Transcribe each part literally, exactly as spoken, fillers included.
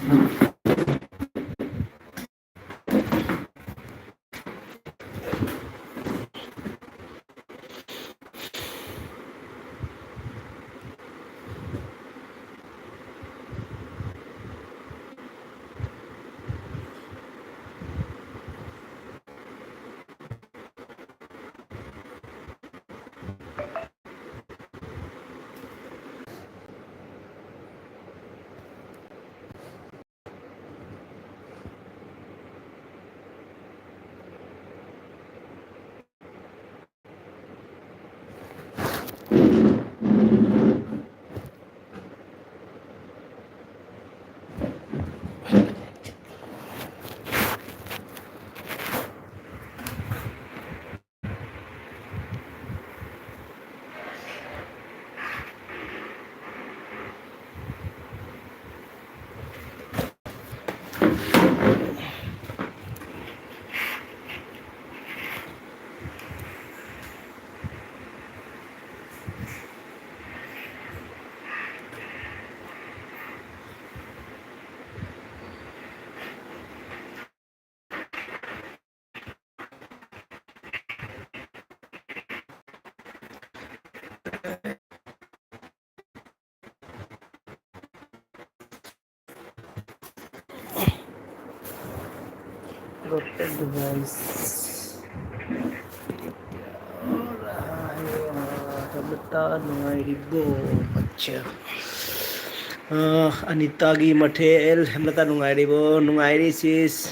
Rotten device. ꯇꯞꯅ ꯇꯥ ꯅꯨꯡꯉꯥꯏꯔꯤꯕꯣ? ꯑꯠꯆꯥ꯫ ꯑ, ꯑꯅꯤꯇꯥꯒꯤ ꯃꯊꯦꯜ, ꯍꯦꯃꯂꯇꯥ ꯅꯨꯡꯉꯥꯏꯔꯤꯕꯣ? ꯅꯨꯡꯉꯥꯏꯔꯤ ꯁꯤꯁ꯫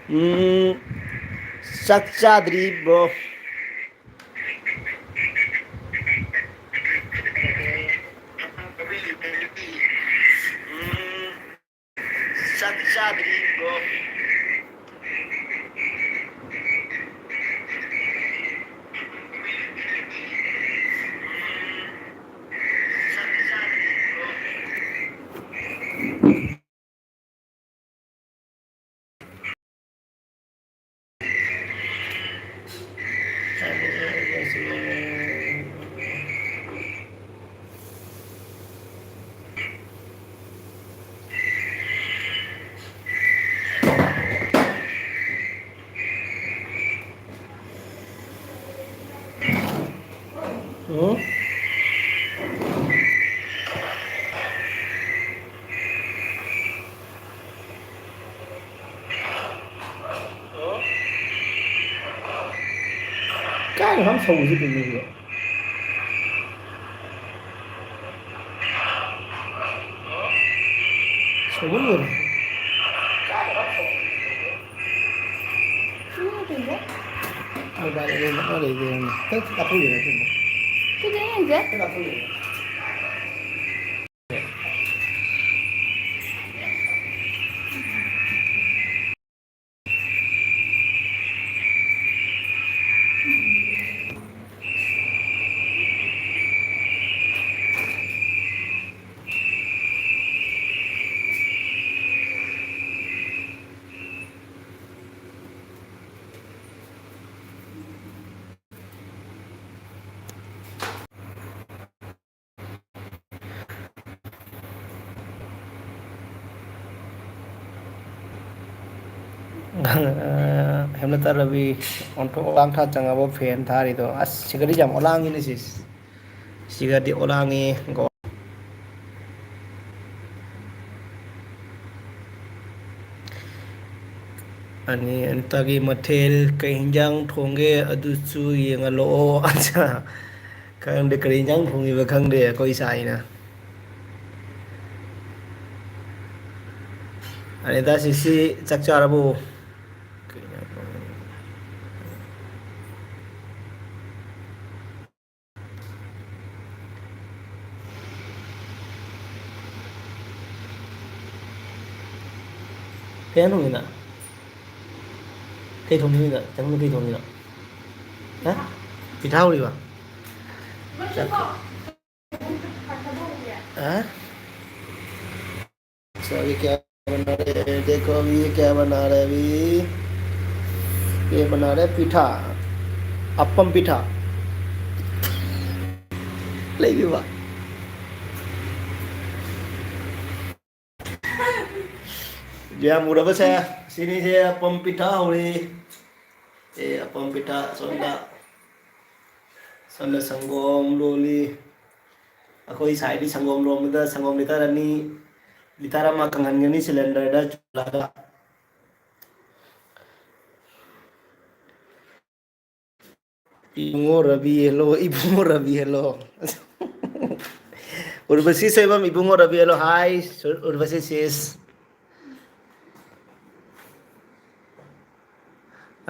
ꯎꯝ, ꯆꯥꯛ ꯆꯥꯗ꯭ꯔꯤ, bro꯫ ꯎꯝ? ꯀꯥꯏꯅ ꯈꯝ ꯁꯧꯕꯁꯤ ꯀꯩꯅꯣ ꯁꯤꯕꯣ? ꯁꯧꯕ ꯂꯣꯏꯔꯦ꯫ ꯁꯤꯅ ꯀꯩꯅꯣ? Mobile ꯑꯗꯨꯝ ꯅꯛꯅ ꯂꯩꯗꯣꯏꯅꯤ꯫ ꯈꯤꯇꯪ ꯂꯥꯞꯊꯣꯛꯈꯤꯕ ꯅꯠꯇꯦ꯫ ꯁꯤꯗ ꯌꯦꯡꯁꯦ꯫ ꯈꯤꯇꯪ ꯂꯥꯞꯊꯣꯛꯈꯤꯕ꯫ ꯍꯦꯝꯂꯦꯇꯥ ꯔꯕꯤ, ꯑꯣꯟꯊꯣꯛ ꯑꯣꯂꯥꯡ ꯊꯥ ꯆꯪꯉꯕ ꯐꯦꯟ ꯊꯥꯔꯤꯗꯣ꯫ ꯑꯁ, ꯁꯤꯒꯗꯤ ꯌꯥꯝ ꯑꯣꯂꯥꯡꯉꯤꯅꯦ ꯁꯤꯁ꯫ ꯁꯤꯒꯗꯤ ꯑꯣꯂꯥꯡꯉꯤ꯫ ꯑꯅꯤ ꯑꯅꯤꯇꯥꯒꯤ ꯃꯊꯦꯜ ꯀꯩ ꯍꯤꯟꯖꯥꯡ ꯊꯣꯡꯒꯦ ꯑꯗꯨꯁꯨ ꯌꯦꯡꯍꯜꯂꯛꯑꯣ꯫ ꯑꯠꯆꯥ꯫ ꯈꯪꯗꯦ ꯀꯔꯤ ꯍꯤꯟꯖꯥꯡ ꯊꯣꯡꯉꯤꯕ ꯈꯪꯗꯦ ꯑꯩꯈꯣꯏ ꯏꯁꯥ ꯑꯩꯅ꯫ ꯑꯅꯤꯇꯥ ꯁꯤꯁꯤ ꯆꯥꯛ ꯆꯥꯔꯕꯣ? ꯀꯩ ꯊꯣꯡꯉꯤꯅꯣ? ꯀꯩ ꯊꯣꯡꯉꯤꯅꯣ? ꯆꯪꯅ ꯀꯩ ꯊꯣꯡꯉꯤꯅꯣ? ꯍꯥ? ꯄꯤꯊꯥ ꯍꯧꯔꯤꯕ? ꯍꯥ? So, अभी क्या बना रहे हैं? देखो, अभी ये क्या बना रहे हैं? अभी ये बना रहे हैं पीठा, अप्पम पीठा। ꯂꯩꯕꯤꯕ꯫ ꯌꯥꯝ ꯎꯔꯕꯁꯦ, ꯁꯤꯅꯤꯁꯦ ꯑꯄꯝ ꯄꯤꯊꯛ ꯍꯧꯔꯤ꯫ ꯑꯦ, ꯑꯄꯝ ꯄꯤꯊꯛ ꯁꯣꯝꯗ, ꯁꯣꯝꯗ ꯁꯪꯒꯣꯝ ꯂꯣꯜꯂꯤ꯫ ꯑꯩꯈꯣꯏ ꯁꯥꯏꯗꯤ ꯁꯪꯒꯣꯝ ꯂꯣꯟꯕꯗ ꯁꯪꯒꯣꯝ ꯂꯤꯇꯔ ꯑꯅꯤ, ꯂꯤꯇꯔ ꯑꯃ ꯀꯪꯍꯟꯒꯅꯤ ꯁꯤꯂꯤꯟꯗꯔꯗ, ꯆꯨꯂꯥꯗ꯫ ꯏꯕꯨꯡꯉꯣ ꯔꯕꯤ, hello꯫ ꯏꯕꯨꯡꯉꯣ ꯔꯕꯤ, hello꯫ ꯎꯔꯕꯁꯤ ꯁꯣꯏꯕꯝ, ꯏꯕꯨꯡꯉꯣ ꯔꯕꯤ, hello꯫ Hi, ꯎꯔꯕꯁꯤ sis꯫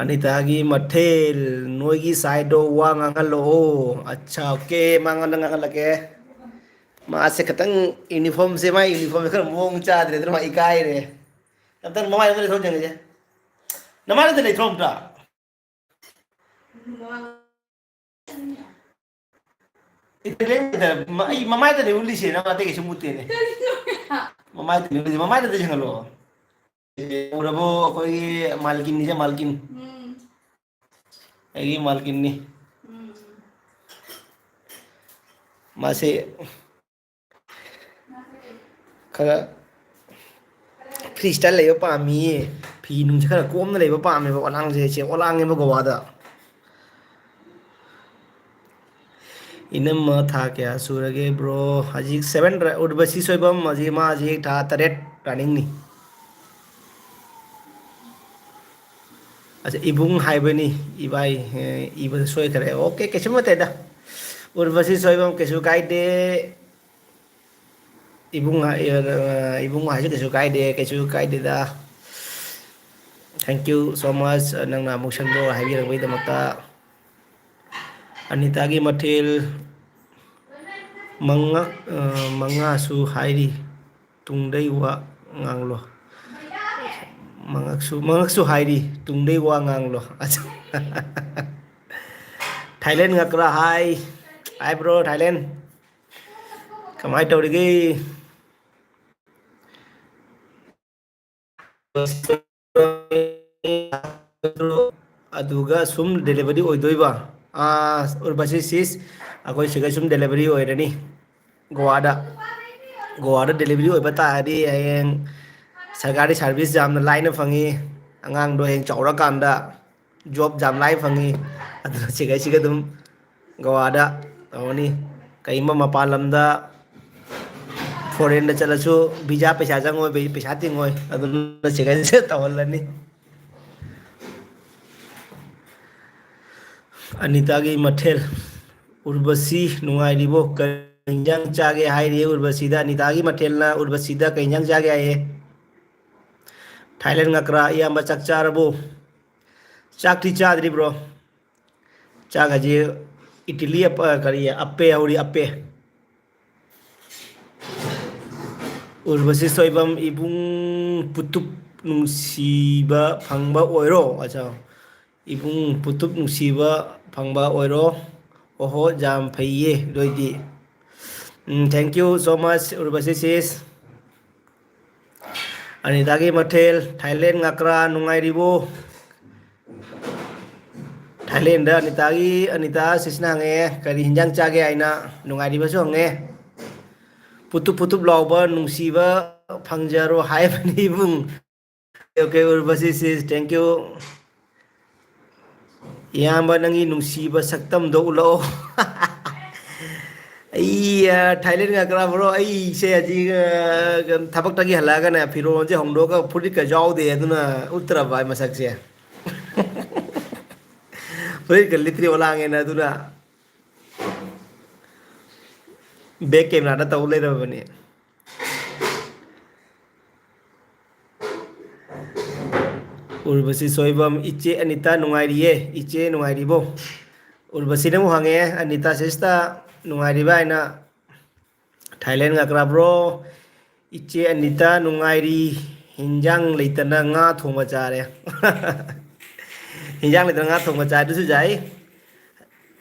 ꯑꯅꯤꯇꯥꯒꯤ ꯃꯊꯦꯜ, ꯅꯣꯏꯒꯤ ꯁꯥꯏꯗꯣ ꯋꯥ ꯉꯥꯡꯍꯜꯂꯛꯑꯣ꯫ ꯑꯠꯆꯥ, okay, ꯃꯉꯣꯟꯗ ꯉꯥꯡꯍꯜꯂꯛꯀꯦ꯫ ꯃꯥꯁꯦ ꯈꯤꯇꯪ ꯌꯨꯅꯤꯐꯣꯔꯝꯁꯦ, ꯃꯥꯏ ꯌꯨꯅꯤꯐꯣꯔꯝꯁꯦ ꯈꯔ ꯃꯑꯣꯡ ꯆꯥꯗ꯭ꯔꯦ, ꯑꯗꯨꯅ ꯃꯥ ꯏꯀꯥꯏꯔꯦ꯫ ꯑꯝꯇꯪ ꯃꯃꯥꯏꯗ ꯂꯩꯊꯣꯛ ꯌꯦꯡꯉꯁꯦ꯫ ꯅꯃꯥꯏꯗ ꯂꯩꯊꯣꯛ ꯑꯝꯇ꯫ ꯏꯇꯥꯂꯤꯌꯟꯒꯤꯗ ꯃ-, ꯑꯩ ꯃꯃꯥꯏꯗꯅꯦ ꯎꯠꯂꯤꯁꯦ, ꯅꯪ ꯑꯇꯩ ꯀꯩꯁꯨꯝ ꯎꯠꯇꯦꯅꯦ꯫ ꯀꯔꯤꯅꯣ? ꯃꯃꯥꯏꯗꯅꯦ ꯎꯠꯂꯤꯁꯦ, ꯃꯃꯥꯏꯗꯗꯤ ꯌꯦꯡꯍꯜꯂꯣ꯫ ꯎꯔꯕꯣ ꯑꯩꯈꯣꯏꯒꯤ ꯃꯥꯜꯀꯤꯟꯅꯤꯁꯦ, ꯃꯥꯜꯀꯤꯟ? ꯎꯝ꯫ ꯑꯩꯒꯤ ꯃꯥꯜꯀꯤꯟꯅꯤ꯫ ꯎꯝ꯫ ꯃꯥꯁꯦ ꯈꯔ free style ꯂꯩꯕ ꯄꯥꯝꯃꯤꯌꯦ꯫ ꯐꯤ ꯅꯨꯡꯁꯦ ꯈꯔ ꯀꯣꯝꯅ ꯂꯩꯕ ꯄꯥꯝꯃꯦꯕ, ꯑꯣꯂꯥꯡꯁꯦ, ꯁꯦ, ꯑꯣꯂꯥꯡꯉꯦꯕ ꯒꯣꯋꯥꯗ꯫ ꯏꯅꯝꯃ ꯊꯥ ꯀꯌꯥ ꯁꯨꯔꯒꯦ bro? ꯍꯧꯖꯤꯛ seven ꯔ-, ꯎꯔꯕꯁꯤ ꯁꯣꯏꯕꯝ, ꯍꯧꯖꯤꯛ ꯃꯥ ꯍꯧꯖꯤꯛ ꯊꯥ ꯇꯔꯦꯠ runningꯅꯤ꯫ ꯑꯁ, ꯏꯕꯨꯡ ꯍꯥꯏꯕꯅꯤ, ꯏꯕꯥꯏ, ꯑꯦ, ꯏꯕꯗ ꯁꯣꯏꯈꯔꯦ꯫ Okay, ꯀꯩꯁꯨꯝ ꯅꯠꯇꯦꯗ꯫ ꯎꯔꯕꯁꯤ ꯁꯣꯏꯕꯝ, ꯀꯩꯁꯨ ꯀꯥꯏꯗꯦ꯫ ꯏꯕꯨꯡ ꯍꯥꯏ-, ꯑ, ꯏꯕꯨꯡ ꯍꯥꯏꯁꯨ ꯀꯩꯁꯨ ꯀꯥꯏꯗꯦ, ꯀꯩꯁꯨ ꯀꯥꯏꯗꯦꯗ꯫ Thank you so much, ꯅꯪꯅ ꯑꯃꯨꯛ ꯁꯦꯝꯗꯣꯛꯑꯒ ꯍꯥꯏꯕꯤꯔꯛꯄꯒꯤꯗꯃꯛꯇ꯫ ꯑꯅꯤꯇꯥꯒꯤ ꯃꯊꯦꯜ ꯃꯉꯥ, ꯑ, ꯃꯉꯥꯁꯨ ꯍꯥꯏꯔꯤ, ꯇꯨꯡꯗꯩ ꯋꯥ ꯉꯥꯡꯂꯣ꯫ ꯃꯉꯛꯁꯨ, ꯃꯉꯛꯁꯨ ꯍꯥꯏꯔꯤ, ꯇꯨꯡꯗꯩ ꯋꯥ ꯉꯥꯡꯂꯣ꯫ ꯊꯥꯏꯂꯦꯟ ꯉꯛꯀ꯭ꯔꯥ? Hi, hi bro, ꯊꯥꯏꯂꯦꯟ꯫ ꯀꯃꯥꯏ ꯇꯧꯔꯤꯒꯦ? ꯑꯗꯨꯒ ꯁꯨꯝ delivery ꯑꯣꯏꯗꯣꯏꯕ? ꯑꯥ, ꯎꯔꯕꯁꯤ ꯁꯤꯁ, ꯑꯩꯈꯣꯏ ꯁꯤꯒ ꯁꯨꯝ ꯗꯦꯂꯤꯚꯔꯤ ꯑꯣꯏꯔꯅꯤ ꯒꯣꯋꯥꯗ꯫ ꯒꯣꯋꯥꯗ ꯗꯦꯂꯤꯚꯔꯤ ꯑꯣꯏꯕ ꯇꯥꯔꯗꯤ ꯍꯌꯦꯡ ꯁꯔꯀꯥꯔꯤ ꯁꯥꯔꯚꯤꯁ ꯌꯥꯝꯅ ꯂꯥꯏꯅ ꯐꯪꯉꯤ꯫ ꯑꯉꯥꯡꯗꯣ ꯍꯌꯦꯡ ꯆꯥꯎꯔꯀꯥꯟꯗ ꯖꯣꯕ ꯌꯥꯝ ꯂꯥꯏ ꯐꯪꯉꯤ꯫ ꯑꯗꯨꯅ ꯁꯤꯒꯩꯁꯤꯒ ꯑꯗꯨꯝ ꯒꯣꯋꯥꯗ ꯇꯧꯔꯅꯤ꯫ ꯀꯩꯒꯨꯝꯕ ꯃꯄꯥꯟ ꯂꯝꯗ ꯐꯣꯔꯦꯟꯗ ꯆꯠꯂꯁꯨ ꯚꯤꯖꯥ ꯄꯩꯁꯥ ꯆꯪꯉꯣꯏ, ꯄꯩꯁꯥ ꯇꯤꯡꯉꯣꯏ꯫ ꯑꯗꯨꯅ ꯁꯤꯒꯩꯁꯦ ꯇꯧꯍꯜꯂꯅꯤ꯫ ꯑꯅꯤꯇꯥꯒꯤ ꯃꯊꯦꯜ꯫ ꯎꯔꯕꯁꯤ ꯅꯨꯡꯉꯥꯏꯔꯤꯕꯣ? ꯀꯔꯤ ꯏꯟꯖꯥꯡ ꯆꯥꯒꯦ ꯍꯥꯏꯔꯤ ꯎꯔꯕꯁꯤꯗ? ꯑꯅꯤꯇꯥꯒꯤ ꯃꯊꯦꯜꯅ ꯎꯔꯕꯁꯤꯗ ꯀꯔꯤ ꯏꯟꯖꯥꯡ ꯆꯥꯒꯦ ꯍꯥꯏꯌꯦ? ꯊꯥꯏꯂꯦꯟ ꯉꯀ꯭ꯔꯥ ꯏꯌꯥꯝꯕ ꯆꯥꯛ ꯆꯥꯔꯕꯣ? ꯆꯥꯛꯇꯤ ꯆꯥꯗ꯭ꯔꯤꯕ꯭ꯔꯣ? ꯆꯥꯛ ꯍꯧꯖꯤꯛ ꯏꯇꯤꯂꯤ ꯑꯄ-, ꯀꯔꯤ, ꯑꯞꯄꯦ ꯍꯧꯔꯤ, ꯑꯞꯄꯦ꯫ ꯎꯔꯕꯁꯤ ꯁꯣꯏꯕꯝ ꯏꯕꯨꯡ ꯄꯨꯇꯨꯞ ꯅꯨꯡꯁꯤꯕ ꯐꯪꯕ ꯑꯣꯏꯔꯣ꯫ ꯑꯆꯥ꯫ ꯏꯕꯨꯡ ꯄꯨꯇꯨꯞ ꯅꯨꯡꯁꯤꯕ ꯐꯪꯕ ꯑꯣꯏꯔꯣ꯫ ꯑꯣꯍꯣ, ꯌꯥꯝ ꯐꯩꯌꯦ ꯑꯗꯨ ꯑꯣꯏꯗꯤ꯫ ꯎꯝ, thank you so much, ꯎꯔꯕꯁꯤ ꯁꯤꯁ꯫ ꯑꯅꯤꯇꯥꯒꯤ ꯃꯊꯦꯜ, ꯊꯥꯏꯂꯦꯟ ꯉꯀ꯭ꯔꯥ ꯅꯨꯡꯉꯥꯏꯔꯤꯕꯣ? ꯊꯥꯏꯂꯦꯟꯗ ꯑꯅꯤꯇꯥꯒꯤ, ꯑꯅꯤꯇꯥ ꯁꯤꯁꯅ ꯍꯪꯉꯛꯑꯦ, "ꯀꯔꯤ ꯍꯤꯟꯖꯥꯡ ꯆꯥꯒꯦ?" ꯍꯥꯏꯅ꯫ ꯅꯨꯡꯉꯥꯏꯔꯤꯕꯁꯨ ꯍꯪꯉꯦ꯫ "ꯄꯨꯇꯨꯞ ꯄꯨꯇꯨꯞ ꯂꯥꯎꯕ ꯅꯨꯡꯁꯤꯕ ꯐꯪꯖꯔꯣ" ꯍꯥꯏꯕꯅꯤ ꯏꯕꯨꯡ꯫ ꯑꯣꯀꯦ, ꯎꯔꯕꯁꯤ ꯁꯤꯁ, thank you꯫ ꯏꯌꯥꯝꯕ, ꯅꯪꯒꯤ ꯅꯨꯡꯁꯤꯕ ꯁꯛꯇꯝꯗꯣ ꯎꯠꯂꯛꯑꯣ꯫ ꯑꯩ, ꯑ, ꯊꯥꯏꯂꯦꯟ ꯉꯥꯛꯇ꯭ꯔꯥ, ꯕ꯭ꯔꯣ? ꯑꯩꯁꯦ ꯍꯧꯖꯤꯛ, ꯑ, ꯊꯕꯛꯇꯒꯤ ꯍꯜꯂꯛꯑꯒꯅꯦ, ꯐꯤꯔꯣꯜꯁꯦ ꯍꯣꯡꯗꯣꯛꯑꯒ ꯐꯨꯔꯤꯠꯀ ꯌꯥꯎꯗꯦ, ꯑꯗꯨꯅ ꯎꯠꯇ꯭ꯔꯕ ꯑꯩ ꯃꯁꯛꯁꯦ꯫ ꯐꯨꯔꯤꯠꯀ ꯂꯤꯠꯇ꯭ꯔꯤ ꯑꯣꯂꯥꯡꯉꯦꯅ, ꯑꯗꯨꯅ ꯕꯦꯛ ꯀꯦꯃꯦꯔꯥꯗ ꯇꯧ ꯂꯩꯔꯕꯅꯦ꯫ ꯎꯔꯕꯁꯤ ꯁꯣꯏꯕꯝ, ꯏꯆꯦ ꯑꯅꯤꯇꯥ ꯅꯨꯡꯉꯥꯏꯔꯤꯌꯦ, ꯏꯆꯦ ꯅꯨꯡꯉꯥꯏꯔꯤꯕꯣ? ꯎꯔꯕꯁꯤꯅ ꯑꯃꯨꯛ ꯍꯪꯉꯦ, "ꯑꯅꯤꯇꯥ ꯁꯤꯁꯇ ꯅꯨꯡꯉꯥꯏꯔꯤꯕ?" ꯍꯥꯏꯅ꯫ ꯊꯥꯏꯂꯦꯟ ꯉꯥꯛꯇ꯭ꯔꯥ, ꯕ꯭ꯔꯣ? ꯏꯆꯦ ꯑꯅꯤꯇꯥ ꯅꯨꯡꯉꯥꯏꯔꯤ, ꯍꯤꯟꯖꯥꯡ ꯂꯩꯇꯅ ꯉꯥ ꯊꯣꯡꯕ ꯆꯥꯔꯦ꯫ ꯍꯤꯟꯖꯥꯡ ꯂꯩꯇꯅ ꯉꯥ ꯊꯣꯡꯕ ꯆꯥꯏ, ꯑꯗꯨꯁꯨ ꯌꯥꯏ꯫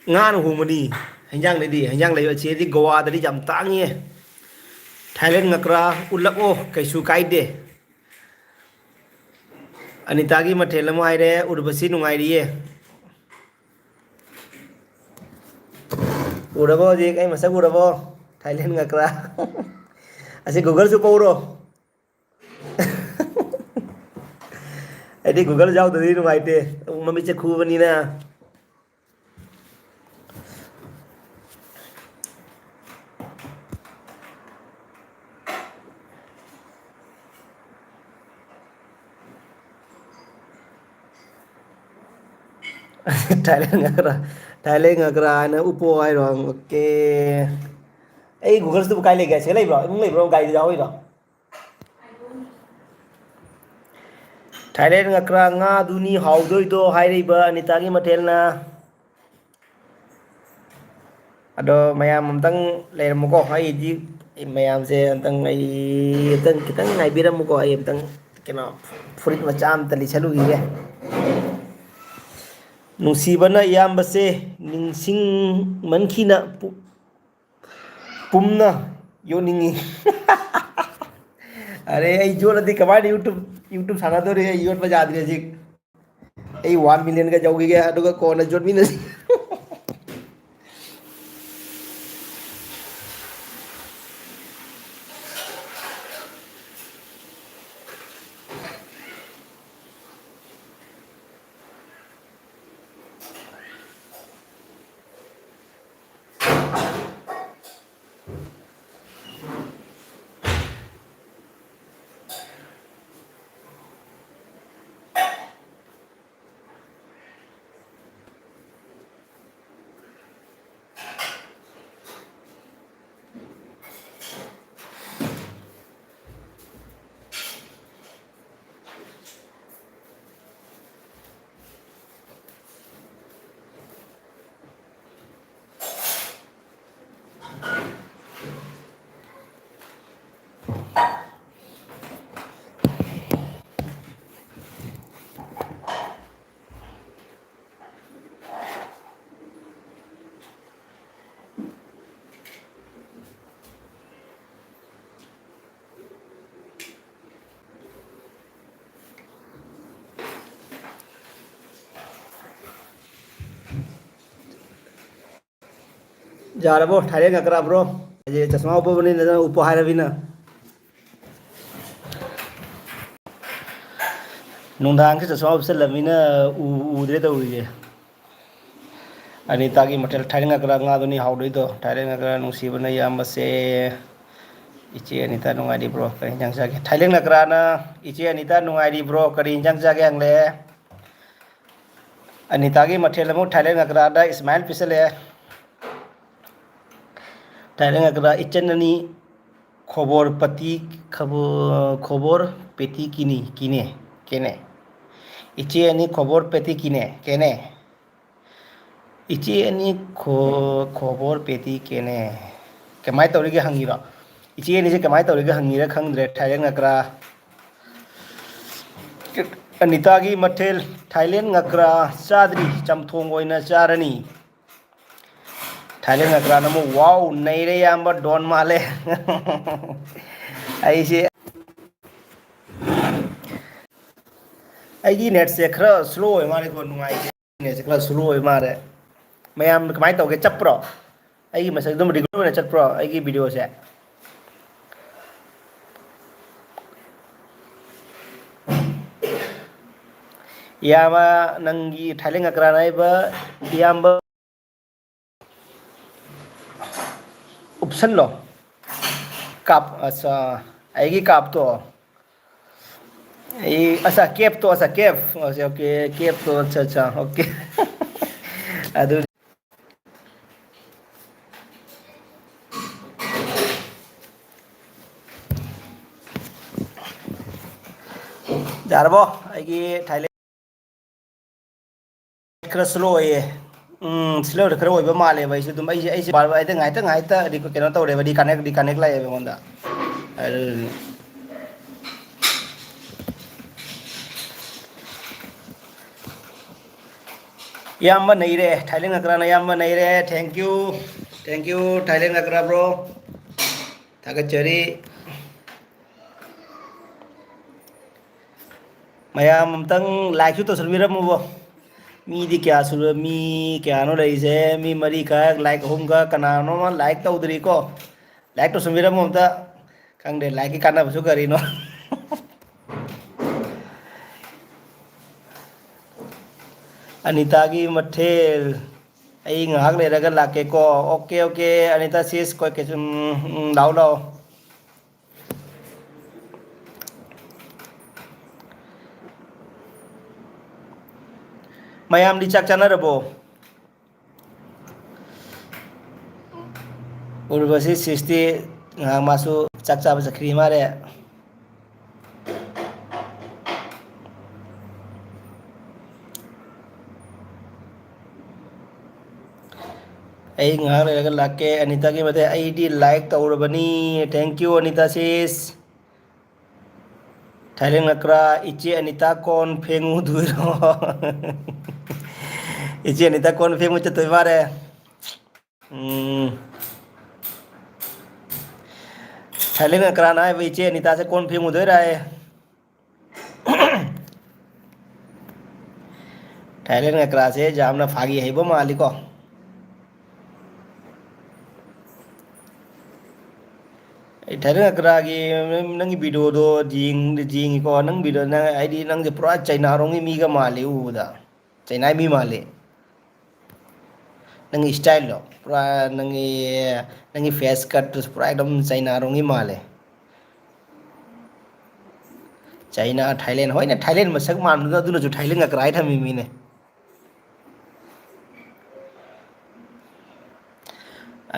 ꯉꯥꯅ ꯍꯣꯡꯕꯅꯤ ꯍꯤꯟꯖꯥꯡꯗꯩꯗꯤ꯫ ꯍꯤꯟꯖꯥꯡ ꯂꯩꯕ ꯁꯤꯗꯤ ꯒꯣꯋꯥꯗꯗꯤ ꯌꯥꯝ ꯇꯥꯡꯉꯦ꯫ ꯊꯥꯏꯂꯦꯟ ꯉꯥꯛꯇ꯭ꯔꯥ ꯎꯠꯂꯛꯑꯣ, ꯀꯩꯁꯨ ꯀꯥꯏꯗꯦ꯫ ꯑꯅꯤꯇꯥꯒꯤ ꯃꯊꯦꯜ ꯑꯃ ꯍꯥꯏꯔꯦ, ꯎꯔꯕꯁꯤ ꯅꯨꯡꯉꯥꯏꯔꯤꯌꯦ꯫ ꯎꯔꯕꯣ ꯍꯧꯖꯤꯛ ꯑꯩ ꯃꯁꯛ ꯎꯔꯕꯣ? ꯊꯥꯏꯂꯦꯟ ꯉꯀ꯭ꯔꯥ꯫ ꯑꯁꯤ Google ꯁꯨ ꯄꯧꯔꯣ꯫ ꯑꯩꯗꯤ Google ꯌꯥꯎꯗ꯭ꯔꯗꯤ ꯅꯨꯡꯉꯥꯏꯇꯦ꯫ ꯃꯃꯤꯠꯁꯦ ꯈꯨꯕꯅꯤꯅ꯫ ꯊꯥꯏꯂꯦꯟ ꯉꯀ꯭ꯔꯥ, ꯊꯥꯏꯂꯦꯟ ꯉꯀ꯭ꯔꯥ ꯍꯥꯏꯅ ꯎꯞꯄꯣ ꯍꯥꯏꯔꯣ? ꯑꯣꯀꯦ꯫ ꯑꯩ Google ꯁꯤꯕꯨ ꯀꯥꯏ ꯂꯩꯒꯦ? ꯁꯤꯗ ꯂꯩꯕ꯭ꯔꯣ? ꯏꯃꯨꯡ ꯂꯩꯕ꯭ꯔꯣ? ꯒꯥꯔꯤꯗ ꯌꯥꯎꯔꯤꯔꯣ? ꯊꯥꯏꯂꯦꯟ ꯉꯀ꯭ꯔꯥ ꯉꯥꯗꯨꯅꯤ ꯍꯥꯎꯗꯣꯏꯗꯣ ꯍꯥꯏꯔꯤꯕ ꯑꯅꯤꯇꯥꯒꯤ ꯃꯊꯦꯜꯅ꯫ ꯑꯗꯣ ꯃꯌꯥꯝ ꯑꯝꯇꯪ ꯂꯩꯔꯝꯃꯨꯀꯣ꯫ ꯑꯩꯗꯤ ꯃꯌꯥꯝꯁꯦ ꯑꯝꯇꯪ, ꯑꯩ ꯑꯝꯇꯪ ꯈꯤꯇꯪ ꯉꯥꯏꯕꯤꯔꯝꯃꯨꯀꯣ꯫ ꯑꯩ ꯑꯝꯇꯪ ꯀꯩꯅꯣ, ꯐꯨꯔꯤꯠ ꯃꯆꯥ ꯑꯝꯇ ꯂꯤꯠꯁꯜꯂꯨꯈꯤꯒꯦ꯫ ꯅꯨꯡꯁꯤꯕꯅ ꯏꯌꯥꯝꯕꯁꯦ ꯅꯤꯡꯁꯤꯡꯃꯟꯈꯤꯅ ꯄꯨ-, ꯄꯨꯝꯅ ꯌꯣꯠꯅꯤꯡꯉꯤ꯫ ꯑꯔꯦ, ꯑꯩ ꯌꯣꯠꯂꯗꯤ ꯀꯃꯥꯏꯅ YouTube, YouTube ꯁꯥꯟꯅꯗꯣꯔꯤ? ꯑꯩ ꯌꯣꯠꯄ ꯌꯥꯗ꯭ꯔꯦ ꯍꯧꯖꯤꯛ꯫ ꯑꯩ ꯋꯥꯟ ꯃꯤꯂꯤꯌꯟꯒ ꯌꯧꯈꯤꯒꯦ, ꯑꯗꯨꯒ ꯀꯣꯟꯅ ꯌꯣꯠꯃꯤꯟꯅꯁꯤ꯫ ꯌꯥꯔꯕꯣ ꯊꯥꯏꯂꯦꯟ ꯉꯀ꯭ꯔꯥ ꯕ꯭ꯔꯣ? ꯑꯩꯁꯦ ꯆꯁꯃꯥ ꯎꯞꯄꯕꯅꯤꯅ ꯅꯪ ꯎꯞꯄꯣ ꯍꯥꯏꯔꯕꯅꯤꯅ꯫ ꯅꯨꯡꯗꯥꯡꯁꯤ ꯆꯁꯃꯥ ꯎꯞꯁꯜꯂꯕꯅꯤꯅ ꯎ-, ꯎꯗ꯭ꯔꯦ ꯇꯧꯔꯤꯁꯦ꯫ ꯑꯅꯤꯇꯥꯒꯤ ꯃꯊꯦꯜ ꯊꯥꯏꯂꯦꯟ ꯉꯀ꯭ꯔꯥ ꯉꯥꯗꯨꯅꯤ ꯍꯥꯎꯗꯣꯏꯗꯣ꯫ ꯊꯥꯏꯂꯦꯟ ꯉꯀ꯭ꯔꯥ ꯅꯨꯡꯁꯤꯕꯅ ꯏꯌꯥꯝꯕꯁꯦ꯫ ꯏꯆꯦ ꯑꯅꯤꯇꯥ ꯅꯨꯡꯉꯥꯏꯔꯤꯕ꯭ꯔꯣ? ꯀꯔꯤ ꯏꯟꯖꯥꯡ ꯆꯥꯒꯦ? ꯊꯥꯏꯂꯦꯟ ꯉꯀ꯭ꯔꯥꯅ ꯏꯆꯦ ꯑꯅꯤꯇꯥ ꯅꯨꯡꯉꯥꯏꯔꯤꯕ꯭ꯔꯣ? ꯀꯔꯤ ꯏꯟꯖꯥꯡ ꯆꯥꯒꯦ ꯍꯪꯂꯛꯑꯦ꯫ ꯑꯅꯤꯇꯥꯒꯤ ꯃꯊꯦꯜ ꯑꯃꯨꯛ ꯊꯥꯏꯂꯦꯟ ꯉꯀ꯭ꯔꯥꯗ ꯏꯁꯃꯥꯏꯜ ꯄꯤꯁꯜꯂꯛꯑꯦ꯫ ꯊꯥꯏꯂꯦꯟ ꯉꯀ꯭ꯔꯥ ꯏꯆꯟ ꯑꯅꯤ ꯈꯣꯕꯣꯔ ꯄꯇꯤ ꯈꯕꯣ-, ꯈꯣꯕꯣꯔ ꯄꯦꯇꯤ ꯀꯤꯅꯤ, ꯀꯤꯅꯦ, ꯀꯦꯅꯦ꯫ ꯏꯆꯦ ꯑꯅꯤ ꯈꯣꯕꯣꯔ ꯄꯦꯇꯤ ꯀꯤꯅꯦ, ꯀꯦꯅꯦ꯫ ꯏꯆꯦ ꯑꯅꯤ ꯈꯣ-, ꯈꯣꯕꯣꯔ ꯄꯦꯇꯤ ꯀꯦꯅꯦ꯫ ꯀꯃꯥꯏꯅ ꯇꯧꯔꯤꯒꯦ ꯍꯪꯉꯤꯔꯣ? ꯏꯆꯦ ꯑꯅꯤꯁꯦ ꯀꯃꯥꯏꯅ ꯇꯧꯔꯤꯒꯦ ꯍꯪꯉꯤꯔꯥ ꯈꯪꯗ꯭ꯔꯦ꯫ ꯊꯥꯏꯂꯦꯟ ꯉꯀ꯭ꯔꯥ꯫ ꯑꯅꯤꯇꯥꯒꯤ ꯃꯊꯦꯜ ꯊꯥꯏꯂꯦꯟ ꯉꯀ꯭ꯔꯥ ꯆꯥꯗ꯭ꯔꯤ, ꯆꯝꯊꯣꯡ ꯑꯣꯏꯅ ꯆꯥꯔꯅꯤ꯫ ꯊꯥꯏꯂꯦꯟ ꯉꯀ꯭ꯔꯥꯅ ꯑꯃꯨꯛ, "ꯋꯥꯎ, ꯅꯩꯔꯦ ꯏꯌꯥꯝꯕ, ꯗꯣꯟ ꯃꯥꯜꯂꯦ"꯫ ꯑꯩꯁꯦ, ꯑꯩꯒꯤ ꯅꯦꯠꯁꯦ ꯈꯔ ꯁ꯭ꯂꯣ ꯑꯣꯏ ꯃꯥꯜꯂꯦꯀꯣ, ꯅꯨꯡꯉꯥꯏꯇꯦ꯫ ꯅꯦꯠꯁꯦ ꯈꯔ ꯁ꯭ꯂꯣ ꯑꯣꯏ ꯃꯥꯜꯂꯦ꯫ ꯃꯌꯥꯝ ꯀꯃꯥꯏꯅ ꯇꯧꯒꯦ, ꯆꯞꯄ꯭ꯔꯣ? ꯑꯩꯒꯤ ꯃꯁꯛ ꯑꯗꯨꯝ ꯔꯤꯒꯨꯂꯔ ꯑꯣꯏꯅ ꯆꯠꯄ꯭ꯔꯣ, ꯑꯩꯒꯤ ꯚꯤꯗꯤꯑꯣꯁꯦ? ꯏꯌꯥꯝꯕ, ꯅꯪꯒꯤ ꯊꯥꯏꯂꯦꯟ ꯉꯀ꯭ꯔꯥꯅ ꯍꯥꯏꯕ ꯏꯌꯥꯝꯕ ꯎꯞꯁꯜꯂꯣ꯫ ꯀꯥꯞ, ꯑꯠꯆꯥ, ꯑꯩꯒꯤ ꯀꯥꯞꯇꯣ꯫ ꯑꯩ, ꯑꯠꯆꯥ, ꯀꯦꯞꯇꯣ, ꯑꯠꯆꯥ, ꯀꯦꯞ꯫ ꯑꯣꯀꯦ, ꯑꯣꯀꯦ, ꯀꯦꯞꯇꯣ, ꯑꯠꯆꯥ, ꯑꯠꯆꯥ, ꯑꯣꯀꯦ꯫ ꯑꯗꯨ ꯌꯥꯔꯕꯣ? ꯑꯩꯒꯤ ꯊꯥꯏꯂꯦꯟ ꯈꯔ ꯁ꯭ꯂꯣ ꯑꯣꯏꯌꯦ꯫ ꯎꯝ, ꯁ꯭ꯂꯣꯗ ꯈꯔ ꯑꯣꯏꯕ ꯃꯥꯜꯂꯦꯕ꯫ ꯑꯩꯁꯨ ꯑꯗꯨꯝ, ꯑꯩꯁꯦ, ꯑꯩꯁꯦ ꯕꯥꯔ ꯕꯥꯔ ꯍꯦꯛꯇ ꯉꯥꯏꯍꯥꯛꯇ ꯉꯥꯏꯍꯥꯛꯇ ꯔꯤ-, ꯀꯩꯅꯣ ꯇꯧꯔꯦꯕ, ꯔꯤꯀꯅꯦꯛ, ꯔꯤꯀꯅꯦꯛ ꯂꯥꯛꯑꯦꯕ ꯑꯩꯉꯣꯟꯗ꯫ ꯑꯗꯨꯗꯨꯅꯤ꯫ ꯏꯌꯥꯝꯕ ꯅꯩꯔꯦ, ꯊꯥꯏꯂꯦꯟ ꯉꯀ꯭ꯔꯥꯅ ꯏꯌꯥꯝꯕ ꯅꯩꯔꯦ꯫ Thank you, thank you, ꯊꯥꯏꯂꯦꯟ ꯉꯀ꯭ꯔꯥ bro꯫ ꯊꯥꯒꯠꯆꯔꯤ꯫ ꯃꯌꯥꯝ ꯑꯝꯇꯪ ꯂꯥꯏꯛꯁꯨ ꯇꯧꯁꯟꯕꯤꯔꯝꯃꯨꯕꯣ꯫ ꯃꯤꯗꯤ ꯀꯌꯥ ꯁꯨꯔ-, ꯃꯤ ꯀꯌꯥꯅꯣ ꯂꯩꯔꯤꯁꯦ? ꯃꯤ ꯃꯔꯤꯈꯛ, like ꯑꯍꯨꯝꯈꯛ, ꯀꯅꯥꯅꯣꯃ like ꯇꯧꯗ꯭ꯔꯤꯀꯣ? Like ꯇꯧꯁꯟꯕꯤꯔꯝꯃꯣ ꯑꯝꯇ꯫ ꯈꯪꯗꯦ, like ꯀꯤ ꯀꯥꯟꯅꯕꯁꯨ ꯀꯔꯤꯅꯣ? ꯑꯅꯤꯇꯥꯒꯤ ꯃꯊꯦꯜ꯫ ꯑꯩ ꯉꯥꯏꯍꯥꯛ ꯂꯩꯔꯒ ꯂꯥꯛꯀꯦꯀꯣ꯫ Okay, okay, ꯑꯅꯤꯇꯥ sis, ꯀꯣꯏ ꯀꯩꯁꯨ, ꯎꯝ, ꯎꯝ, ꯂꯥꯛꯑꯣ, ꯂꯥꯛꯑꯣ꯫ ꯃꯌꯥꯝꯗꯤ ꯆꯥꯛ ꯆꯥꯅꯔꯕꯣ? ꯎꯔꯕꯁꯤ sis ꯇꯤ ꯉꯥꯏꯍꯥꯛ ꯃꯥꯁꯨ ꯆꯥꯛ ꯆꯥꯕ ꯆꯠꯈ꯭ꯔꯤ ꯃꯥꯜꯂꯦ꯫ ꯑꯩ ꯉꯥꯏꯍꯥꯛ ꯂꯩꯔꯒ ꯂꯥꯛꯀꯦ꯫ ꯑꯅꯤꯇꯥꯒꯤ ꯃꯇꯦꯡ ꯑꯩꯗꯤ like ꯇꯧꯔꯕꯅꯤ꯫ Thank you, Anita sis꯫ ꯊꯥꯏꯂꯦꯟ ꯉꯀ꯭ꯔꯥ, ꯏꯆꯦ ꯑꯅꯤꯇꯥ ꯀꯣꯟ ꯐꯦꯡꯉꯨꯗꯣꯏꯔꯣ? ꯏꯆꯦ ꯑꯅꯤꯇꯥ ꯀꯣꯟ ꯐꯦꯡꯕ ꯆꯠꯇꯣꯏ ꯃꯥꯜꯂꯦ꯫ ꯎꯝ꯫ ꯊꯥꯏꯂꯦꯟ ꯉꯀ꯭ꯔꯥꯅ ꯍꯥꯏꯕ ꯏꯆꯦ ꯑꯅꯤꯇꯥꯁꯦ ꯀꯣꯟ ꯐꯦꯡꯉꯨꯗꯣꯏꯔꯥ ꯍꯥꯏꯌꯦ꯫ ꯊꯥꯏꯂꯦꯟ ꯉꯀ꯭ꯔꯥꯁꯦ ꯌꯥꯝꯅ ꯐꯥꯒꯤ ꯍꯩꯕ ꯃꯥꯜꯂꯤꯀꯣ꯫ ꯑꯩ ꯊꯥꯏꯂꯦꯟ ꯉꯀ꯭ꯔꯥꯒꯤ ꯅꯪꯒꯤ video ꯗꯣ ꯌꯦꯡ-, ꯌꯦꯡꯉꯤꯀꯣ꯫ ꯅꯪ video, ꯅꯪ, ꯍꯥꯏꯗꯤ, ꯅꯪꯁꯦ ꯄꯨꯔꯥ ꯆꯩꯅꯥꯔꯣꯝꯒꯤ ꯃꯤꯒ ꯃꯥꯜꯂꯤ ꯎꯕꯗ꯫ ꯆꯩꯅꯥꯏ ꯃꯤ ꯃꯥꯜꯂꯤ꯫ ꯅꯪꯒꯤ style ꯗꯣ ꯄꯨꯔꯥ, ꯅꯪꯒꯤ, ꯅꯪꯒꯤ face cut ꯇꯨꯁꯨ ꯄꯨꯔꯥ ꯑꯦꯛꯗꯝ ꯆꯩꯅꯥꯔꯣꯝꯒꯤ ꯃꯥꯜꯂꯦ꯫ ꯆꯩꯅꯥ, ꯊꯥꯏꯂꯦꯟ, ꯍꯣꯏꯅꯦ, ꯊꯥꯏꯂꯦꯟ ꯃꯁꯛ ꯃꯥꯟꯕꯗꯣ ꯑꯗꯨꯅꯁꯨ ꯊꯥꯏꯂꯦꯟ ꯉꯀ꯭ꯔꯥ ꯍꯥꯏ ꯊꯝꯃꯤꯃꯤꯅꯦ꯫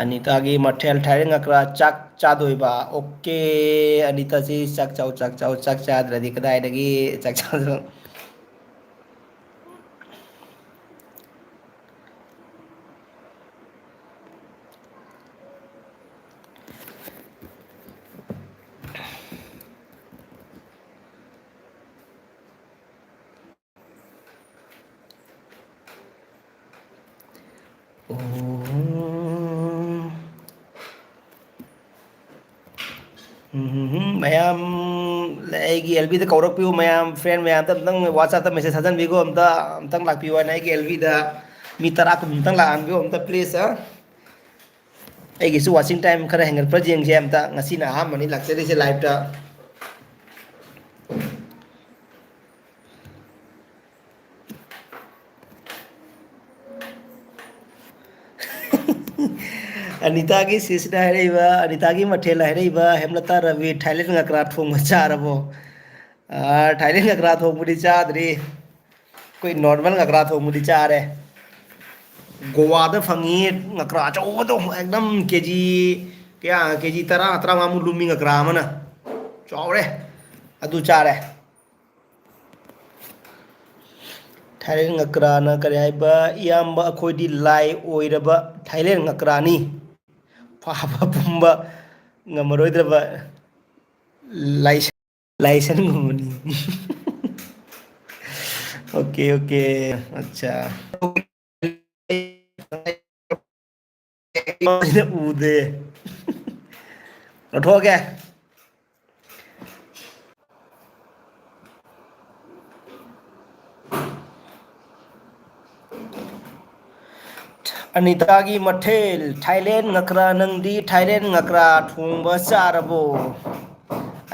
ꯑꯅꯤꯇꯥꯒꯤ ꯃꯊꯦꯜ ꯊꯥꯏꯂꯦꯟ ꯉꯀ꯭ꯔꯥ ꯆꯥꯛ ꯆꯥꯗꯣꯏꯕ꯫ Okay, ꯑꯅꯤꯇꯥꯁꯤ ꯆꯥꯛ ꯆꯥꯎ, ꯆꯥꯛ ꯆꯥꯎ, ꯆꯥꯛ ꯆꯥꯗ꯭ꯔꯗꯤ ꯀꯗꯥꯏꯗꯒꯤ ꯆꯥꯛ ꯆꯥꯗꯣꯏꯅꯣ? ꯎꯝ꯫ ꯎꯝ, ꯃꯌꯥꯝ ꯂꯩ꯫ ꯑꯩꯒꯤ ꯑꯦꯜ ꯕꯤꯗ ꯀꯧꯔꯛꯄꯤꯌꯨ ꯃꯌꯥꯝ, friend ꯃꯌꯥꯝꯗ ꯑꯝꯇꯪ WhatsApp-ꯇ message ꯊꯥꯖꯟꯕꯤꯈꯣ, ꯑꯝꯇ, ꯑꯝꯇꯪ ꯂꯥꯛꯄꯤꯌꯨ ꯍꯥꯏꯅ ꯑꯩꯒꯤ ꯑꯦꯜ ꯕꯤꯗ ꯃꯤ ꯇꯔꯥ ꯀꯨꯟꯃꯨꯛꯇꯪ ꯂꯥꯛꯍꯟꯕꯤꯌꯨ ꯑꯝꯇ please, ꯑ? ꯑꯩꯒꯤꯁꯨ watching time ꯈꯔ ꯍꯦꯟꯒꯠꯄ꯭ꯔꯥ ꯌꯦꯡꯁꯦ ꯑꯝꯇ, ꯉꯁꯤꯅ ꯑꯍꯥꯟꯕꯅꯤ ꯂꯥꯛꯆꯔꯤꯁꯦ live-ꯇ꯫ ꯑꯅꯤꯇꯥꯒꯤ ꯁꯤꯁꯤꯅ ꯍꯥꯏꯔꯛꯏꯕ, ꯑꯅꯤꯇꯥꯒꯤ ꯃꯊꯦꯜ ꯍꯥꯏꯔꯛꯏꯕ, ꯍꯦꯝꯂꯇꯥ ꯔꯕꯤ, ꯊꯥꯏꯂꯦꯟ ꯉꯀ꯭ꯔꯥ ꯊꯣꯡꯕ ꯆꯥꯔꯕꯣ? ꯑꯥ, ꯊꯥꯏꯂꯦꯟ ꯉꯀ꯭ꯔꯥ ꯊꯣꯡꯕꯗꯤ ꯆꯥꯗ꯭ꯔꯤ꯫ ꯑꯩꯈꯣꯏ normal ꯉꯀ꯭ꯔꯥ ꯊꯣꯡꯕꯗꯤ ꯆꯥꯔꯦ꯫ ꯒꯣꯋꯥꯗ ꯐꯪꯉꯤ ꯉꯀ꯭ꯔꯥ ꯑꯆꯧꯕꯗꯣ, ꯑꯦꯛꯗꯝ ꯀꯦ ꯖꯤ ꯀꯌꯥ, ꯀꯦ ꯖꯤ ꯇꯔꯥ, ꯇꯔꯥꯃꯉꯥꯃꯨꯛ ꯂꯨꯝꯃꯤ ꯉꯀ꯭ꯔꯥ ꯑꯃꯅ꯫ ꯆꯥꯎꯔꯦ꯫ ꯑꯗꯨ ꯆꯥꯔꯦ꯫ ꯊꯥꯏꯂꯦꯟ ꯉꯀ꯭ꯔꯥꯅ ꯀꯔꯤ ꯍꯥꯏꯕ? ꯏꯌꯥꯝꯕ, ꯑꯩꯈꯣꯏꯗꯤ ꯂꯥꯏ ꯑꯣꯏꯔꯕ ꯊꯥꯏꯂꯦꯟ ꯉꯀ꯭ꯔꯥꯅꯤ꯫ ꯐꯥꯕ ꯄꯨꯝꯕ ꯉꯝꯃꯔꯣꯏꯗ꯭ꯔꯕ ꯂꯥꯏꯁ-, ꯂꯥꯏꯁꯟꯒꯨꯝꯕꯅꯤ꯫ ꯑꯣꯀꯦ, ꯑꯣꯀꯦ, ꯑꯠꯆꯥ꯫ ꯎꯗꯦ꯫ ꯂꯧꯊꯣꯛꯑꯒꯦ꯫ ꯑꯅꯤꯇꯥꯒꯤ ꯃꯊꯦꯜ, ꯊꯥꯏꯂꯦꯟ ꯉꯀ꯭ꯔꯥ꯫ ꯅꯪꯗꯤ ꯊꯥꯏꯂꯦꯟ ꯉꯀ꯭ꯔꯥ ꯊꯣꯡꯕ ꯆꯥꯔꯕꯣ?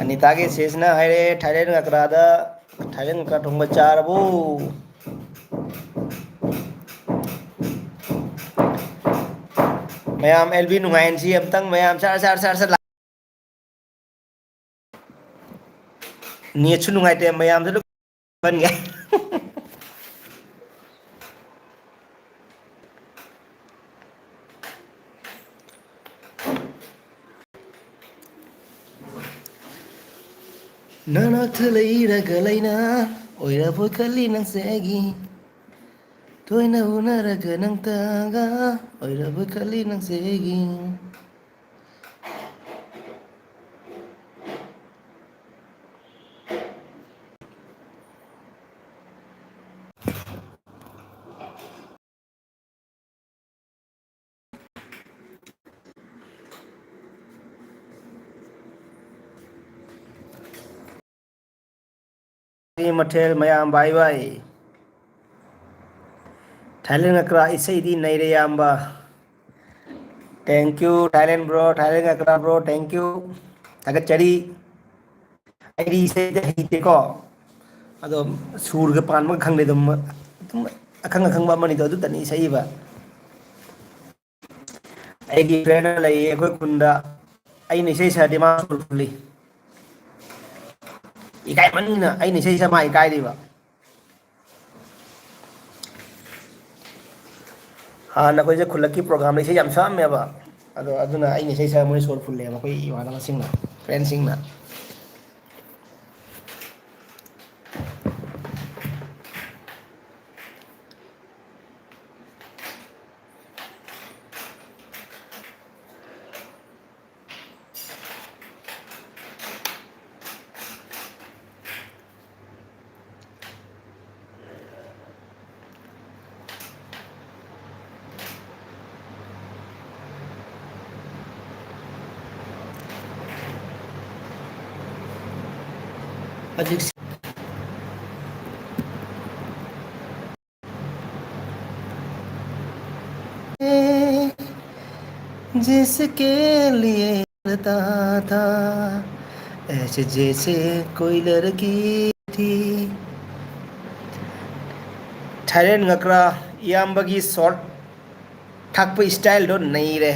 ꯑꯅꯤꯇꯥꯒꯤ ꯁꯤꯁꯅ ꯍꯥꯏꯔꯦ, ꯊꯥꯏꯂꯦꯟ ꯉꯀ꯭ꯔꯥꯗ, ꯊꯥꯏꯂꯦꯟ ꯉꯀ꯭ꯔꯥ ꯊꯣꯡꯕ ꯆꯥꯔꯕꯣ? ꯃꯌꯥꯝ ꯑꯦꯜ ꯕꯤ ꯅꯨꯡꯉꯥꯏꯍꯟꯁꯤ ꯑꯝꯇꯪ, ꯃꯌꯥꯝ ꯁꯥꯔ, ꯁꯥꯔ, ꯁꯥꯔ, ꯁꯥꯔ ꯂꯥꯎ꯫ Net-ꯁꯨ ꯅꯨꯡꯉꯥꯏꯇꯦ, ꯃꯌꯥꯝꯁꯨ ꯂꯣꯏ ꯄꯟꯒꯦ꯫ ꯅꯅꯥꯛꯇ ꯂꯩꯔꯒ ꯂꯩꯅ ꯑꯣꯏꯔꯕꯣꯏ ꯈꯜꯂꯤ ꯅꯪꯁꯦ ꯑꯩꯒꯤ꯫ ꯇꯣꯏꯅ ꯎꯅꯔꯒ ꯅꯪꯇꯒ ꯑꯣꯏꯔꯕꯣꯏ ꯈꯜꯂꯤ ꯅꯪꯁꯦ ꯑꯩꯒꯤ꯫ ꯀꯔꯤ ꯃꯊꯦꯜ ꯃꯌꯥꯝ? ꯕꯥꯏ ꯕꯥꯏ꯫ ꯊꯥꯏꯂꯦꯟ ꯉꯀ꯭ꯔꯥ ꯏꯁꯩꯗꯤ ꯅꯩꯔꯦ ꯏꯌꯥꯝꯕ꯫ Thank you, Thailand bro, Thailand ꯉꯀ꯭ꯔꯥ bro, thank you꯫ ꯊꯥꯒꯠꯆꯔꯤ꯫ ꯑꯩꯗꯤ ꯏꯁꯩꯗꯤ ꯍꯩꯇꯦꯀꯣ, ꯑꯗꯣ ꯁꯨꯔꯒ ꯄꯥꯟꯕꯒ ꯈꯪꯗꯦ, ꯑꯗꯨꯝ, ꯑꯗꯨꯝ ꯑꯈꯪ ꯑꯈꯪꯕ ꯑꯃꯅꯤꯗꯣ ꯑꯗꯨꯇꯅꯤ ꯏꯁꯩꯕ꯫ ꯑꯩꯒꯤ friend ꯑꯃ ꯂꯩꯌꯦ ꯑꯩꯈꯣꯏ ꯈꯨꯟꯗ, ꯑꯩꯅ ꯏꯁꯩ ꯁꯛꯑꯗꯤ ꯃꯥ ꯁꯨꯔ ꯐꯨꯜꯂꯤ꯫ ꯏꯀꯥꯏꯃꯟꯅ ꯑꯩꯅ ꯏꯁꯩ ꯁꯛ ꯃꯥ ꯏꯀꯥꯏꯔꯤꯕ꯫ ꯍꯥꯟꯅ ꯑꯩꯈꯣꯏꯁꯦ ꯈꯨꯜꯂꯛꯀꯤ programꯗ ꯏꯁꯩ ꯌꯥꯝ ꯁꯛꯑꯝꯃꯦꯕ, ꯑꯗꯣ ꯑꯗꯨꯅ ꯑꯩꯅ ꯏꯁꯩ ꯁꯛꯑ ꯃꯣꯏ ꯁꯣꯔ ꯐꯨꯜꯂꯦꯕ ꯑꯩꯈꯣꯏ ꯏꯃꯥꯟꯅꯕꯁꯤꯡꯅ, friendꯁꯤꯡꯅ꯫ ꯍꯧꯖꯤꯛ जिसके लिए था, ऐसे जैसे कोई लड़की थी। Thailand ꯉꯀ꯭ꯔꯥ ꯏꯌꯥꯝꯕꯒꯤ shot ꯊꯥꯛꯄ styleꯗꯣ ꯅꯩꯔꯦ꯫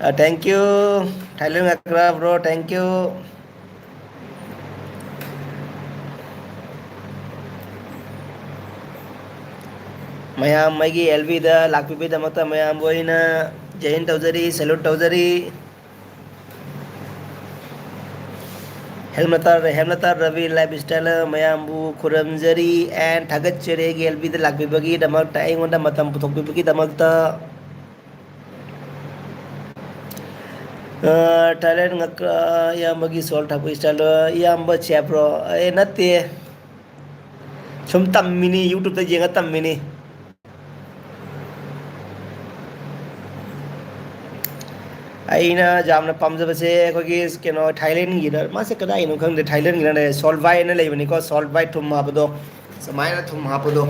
ꯑ, thank you꯫ Thailand ꯉꯀ꯭ꯔꯥ bro, thank you꯫ ꯃꯌꯥꯝ ꯑꯩꯒꯤ ꯑꯦꯜ ꯕꯤꯗ ꯂꯥꯛꯄꯤꯕꯒꯤꯗꯃꯛꯇ ꯃꯌꯥꯝꯕꯨ ꯑꯩꯅ ꯖꯩ ꯍꯤꯟ ꯇꯧꯖꯔꯤ, salute ꯇꯧꯖꯔꯤ꯫ ꯍꯦꯝꯂꯇꯥ, ꯍꯦꯝꯂꯇꯥ ꯔꯕꯤ lifestyle ꯃꯌꯥꯝꯕꯨ ꯈꯨꯔꯨꯝꯖꯔꯤ and ꯊꯥꯒꯠꯆꯔꯤ ꯑꯩꯒꯤ ꯑꯦꯜ ꯕꯤꯗ ꯂꯥꯛꯄꯤꯕꯒꯤꯗꯃꯛꯇ, ꯑꯩꯉꯣꯟꯗ ꯃꯇꯝ ꯄꯨꯊꯣꯛꯄꯤꯕꯒꯤꯗꯃꯛꯇ꯫ ꯑ, Thailand ꯉꯛ-, ꯑ, ꯏꯌꯥꯝꯕꯒꯤ shot ꯊꯥꯛꯄ style, ꯏꯌꯥꯝꯕ chefꯔꯣ? ꯑꯦ, ꯅꯠꯇꯦ꯫ ꯁꯨꯝ ꯇꯝꯃꯤꯅꯤ, YouTubeꯇ ꯌꯦꯡꯉ ꯇꯝꯃꯤꯅꯤ꯫ ꯑꯩꯅ ꯌꯥꯝꯅ ꯄꯥꯝꯖꯕꯁꯦ ꯑꯩꯈꯣꯏꯒꯤ ꯀꯩꯅꯣ ꯊꯥꯏꯂꯦꯟꯒꯤꯗ, ꯃꯥꯁꯦ ꯀꯗꯥꯏꯅꯣ ꯈꯪꯗꯦ, ꯊꯥꯏꯂꯦꯟꯒꯤꯗ ꯂꯩ, ꯁꯣꯜ ꯚꯥꯏ ꯍꯥꯏꯅ ꯂꯩꯕꯅꯤꯀꯣ, ꯁꯣꯜ ꯚꯥꯏ ꯊꯨꯝ ꯍꯥꯞꯄꯗꯣ, ꯁꯨꯃꯥꯏꯅ ꯊꯨꯝ ꯍꯥꯞꯄꯗꯣ꯫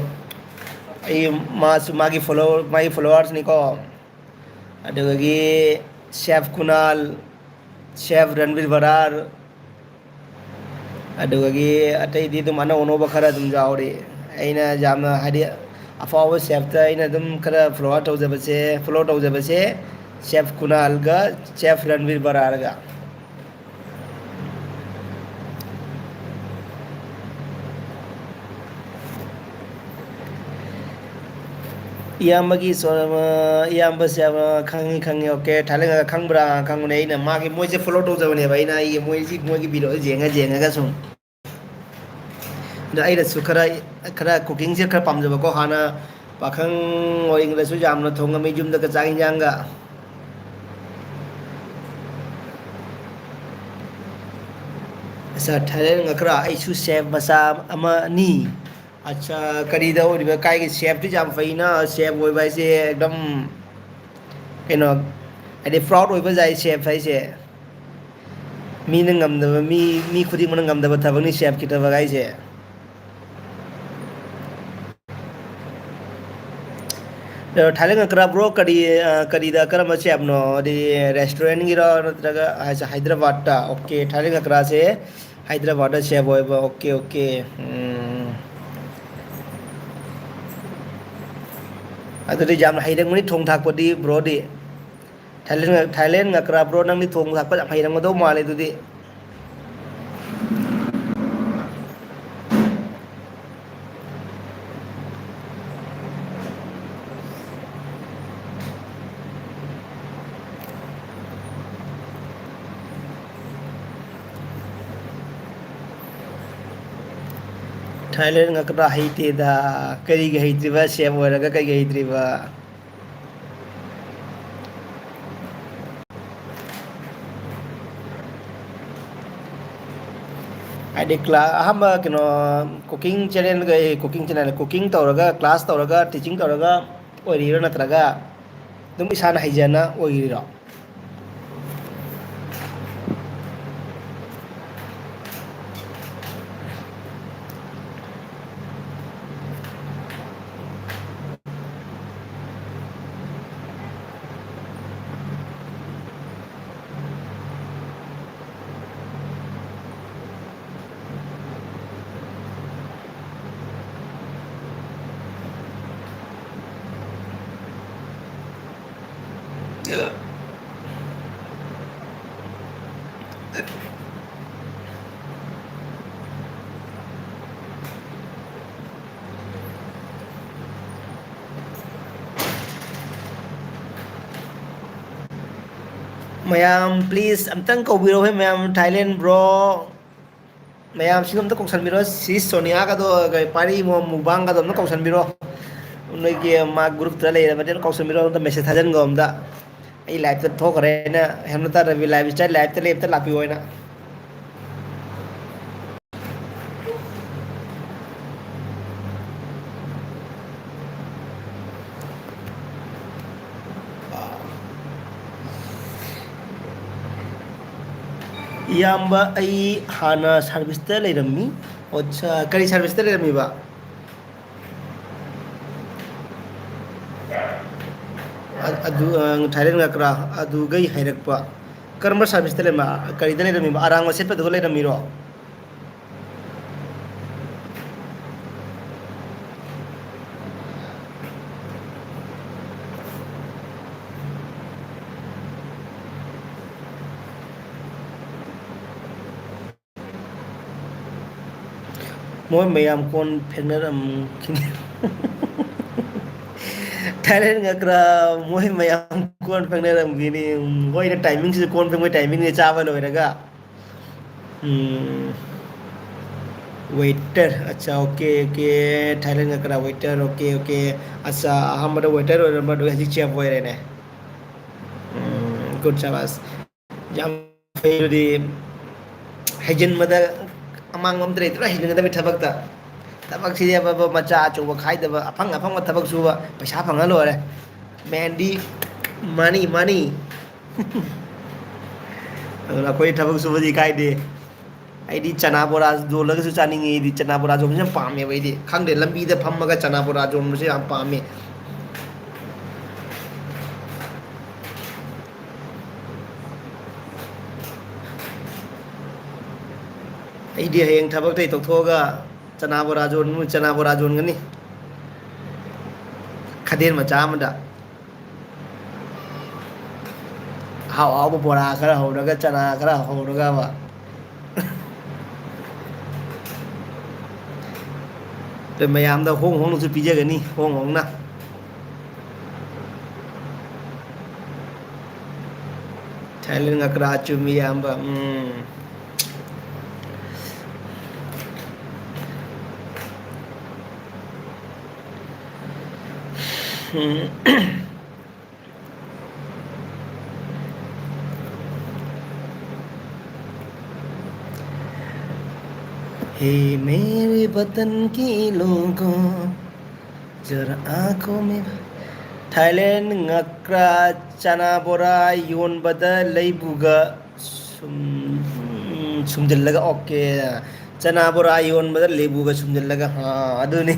ꯑꯩ, ꯃꯥꯁꯨ ꯃꯥꯒꯤ ꯐꯣꯂꯣ ꯃꯥꯒꯤ ꯐꯣꯂꯣꯋꯔꯁꯅꯤꯀꯣ꯫ ꯑꯗꯨꯗꯒꯤ ꯁꯦꯐ ꯀꯨꯅꯥꯜ, ꯁꯦꯐ ꯔꯟꯕꯤꯔ ꯕꯔꯥꯔ, ꯑꯗꯨꯗꯒꯤ ꯑꯇꯩꯗꯤ ꯑꯗꯨꯝ ꯑꯅꯧ ꯑꯅꯧꯕ ꯈꯔ ꯑꯗꯨꯝ ꯌꯥꯎꯔꯤ꯫ ꯑꯩꯅ ꯌꯥꯝꯅ, ꯍꯥꯏꯗꯤ, ꯑꯐꯥꯎꯕ ꯁꯦꯐꯇ ꯑꯩꯅ ꯑꯗꯨꯝ ꯈꯔ ꯐꯣꯂꯣ ꯇꯧꯖꯕꯁꯦ ꯐꯣꯂꯣ ꯇꯧꯖꯕꯁꯦ ꯁꯦꯐ ꯀꯨꯅꯥꯜꯒ ꯁꯦꯐ ꯔꯟꯕꯤꯔ ꯕꯔꯥꯔꯒ꯫ ꯏꯌꯥꯝꯕꯒꯤ ꯁꯣ-, ꯑꯃ, ꯏꯌꯥꯝꯕꯁꯦ ꯑꯃ ꯈꯪꯉꯤ, ꯈꯪꯉꯤ, ꯑꯣꯀꯦ꯫ ꯊꯥꯏꯂꯦꯟꯒ ꯈꯪꯕ꯭ꯔꯥ? ꯈꯪꯕꯅꯦ꯫ ꯑꯩꯅ ꯃꯥꯒꯤ, ꯃꯣꯏꯁꯦ ꯐꯣꯂꯣ ꯇꯧꯖꯕꯅꯦꯕ꯫ ꯑꯩꯅ ꯑꯩꯒꯤ ꯃꯣꯏꯁꯤ, ꯃꯣꯏꯒꯤ ꯚꯤꯗꯤꯑꯣ ꯌꯦꯡꯉ ꯌꯦꯡꯉꯒ ꯁꯨꯝ꯫ ꯑꯗꯣ ꯑꯩꯅꯁꯨ ꯈꯔ, ꯈꯔ ꯀꯨꯀꯤꯡꯁꯦ ꯈꯔ ꯄꯥꯝꯖꯕꯀꯣ꯫ ꯍꯥꯟꯅ ꯄꯥꯈꯪ ꯑꯣꯏꯔꯤꯉꯩꯗꯁꯨ ꯌꯥꯝꯅ ꯊꯣꯡꯉꯝꯃꯤ ꯌꯨꯝꯗꯒ ꯆꯥꯛ ꯌꯦꯟꯁꯥꯡꯒ꯫ ꯑꯠꯆꯥ, ꯊꯥꯏꯂꯦꯟ ꯉꯀ꯭ꯔꯥ, ꯑꯩꯁꯨ ꯁꯦꯐ ꯃꯆꯥ ꯑꯃꯅꯤ꯫ ꯑꯠꯆꯥ, ꯀꯔꯤꯗ ꯑꯣꯏꯔꯤꯕ, ꯀꯥꯏꯒꯤ ꯁꯦꯐꯇꯤ ꯌꯥꯝ ꯐꯩꯅ, ꯁꯦꯐ ꯑꯣꯏꯕ ꯍꯥꯏꯁꯦ ꯑꯦꯛꯗꯝ ꯀꯩꯅꯣ, ꯍꯥꯏꯗꯤ ꯄ꯭ꯔꯥꯎꯗ ꯑꯣꯏꯕ ꯌꯥꯏ ꯁꯦꯐ ꯍꯥꯏꯁꯦ꯫ ꯃꯤꯅ ꯉꯝꯗꯕ, ꯃꯤ, ꯃꯤ ꯈꯨꯗꯤꯡꯃꯛꯅ ꯉꯝꯗꯕ ꯊꯕꯛꯅꯤ ꯁꯦꯐꯀꯤ ꯊꯕꯛ ꯍꯥꯏꯁꯦ꯫ ꯑ, ꯊꯥꯏꯂꯦꯟ ꯉꯀ꯭ꯔꯥ ꯕ꯭ꯔꯣ, ꯀꯔꯤ, ꯑ, ꯀꯔꯤꯗ, ꯀꯔꯝꯕ ꯁꯦꯐꯅꯣ? ꯍꯥꯏꯗꯤ ꯔꯦꯁꯇꯨꯔꯦꯟꯒꯤꯔꯣ ꯅꯠꯇ꯭ꯔꯒ ꯍꯥꯏꯁꯦ ꯍꯥꯏꯗ꯭ꯔꯕꯥꯗꯇ? ꯑꯣꯀꯦ, ꯊꯥꯏꯂꯦꯟ ꯉꯀ꯭ꯔꯥꯁꯦ ꯍꯥꯏꯗ꯭ꯔꯕꯥꯗꯇ ꯁꯦꯐ ꯑꯣꯏꯕ꯫ Okay, okay. ꯎꯝ꯫ ꯑꯗꯨꯗꯤ ꯌꯥꯝꯅ ꯍꯩꯔꯝꯒꯅꯤ ꯊꯣꯡ ꯊꯥꯛꯄꯗꯤ ꯕ꯭ꯔꯣꯗꯤ꯫ ꯊꯥꯏꯂꯦꯟ, ꯊꯥꯏꯂꯦꯟ ꯉꯀ꯭ꯔꯥ ꯕ꯭ꯔꯣ, ꯅꯪꯗꯤ ꯊꯣꯡ ꯊꯥꯛꯄ ꯌꯥꯝ ꯍꯩꯔꯝꯒꯗꯧ ꯃꯥꯜꯂꯦ ꯑꯗꯨꯗꯤ꯫ ꯊꯥꯏꯂꯦꯟ ꯉꯥꯛꯇ ꯍꯩꯇꯦꯗ꯫ ꯀꯔꯤꯒꯤ ꯍꯩꯇ꯭ꯔꯤꯕ? ꯁꯦꯞ ꯑꯣꯏꯔꯒ ꯀꯩꯒꯤ ꯍꯩꯇ꯭ꯔꯤꯕ? ꯍꯥꯏꯗꯤ ꯀ꯭ꯂꯥꯁ ꯑꯍꯥꯟꯕ ꯀꯩꯅꯣ, ꯀꯨꯀꯤꯡ ꯆꯦꯅꯦꯜꯒ, ꯀꯨꯀꯤꯡ ꯆꯦꯅꯦꯜ, ꯀꯨꯀꯤꯡ ꯇꯧꯔꯒ, ꯀ꯭ꯂꯥꯁ ꯇꯧꯔꯒ, ꯇꯤꯆꯤꯡ ꯇꯧꯔꯒ ꯑꯣꯏꯔꯤꯔꯣ, ꯅꯠꯇ꯭ꯔꯒ ꯑꯗꯨꯝ ꯏꯁꯥꯅ ꯍꯩꯖꯅ ꯑꯣꯏꯔꯤꯔꯣ? ꯃꯌꯥꯝ, please, ꯑꯝꯇꯪ ꯀꯧꯕꯤꯔꯛꯎꯍꯦ, ꯃꯌꯥꯝ꯫ Thailand bro, ꯃꯌꯥꯝꯁꯤꯡꯗꯣ ꯑꯝꯇ ꯀꯧꯁꯟꯕꯤꯔꯣ꯫ ꯁꯤ ꯁꯣꯅꯤꯌꯥꯒꯗꯣ, ꯀꯩ, ꯄꯥꯔꯤ ꯃꯣ-, ꯃꯨꯕꯥꯡꯒꯗꯣ ꯑꯝꯇ ꯀꯧꯁꯟꯕꯤꯔꯣ꯫ ꯅꯣꯏꯒꯤ ꯃꯥ group ꯇ ꯂꯩꯔꯕꯅꯤꯅ ꯀꯧꯁꯟꯕꯤꯔꯣ, ꯑꯝꯇ message ꯊꯥꯖꯤꯟꯈꯣ ꯑꯝꯇ꯫ ꯑꯩ live ꯇ ꯊꯣꯛꯈ꯭ꯔꯦꯅ, ꯍꯦꯃꯂꯇꯥ ꯔꯕꯤ live, ꯏꯁꯇꯥꯏꯜ live ꯇ ꯂꯩ, ꯑꯝꯇ ꯂꯥꯛꯄꯤꯌꯣ ꯍꯥꯏꯅ꯫ ꯏꯌꯥꯝꯕ, ꯑꯩ ꯍꯥꯟꯅ service ꯇ ꯂꯩꯔꯝꯃꯤ꯫ ꯑꯣ, ꯑꯠꯆꯥ, ꯀꯔꯤ service ꯇ ꯂꯩꯔꯝꯃꯤꯕ? ꯑ-, ꯑꯗꯨ, ꯑ, Thailand ꯉꯀ꯭ꯔꯥ ꯑꯗꯨꯒꯩ ꯍꯥꯏꯔꯛꯄ꯫ ꯀꯔꯝꯕ service ꯇ ꯂꯩꯔꯝꯃ-, ꯀꯔꯤꯗ ꯂꯩꯔꯝꯃꯤꯕ? ꯑꯔꯥꯡꯕ ꯁꯦꯠꯄꯗꯨꯒ ꯂꯩꯔꯝꯃꯤꯔꯣ? ꯃꯣꯏ ꯃꯌꯥꯝ ꯀꯣꯟ ꯐꯦꯡꯅꯔꯝꯈꯤꯅꯤ꯫ Thailand ꯉꯀ꯭ꯔꯥ, ꯃꯣꯏ ꯃꯌꯥꯝ ꯀꯣꯟ ꯐꯦꯡꯅꯔꯝꯈꯤꯅꯤ꯫ ꯃꯣꯏꯅ timing ꯁꯤꯁꯨ ꯀꯣꯟ ꯐꯦꯡꯕꯩ timing ꯁꯦ ꯆꯥꯕ ꯂꯣꯏꯔꯒ꯫ ꯎꯝ, waiter, ꯑꯠꯆꯥ, okay, okay, Thailand ꯉꯀ꯭ꯔꯥ waiter, okay, okay, ꯑꯠꯆꯥ, ꯑꯍꯥꯟꯕꯗ waiter ꯑꯣꯏꯔꯝꯕꯗꯣ ꯍꯧꯖꯤꯛ chef ꯑꯣꯏꯔꯦꯅꯦ꯫ ꯎꯝ, good, ꯁꯕꯥꯁ꯫ ꯌꯥꯝ ꯐꯩ꯫ ꯑꯗꯨꯗꯤ ꯍꯩꯖꯤꯟꯕꯗ ꯑꯃꯥꯡꯕ ꯑꯝꯇ ꯂꯩꯇ꯭ꯔꯦ, ꯍꯩꯖꯤꯟꯒꯗꯕꯅꯤ ꯊꯕꯛꯇ꯫ ꯊꯕꯛꯁꯤꯗꯤ ꯑꯕ-, ꯑꯕ-, ꯃꯆꯥ ꯑꯆꯧꯕ ꯈꯥꯏꯗꯕ, ꯑꯐꯪ ꯑꯐꯪꯕ ꯊꯕꯛ ꯁꯨꯕ, ꯄꯩꯁꯥ ꯐꯪꯉ ꯂꯣꯏꯔꯦ꯫ Man ꯗꯤ money, money꯫ ꯑꯗꯨꯅ ꯑꯩꯈꯣꯏ ꯊꯕꯛ ꯁꯨꯕꯗꯤ ꯀꯥꯏꯗꯦ꯫ ꯑꯩꯗꯤ ꯆꯅꯥ ꯕꯣꯔꯥ ꯌꯣꯜꯂꯒꯁꯨ ꯆꯥꯅꯤꯡꯉꯤ꯫ ꯑꯩꯗꯤ ꯆꯅꯥ ꯕꯣꯔꯥ ꯌꯣꯟꯕꯁꯦ ꯌꯥꯝ ꯄꯥꯝꯃꯦꯕ꯫ ꯑꯩꯗꯤ ꯈꯪꯗꯦ, ꯂꯝꯕꯤꯗ ꯐꯝꯃꯒ ꯆꯅꯥ ꯕꯣꯔꯥ ꯌꯣꯟꯕꯁꯦ ꯌꯥꯝ ꯄꯥꯝꯃꯦ꯫ ꯑꯩꯗꯤ ꯍꯌꯦꯡ ꯊꯕꯛꯇꯩ ꯇꯧꯊꯣꯛꯑꯒ ꯆꯅꯥ ꯕꯣꯔꯥ ꯌꯣꯟ-, ꯆꯅꯥ ꯕꯣꯔꯥ ꯌꯣꯟꯒꯅꯤ꯫ ꯈꯗꯦꯟ ꯃꯆꯥ ꯑꯃꯗ꯫ ꯑꯍꯥꯎ ꯑꯍꯥꯎꯕ ꯕꯣꯔꯥ ꯈꯔ ꯍꯧꯔꯒ, ꯆꯅꯥ ꯈꯔ ꯍꯧꯔꯒ ꯑꯃ꯫ ꯑꯗꯨ ꯃꯌꯥꯝꯗ ꯍꯣꯡ ꯍꯣꯡꯅꯁꯨ ꯄꯤꯖꯒꯅꯤ, ꯍꯣꯡ ꯍꯣꯡꯅ꯫ ꯊꯥꯏꯂꯦꯟ ꯉꯀ꯭ꯔꯥ ꯆꯨꯝꯃꯤ, ꯏꯌꯥꯝꯕ꯫ ꯎꯝ꯫ ꯎꯝ꯫ हे मेरे वतन के लोगों, जरा आंखों में। ꯊꯥꯏꯂꯦꯟ ꯉꯀ꯭ꯔꯥ ꯆꯅꯥ ꯕꯣꯔꯥ ꯌꯣꯟꯕꯗ ꯂꯩꯕꯨꯒ ꯁꯨꯝ-, ꯎꯝ, ꯁꯨꯝꯖꯤꯜꯂꯒ, ꯑꯣꯀꯦ꯫ ꯆꯅꯥ ꯕꯣꯔꯥ ꯌꯣꯟꯕꯗ ꯂꯦꯕꯨꯒ ꯁꯨꯝꯖꯤꯜꯂꯒ, ꯑꯥ, ꯑꯗꯨꯅꯤ꯫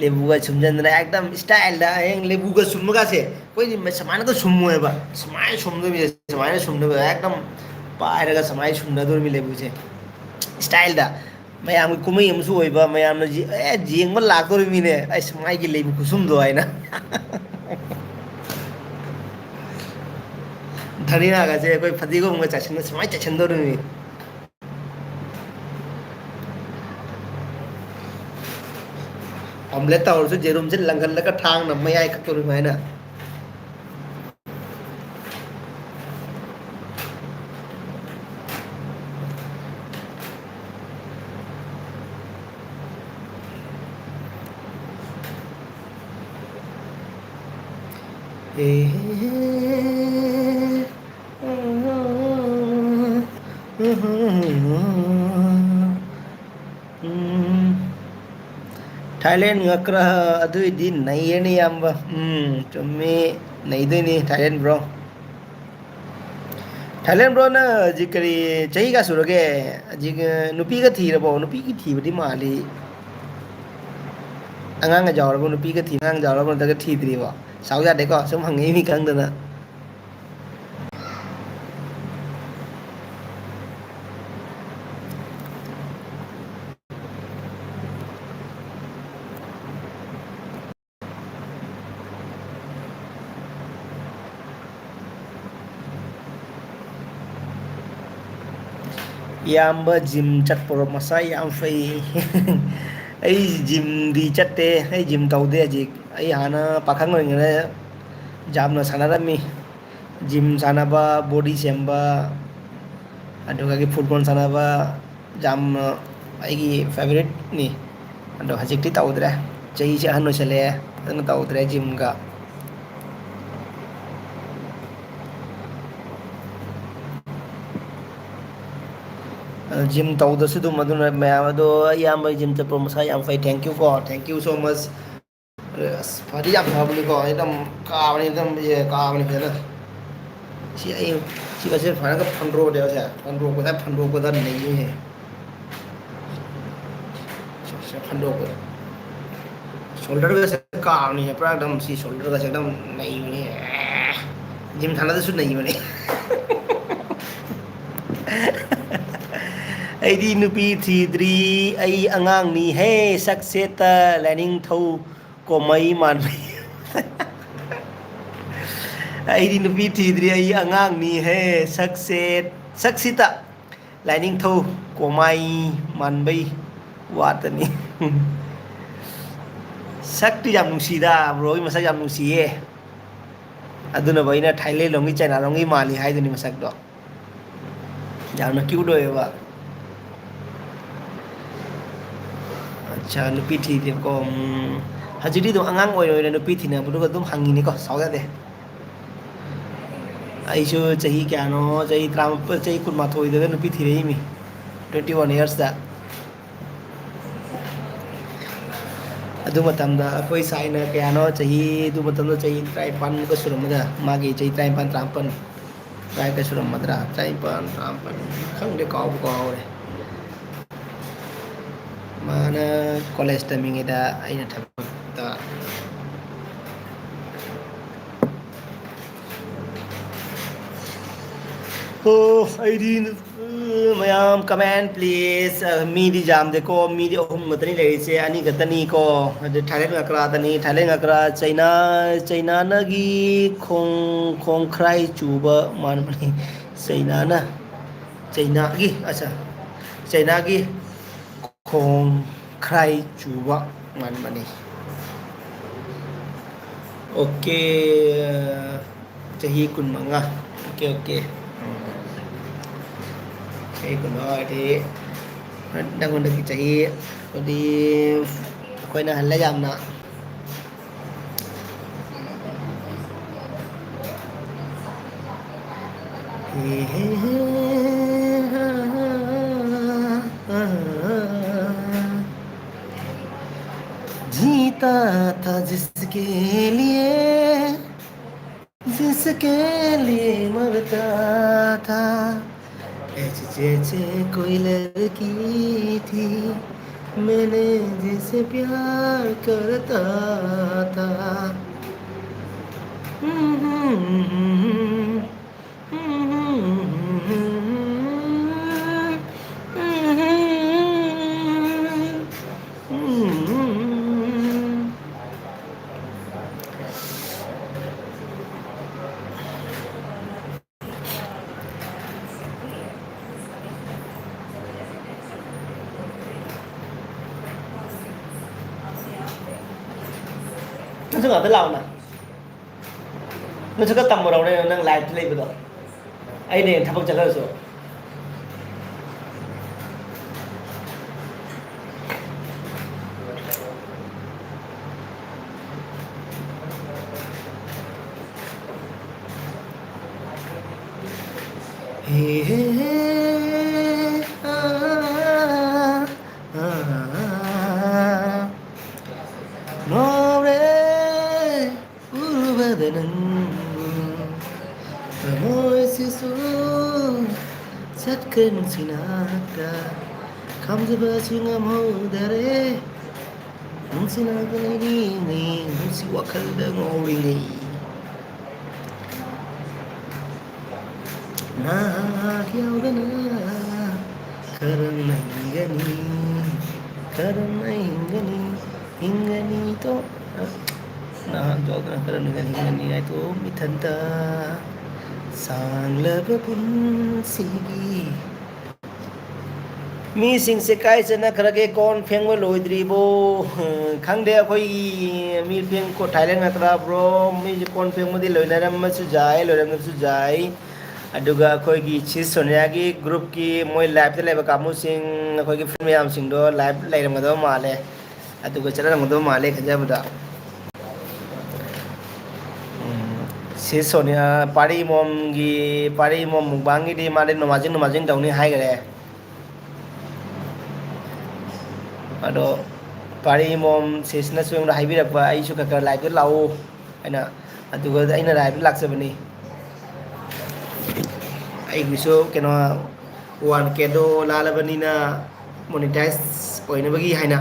ꯂꯦꯕꯨꯒ ꯁꯨꯝꯖꯤꯟꯗꯅ ꯑꯦꯛꯗꯝ ꯏꯁꯇꯥꯏꯜꯗ, ꯍꯌꯦꯡ ꯂꯦꯕꯨꯒ ꯁꯨꯝꯕꯒꯁꯦ ꯑꯩꯈꯣꯏꯗꯤ ꯁꯨꯃꯥꯏꯅꯒ ꯁꯨꯝꯃꯣꯏꯕ꯫ ꯁꯨꯃꯥꯏꯅ ꯁꯨꯝꯗꯣꯏꯅꯤ, ꯁꯨꯃꯥꯏꯅ ꯁꯨꯝꯗꯣꯏꯕ, ꯑꯦꯛꯗꯝ ꯄꯥꯏꯔꯒ ꯁꯨꯃꯥꯏꯅ ꯁꯨꯝꯅꯗꯣꯔꯤꯃꯤ ꯂꯦꯕꯨꯁꯦ꯫ ꯏꯁꯇꯥꯏꯜꯗ꯫ ꯃꯌꯥꯝꯒꯤ ꯀꯨꯝꯍꯩ ꯑꯃꯁꯨ ꯑꯣꯏꯕ, ꯃꯌꯥꯝꯅ ꯌꯦ-, ꯑꯦ, ꯌꯦꯡꯕ ꯂꯥꯛꯇꯣꯔꯤꯃꯤꯅꯦ꯫ ꯑꯁ, ꯃꯥꯒꯤ ꯂꯩꯕ ꯈꯨꯁꯨꯝꯗꯣ ꯍꯥꯏꯅ꯫ ꯙꯅꯤꯌꯥꯒꯁꯦ ꯑꯩꯈꯣꯏ ꯐꯗꯤꯒꯣꯝꯒ ꯆꯥꯏꯁꯤꯟꯅ ꯁꯨꯃꯥꯏꯅ ꯆꯥꯏꯁꯤꯟꯗꯧꯔꯤꯃꯤ꯫ ꯑꯣꯝꯂꯦꯠ ꯇꯧꯔꯁꯨ ꯌꯦꯔꯨꯝꯁꯦ ꯂꯪꯍꯜꯂꯒ ꯊꯥꯡꯅ ꯃꯌꯥꯏ ꯀꯛꯇꯧꯔꯤꯃꯤ ꯍꯥꯏꯅ꯫ ꯎꯝ꯫ ꯊꯥꯏꯂꯦꯟ ꯉꯀ꯭ꯔꯥ ꯑꯗꯨꯏꯗꯤ ꯅꯩꯔꯅꯤ, ꯏꯌꯥꯝꯕ꯫ ꯎꯝ, ꯆꯨꯝꯃꯤ, ꯅꯩꯗꯣꯏꯅꯤ, ꯊꯥꯏꯂꯦꯟ ꯕ꯭ꯔꯣ꯫ ꯊꯥꯏꯂꯦꯟ ꯕ꯭ꯔꯣ, ꯅꯪ ꯍꯧꯖꯤꯛ ꯀꯔꯤ, ꯆꯍꯤ ꯀꯌꯥ ꯁꯨꯔꯒꯦ? ꯍꯧꯖꯤꯛ, ꯑ, ꯅꯨꯄꯤꯒ ꯊꯤꯔꯕꯣ? ꯅꯨꯄꯤꯒꯤ ꯊꯤꯕꯗꯤ ꯃꯥꯜꯂꯤ꯫ ꯑꯉꯥꯡꯒ ꯌꯥꯎꯔꯕꯣ? ꯅꯨꯄꯤꯒ ꯊꯤ-, ꯑꯉꯥꯡ ꯌꯥꯎꯔꯕꯣ? ꯅꯠꯇ꯭ꯔꯒ ꯊꯤꯗ꯭ꯔꯤꯕꯣ? ꯁꯥꯎ ꯌꯥꯗꯦꯀꯣ, ꯁꯨꯝ ꯍꯪꯉꯛꯏ ꯃꯤ ꯈꯪꯗꯅ꯫ ꯏꯌꯥꯝꯕ ꯖꯤꯝ ꯆꯠꯄ꯭ꯔꯣ? ꯃꯁꯥ ꯌꯥꯝ ꯐꯩ꯫ ꯑꯩ ꯖꯤꯝꯗꯤ ꯆꯠꯇꯦ, ꯑꯩ ꯖꯤꯝ ꯇꯧꯗꯦ ꯍꯧꯖꯤꯛ꯫ ꯑꯩ ꯍꯥꯟꯅ ꯄꯥꯈꯪ ꯑꯣꯏꯔꯤꯉꯩꯗ ꯌꯥꯝꯅ ꯁꯥꯟꯅꯔꯝꯃꯤ꯫ ꯖꯤꯝ ꯁꯥꯟꯅꯕ, ꯕꯣꯗꯤ ꯁꯦꯝꯕ, ꯑꯗꯨꯗꯒꯤ ꯐꯨꯠꯕꯣꯜ ꯁꯥꯟꯅꯕ ꯌꯥꯝꯅ ꯑꯩꯒꯤ ꯐꯦꯕꯣꯔꯥꯏꯠꯅꯤ꯫ ꯑꯗꯣ ꯍꯧꯖꯤꯛꯇꯤ ꯇꯧꯗ꯭ꯔꯦ, ꯆꯍꯤꯁꯦ ꯑꯍꯟ ꯑꯣꯏꯁꯜꯂꯛꯑꯦ, ꯑꯗꯨꯅ ꯇꯧꯗ꯭ꯔꯦ ꯖꯤꯝꯒ꯫ ꯑꯗꯣ ꯖꯤꯝ ꯇꯧꯗ꯭ꯔꯁꯨ ꯑꯗꯨꯝ, ꯑꯗꯨꯅ ꯃꯌꯥꯝ ꯑꯗꯣ, ꯏꯌꯥꯝꯕ ꯖꯤꯝ ꯆꯠꯄ ꯃꯁꯥ ꯌꯥꯝ ꯐꯩ, thank you ꯀꯣ, thank you so much꯫ ꯑꯁ, ꯐꯗꯤ ꯌꯥꯝ ꯐꯕꯅꯤꯀꯣ, ꯑꯩ ꯑꯗꯨꯝ ꯀꯥꯕꯅꯤ, ꯑꯗꯨꯝ, ꯑꯦ, ꯀꯥꯕꯅꯤ ꯐꯖꯅ꯫ ꯁꯤ ꯑꯩ, ꯁꯤꯒꯁꯦ ꯐꯔꯒ ꯐꯟꯗ꯭ꯔꯣꯗꯦꯕꯁꯦ, ꯐꯟꯗ꯭ꯔꯣꯛꯄꯗ, ꯐꯟꯗ꯭ꯔꯣꯛꯄꯗ ꯅꯩꯌꯦ꯫ ꯁꯦ, ꯁꯦ, ꯐꯟꯗꯣꯛꯄ꯫ ꯁꯣꯜꯗꯔꯒꯁꯦ ꯀꯥꯕꯅꯤ, ꯄꯨꯔꯥ ꯑꯗꯨꯝ ꯁꯤ ꯁꯣꯜꯗꯔꯒꯁꯦ ꯑꯗꯨꯝ ꯅꯩꯕꯅꯤ꯫ ꯑꯦ, ꯖꯤꯝ ꯁꯥꯟꯅꯗꯁꯨ ꯅꯩꯕꯅꯤ꯫ ꯑꯩꯗꯤ ꯅꯨꯄꯤ ꯊꯤꯗ꯭ꯔꯤ, ꯑꯩ ꯑꯉꯥꯡꯅꯤ ꯍꯦ, ꯁꯛꯁꯦꯠꯇ ꯂꯥꯏꯅꯤꯡꯊꯧ ꯀꯣꯃꯩ ꯃꯥꯟꯕꯤ꯫ ꯑꯩꯗꯤ ꯅꯨꯄꯤ ꯊꯤꯗ꯭ꯔꯤ, ꯑꯩ ꯑꯉꯥꯡꯅꯤ ꯍꯦ, ꯁꯛꯁꯦꯠ, ꯁꯛꯁꯤꯇ ꯂꯥꯏꯅꯤꯡꯊꯧ ꯀꯣꯃꯥꯏ ꯃꯥꯟꯕꯩ ꯋꯥꯇꯅꯤ꯫ ꯁꯛꯇꯤ ꯌꯥꯝ ꯅꯨꯡꯁꯤꯗ, ꯕ꯭ꯔꯣꯒꯤ ꯃꯁꯛ ꯌꯥꯝ ꯅꯨꯡꯁꯤꯌꯦ꯫ ꯑꯗꯨꯅꯕꯨ ꯑꯩꯅ ꯊꯥꯏꯂꯦꯟ ꯂꯣꯝꯒꯤ, ꯆꯥꯏꯅꯥ ꯂꯣꯝꯒꯤ ꯃꯥꯜꯂꯤ ꯍꯥꯏꯗꯨꯅꯤ ꯃꯁꯛꯇꯣ꯫ ꯌꯥꯝꯅ cute ꯑꯣꯏꯌꯦꯕ꯫ ꯑꯠꯆꯥ, ꯅꯨꯄꯤ ꯊꯤꯗꯦꯕꯀꯣ꯫ ꯎꯝ, ꯍꯧꯖꯤꯛꯇꯤ ꯑꯗꯨꯝ ꯑꯉꯥꯡ ꯑꯣꯏꯅ ꯑꯣꯏꯅ ꯅꯨꯄꯤ ꯊꯤꯅꯕꯗꯨꯒ ꯑꯗꯨꯝ ꯍꯪꯉꯤꯅꯤꯀꯣ, ꯁꯥꯎ ꯌꯥꯗꯦ꯫ ꯑꯩꯁꯨ ꯆꯍꯤ ꯀꯌꯥꯅꯣ, ꯆꯍꯤ ꯇꯔꯥꯃꯥꯄꯜ, ꯆꯍꯤ ꯀꯨꯟꯃꯥꯊꯣꯏꯗꯒ ꯅꯨꯄꯤ ꯊꯤꯔꯛꯏꯃꯤ, twenty one yearsꯇ꯫ ꯑꯗꯨ ꯃꯇꯝꯗ ꯑꯩꯈꯣꯏ ꯁꯥꯏꯅ ꯀꯌꯥꯅꯣ ꯆꯍꯤ, ꯑꯗꯨ ꯃꯇꯝꯗ ꯆꯍꯤ ꯇꯔꯥꯅꯤꯄꯥꯟꯃꯨꯛꯀ ꯁꯨꯔꯝꯃꯗ꯭ꯔꯥ, ꯃꯥꯒꯤ ꯆꯍꯤ ꯇꯔꯥꯅꯤꯄꯥꯟ, ꯇꯔꯥꯃꯥꯄꯟ ꯇꯔꯥꯇꯔꯦꯠꯀ ꯁꯨꯔꯝꯃꯗ꯭ꯔꯥ, ꯇꯔꯥꯅꯤꯄꯥꯟ, ꯇꯔꯥꯃꯥꯄꯟ, ꯈꯪꯗꯦ, ꯀꯥꯎꯕꯨ ꯀꯥꯎꯔꯦ꯫ ꯃꯥꯅ ꯀꯣꯂꯦꯖ ꯇꯝꯃꯤꯉꯩꯗ ꯑꯩꯅ ꯊꯕꯛꯇ꯫ ꯑꯣ, ꯑꯩꯗꯤ, ꯎ, ꯃꯌꯥꯝ comment please꯫ ꯑ, ꯃꯤꯗꯤ ꯌꯥꯝꯗꯦꯀꯣ, ꯃꯤꯗꯤ ꯑꯍꯨꯝ ꯈꯛꯇꯅꯤ ꯂꯩꯔꯤꯁꯦ, ꯑꯅꯤ ꯈꯛꯇꯅꯤꯀꯣ꯫ ꯑꯗꯨ ꯊꯥꯏꯂꯦꯟ ꯉꯀ꯭ꯔꯥꯗꯅꯤ, ꯊꯥꯏꯂꯦꯟ ꯉꯀ꯭ꯔꯥ, ꯆꯩꯅꯥ, ꯆꯩꯅꯥꯅꯒꯤ ꯈꯣꯡ-, ꯈꯣꯡꯈ꯭ꯔꯥꯏ ꯆꯨꯕ ꯃꯥꯟꯕꯅꯤ꯫ ꯆꯩꯅꯥꯅ ꯆꯩꯅꯥꯒꯤ, ꯑꯠꯆꯥ, ꯆꯩꯅꯥꯒꯤ ꯈꯣꯡꯈ꯭ꯔꯥꯏ ꯆꯨꯕ ꯃꯥꯟꯕꯅꯤ꯫ ꯑꯣꯀꯦ, ꯆꯍꯤ ꯀꯨꯟꯃꯉꯥ꯫ Okay, okay. ꯎꯝ꯫ ꯆꯍꯤ ꯀꯨꯟꯃꯉꯥ ꯑꯣꯏꯔꯗꯤ ꯅꯪꯉꯣꯟꯗꯒꯤ ꯆꯍꯤ, ꯑꯗꯨꯗꯤ ꯑꯩꯈꯣꯏꯅ ꯍꯜꯂꯦ ꯌꯥꯝꯅ꯫ जीता था जिसके लिए, जिसके लिए मरता था। ऐसी जैसे कोई लड़की थी, मैंने जिसे प्यार करता था। ꯅꯪꯁꯨ ꯉꯥꯛꯇ ꯂꯥꯛꯑꯣꯅ꯫ ꯅꯪꯁꯨ ꯈꯔ ꯇꯝꯃꯨꯔꯣꯅꯦ, ꯅꯪ ꯂꯥꯏꯐꯇ ꯂꯩꯕꯗꯣ꯫ ꯑꯩꯅ ꯍꯦꯟꯅ ꯊꯕꯛ ꯆꯠꯂꯁꯨ꯫ ꯍꯦ, ꯍꯦ, ꯍꯦ, ꯑꯥ, ꯑꯥ, ꯑꯥ꯫ ꯉꯥꯎꯔꯦ ꯎꯔꯨꯕꯗ ꯅꯪꯕꯨ, ꯊꯃꯣꯏꯁꯤꯁꯨ ꯆꯠꯈ꯭ꯔꯦ ꯅꯨꯡꯁꯤ ꯅꯥꯛꯇ, ꯈꯥꯝꯖꯕꯁꯨ ꯉꯝꯍꯧꯗꯔꯦ꯫ ꯅꯨꯡꯁꯤ ꯅꯥꯛꯇ ꯂꯩꯔꯤꯉꯩ, ꯅꯨꯡꯁꯤ ꯋꯥꯈꯜꯗ ꯉꯥꯎꯔꯤꯉꯩ꯫ ꯅꯍꯥꯛ ꯌꯥꯎꯗꯅ ꯀꯔꯝꯅ ꯍꯤꯡꯒꯅꯤ? ꯀꯔꯝꯅ ꯍꯤꯡꯒꯅꯤ? ꯍꯤꯡꯒꯅꯤ ꯇꯣ-, ꯅꯍꯥꯛ ꯌꯥꯎꯗꯅ ꯀꯔꯝꯅ ꯍꯤꯡꯒꯅꯤ? ꯍꯤꯡꯒꯅꯤ ꯍꯥꯏꯗꯣ ꯏꯊꯟꯇ꯫ ꯁꯥꯡꯂꯕ ꯄꯨꯟꯁꯤꯒꯤ ꯃꯤꯁꯤꯡꯁꯦ ꯀꯥꯏ ꯆꯠꯅꯈ꯭ꯔꯒꯦ? ꯀꯣꯟ ꯐꯦꯡꯕ ꯂꯣꯏꯗ꯭ꯔꯤꯕꯣ? ꯈꯪꯗꯦ, ꯑꯩꯈꯣꯏꯒꯤ ꯃꯤ ꯐꯦꯡ-, ꯀꯣ-, ꯊꯥꯏꯂꯦꯟ ꯅꯠꯇ꯭ꯔꯥ ꯕ꯭ꯔꯣ? ꯃꯤꯁꯦ ꯀꯣꯟ ꯐꯦꯡꯕꯗꯤ ꯂꯣꯏꯅꯔꯝꯕꯁꯨ ꯌꯥꯏ, ꯂꯣꯏꯔꯝꯗꯕꯁꯨ ꯌꯥꯏ꯫ ꯑꯗꯨꯒ ꯑꯩꯈꯣꯏꯒꯤ ꯁꯤ ꯁꯣꯅꯤꯌꯥꯒꯤ ꯒ꯭ꯔꯨꯞꯀꯤ ꯃꯣꯏ ꯂꯥꯏꯞꯇ ꯂꯩꯕ ꯀꯥꯡꯕꯨꯁꯤꯡ, ꯑꯩꯈꯣꯏꯒꯤ ꯐ꯭ꯔꯦꯟ ꯃꯌꯥꯝꯁꯤꯡꯗꯣ ꯂꯥꯏꯞ ꯂꯩꯔꯝꯒꯗꯕ ꯃꯥꯜꯂꯦ꯫ ꯑꯗꯨꯒ ꯆꯠꯅꯔꯝꯒꯗꯕ ꯃꯥꯜꯂꯦ ꯈꯟꯖꯕꯗ꯫ ꯎꯝ, ꯁꯤ ꯁꯣꯅꯤꯌꯥ, ꯄꯥꯔꯤ ꯃꯣꯝꯒꯤ, ꯄꯥꯔꯤ ꯃꯣꯝ ꯃꯨꯛꯕꯥꯡꯒꯤꯗꯤ ꯃꯥꯗꯤ ꯅꯣꯡꯃꯥꯏꯖꯤꯡ, ꯅꯣꯡꯃꯥꯏꯖꯤꯡ ꯇꯧꯅꯤ ꯍꯥꯏꯈꯔꯦ꯫ ꯑꯗꯣ ꯄꯥꯔꯤ ꯃꯣꯝ ꯁꯤꯁꯅꯁꯨ ꯑꯩꯉꯣꯟꯗ ꯍꯥꯏꯕꯤꯔꯛꯄ, "ꯑꯩꯁꯨ ꯈꯔ ꯈꯔ ꯂꯥꯏꯞꯇ ꯂꯥꯛꯑꯣ" ꯍꯥꯏꯅ꯫ ꯑꯗꯨꯒ ꯑꯩꯅ ꯂꯥꯏꯞꯇ ꯂꯥꯛꯆꯕꯅꯤ꯫ ꯑꯩꯒꯤꯁꯨ ꯀꯩꯅꯣ, ꯋꯥꯟ ꯀꯦꯗꯣ ꯂꯥꯜꯂꯕꯅꯤꯅ ꯃꯣꯅꯤꯇꯥꯏꯖ ꯑꯣꯏꯅꯕꯒꯤ ꯍꯥꯏꯅ꯫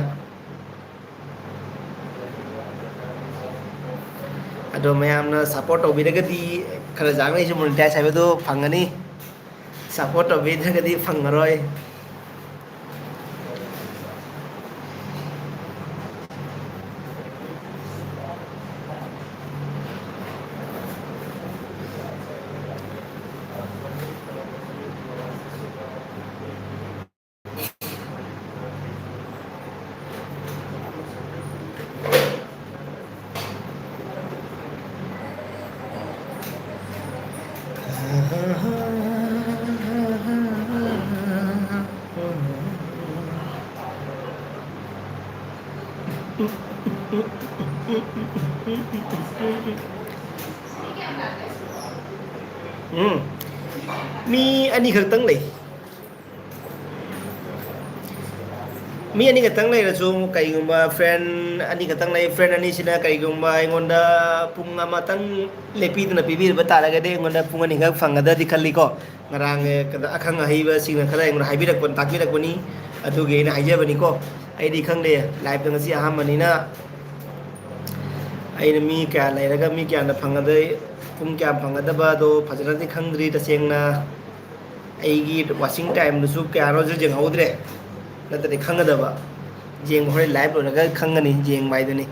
ꯑꯗꯣ ꯃꯌꯥꯝꯅ ꯁꯞꯄꯣꯔꯠ ꯇꯧꯕꯤꯔꯒꯗꯤ ꯈꯔ ꯆꯥꯡꯅ ꯑꯩꯁꯨ ꯃꯣꯅꯤꯇꯥꯏꯖ ꯍꯥꯏꯕꯗꯨ ꯐꯪꯒꯅꯤ꯫ ꯁꯞꯄꯣꯔꯠ ꯇꯧꯕꯤꯗ꯭ꯔꯒꯗꯤ ꯐꯪꯉꯔꯣꯏ꯫ ꯎꯝ꯫ ꯃꯤ ꯑꯅꯤꯈꯛꯇꯪ ꯂꯩ꯫ ꯃꯤ ꯑꯅꯤꯈꯛꯇꯪ ꯂꯩꯔꯁꯨ, ꯀꯩꯒꯨꯝꯕ ꯐ꯭ꯔꯦꯟ ꯑꯅꯤꯈꯛꯇꯪ ꯂꯩ, ꯐ꯭ꯔꯦꯟ ꯑꯅꯤꯁꯤꯅ ꯀꯩꯒꯨꯝꯕ ꯑꯩꯉꯣꯟꯗ ꯄꯨꯡ ꯑꯃꯇꯪ ꯂꯦꯞꯄꯤꯗꯨꯅ ꯄꯤꯕꯤꯔꯕ ꯇꯥꯔꯒꯗꯤ, ꯑꯩꯉꯣꯟꯗ ꯄꯨꯡ ꯑꯅꯤꯈꯛ ꯐꯪꯒꯗ꯭ꯔꯗꯤ ꯈꯜꯂꯤꯀꯣ꯫ ꯉꯔꯥꯡ, ꯑꯦ, ꯀꯩꯅꯣ, ꯑꯈꯪ ꯑꯍꯩꯕꯁꯤꯡꯅ ꯈꯔ ꯑꯩꯉꯣꯟꯗ ꯍꯥꯏꯕꯤꯔꯛꯄ, ꯇꯥꯛꯄꯤꯔꯛꯄꯅꯤ꯫ ꯑꯗꯨꯒꯤ ꯑꯩꯅ ꯍꯥꯏꯖꯕꯅꯤꯀꯣ꯫ ꯑꯩꯗꯤ ꯈꯪꯗꯦ, ꯂꯥꯏꯞꯇ ꯉꯁꯤ ꯑꯍꯥꯟꯕꯅꯤꯅ ꯑꯩꯅ ꯃꯤ ꯀꯌꯥ ꯂꯩꯔꯒ ꯃꯤ ꯀꯌꯥꯅ ꯐꯪꯒꯗꯣꯏ, ꯄꯨꯡ ꯀꯌꯥ ꯐꯪꯒꯗꯕꯗꯣ ꯐꯖꯅꯗꯤ ꯈꯪꯗ꯭ꯔꯤ ꯇꯁꯦꯡꯅ꯫ ꯑꯩꯒꯤ ꯋꯥꯆꯤꯡ ꯇꯥꯏꯝꯗꯨꯁꯨ ꯀꯌꯥꯅꯣꯁꯨ ꯌꯦꯡꯍꯧꯗ꯭ꯔꯦ, ꯅꯠꯇ꯭ꯔꯗꯤ ꯈꯪꯒꯗꯕ꯫ ꯌꯦꯡꯕ ꯍꯣꯔꯦꯟ ꯂꯥꯏꯞ ꯂꯣꯏꯔꯒ ꯈꯪꯒꯅꯤ, ꯌꯦꯡꯕ ꯍꯥꯏꯗꯨꯅꯤ꯫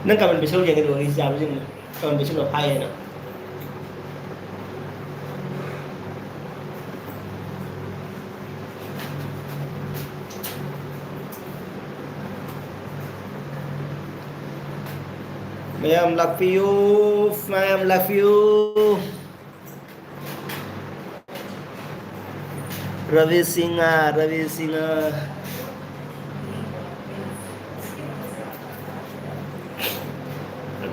ꯅꯪ ꯀꯃꯟ ꯄꯤꯁꯜꯂꯨ ꯌꯦꯡꯒꯦ, ꯑꯗꯨꯒ ꯔꯤꯜꯁ ꯌꯥꯕ꯭ꯔꯥ ꯌꯦꯡꯉꯨ꯫ ꯀꯃꯟ ꯄꯤꯁꯜꯂꯣ, ꯍꯥꯏ ꯍꯥꯏꯅ꯫ ꯃꯌꯥꯝ ꯂꯥꯛꯄꯤꯌꯨ, ꯃꯌꯥꯝ ꯂꯥꯛꯄꯤꯌꯨ꯫ ꯔꯕꯤ ꯁꯤꯡꯍ, ꯔꯕꯤ ꯁꯤꯡꯍ꯫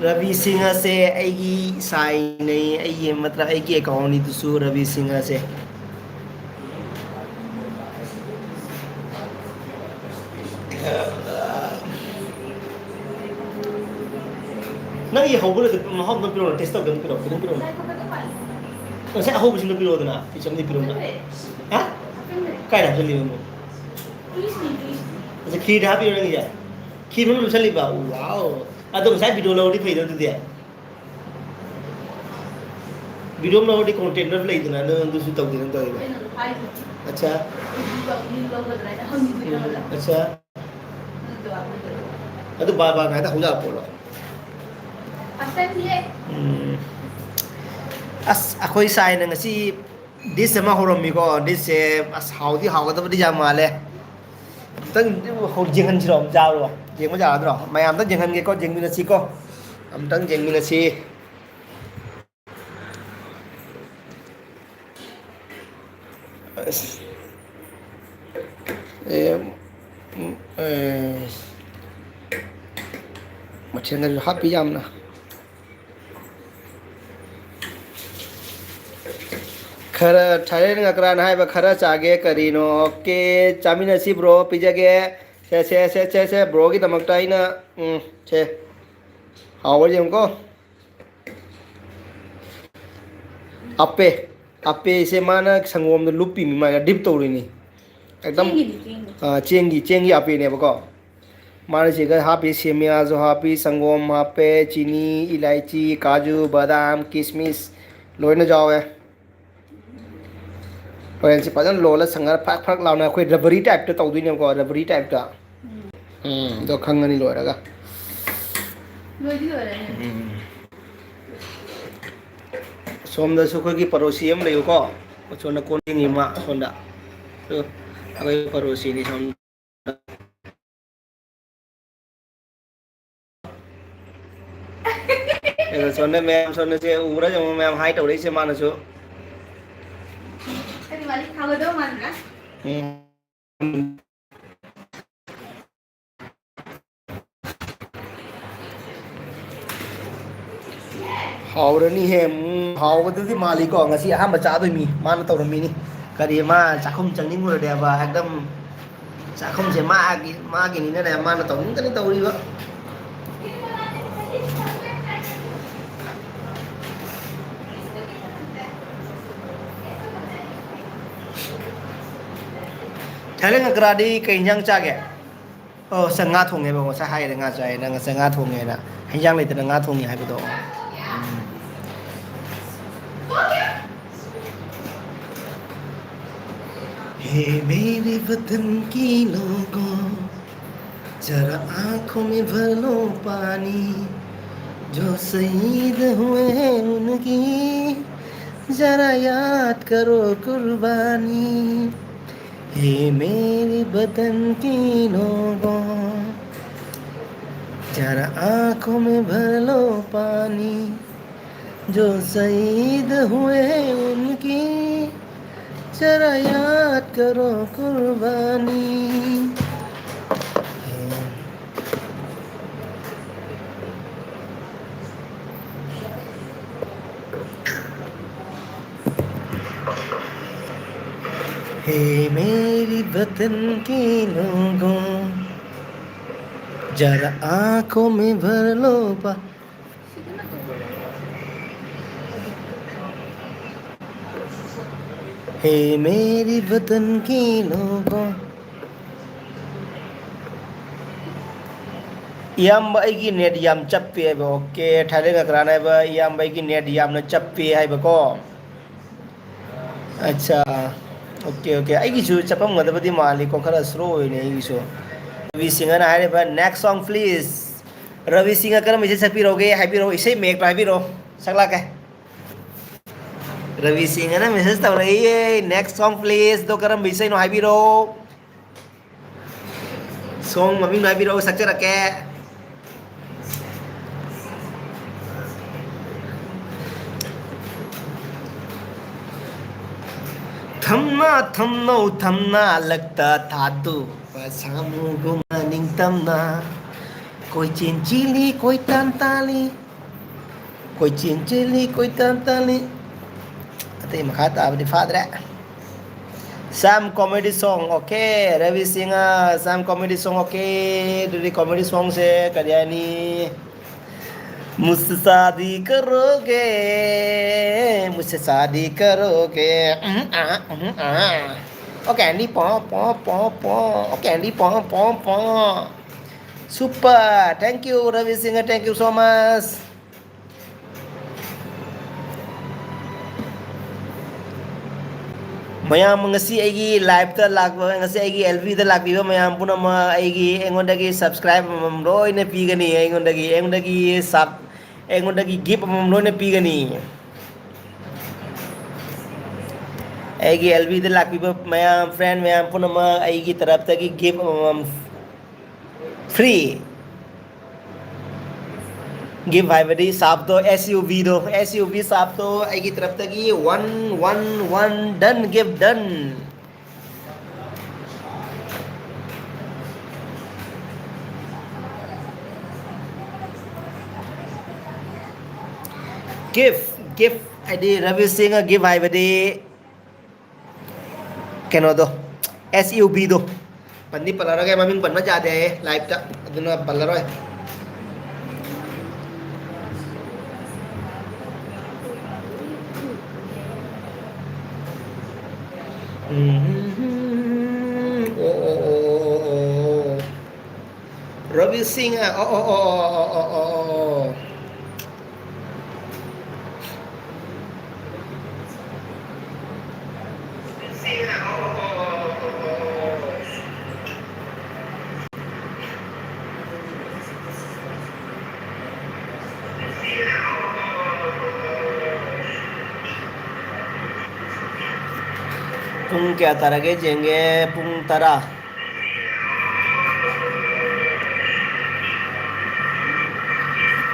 ꯔꯕꯤ ꯁꯤꯡꯍꯁꯦ ꯑꯩꯒꯤ ꯁꯥꯏꯅꯩ, ꯑꯩꯒꯤ ꯃꯇ꯭ꯔ-, ꯑꯩꯒꯤ ꯑꯦꯀꯥꯎꯟꯅꯤꯗꯨꯁꯨ ꯔꯕꯤ ꯁꯤꯡꯍꯁꯦ꯫ ꯅꯪꯒꯤ ꯍꯧꯕꯗꯨꯗ ꯃꯍꯥꯎ ꯑꯝꯇꯪ ꯄꯤꯔꯛꯑꯣꯅꯦ, ꯇꯦꯁ ꯇꯧꯒꯦ, ꯑꯝꯇ ꯄꯤꯔꯛꯑꯣ, ꯈꯤꯇꯪ ꯄꯤꯔꯛꯑꯣꯅꯦ꯫ ꯉꯁꯥꯏ ꯑꯍꯧꯕꯁꯤꯡꯗꯣ ꯄꯤꯔꯛꯑꯣꯗꯅ, ꯄꯤꯁ ꯑꯃꯗꯤ ꯄꯤꯔꯛꯑꯣꯅꯦ꯫ ꯍꯥ? ꯀꯥꯏꯗ ꯍꯥꯞꯆꯜꯂꯤꯕ ꯑꯃꯨꯛ? ꯑꯁ, ꯈꯤꯔꯗ ꯍꯥꯞꯄꯤꯔꯣ ꯅꯪꯒꯤꯁꯦ? ꯈꯤꯔ ꯃꯅꯨꯡꯗ ꯂꯨꯞꯁꯜꯂꯤꯕ? ꯋꯥꯎ! ꯑꯗꯣ ꯉꯁꯥꯏ ꯚꯤꯗꯤꯑꯣ ꯂꯧꯔꯗꯤ ꯐꯩꯗꯅ ꯑꯗꯨꯗꯤ? ꯚꯤꯗꯤꯑꯣ ꯑꯃ ꯂꯧꯔꯗꯤ ꯀꯣꯟꯇꯦꯟ ꯂꯩꯗꯅ, ꯅꯪ ꯑꯗꯨꯁꯨ ꯇꯧꯗꯦ ꯅꯪ ꯇꯧꯔꯤꯕ꯫ ꯑꯩꯅ ꯑꯗꯨꯝ ꯍꯥꯏꯗꯨꯗꯤ꯫ ꯑꯠꯆꯥ꯫ ꯑꯩ ꯚꯤꯗꯤꯑꯣ ꯑꯃ ꯂꯧꯒꯗ꯭ꯔꯥ ꯍꯥꯏꯅ ꯍꯪꯉꯤꯗꯣ ꯅꯪꯉꯣꯟꯗ꯫ ꯑꯠꯆꯥ꯫ ꯑꯗꯨ ꯕꯥꯔ ꯕꯥꯔ ꯉꯥꯏꯗ ꯍꯧꯖꯤꯜꯂꯛꯄ꯭ꯔꯣ? ꯎꯝ꯫ ꯑꯁ, ꯑꯩꯈꯣꯏ ꯁꯥꯏꯅ ꯉꯁꯤ ꯗꯤꯁ ꯑꯃ ꯍꯧꯔꯝꯃꯤꯀꯣ꯫ ꯗꯤꯁꯁꯦ, ꯑꯁ, ꯍꯥꯎꯗꯤ ꯍꯥꯎꯒꯗꯕꯗꯤ ꯌꯥꯝ ꯃꯥꯜꯂꯦ꯫ ꯑꯝꯇꯪ ꯌꯦꯡꯍꯟꯁꯤꯔꯣ? ꯌꯥꯕ꯭ꯔꯣ? ꯌꯦꯡꯕ ꯌꯥꯒꯗ꯭ꯔꯣ? ꯃꯌꯥꯝꯗ ꯌꯦꯡꯍꯟꯒꯦꯀꯣ, ꯌꯦꯡꯃꯤꯟꯅꯁꯤꯀꯣ꯫ ꯑꯝꯇꯪ ꯌꯦꯡꯃꯤꯟꯅꯁꯤ꯫ ꯑꯁ꯫ ꯑꯦ, ꯎꯝ, ꯑꯦ, ꯃꯊꯦꯜꯒꯁꯨ ꯍꯥꯞꯄꯤ ꯌꯥꯝꯅ꯫ ꯈꯔ ꯊꯥꯏꯂꯦꯟ ꯉꯀ꯭ꯔꯥꯅ ꯍꯥꯏꯕ ꯈꯔ ꯆꯥꯒꯦ ꯀꯔꯤꯅꯣ? ꯑꯣꯀꯦ, ꯆꯥꯃꯤꯟꯅꯁꯤ ꯕ꯭ꯔꯣ, ꯄꯤꯖꯒꯦ꯫ ꯁꯦ, ꯁꯦ, ꯁꯦ, ꯁꯦ, ꯁꯦ, ꯕ꯭ꯔꯣꯒꯤꯗꯃꯛꯇ ꯑꯩꯅ, ꯎꯝ, ꯁꯦ꯫ ꯍꯥꯎꯕ꯭ꯔꯥ ꯌꯦꯡꯉꯨꯀꯣ꯫ ꯑꯄꯦ, ꯑꯄꯦꯁꯦ ꯃꯥꯅ ꯁꯪꯒꯣꯝꯗ ꯂꯨꯞꯄꯤꯅꯤ, ꯃꯥꯅ ꯗꯤꯞ ꯇꯧꯔꯤꯅꯤ꯫ ꯑꯦꯛꯗꯝ, ꯆꯦꯡꯒꯤꯅꯤ, ꯆꯦꯡꯒꯤ꯫ ꯑꯥ, ꯆꯦꯡꯒꯤ, ꯆꯦꯡꯒꯤ ꯑꯄꯦꯅꯦꯕꯀꯣ꯫ ꯃꯥꯅ ꯁꯤꯗ ꯍꯥꯞꯄꯤ, ꯁꯦꯃꯤꯌꯥꯁꯨ ꯍꯥꯞꯄꯤ, ꯁꯪꯒꯣꯝ ꯍꯥꯞꯄꯦ, ꯆꯤꯅꯤ, ꯏꯂꯥꯏꯆꯤ, ꯀꯥꯖꯨ, ꯕꯗꯥꯝ, ꯀꯤꯁꯃꯤꯁ ꯂꯣꯏꯅ ꯌꯥꯎꯋꯦ꯫ ꯍꯣꯔꯦꯟꯁꯤ ꯐꯖꯅ ꯂꯣꯜꯂ ꯁꯪꯉꯒ ꯐꯔꯛ ꯐꯔꯛ ꯂꯥꯎꯅ ꯑꯩꯈꯣꯏ ꯔꯕꯔꯤ ꯇꯥꯏꯞꯇ ꯇꯧꯗꯣꯏꯅꯦꯕꯀꯣ, ꯔꯕꯔꯤ ꯇꯥꯏꯞꯇ꯫ ꯎꯝ꯫ ꯎꯝ, ꯑꯗꯣ ꯈꯪꯉꯅꯤ ꯂꯣꯏꯔꯒ꯫ ꯂꯣꯏꯗꯤ ꯂꯣꯏꯔꯦ꯫ ꯎꯝ꯫ ꯁꯣꯝꯗꯁꯨ ꯑꯩꯈꯣꯏꯒꯤ ꯄꯔꯣꯁꯤ ꯑꯃ ꯂꯩꯕꯀꯣ꯫ ꯑꯁꯣꯝꯗ ꯀꯣꯟ ꯌꯦꯡꯉꯤ ꯃꯥ ꯑꯁꯣꯝꯗ꯫ ꯑꯗꯨ ꯑꯩꯈꯣꯏ ꯄꯔꯣꯁꯤꯅꯤ ꯁꯣꯝ꯫ ꯑꯗꯣ ꯁꯣꯝꯗ ꯃꯌꯥꯝ, ꯁꯣꯝꯗꯁꯦ ꯎꯕ꯭ꯔꯥ ꯌꯦꯡꯉꯣ, ꯃꯌꯥꯝ ꯍꯥꯏ ꯇꯧꯔꯛꯏꯁꯦ ꯃꯥꯅꯁꯨ꯫ ꯑꯩꯗꯤ ꯋꯥꯔꯤ ꯁꯥꯒꯗꯧ ꯃꯥꯟꯗ꯭ꯔꯥ? ꯎꯝ꯫ ꯍꯥꯎꯔꯅꯤꯍꯦ꯫ ꯎꯝ, ꯍꯥꯎꯕꯗꯨꯗꯤ ꯃꯥꯜꯂꯤꯀꯣ꯫ ꯉꯁꯤ ꯑꯍꯥꯟꯕ ꯆꯥꯗꯣꯏ ꯃꯤ ꯃꯥꯅ ꯇꯧꯔꯝꯃꯤꯅꯤ꯫ ꯀꯔꯤ, ꯃꯥ ꯆꯥꯛꯈꯨꯝ ꯆꯪꯅꯤꯡꯉꯨꯔꯗꯤ ꯍꯥꯏꯕ, ꯍꯦꯛꯇ ꯆꯥꯛꯈꯨꯝꯁꯦ ꯃꯥꯒꯤ, ꯃꯥꯒꯤꯅꯤꯅꯅꯦ, ꯃꯥꯅ ꯇꯧꯅꯤꯡꯗꯅ ꯇꯧꯔꯤꯕ꯫ ꯊꯥꯏꯂꯦꯟ ꯉꯀ꯭ꯔꯥꯗꯤ ꯀꯩ ꯏꯟꯖꯥꯡ ꯆꯥꯒꯦ? ꯑꯣ, ꯉꯁꯥꯏ ꯉꯥ ꯊꯣꯡꯉꯦꯕ, ꯉꯁꯥꯏ ꯍꯥꯏꯔꯦ ꯉꯥ ꯆꯥꯏꯌꯦꯅ, ꯉꯁꯥꯏ ꯉꯥ ꯊꯣꯡꯉꯦꯅ, ꯍꯤꯟꯖꯥꯡ ꯂꯩꯇꯅ ꯉꯥ ꯊꯣꯡꯉꯦ ꯍꯥꯏꯕꯗꯣ꯫ ꯎꯝ꯫ हे मेरे वतन के लोगों, जरा आंखों में भर लो पानी, जो शहीद हुए हैं उनकी, जरा याद करो कुर्बानी। हे मेरे वतन के लोगों, जरा आंखों में भर लो पानी, जो शहीद हुए हैं उनकी, जरा याद करो कुर्बानी। हे मेरी वतन के लोगों, जरा आंखों में भर लो पा-, हे मेरी वतन के लोगों। ꯏꯌꯥꯝꯕ, ꯑꯩꯒꯤ net ꯌꯥꯝ ꯆꯞꯄꯦ ꯍꯥꯏꯕ꯫ ꯑꯣꯀꯦ, ꯊꯥꯏꯂꯦꯟ ꯉꯀ꯭ꯔꯥꯅ ꯍꯥꯏꯕ, ꯏꯌꯥꯝꯕ, ꯑꯩꯒꯤ net ꯌꯥꯝꯅ ꯆꯞꯄꯦ ꯍꯥꯏꯕꯀꯣ꯫ ꯑꯠꯆꯥ, ꯑꯣꯀꯦ, ꯑꯣꯀꯦ, ꯑꯩꯒꯤꯁꯨ ꯆꯠꯄꯝꯒꯗꯕꯗꯤ ꯃꯥꯜꯂꯤꯀꯣ, ꯈꯔ slow ꯑꯣꯏꯅꯦ ꯑꯩꯒꯤꯁꯨ꯫ ꯔꯕꯤ ꯁꯤꯡꯍꯅ ꯍꯥꯏꯔꯤꯕ, "Next song please." ꯔꯕꯤ ꯁꯤꯡꯅ ꯀꯔꯝꯕ ꯏꯁꯩ ꯁꯛꯄꯤꯔꯛꯎꯒꯦ ꯍꯥꯏꯕꯤꯔꯛꯑꯣ, ꯏꯁꯩ ꯃꯌꯦꯛꯇꯣ ꯍꯥꯏꯕꯤꯔꯛꯑꯣ, ꯁꯛꯂꯛꯀꯦ꯫ ꯔꯕꯤ ꯁꯤꯡꯅ message ꯇꯧꯔꯛꯏꯌꯦ, "Next song please" ꯗꯣ ꯀꯔꯝꯕ ꯏꯁꯩꯅꯣ ꯍꯥꯏꯕꯤꯔꯛꯑꯣ꯫ Song ꯃꯃꯤꯡꯗꯣ ꯍꯥꯏꯕꯤꯔꯛꯑꯣ, ꯁꯛꯆꯔꯛꯀꯦ꯫ ꯊꯝꯅꯥ ꯊꯝꯅꯧ ꯊꯝꯅꯥ ꯂꯛꯇ ꯊꯥꯗꯨ ꯁꯥꯃꯨꯒꯨꯝꯅ ꯅꯤꯡꯇꯝꯅ ꯀꯣꯏꯆꯦꯟ ꯆꯦꯜꯂꯤ ꯀꯣꯏꯇꯥꯟ ꯇꯥꯜꯂꯤ꯫ ꯀꯣꯏꯆꯦꯟ ꯆꯦꯜꯂꯤ ꯀꯣꯏꯇꯥꯟ ꯇꯥꯜꯂꯤ꯫ ꯑꯇꯩ ꯃꯈꯥ ꯇꯥꯕꯗꯤ ꯐꯥꯗ꯭ꯔꯦ꯫ Some comedy song, okay꯫ Ravi Singh, some comedy song, okay꯫ ꯑꯗꯨꯗꯤ comedy songꯁꯦ ꯀꯔꯤ ꯍꯥꯏꯅꯤ? ꯃꯨꯖꯁꯦ ꯁꯥꯗꯤ ꯀꯔꯣꯒꯦ, ꯃꯨꯖꯁꯦ ꯁꯥꯗꯤ ꯀꯔꯣꯒꯦ꯫ ꯎꯝ, ꯑꯥ, ꯎꯝ, ꯑꯥ꯫ ꯑꯣ ꯀꯦꯟꯗꯤ ꯄꯣ, ꯄꯣ, ꯄꯣ, ꯄꯣ꯫ ꯑꯣ ꯀꯦꯟꯗꯤ ꯄꯣ, ꯄꯣ, ꯄꯣ꯫ Super, thank you, Ravi Singh, thank you so much꯫ ꯃꯌꯥꯝ, ꯉꯁꯤ ꯑꯩꯒꯤ liveꯇ ꯂꯥꯛꯄ, ꯉꯁꯤ ꯑꯩꯒꯤ ꯑꯦꯜꯕꯤꯗ ꯂꯥꯛꯄꯤꯕ ꯃꯌꯥꯝ ꯄꯨꯝꯅꯃꯛ, ꯑꯩꯒꯤ, ꯑꯩꯉꯣꯟꯗꯒꯤ subscribe ꯑꯃꯃꯝ ꯂꯣꯏꯅ ꯄꯤꯒꯅꯤ, ꯑꯩꯉꯣꯟꯗꯒꯤ, ꯑꯩꯉꯣꯟꯗꯒꯤ sub, ꯑꯩꯉꯣꯟꯗꯒꯤ gift ꯑꯃꯃꯝ ꯂꯣꯏꯅ ꯄꯤꯒꯅꯤ꯫ ꯑꯩꯒꯤ ꯑꯦꯜꯕꯤꯗ ꯂꯥꯛꯄꯤꯕ ꯃꯌꯥꯝ, friend ꯃꯌꯥꯝ ꯄꯨꯝꯅꯃꯛ, ꯑꯩꯒꯤ ꯇꯔꯞꯇꯒꯤ gift ꯑꯃꯃꯝ free꯫ Gift ꯍꯥꯏꯕꯗꯤ ꯁꯥꯞꯇꯣ, S U Vꯗꯣ, S U V ꯁꯥꯞꯇꯣ ꯑꯩꯒꯤ ꯇꯔꯞꯇꯒꯤ one one one, done, gift done꯫ Gift, gift ꯍꯥꯏꯗꯤ ꯔꯕꯤ ꯁꯤꯡꯍ gift ꯍꯥꯏꯕꯗꯤ ꯀꯩꯅꯣꯗꯣ, S U Vꯗꯣ꯫ ꯄꯟꯗꯤ ꯄꯜꯂꯔꯣꯏꯒꯦ, ꯃꯃꯤꯡ ꯄꯟꯕ ꯌꯥꯗꯦ ꯍꯥꯏꯌꯦ liveꯇ, ꯑꯗꯨꯅ ꯄꯜꯂꯔꯣꯏ꯫ ꯎꯝ, ꯑꯣ, ꯑꯣ, ꯑꯣ, ꯑꯣ, ꯑꯣ, ꯑꯣ꯫ ꯔꯕꯤ ꯁꯤꯡꯍ, ꯑꯣ, ꯑꯣ, ꯑꯣ꯫ ꯄꯨꯡ ꯀꯌꯥ ꯇꯥꯔꯒꯦ ꯌꯦꯡꯒꯦ꯫ ꯄꯨꯡ ꯇꯔꯥ꯫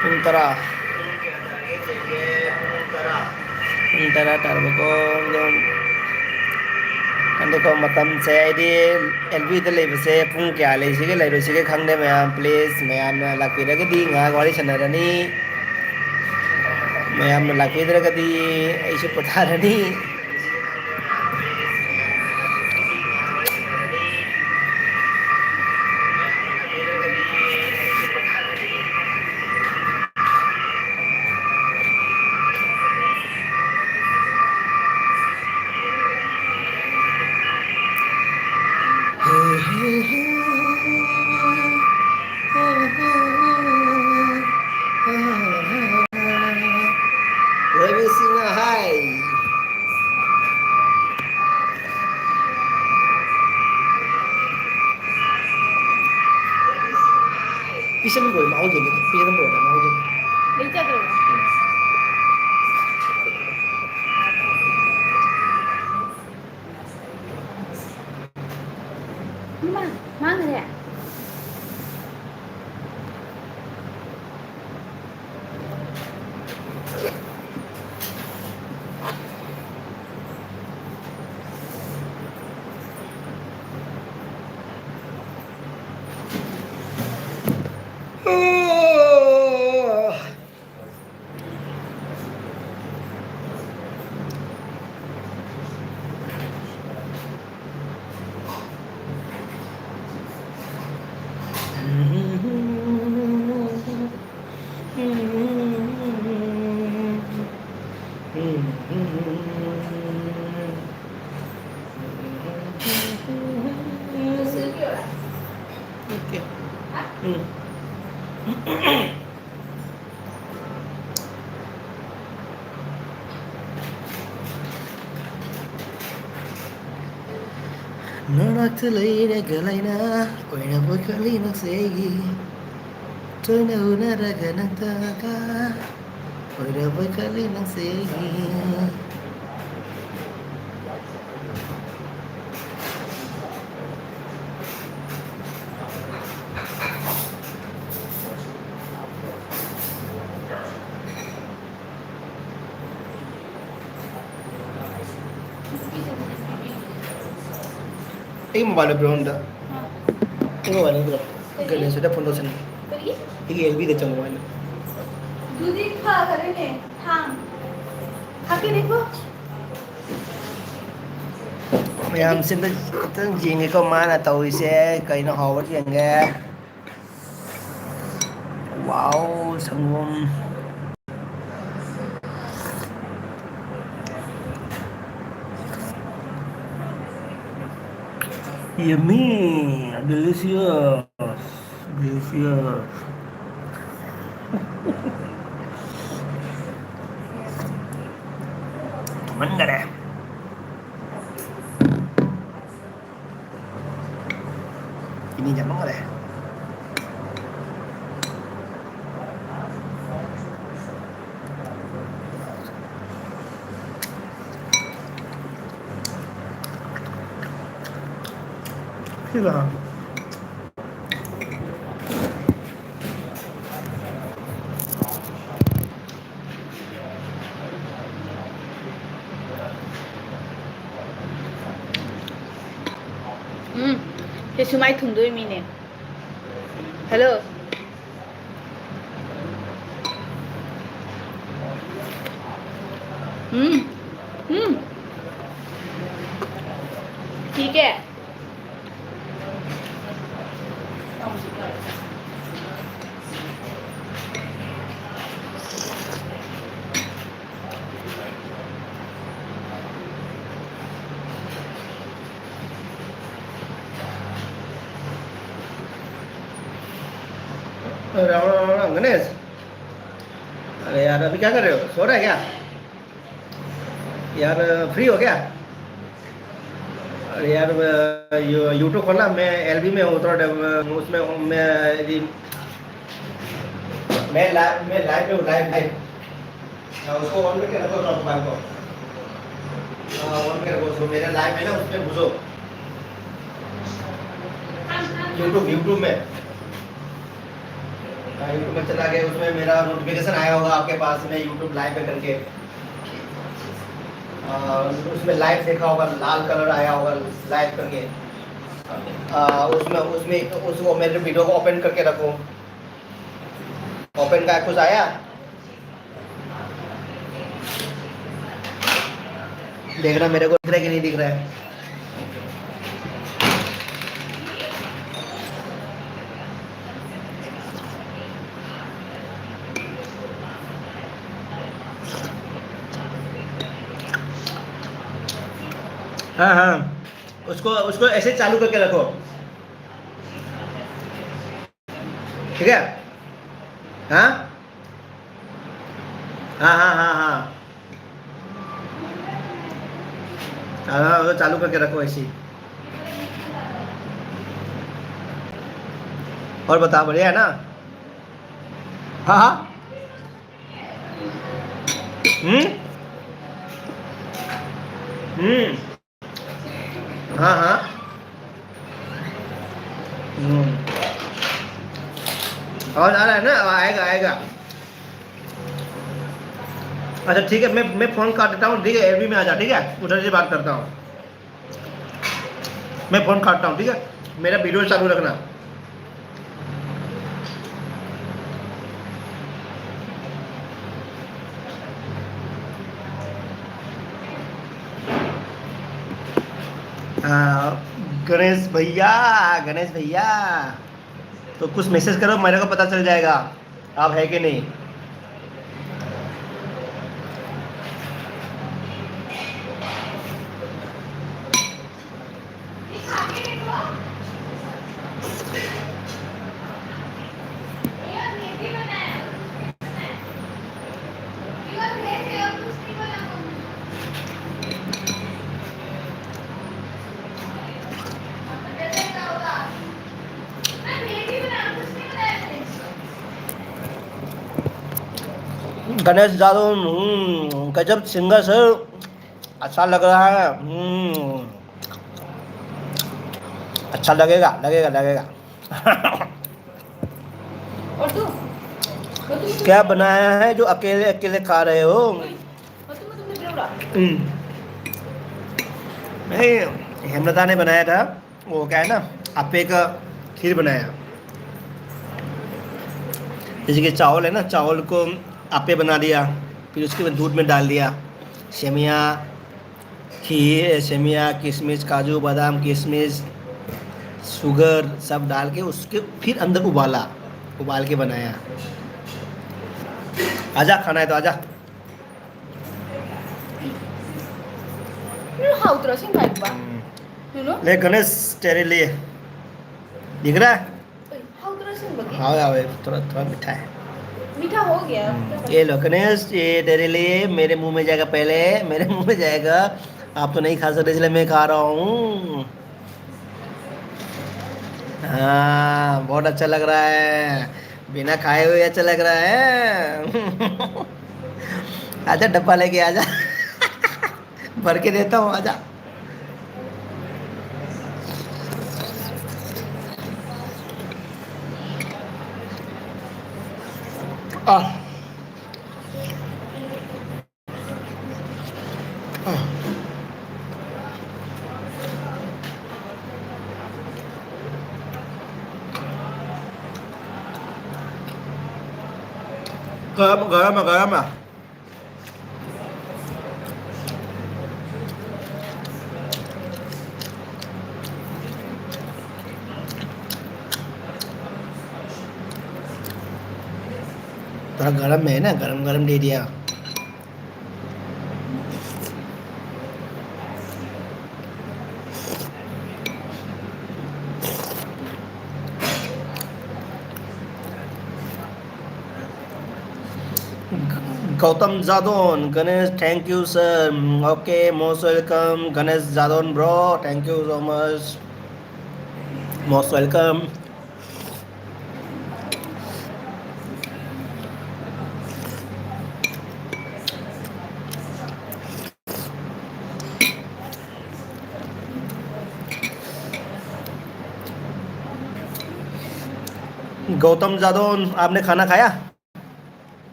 ꯄꯨꯡ ꯇꯔꯥ꯫ ꯄꯨꯡ ꯇꯔꯥ ꯇꯥꯔꯕꯀꯣ꯫ ꯑꯗꯨꯝ, ꯑꯗꯨꯒ ꯃꯇꯝꯁꯦ ꯑꯩꯗꯤ ꯑꯦꯜ ꯕꯤꯗ ꯂꯩꯕꯁꯦ ꯄꯨꯡ ꯀꯌꯥ ꯂꯩꯁꯤꯒꯦ ꯂꯩꯔꯣꯏꯁꯤꯒꯦ ꯈꯪꯗꯦ꯫ ꯃꯌꯥꯝ, please, ꯃꯌꯥꯝꯅ ꯂꯥꯛꯄꯤꯔꯒꯗꯤ ꯉꯥꯏꯍꯥꯛ ꯋꯥꯔꯤ ꯁꯥꯟꯅꯔꯅꯤ꯫ ꯃꯌꯥꯝꯅ ꯂꯥꯛꯄꯤꯗ꯭ꯔꯒꯗꯤ ꯑꯩꯁꯨ ꯄꯣꯊꯥꯔꯅꯤ꯫ Let me sing a high. ꯄꯤꯁꯟꯈ꯭ꯔꯣ, ꯃꯥ ꯍꯧꯖꯤꯛ ꯄꯤꯁꯟꯈ꯭ꯔꯣ, ꯃꯥ ꯍꯧꯖꯤꯛ꯫ ꯂꯩꯖꯗ꯭ꯔꯣ? ꯏꯃꯥ, ꯃꯥꯡꯈ꯭ꯔꯦ꯫ Okay. Mm. ꯅꯅꯥꯛꯇ ꯂꯩꯔꯒ ꯂꯩꯅ ꯀꯣꯏꯔꯕ ꯈꯜꯂꯤ ꯅꯪꯁꯦ ꯑꯩꯒꯤ꯫ ꯇꯣꯏꯅ ꯎꯅꯔꯒ ꯅꯪꯇꯒ ꯑꯣꯏꯔꯕ ꯈꯜꯂꯤ ꯅꯪꯁꯦ ꯑꯩꯒꯤ꯫ ꯑꯩ ꯃꯣꯕꯥꯏꯜꯗ ꯄꯤꯔꯛꯑꯣ ꯑꯝꯇ꯫ ꯑꯥ꯫ ꯑꯩ ꯃꯣꯕꯥꯏꯜꯗ ꯄꯤꯔꯛꯑꯣ꯫ ꯀꯔꯤ? ꯒꯅꯦꯁꯇ ꯐꯣꯟ ꯇꯧꯁꯟꯒꯦ꯫ ꯀꯔꯤ? ꯑꯩꯒꯤ ꯑꯦꯜ ꯕꯤꯗ ꯆꯪꯉꯣ ꯍꯥꯏꯅ꯫ ꯑꯗꯨꯗꯤ ꯐꯈꯔꯦꯅꯦ꯫ ꯊꯥꯡ꯫ ꯍꯥꯞꯀꯦꯅꯦꯀꯣ꯫ ꯃꯌꯥꯝꯁꯦ ꯑꯝꯇ ꯈꯤꯇꯪ ꯌꯦꯡꯒꯦꯀꯣ, ꯃꯥꯅ ꯇꯧꯔꯤꯁꯦ ꯀꯩꯅꯣ, ꯍꯥꯎꯕ꯭ꯔꯥ ꯌꯦꯡꯒꯦ꯫ Wow, ꯁꯪꯒꯣꯝ꯫ Yummy, delicious, delicious. ꯊꯨꯝꯍꯟꯈꯔꯦ꯫ ꯆꯤꯅꯤ ꯌꯥꯝꯃꯟꯈꯔꯦ꯫ ꯁꯤꯗ꯫ ꯎꯝ, ꯁꯤ ꯁꯨꯃꯥꯏ ꯊꯨꯡꯗꯣꯏ ꯃꯤꯅꯦ꯫ Hello꯫ ꯎꯝ, ꯎꯝ꯫ ठीक है। राम राम राम राम, गणेश। अरे यार, अभी क्या कर रहे हो? सो रहा है क्या? यार, फ्री हो क्या? अरे यार, मैं यू-, YouTube खोला, मैं एलबी में हूँ, थोड़ा डेव-, उसमें हूँ, मैं यदि, मैं लाइव, मैं लाइव में हूँ, लाइव, लाइव। हाँ, उसको ऑन करके रखो अपना मोबाइल को। हाँ, ऑन करके रखो उसको, मेरा लाइव है ना, उसमें घुसो। YouTube, YouTube में। हाँ, YouTube में चला गया, उसमें मेरा नोटिफिकेशन आया होगा आपके पास में, YouTube लाइव पे करके। आ, उसमें लाइव देखा होगा, लाल कलर आया होगा लाइव करके। आ, उसमें उसमें उसको मेरे वीडियो को ओपन करके रखो। ओपन का कुछ आया? देखना मेरे को दिख रहा है कि नहीं दिख रहा है। हाँ, हाँ। उसको उसको ऐसे चालू करके रखो। ठीक है। हाँ, हाँ, हाँ, हाँ, हाँ। हाँ, वो चालू करके रखो ऐसे ही। और बता, बढ़िया है ना? हाँ, हाँ। हम्म। हम्म। हाँ, हाँ। हम्म। आवाज आ रहा है ना? आएगा, आएगा। अच्छा, ठीक है, मैं मैं फोन काट देता हूँ, ठीक है? एलबी में आ जा, ठीक है? उधर से बात करता हूँ। मैं फोन काटता हूँ, ठीक है? मेरा वीडियो चालू रखना। आ, गणेश भैया, गणेश भैया, तो कुछ मैसेज करो, मेरे को पता चल जाएगा आप है कि नहीं। गणेश जाधव, हम्म, गजब सिंगर सर, अच्छा लग रहा है। हम्म, अच्छा लगेगा, लगेगा, लगेगा। और तू? और तू? क्या बनाया है जो अकेले अकेले खा रहे हो? और तू, तू, तू, तू, हम्म। नहीं, हेमलता ने बनाया था। वो क्या है ना, आप्पे का खीर बनाया। जैसे कि चावल है ना, चावल को आप्पे बना दिया, फिर उसके बाद दूध में डाल दिया, सेमिया, खीर, सेमिया, किशमिश, काजू, बादाम, किशमिश, शुगर सब डाल के उसके फिर अंदर उबाला, उबाल के बनाया। आजा, खाना है तो आजा। Nunu hautra sin paikba. Nunu? ले गणेश, तेरे लिए। दिख रहा है? Hautra sin bagi. हाँ, हाँ, थोड़ा, थोड़ा मीठा है। मीठा हो गया. ये लो गणेश, ये तेरे लिए, मेरे मुंह में जाएगा पहले, मेरे मुंह में जाएगा। आप तो नहीं खा सकते, इसलिए मैं खा रहा हूँ। हाँ, बहुत अच्छा लग रहा है, बिना खाए हुए अच्छा लग रहा है। आजा, डब्बा लेके आजा। भर के देता हूँ, आजा। आह। गरम, गरम है, गरम है। थोड़ा गरम में है ना, गरम गरम दे दिया। Gautam Jadon, Ganesh, thank you, sir. Okay, most welcome, Ganesh Jadon, bro. Thank you so much. Most welcome. Gautam Jadaun, आपने खाना खाया?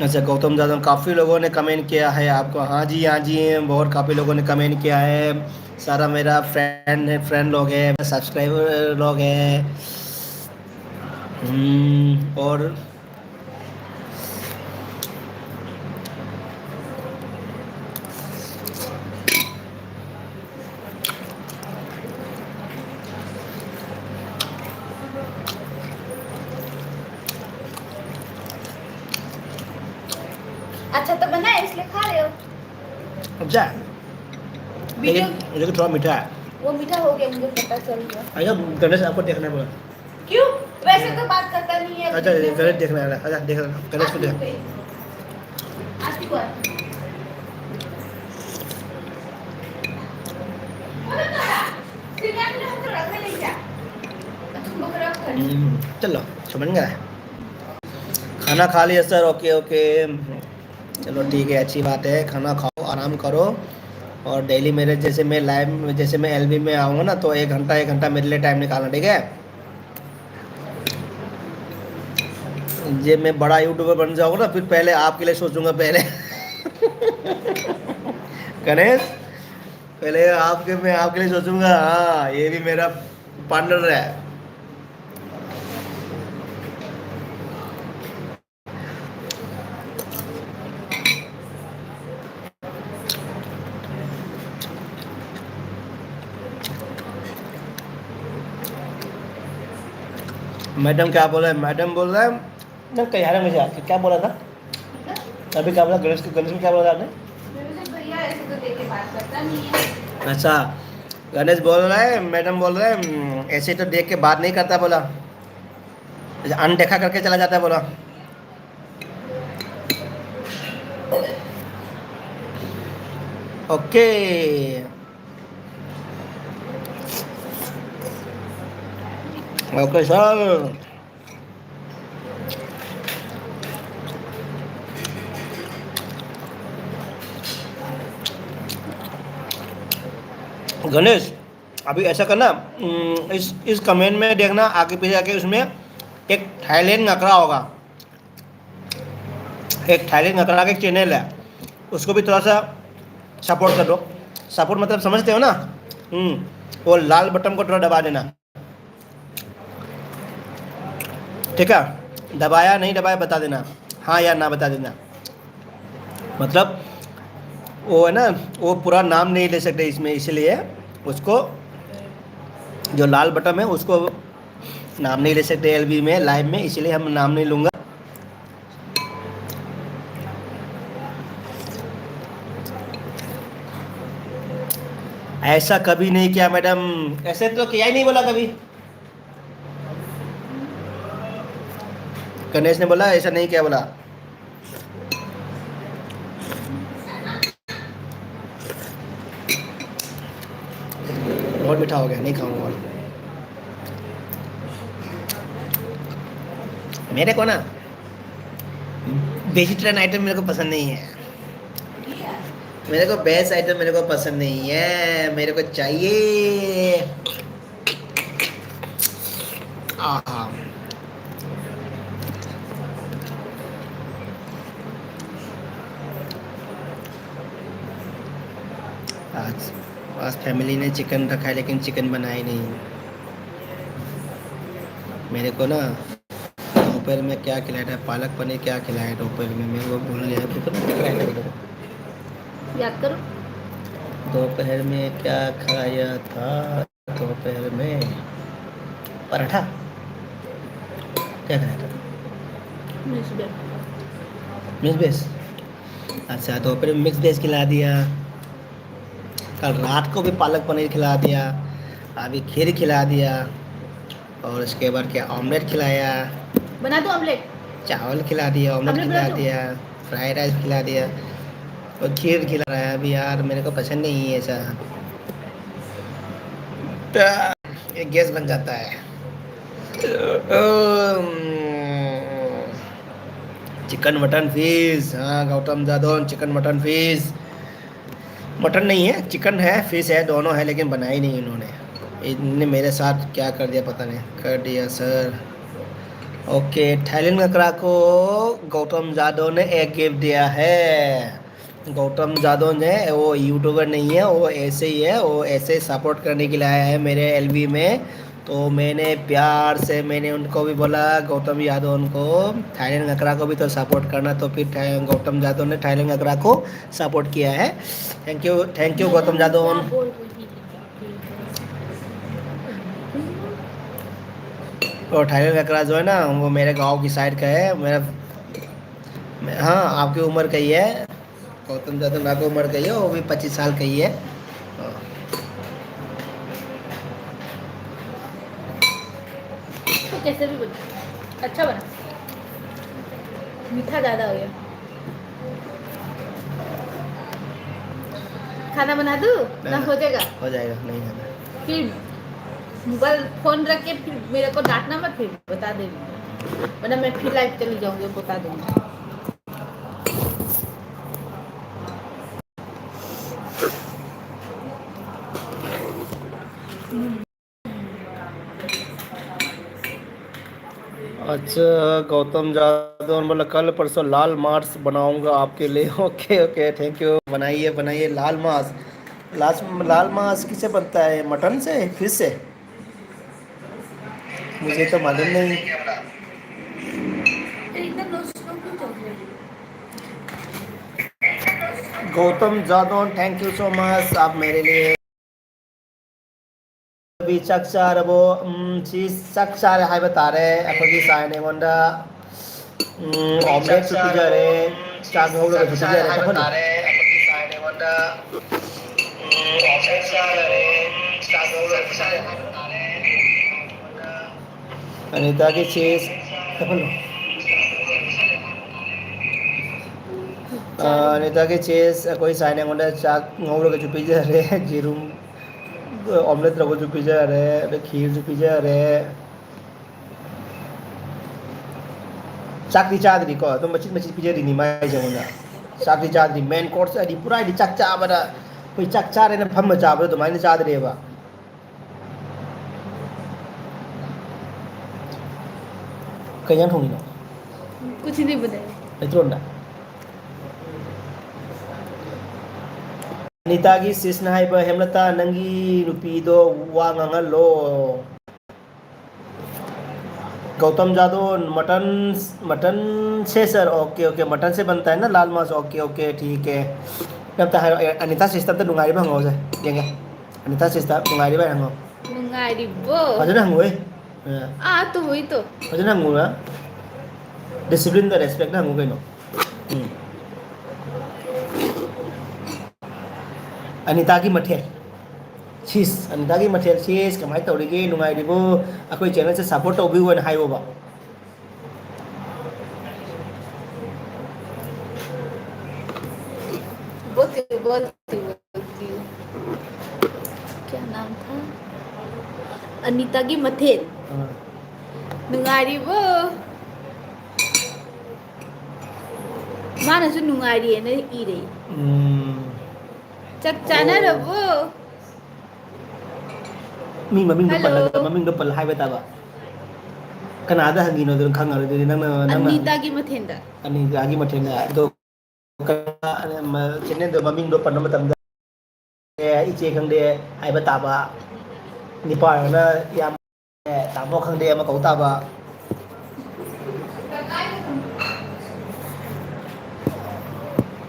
अच्छा, गौतम जाधव, काफ़ी लोगों ने कमेंट किया है आपको। हाँ जी, हाँ जी, बहुत काफ़ी लोगों ने कमेंट किया है। सारा मेरा फ्रेंड है, फ्रेंड लोग हैं, सब्सक्राइबर लोग हैं। हम्म, और अच्छा तो बना है, इसलिए खा रहे हो। अच्छा है। मीठा। लेकिन, लेकिन थोड़ा मीठा है। वो मीठा हो गया, मुझे पता चल गया। अच्छा, गणेश आपको देखना है बोला। क्यों? वैसे तो बात करता नहीं है। अच्छा, गणेश देखना है। अच्छा, देख, गणेश को देख। आती को है। बोलो तो ना। फिर क्या तुमने हमको रखा नहीं क्या? तुम बकरा कर। हम्म, चलो, समझ गया। खाना खा लिया सर, ओके, ओके। चलो ठीक है, अच्छी बात है, खाना खाओ, आराम करो। और डेली मेरे, जैसे मैं लाइव में, जैसे मैं एलबी में आऊँगा ना, तो एक घंटा, एक घंटा मेरे लिए टाइम निकालना, ठीक है? जब मैं बड़ा यूट्यूबर बन जाऊँगा ना, फिर पहले आपके लिए सोचूंगा पहले। गणेश, पहले आपके, मैं आपके लिए सोचूंगा। हाँ, ये भी मेरा पार्टनर है। मैडम क्या बोला है? मैडम बोल रहा है ना, कहीं हरा मुझे आके क्या बोला था? अभी क्या बोला गणेश को? गणेश को क्या बोला था आपने? भैया ऐसे तो देख के बात करता नहीं है। अच्छा, गणेश बोल रहा है, मैडम बोल रहा है, "हम्म, ऐसे तो देख के बात नहीं करता," बोला, "अनदेखा करके चला जाता है," बोला। Okay, okay sir. गणेश, अभी ऐसा करना, हम्म, इस इस कमेंट में देखना, आगे पीछे जाके उसमें एक थाईलैंड नखरा होगा। एक थाईलैंड का एक चैनल है, उसको भी थोड़ा सा सपोर्ट कर दो। सपोर्ट मतलब समझते हो ना? हम्म। वो लाल बटन को थोड़ा दबा देना। ठीक है, दबाया नहीं दबाया बता देना, हाँ या ना बता देना। मतलब वो है ना, वो पूरा नाम नहीं ले सकते इसमें, इसीलिए उसको, जो लाल बटन है उसको नाम नहीं ले सकते एलबी में लाइव में, इसीलिए हम नाम नहीं लूँगा। ऐसा कभी नहीं किया मैडम। ऐसे तो किया ही नहीं बोला कभी। गणेश ने बोला ऐसा नहीं किया बोला। बहुत मीठा हो गया, नहीं खाऊंगा और। मेरे को ना वेजिटेरियन आइटम मेरे को पसंद नहीं है। मेरे को बेस्ट आइटम मेरे को पसंद नहीं है, मेरे को चाहिए। आहा। आज आज फैमिली ने चिकन रखा है लेकिन चिकन बनाए नहीं। मेरे को ना दोपहर में क्या खिलाया था, पालक पनीर क्या खिलाया दोपहर में, मैं वो भूल गया। दोपहर में क्या खिलाया था मेरे को? याद करो। दोपहर में क्या खाया था? दोपहर में पराठा। क्या खाया था? Mix veg. अच्छा, दोपहर में मिक्स वेज खिला दिया। कल रात को भी पालक पनीर खिला दिया, अभी खीर खिला दिया, और उसके बाद क्या, ऑमलेट खिलाया। बना दो ऑमलेट। चावल खिला दिया, ऑमलेट खिला दिया, फ्राइड राइस खिला दिया, और खीर खिला रहा है अभी। यार, मेरे को पसंद नहीं है ऐसा। ये गैस बन जाता है। Chicken mutton fish. हाँ, Gautam Jadhav, chicken mutton fish. Mutton नहीं है, चिकन है, फिश है, दोनों है, लेकिन बनाई नहीं इन्होंने। इनने मेरे साथ क्या कर दिया पता नहीं। कर दिया सर। ओके, थाईलैंड ककरा को गौतम जाधव ने एक गिफ्ट दिया है। गौतम जाधव ने, वो यूट्यूबर नहीं है, वो ऐसे ही है, वो ऐसे सपोर्ट करने के लिए आया है मेरे एलवी में। तो मैंने प्यार से, मैंने उनको भी बोला, गौतम जाधव उनको, थाईलैंड ककरा को भी तो सपोर्ट करना। तो फिर थाई- गौतम जाधव ने थाईलैंड ककरा को सपोर्ट किया है। Thank you, thank you Gautam Jadhav. और थाईलैंड ककरा जो है ना, वो मेरे गांव की साइड का है। मेरा, हाँ, आपकी उम्र का ही है। गौतम जाधव ना को उम्र का ही है, वो भी पच्चीस साल का ही है। हाँ। तो कैसे भी बना, अच्छा बना, मीठा ज़्यादा हो गया। खाना बना दूँ? ना, ना, हो जाएगा। हो जाएगा, नहीं खाना। फिर मोबाइल, फोन रख के फिर मेरे को डांटना मत, फिर बता दे, वरना मैं फिर लाइव चली जाऊंगी, बता दूंगी। अच्छा, गौतम जाधव ने बोला, "कल परसों लाल मार्च बनाऊंगा आपके लिए।" Okay, okay, thank you. बनाइए, बनाइए लाल मार्च। लाल, लाल मांस किससे बनता है? मटन से, फिश से? मुझे तो मालूम नहीं। Gautam Jadhav, thank you so much. आप मेरे लिए भी चक चार वो, ꯎꯝ, ꯁꯤ ꯆꯥꯛ ꯆꯥꯔꯦ ꯍꯥꯏꯕ ꯇꯥꯔꯦ꯫ ꯑꯩꯈꯣꯏꯒꯤ ꯁꯥꯏꯅ ꯑꯩꯉꯣꯟꯗ, ꯎꯝ, ꯑꯣꯝꯂꯦꯠꯁꯨ ꯄꯤꯖꯔꯦ, ꯆꯥꯛ ꯉꯧꯔꯒꯁꯨ ꯄꯤꯖꯔꯦ꯫ ꯑꯅꯤꯇꯥꯒꯤ ꯆꯦꯁ, ꯑ, ꯑꯅꯤꯇꯥꯒꯤ ꯆꯦꯁ, ꯑꯩꯈꯣꯏ ꯁꯥꯏꯅ ꯑꯩꯉꯣꯟꯗ ꯆꯥꯛ ꯉꯧꯔꯒꯁꯨ ꯄꯤꯖꯔꯦ, ꯌꯦꯔꯨꯝ, ꯑꯣꯝꯂꯦꯠ ꯇꯧꯔꯒꯁꯨ ꯄꯤꯖꯔꯦ, ꯑꯗꯩ ꯈꯤꯔꯁꯨ ꯄꯤꯖꯔꯦ꯫ ꯆꯥꯛꯇꯤ ꯆꯥꯗ꯭ꯔꯤꯀꯣ, ꯑꯗꯨꯝ ꯃꯆꯤꯠ ꯃꯆꯤꯠ ꯄꯤꯖꯔꯤꯅꯤ ꯃꯥꯏꯁꯦ ꯑꯩꯉꯣꯟꯗ꯫ ꯆꯥꯛꯇꯤ ꯆꯥꯗ꯭ꯔꯤ, ꯃꯦꯟ ꯀꯣꯔꯁ ꯍꯥꯏꯗꯤ ꯄꯨꯔꯥ ꯍꯥꯏꯗꯤ ꯆꯥꯛ ꯆꯥꯕꯗ ꯑꯩꯈꯣꯏ ꯆꯥꯛ ꯆꯥꯔꯦꯅ ꯐꯝꯃ ꯆꯥꯕꯗꯣ ꯑꯗꯨꯃꯥꯏꯅ ꯆꯥꯗ꯭ꯔꯦꯕ꯫ ꯀꯩ ꯏꯟꯖꯥꯡ ꯊꯣꯡꯉꯤꯅꯣ? कुछ नहीं बनाया। ꯂꯩꯇ꯭ꯔꯣꯟꯗ? ꯑꯅꯤꯇꯥꯒꯤ ꯁꯤꯁꯅ ꯍꯥꯏꯕ, "ꯍꯦꯝꯂꯇꯥ, ꯅꯪꯒꯤ ꯅꯨꯄꯤꯗꯣ ꯋꯥ ꯉꯥꯡꯍꯜꯂꯣ"꯫ गौतम जादव, मटन, मटन से सर, ओके, ओके, मटन से बनता है ना लाल मांस, ओके, ओके, ठीक है꯫ ꯑꯝꯇ ꯍꯥꯏꯔꯣ, ꯑꯦ, ꯑꯅꯤꯇꯥ ꯁꯤꯁꯇ ꯑꯝꯇ ꯅꯨꯡꯉꯥꯏꯔꯤꯕ ꯍꯪꯉꯛꯑꯣꯁꯦ, ꯌꯦꯡꯒꯦ꯫ ꯑꯅꯤꯇꯥ ꯁꯤꯁꯇ ꯅꯨꯡꯉꯥꯏꯔꯤꯕ ꯍꯪꯉꯣ꯫ ꯅꯨꯡꯉꯥꯏꯔꯤꯕꯣ? ꯐꯖꯅ ꯍꯪꯉꯨꯍꯦ꯫ ꯑ, ꯑꯥ, ꯇꯨ ꯍꯨꯏ ꯇꯨ꯫ ꯐꯖꯅ ꯍꯪꯉꯨꯔꯥ? ꯗꯤꯁꯤꯄ꯭ꯂꯤꯟꯗ ꯔꯦꯁꯄꯦꯛꯇ ꯍꯪꯉꯨ ꯀꯩꯅꯣ꯫ ꯎꯝ꯫ ꯑꯅꯤꯇꯥꯒꯤ ꯃꯊꯦꯜ꯫ ꯁꯤꯁ, ꯑꯅꯤꯇꯥꯒꯤ ꯃꯊꯦꯜ ꯁꯤꯁ, ꯀꯃꯥꯏꯅ ꯇꯧꯔꯤꯒꯦ? ꯅꯨꯡꯉꯥꯏꯔꯤꯕꯣ? ꯑꯩꯈꯣꯏ ꯆꯦꯅꯦꯜꯁꯦ ꯁꯞꯄꯣꯔꯠ ꯇꯧꯕꯤꯌꯨ ꯍꯥꯏꯅ ꯍꯥꯏꯌꯣꯕ꯫ बोलती हूँ, बोलती हूँ, बोलती हूँ। क्या नाम था? अनीता की मथेल। ꯑꯥ꯫ ꯅꯨꯡꯉꯥꯏꯔꯤꯕꯣ? ꯃꯥꯅꯁꯨ ꯅꯨꯡꯉꯥꯏꯔꯤꯑꯅ ꯏꯔꯦ꯫ ꯎꯝ꯫ ꯆꯥꯛ ꯆꯥꯅꯔꯕꯣ? ꯃꯤ ꯃꯃꯤꯡꯗꯣ Hello. ꯄꯜꯂꯒ, ꯃꯃꯤꯡꯗꯣ ꯄꯜꯂ ꯍꯥꯏꯕ ꯇꯥꯕ꯫ ꯀꯅꯥꯗ ꯍꯪꯉꯤꯅꯣ ꯑꯗꯨꯅ ꯈꯪꯉꯔꯣꯏ꯫ ꯑꯗꯨꯗꯤ ꯅꯪꯅ, ꯅꯪꯅ ꯍꯪꯉꯤ-, ꯑꯅꯤꯇꯥꯒꯤ ꯃꯊꯦꯜꯗ꯫ ꯑꯅꯤꯇꯥꯒꯤ ꯃꯊꯦꯜꯗ꯫ ꯑꯗꯣ ꯀꯅꯥ-, ꯃ-, ꯆꯦꯅꯦꯜꯗꯣ ꯃꯃꯤꯡꯗꯣ ꯄꯟꯕ ꯃꯇꯝꯗ, ꯑꯦ, ꯏꯆꯦ ꯈꯪꯗꯦ ꯍꯥꯏꯕ ꯇꯥꯕ, ꯅꯤꯄꯥ ꯑꯣꯏꯔꯒꯅ ꯏꯌꯥꯝꯕ, ꯇꯥꯃꯣ ꯈꯪꯗꯦ ꯑꯃ ꯀꯧ ꯇꯥꯕ꯫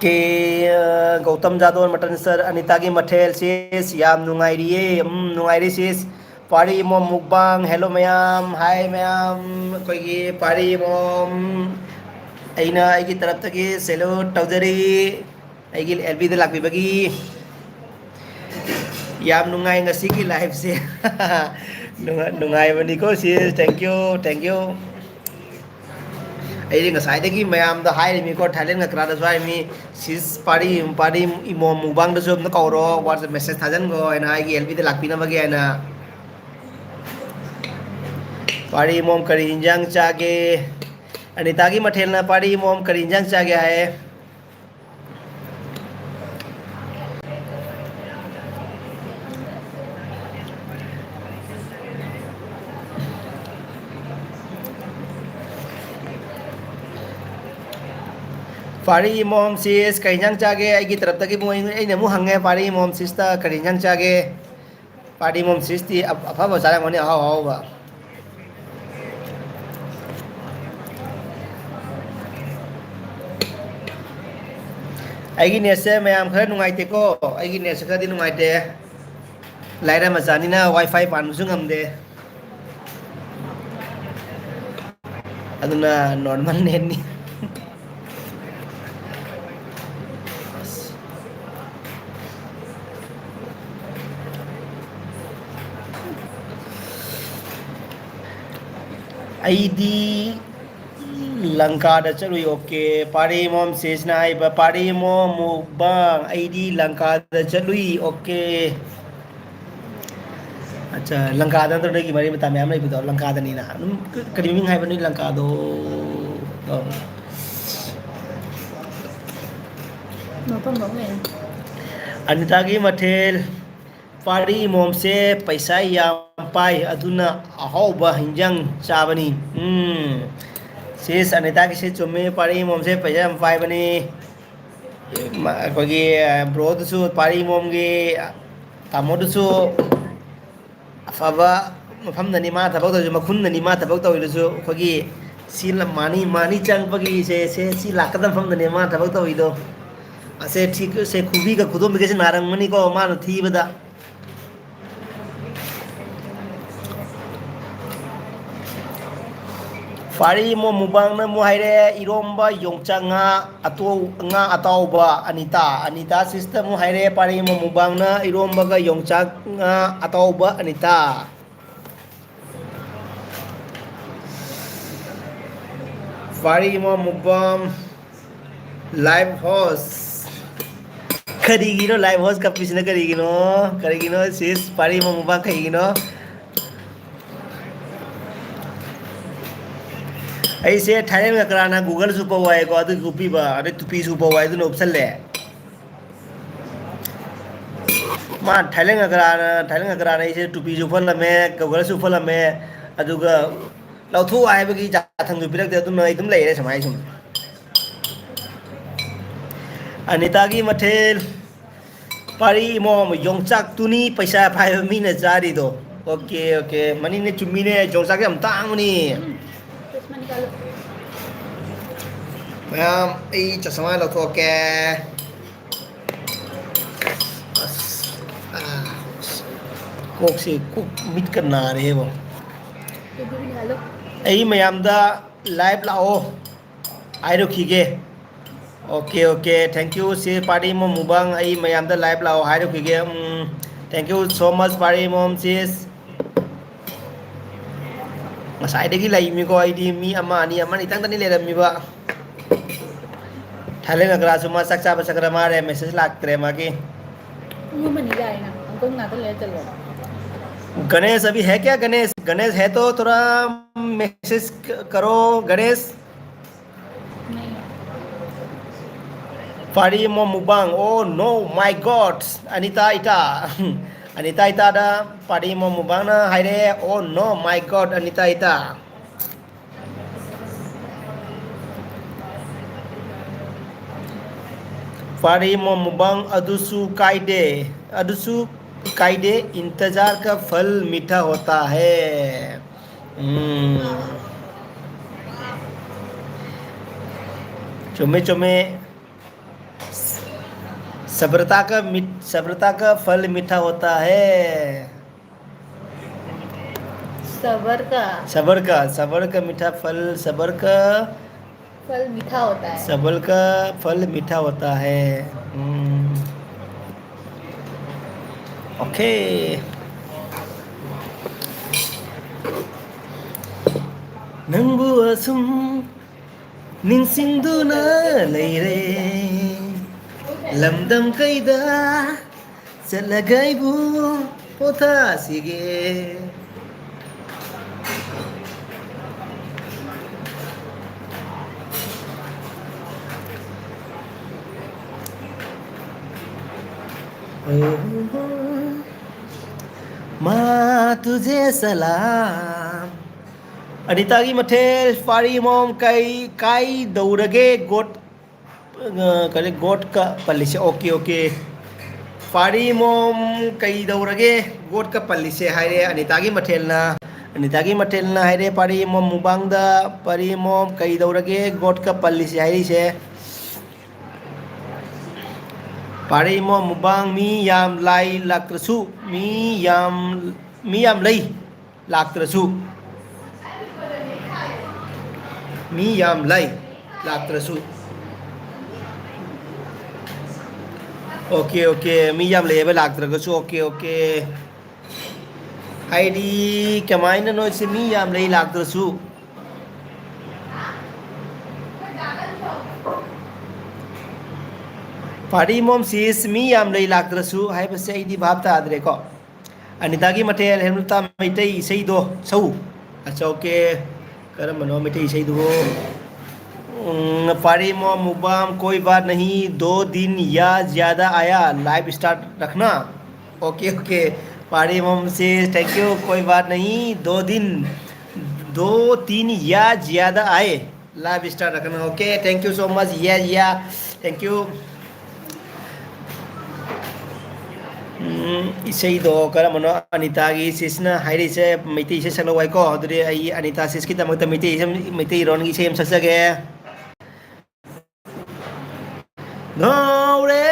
ꯀꯦ, ꯑ, ꯒꯧꯇꯝ ꯖꯥꯗꯣꯟ ꯃꯇꯟ ꯁꯔ, ꯑꯅꯤꯇꯥꯒꯤ ꯃꯊꯦꯜ ꯁꯤꯁ ꯌꯥꯝ ꯅꯨꯡꯉꯥꯏꯔꯤꯌꯦ꯫ ꯎꯝ, ꯅꯨꯡꯉꯥꯏꯔꯤ ꯁꯤꯁ꯫ ꯄꯥꯔꯤ ꯃꯣꯝ ꯃꯨꯛꯕꯥꯡ, hello ꯃꯌꯥꯝ, hi ꯃꯌꯥꯝ, ꯑꯩꯈꯣꯏꯒꯤ ꯄꯥꯔꯤ ꯃꯣꯝ, ꯑꯩꯅ ꯑꯩꯒꯤ ꯇꯔꯞꯇꯒꯤ salute ꯇꯧꯖꯔꯤ꯫ ꯑꯩꯒꯤ ꯑꯦꯜ ꯕꯤꯗ ꯂꯥꯛꯄꯤꯕꯒꯤ ꯌꯥꯝ ꯅꯨꯡꯉꯥꯏ ꯉꯁꯤꯒꯤ live ꯁꯦ꯫ ꯅꯨꯡꯉꯥꯏ-, ꯅꯨꯡꯉꯥꯏꯕꯅꯤꯀꯣ ꯁꯤꯁ, thank you, thank you꯫ ꯑꯩꯗꯤ ꯉꯁꯥꯏꯗꯒꯤ ꯃꯌꯥꯝꯗ ꯍꯥꯏꯔꯤꯃꯤꯀꯣ, ꯊꯥꯏꯂꯦꯟ ꯉꯀ꯭ꯔꯥꯗꯁꯨ ꯍꯥꯏꯔꯤꯃꯤ, ꯁꯤꯁ ꯄꯥꯔꯤ, ꯄꯥꯔꯤ ꯏꯃꯣꯝ ꯃꯨꯛꯕꯥꯡꯗꯁꯨ ꯑꯝꯇ ꯀꯧꯔꯣ, WhatsApp message ꯊꯥꯖꯤꯟꯈꯣ ꯍꯥꯏꯅ, ꯑꯩꯒꯤ ꯑꯦꯜ ꯕꯤꯗ ꯂꯥꯛꯄꯤꯅꯕꯒꯤ ꯍꯥꯏꯅ꯫ ꯄꯥꯔꯤ ꯏꯃꯣꯝ ꯀꯔꯤ ꯏꯟꯖꯥꯡ ꯆꯥꯒꯦ? ꯑꯅꯤꯇꯥꯒꯤ ꯃꯊꯦꯜꯅ ꯄꯥꯔꯤ ꯏꯃꯣꯝ ꯀꯔꯤ ꯏꯟꯖꯥꯡ ꯆꯥꯒꯦ ꯍꯥꯏ? ꯄꯥꯔꯤ ꯃꯣꯝ ꯁꯤꯁ, ꯀꯔꯤ ꯏꯟꯖꯥꯡ ꯆꯥꯒꯦ? ꯑꯩꯒꯤ ꯇꯔꯞꯇꯒꯤ ꯑꯃꯨꯛ ꯑꯩꯅ, ꯑꯩꯅ ꯑꯃꯨꯛ ꯍꯪꯉꯦ, ꯄꯥꯔꯤ ꯃꯣꯝ ꯁꯤꯁꯇ ꯀꯔꯤ ꯏꯟꯖꯥꯡ ꯆꯥꯒꯦ? ꯄꯥꯔꯤ ꯃꯣꯝ ꯁꯤꯁꯇꯤ ꯑꯐ-, ꯑꯐꯕ ꯆꯥꯔꯝꯒꯅꯤ, ꯑꯍꯥꯎ ꯑꯍꯥꯎꯕ꯫ ꯑꯩꯒꯤ ꯅꯦꯠꯁꯦ ꯃꯌꯥꯝ ꯈꯔ ꯅꯨꯡꯉꯥꯏꯇꯦꯀꯣ, ꯑꯩꯒꯤ ꯅꯦꯠꯁꯦ ꯈꯔꯗꯤ ꯅꯨꯡꯉꯥꯏꯇꯦ꯫ ꯂꯥꯏꯔ ꯃꯆꯥꯅꯤꯅ ꯋꯥꯏ ꯐꯥꯏ ꯄꯥꯟꯕꯁꯨ ꯉꯝꯗꯦ꯫ ꯑꯗꯨꯅ ꯅꯣꯔꯃꯦꯜ ꯅꯦꯠꯅꯤ꯫ ꯑꯩꯗꯤ ꯂꯪꯀꯥꯗ ꯆꯠꯂꯨꯏ, ꯑꯣꯀꯦ꯫ ꯄꯥꯔꯦꯃꯣꯝ ꯁꯤꯁꯅ ꯍꯥꯏꯕ, ꯄꯥꯔꯦꯃꯣꯝ ꯃꯨꯛꯕꯥꯡ, ꯑꯩꯗꯤ ꯂꯪꯀꯥꯗ ꯆꯠꯂꯨꯏ, ꯑꯣꯀꯦ꯫ ꯑꯠꯆꯥ, ꯂꯪꯀꯥꯗ ꯅꯠꯇ꯭ꯔꯣ ꯅꯣꯏꯒꯤ ꯃꯔꯤ ꯃꯇꯥ ꯃꯌꯥꯝ ꯂꯩꯕꯗꯣ? ꯂꯪꯀꯥꯗꯅꯤꯅ꯫ ꯑꯗꯨꯝ ꯀ-, ꯀꯔꯤ ꯃꯃꯤꯡ ꯍꯥꯏꯕ ꯅꯣꯏ ꯂꯪꯀꯥꯗꯣ? ꯑꯣ꯫ ꯃꯐꯝ ꯐꯥꯎ ꯂꯩ꯫ ꯑꯅꯤꯇꯥꯒꯤ ꯃꯊꯦꯜ, ꯄꯥꯔꯤ ꯃꯣꯝꯁꯦ ꯄꯩꯁꯥ ꯌꯥꯝ ꯄꯥꯏ, ꯑꯗꯨꯅ ꯑꯍꯥꯎꯕ ꯍꯤꯟꯖꯥꯡ ꯆꯥꯕꯅꯤ꯫ ꯎꯝ꯫ ꯁꯤꯁ, ꯑꯅꯤꯇꯥꯒꯤꯁꯦ ꯆꯨꯝꯃꯤ, ꯄꯥꯔꯤ ꯃꯣꯝꯁꯦ ꯄꯩꯁꯥ ꯌꯥꯝ ꯄꯥꯏꯕꯅꯤ꯫ ꯃ-, ꯑꯩꯈꯣꯏꯒꯤ, ꯑ, ꯕ꯭ꯔꯣꯗꯨꯁꯨ ꯄꯥꯔꯤ ꯃꯣꯝꯒꯤ ꯇꯥꯃꯣꯗꯨꯁꯨ ꯑꯐꯕ ꯃꯐꯝꯗꯅꯤ ꯃꯥ ꯊꯕꯛ ꯇꯧꯔꯤꯁꯨ, ꯃꯈꯨꯟꯗꯅꯤ ꯃꯥ ꯊꯕꯛ ꯇꯧꯔꯤꯗꯨꯁꯨ꯫ ꯑꯩꯈꯣꯏꯒꯤ ꯁꯤ ꯂ-, ꯃꯥꯅꯤ, ꯃꯥꯅꯤ ꯆꯪꯉꯛꯄꯒꯤ ꯁꯦ, ꯁꯦ, ꯁꯤ ꯂꯥꯛꯀꯗꯕ ꯃꯐꯝꯗꯅꯦ ꯃꯥ ꯊꯕꯛ ꯇꯧꯔꯤꯗꯣ꯫ ꯑꯁꯦ ꯊꯤ-, ꯁꯦ ꯈꯨꯕꯤꯒ ꯈꯨꯗꯣꯝꯕꯤꯒꯁꯦ ꯅꯥꯔꯝꯒꯅꯤꯀꯣ ꯃꯥꯅ ꯊꯤꯕꯗ꯫ ꯄꯥꯔꯤ ꯃꯣꯝ ꯃꯨꯛꯕꯥꯡꯅ ꯑꯃꯨꯛ ꯍꯥꯏꯔꯦ, ꯏꯔꯣꯝꯕ ꯌꯣꯡꯆꯥꯛ ꯉꯥ ꯑꯇꯣ-, ꯉꯥ ꯑꯇꯥꯎꯕ꯫ ꯑꯅꯤꯇꯥ, ꯑꯅꯤꯇꯥ ꯁꯤꯁꯇ ꯑꯃꯨꯛ ꯍꯥꯏꯔꯦ, ꯄꯥꯔꯤ ꯃꯣꯝ ꯃꯨꯛꯕꯥꯡꯅ ꯏꯔꯣꯝꯕꯒ ꯌꯣꯡꯆꯥꯛ ꯉꯥ ꯑꯇꯥꯎꯕ꯫ ꯑꯅꯤꯇꯥ꯫ ꯄꯥꯔꯤ ꯃꯣꯝ ꯃꯨꯛꯕꯥꯡ꯫ Live host꯫ ꯀꯔꯤꯒꯤꯅꯣ live host ꯀꯞꯄꯤꯁꯤꯅ ꯀꯔꯤꯒꯤꯅꯣ? ꯀꯔꯤꯒꯤꯅꯣ ꯁꯤꯁ ꯄꯥꯔꯤ ꯃꯣꯝ ꯃꯨꯛꯕꯥꯡ ꯀꯩꯒꯤꯅꯣ? ꯑꯩꯁꯦ ꯊꯥꯏꯂꯦꯟ ꯉꯀ꯭ꯔꯥꯅ ꯒꯨꯒꯜꯁꯨ ꯎꯞꯄ ꯋꯥꯏꯀꯣ, ꯑꯗꯨꯒꯤ ꯎꯞꯄꯤꯕ, ꯑꯗꯩ ꯇꯨꯄꯤꯁꯨ ꯎꯞꯄ ꯋꯥꯏ, ꯑꯗꯨꯅ ꯎꯞꯁꯜꯂꯦ꯫ ꯃꯥ ꯊꯥꯏꯂꯦꯟ ꯉꯀ꯭ꯔꯥꯅ, ꯊꯥꯏꯂꯦꯟ ꯉꯀ꯭ꯔꯥꯅ ꯑꯩꯁꯦ ꯇꯨꯄꯤꯁꯨ ꯎꯞꯍꯜꯂꯝꯃꯦ, ꯒꯨꯒꯜꯁꯨ ꯎꯞꯍꯜꯂꯝꯃꯦ, ꯑꯗꯨꯒ ꯂꯧꯊꯣꯛꯑꯣ ꯍꯥꯏꯕꯒꯤ ꯆꯥꯊꯪꯁꯨ ꯄꯤꯔꯛꯇꯦ, ꯑꯗꯨꯝ ꯑꯩ ꯑꯗꯨꯝ ꯂꯩꯔꯦ ꯁꯨꯃꯥꯏꯅ ꯁꯨꯝ꯫ ꯑꯅꯤꯇꯥꯒꯤ ꯃꯊꯦꯜ, ꯄꯥꯔꯤ ꯏꯃꯣꯝ, ꯌꯣꯡꯆꯥꯛ ꯇꯨꯅꯤ ꯄꯩꯁꯥ ꯄꯥꯏꯕ ꯃꯤꯅ ꯆꯥꯔꯤꯗꯣ꯫ ꯑꯣꯀꯦ, ꯑꯣꯀꯦ, ꯃꯅꯤꯅꯦ, ꯆꯨꯝꯃꯤꯅꯦ, ꯌꯣꯡꯆꯥꯛꯁꯦ ꯌꯥꯝ ꯇꯥꯡꯕꯅꯤ꯫ ꯃꯌꯥꯝ, ꯑꯩ ꯆꯁꯃꯥ ꯂꯧꯊꯣꯛꯀꯦ꯫ ꯑꯁ, ꯑꯥ, ꯀꯣꯛꯁꯤ, ꯀꯣꯛ ꯃꯤꯠꯀ ꯅꯥꯔꯦꯕꯣ꯫ ꯑꯩ ꯃꯌꯥꯝꯗ ꯂꯥꯏꯚ ꯂꯥꯛꯑꯣ ꯍꯥꯏꯔꯨꯈꯤꯒꯦ꯫ ꯑꯣꯀꯦ, ꯑꯣꯀꯦ, thank you, ꯁꯤ ꯄꯥꯔꯤ ꯃꯣꯝ ꯃꯨꯕꯥꯡ, ꯑꯩ ꯃꯌꯥꯝꯗ ꯂꯥꯏꯚ ꯂꯥꯛꯑꯣ ꯍꯥꯏꯔꯨꯈꯤꯒꯦ꯫ Um, thank you so much, Pari mom, sis. ꯉꯁꯥꯏꯗꯒꯤ ꯂꯩꯃꯤꯀꯣ ꯑꯩꯗꯤ, ꯃꯤ ꯑꯃ, ꯑꯅꯤ, ꯑꯃ, ꯑꯅꯤꯇꯪꯗꯅꯤ ꯂꯩꯔꯝꯃꯤꯕ꯫ ꯊꯥꯏꯂꯦꯟ ꯒ꯭ꯔꯥꯁꯁꯨ ꯃꯥ ꯆꯥꯛ ꯆꯥꯕ ꯆꯠꯈ꯭ꯔ ꯃꯥꯜꯂꯦ, ꯃꯦꯁꯦꯖ ꯂꯥꯛꯇ꯭ꯔꯦ ꯃꯥꯒꯤ꯫ ꯄꯨꯡ ꯑꯃꯅꯤ ꯌꯥꯏꯅ, ꯑꯪꯀꯜ ꯅꯥꯛꯇ ꯂꯩꯔ ꯆꯠꯂꯣ꯫ गणेश अभी है क्या? गणेश, गणेश है तो थोड़ा मैसेज करो गणेश। ꯄꯥꯔꯤ ꯃꯣꯝ ꯃꯨꯕꯥꯡ, oh no, my God, Anita ꯏꯇꯥ꯫ ꯑꯅꯤꯇꯥ ꯏꯇꯥꯗ ꯄꯥꯔꯤ ꯃꯣꯝ ꯃꯨꯕꯥꯡꯅ ꯍꯥꯏꯔꯦ, oh no, my God, Anita ꯏꯇꯥ꯫ ꯄꯥꯔꯤ ꯃꯣꯝ ꯃꯨꯕꯥꯡ ꯑꯗꯨꯁꯨ ꯀꯥꯏꯗꯦ, ꯑꯗꯨꯁꯨ ꯀꯥꯏꯗꯦ, इंतजार का फल मीठा होता है꯫ ꯎꯝ꯫ ꯆꯨꯝꯃꯦ, ꯆꯨꯝꯃꯦ꯫ सब्रता का मीठ-, सब्रता का फल मीठा होता है। सबर का। सबर का, सबर का मीठा फल, सबर का फल मीठा होता है। सबर का फल मीठा होता है। हम्म। Okay. ꯅꯪꯕꯨ ꯑꯁꯨꯝ ꯅꯤꯡꯁꯤꯡꯗꯨꯅ ꯂꯩꯔꯦ꯫ ꯂꯝꯗꯝ ꯀꯩꯗ ꯆꯠꯂꯒ ꯑꯩꯕꯨ ꯄꯣꯊꯥꯁꯤꯒꯦ꯫ ꯃꯥ ꯇꯨꯖꯦ ꯁꯂꯥꯝ꯫ ꯑꯅꯤꯇꯥꯒꯤ ꯃꯊꯦꯜ ꯄꯥꯔꯤ ꯃꯣꯝ ꯀꯩ ꯀꯥꯏꯗꯧꯔꯒꯦ? ꯒꯣꯠ ꯑ, ꯀꯔꯤ, ꯒꯣꯠꯀ ꯄꯜꯂꯤꯁꯦ? Okay, okay. ꯄꯥꯔꯤ ꯃꯣꯝ, ꯀꯩꯗꯧꯔꯒꯦ? ꯒꯣꯠꯀ ꯄꯜꯂꯤꯁꯦ ꯍꯥꯏꯔꯦ ꯑꯅꯤꯇꯥꯒꯤ ꯃꯊꯦꯜꯅ꯫ ꯑꯅꯤꯇꯥꯒꯤ ꯃꯊꯦꯜꯅ ꯍꯥꯏꯔꯦ ꯄꯥꯔꯤ ꯃꯣꯝ ꯃꯨꯛꯕꯥꯡꯗ, "ꯄꯥꯔꯤ ꯃꯣꯝ, ꯀꯩꯗꯧꯔꯒꯦ ꯒꯣꯠꯀ ꯄꯜꯂꯤꯁꯦ?" ꯍꯥꯏꯔꯤꯁꯦ꯫ ꯄꯥꯔꯤ ꯃꯣꯝ ꯃꯨꯛꯕꯥꯡ, ꯃꯤ ꯌꯥꯝ ꯂꯥꯏ ꯂꯥꯛꯇ꯭ꯔꯁꯨ, ꯃꯤ ꯌꯥꯝ, ꯃꯤ ꯌꯥꯝ ꯂꯩ ꯂꯥꯛꯇ꯭ꯔꯁꯨ꯫ ꯃꯤ ꯌꯥꯝ ꯂꯩ ꯂꯥꯛꯇ꯭ꯔꯁꯨ꯫ Okay, okay. ꯃꯤ ꯌꯥꯝ ꯂꯩꯌꯦꯕ ꯂꯥꯛꯇ꯭ꯔꯒꯁꯨ꯫ Okay, okay. ꯍꯥꯏꯗꯤ ꯀꯃꯥꯏꯅꯅꯣ ꯁꯤ, ꯃꯤ ꯌꯥꯝ ꯂꯩ ꯂꯥꯛꯇ꯭ꯔꯁꯨ꯫ ꯄꯥꯔꯤ ꯃꯣꯝ ꯁꯤꯁ ꯃꯤ ꯌꯥꯝ ꯂꯩ ꯂꯥꯛꯇ꯭ꯔꯁꯨ ꯍꯥꯏꯕꯁꯦ ꯑꯩꯗꯤ ꯚꯥꯞ ꯇꯥꯗ꯭ꯔꯦꯀꯣ꯫ ꯑꯅꯤꯇꯥꯒꯤ ꯃꯊꯦꯜ ꯍꯦꯃꯂꯇꯥ ꯃꯩꯇꯩ ꯏꯁꯩꯗꯣ ꯁꯛꯎ꯫ ꯑꯠꯆꯥ, ꯑꯣꯀꯦ꯫ ꯀꯔꯝꯕꯅꯣ ꯃꯩꯇꯩ ꯏꯁꯩꯗꯨꯕꯨ? ꯎꯝ, ꯄꯥꯔꯤ ꯃꯣꯝ ꯃꯨꯛꯕꯥꯡ, कोई बात नहीं, दो दिन या ज्यादा आया, live start रखना। Okay, okay. पारी मॉम से thank you, कोई बात नहीं, दो दिन, दो, तीन या ज्यादा आए, live start रखना। Okay, thank you so much, या, या, thank you। ꯎꯝ, ꯏꯁꯩꯗꯣ ꯀꯔꯝꯕꯅꯣ? ꯑꯅꯤꯇꯥꯒꯤ ꯁꯤꯁꯅ ꯍꯥꯏꯔꯛꯏꯁꯦ, ꯃꯩꯇꯩ ꯏꯁꯩ ꯁꯛꯂꯛꯑꯣ ꯍꯥꯏꯀꯣ꯫ ꯑꯗꯨꯗꯤ ꯑꯩ ꯑꯅꯤꯇꯥ ꯁꯤꯁꯀꯤꯗꯃꯛꯇ ꯃꯩꯇꯩ ꯏꯁꯩ, ꯃꯩꯇꯩꯔꯣꯟꯒꯤ ꯏꯁꯩ ꯑꯃ ꯁꯛꯆꯒꯦ꯫ ꯉꯥꯎꯔꯦ꯫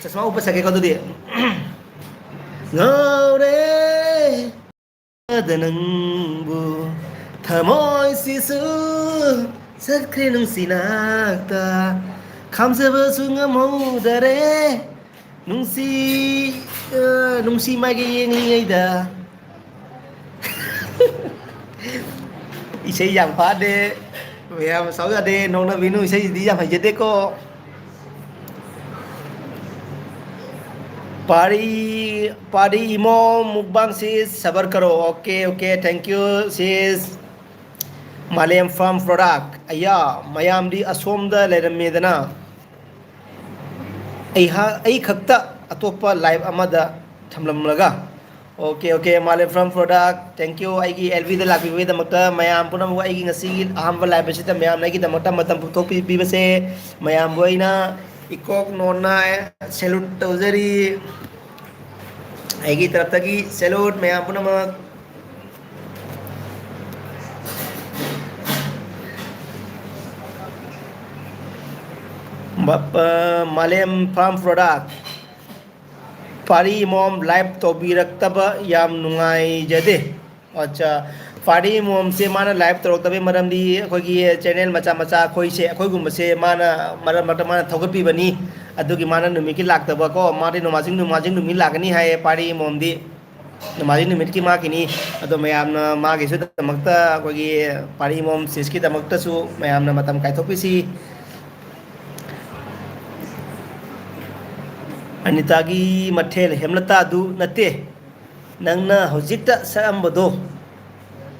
ꯆꯁꯃꯥ ꯎꯞꯄ ꯁꯛꯀꯦꯀꯣ ꯑꯗꯨꯗꯤ꯫ ꯉꯥꯎꯔꯦ꯫ ꯗ ꯅꯪꯕꯨ ꯊꯃꯣꯏꯁꯤꯁꯨ ꯆꯠꯈ꯭ꯔꯦ ꯅꯨꯡꯁꯤ ꯅꯥꯛꯇ ꯈꯥꯝꯖꯕꯁꯨ ꯉꯝꯍꯧꯗꯔꯦ꯫ ꯅꯨꯡꯁꯤ, ꯑ, ꯅꯨꯡꯁꯤ ꯃꯥꯏꯀꯩ ꯌꯦꯡꯂꯤꯉꯩꯗ꯫ ꯏꯁꯩ ꯌꯥꯝ ꯐꯥꯗꯦ꯫ ꯃꯌꯥꯝ ꯁꯥꯎ ꯌꯥꯗꯦ꯫ ꯅꯣꯡꯅꯕꯤꯅꯨ, ꯏꯁꯩꯁꯤꯗꯤ ꯌꯥꯝ ꯍꯩꯖꯗꯦꯀꯣ꯫ ꯄꯥꯔꯤ, ꯄꯥꯔꯤ ꯏꯃꯣ ꯃꯨꯛꯕꯥꯡ ꯁꯤꯁ ꯁꯕꯔ ꯀꯔꯣ꯫ ꯑꯣꯀꯦ, ꯑꯣꯀꯦ, thank you, ꯁꯤꯁ꯫ ꯃꯥꯂꯦꯝ ꯐꯥꯔꯝ ꯄ꯭ꯔꯣꯗꯛ꯫ ꯑꯌꯥ, ꯃꯌꯥꯝꯗꯤ ꯑꯁꯣꯝꯗ ꯂꯩꯔꯝꯃꯦꯗꯅ꯫ ꯑꯩꯍꯥꯛ, ꯑꯩ ꯈꯛꯇ ꯑꯇꯣꯞꯄ ꯂꯥꯏꯞ ꯑꯃꯗ ꯊꯝꯂꯝꯂꯒ Okay, okay, Malem from Product, thank you ꯑꯩꯒꯤ L V ꯗ ꯂꯥꯛꯄꯤꯕꯒꯤꯗꯃꯛꯇ꯫ ꯃꯌꯥꯝ ꯄꯨꯝꯅꯃꯛ ꯑꯩꯒꯤ ꯉꯁꯤꯒꯤ ꯑꯍꯥꯟꯕ live ꯑꯁꯤꯗ ꯃꯌꯥꯝꯅ ꯑꯩꯒꯤꯗꯃꯛꯇ ꯃꯇꯝ ꯄꯨꯊꯣꯛꯄꯤꯕꯁꯦ, ꯃꯌꯥꯝꯕꯨ ꯑꯩꯅ ꯏꯀꯣꯛ ꯅꯣꯟꯅ salute ꯇꯧꯖꯔꯤ꯫ ꯑꯩꯒꯤ ꯇꯔꯞꯇꯒꯤ salute ꯃꯌꯥꯝ ꯄꯨꯝꯅꯃꯛ꯫ ꯕ-, ꯑ, Malem Farm Product꯫ ꯄꯥꯔꯤ ꯏꯃꯣꯝ live ꯇꯧꯕꯤꯔꯛꯇꯕ ꯌꯥꯝ ꯅꯨꯡꯉꯥꯏꯖꯗꯦ꯫ ꯑꯠꯆꯥ, ꯄꯥꯔꯤ ꯏꯃꯣꯝꯁꯦ ꯃꯥꯅ live ꯇꯧꯔꯛꯇꯕꯩ ꯃꯔꯝꯗꯤ ꯑꯩꯈꯣꯏꯒꯤ channel ꯃꯆꯥ ꯃꯆꯥ ꯑꯩꯈꯣꯏꯁꯦ, ꯑꯩꯈꯣꯏꯒꯨꯝꯕꯁꯦ ꯃꯥꯅ ꯃꯔꯛ ꯃꯔꯛꯇ ꯃꯥꯅ ꯊꯧꯒꯠꯄꯤꯕꯅꯤ꯫ ꯑꯗꯨꯒꯤ ꯃꯥꯅ ꯅꯨꯃꯤꯠꯀꯤ ꯂꯥꯛꯇꯕꯀꯣ, ꯃꯥꯗꯤ ꯅꯣꯡꯃꯥꯏꯖꯤꯡ, ꯅꯣꯡꯃꯥꯏꯖꯤꯡ ꯅꯨꯃꯤꯠ ꯂꯥꯛꯀꯅꯤ ꯍꯥꯏꯌꯦ ꯄꯥꯔꯤ ꯏꯃꯣꯝꯗꯤ꯫ ꯅꯣꯡꯃꯥꯏꯖꯤꯡ ꯅꯨꯃꯤꯠꯀꯤ ꯃꯥꯒꯤꯅꯤ꯫ ꯑꯗꯣ ꯃꯌꯥꯝꯅ ꯃꯥꯒꯤꯁꯨꯗꯃꯛꯇ ꯑꯩꯈꯣꯏꯒꯤ ꯄꯥꯔꯤ ꯏꯃꯣꯝ ꯁꯤꯁꯀꯤꯗꯃꯛꯇꯁꯨ ꯃꯌꯥꯝꯅ ꯃꯇꯝ ꯀꯥꯏꯊꯣꯛꯄꯤꯁꯤ꯫ ꯑꯅꯤꯇꯥꯒꯤ ꯃꯊꯦꯜ ꯍꯦꯝꯂꯇꯥꯗꯨ ꯅꯠꯇꯦ, ꯅꯪꯅ ꯍꯧꯖꯤꯛꯇ ꯁꯛꯑꯝꯕꯗꯣ,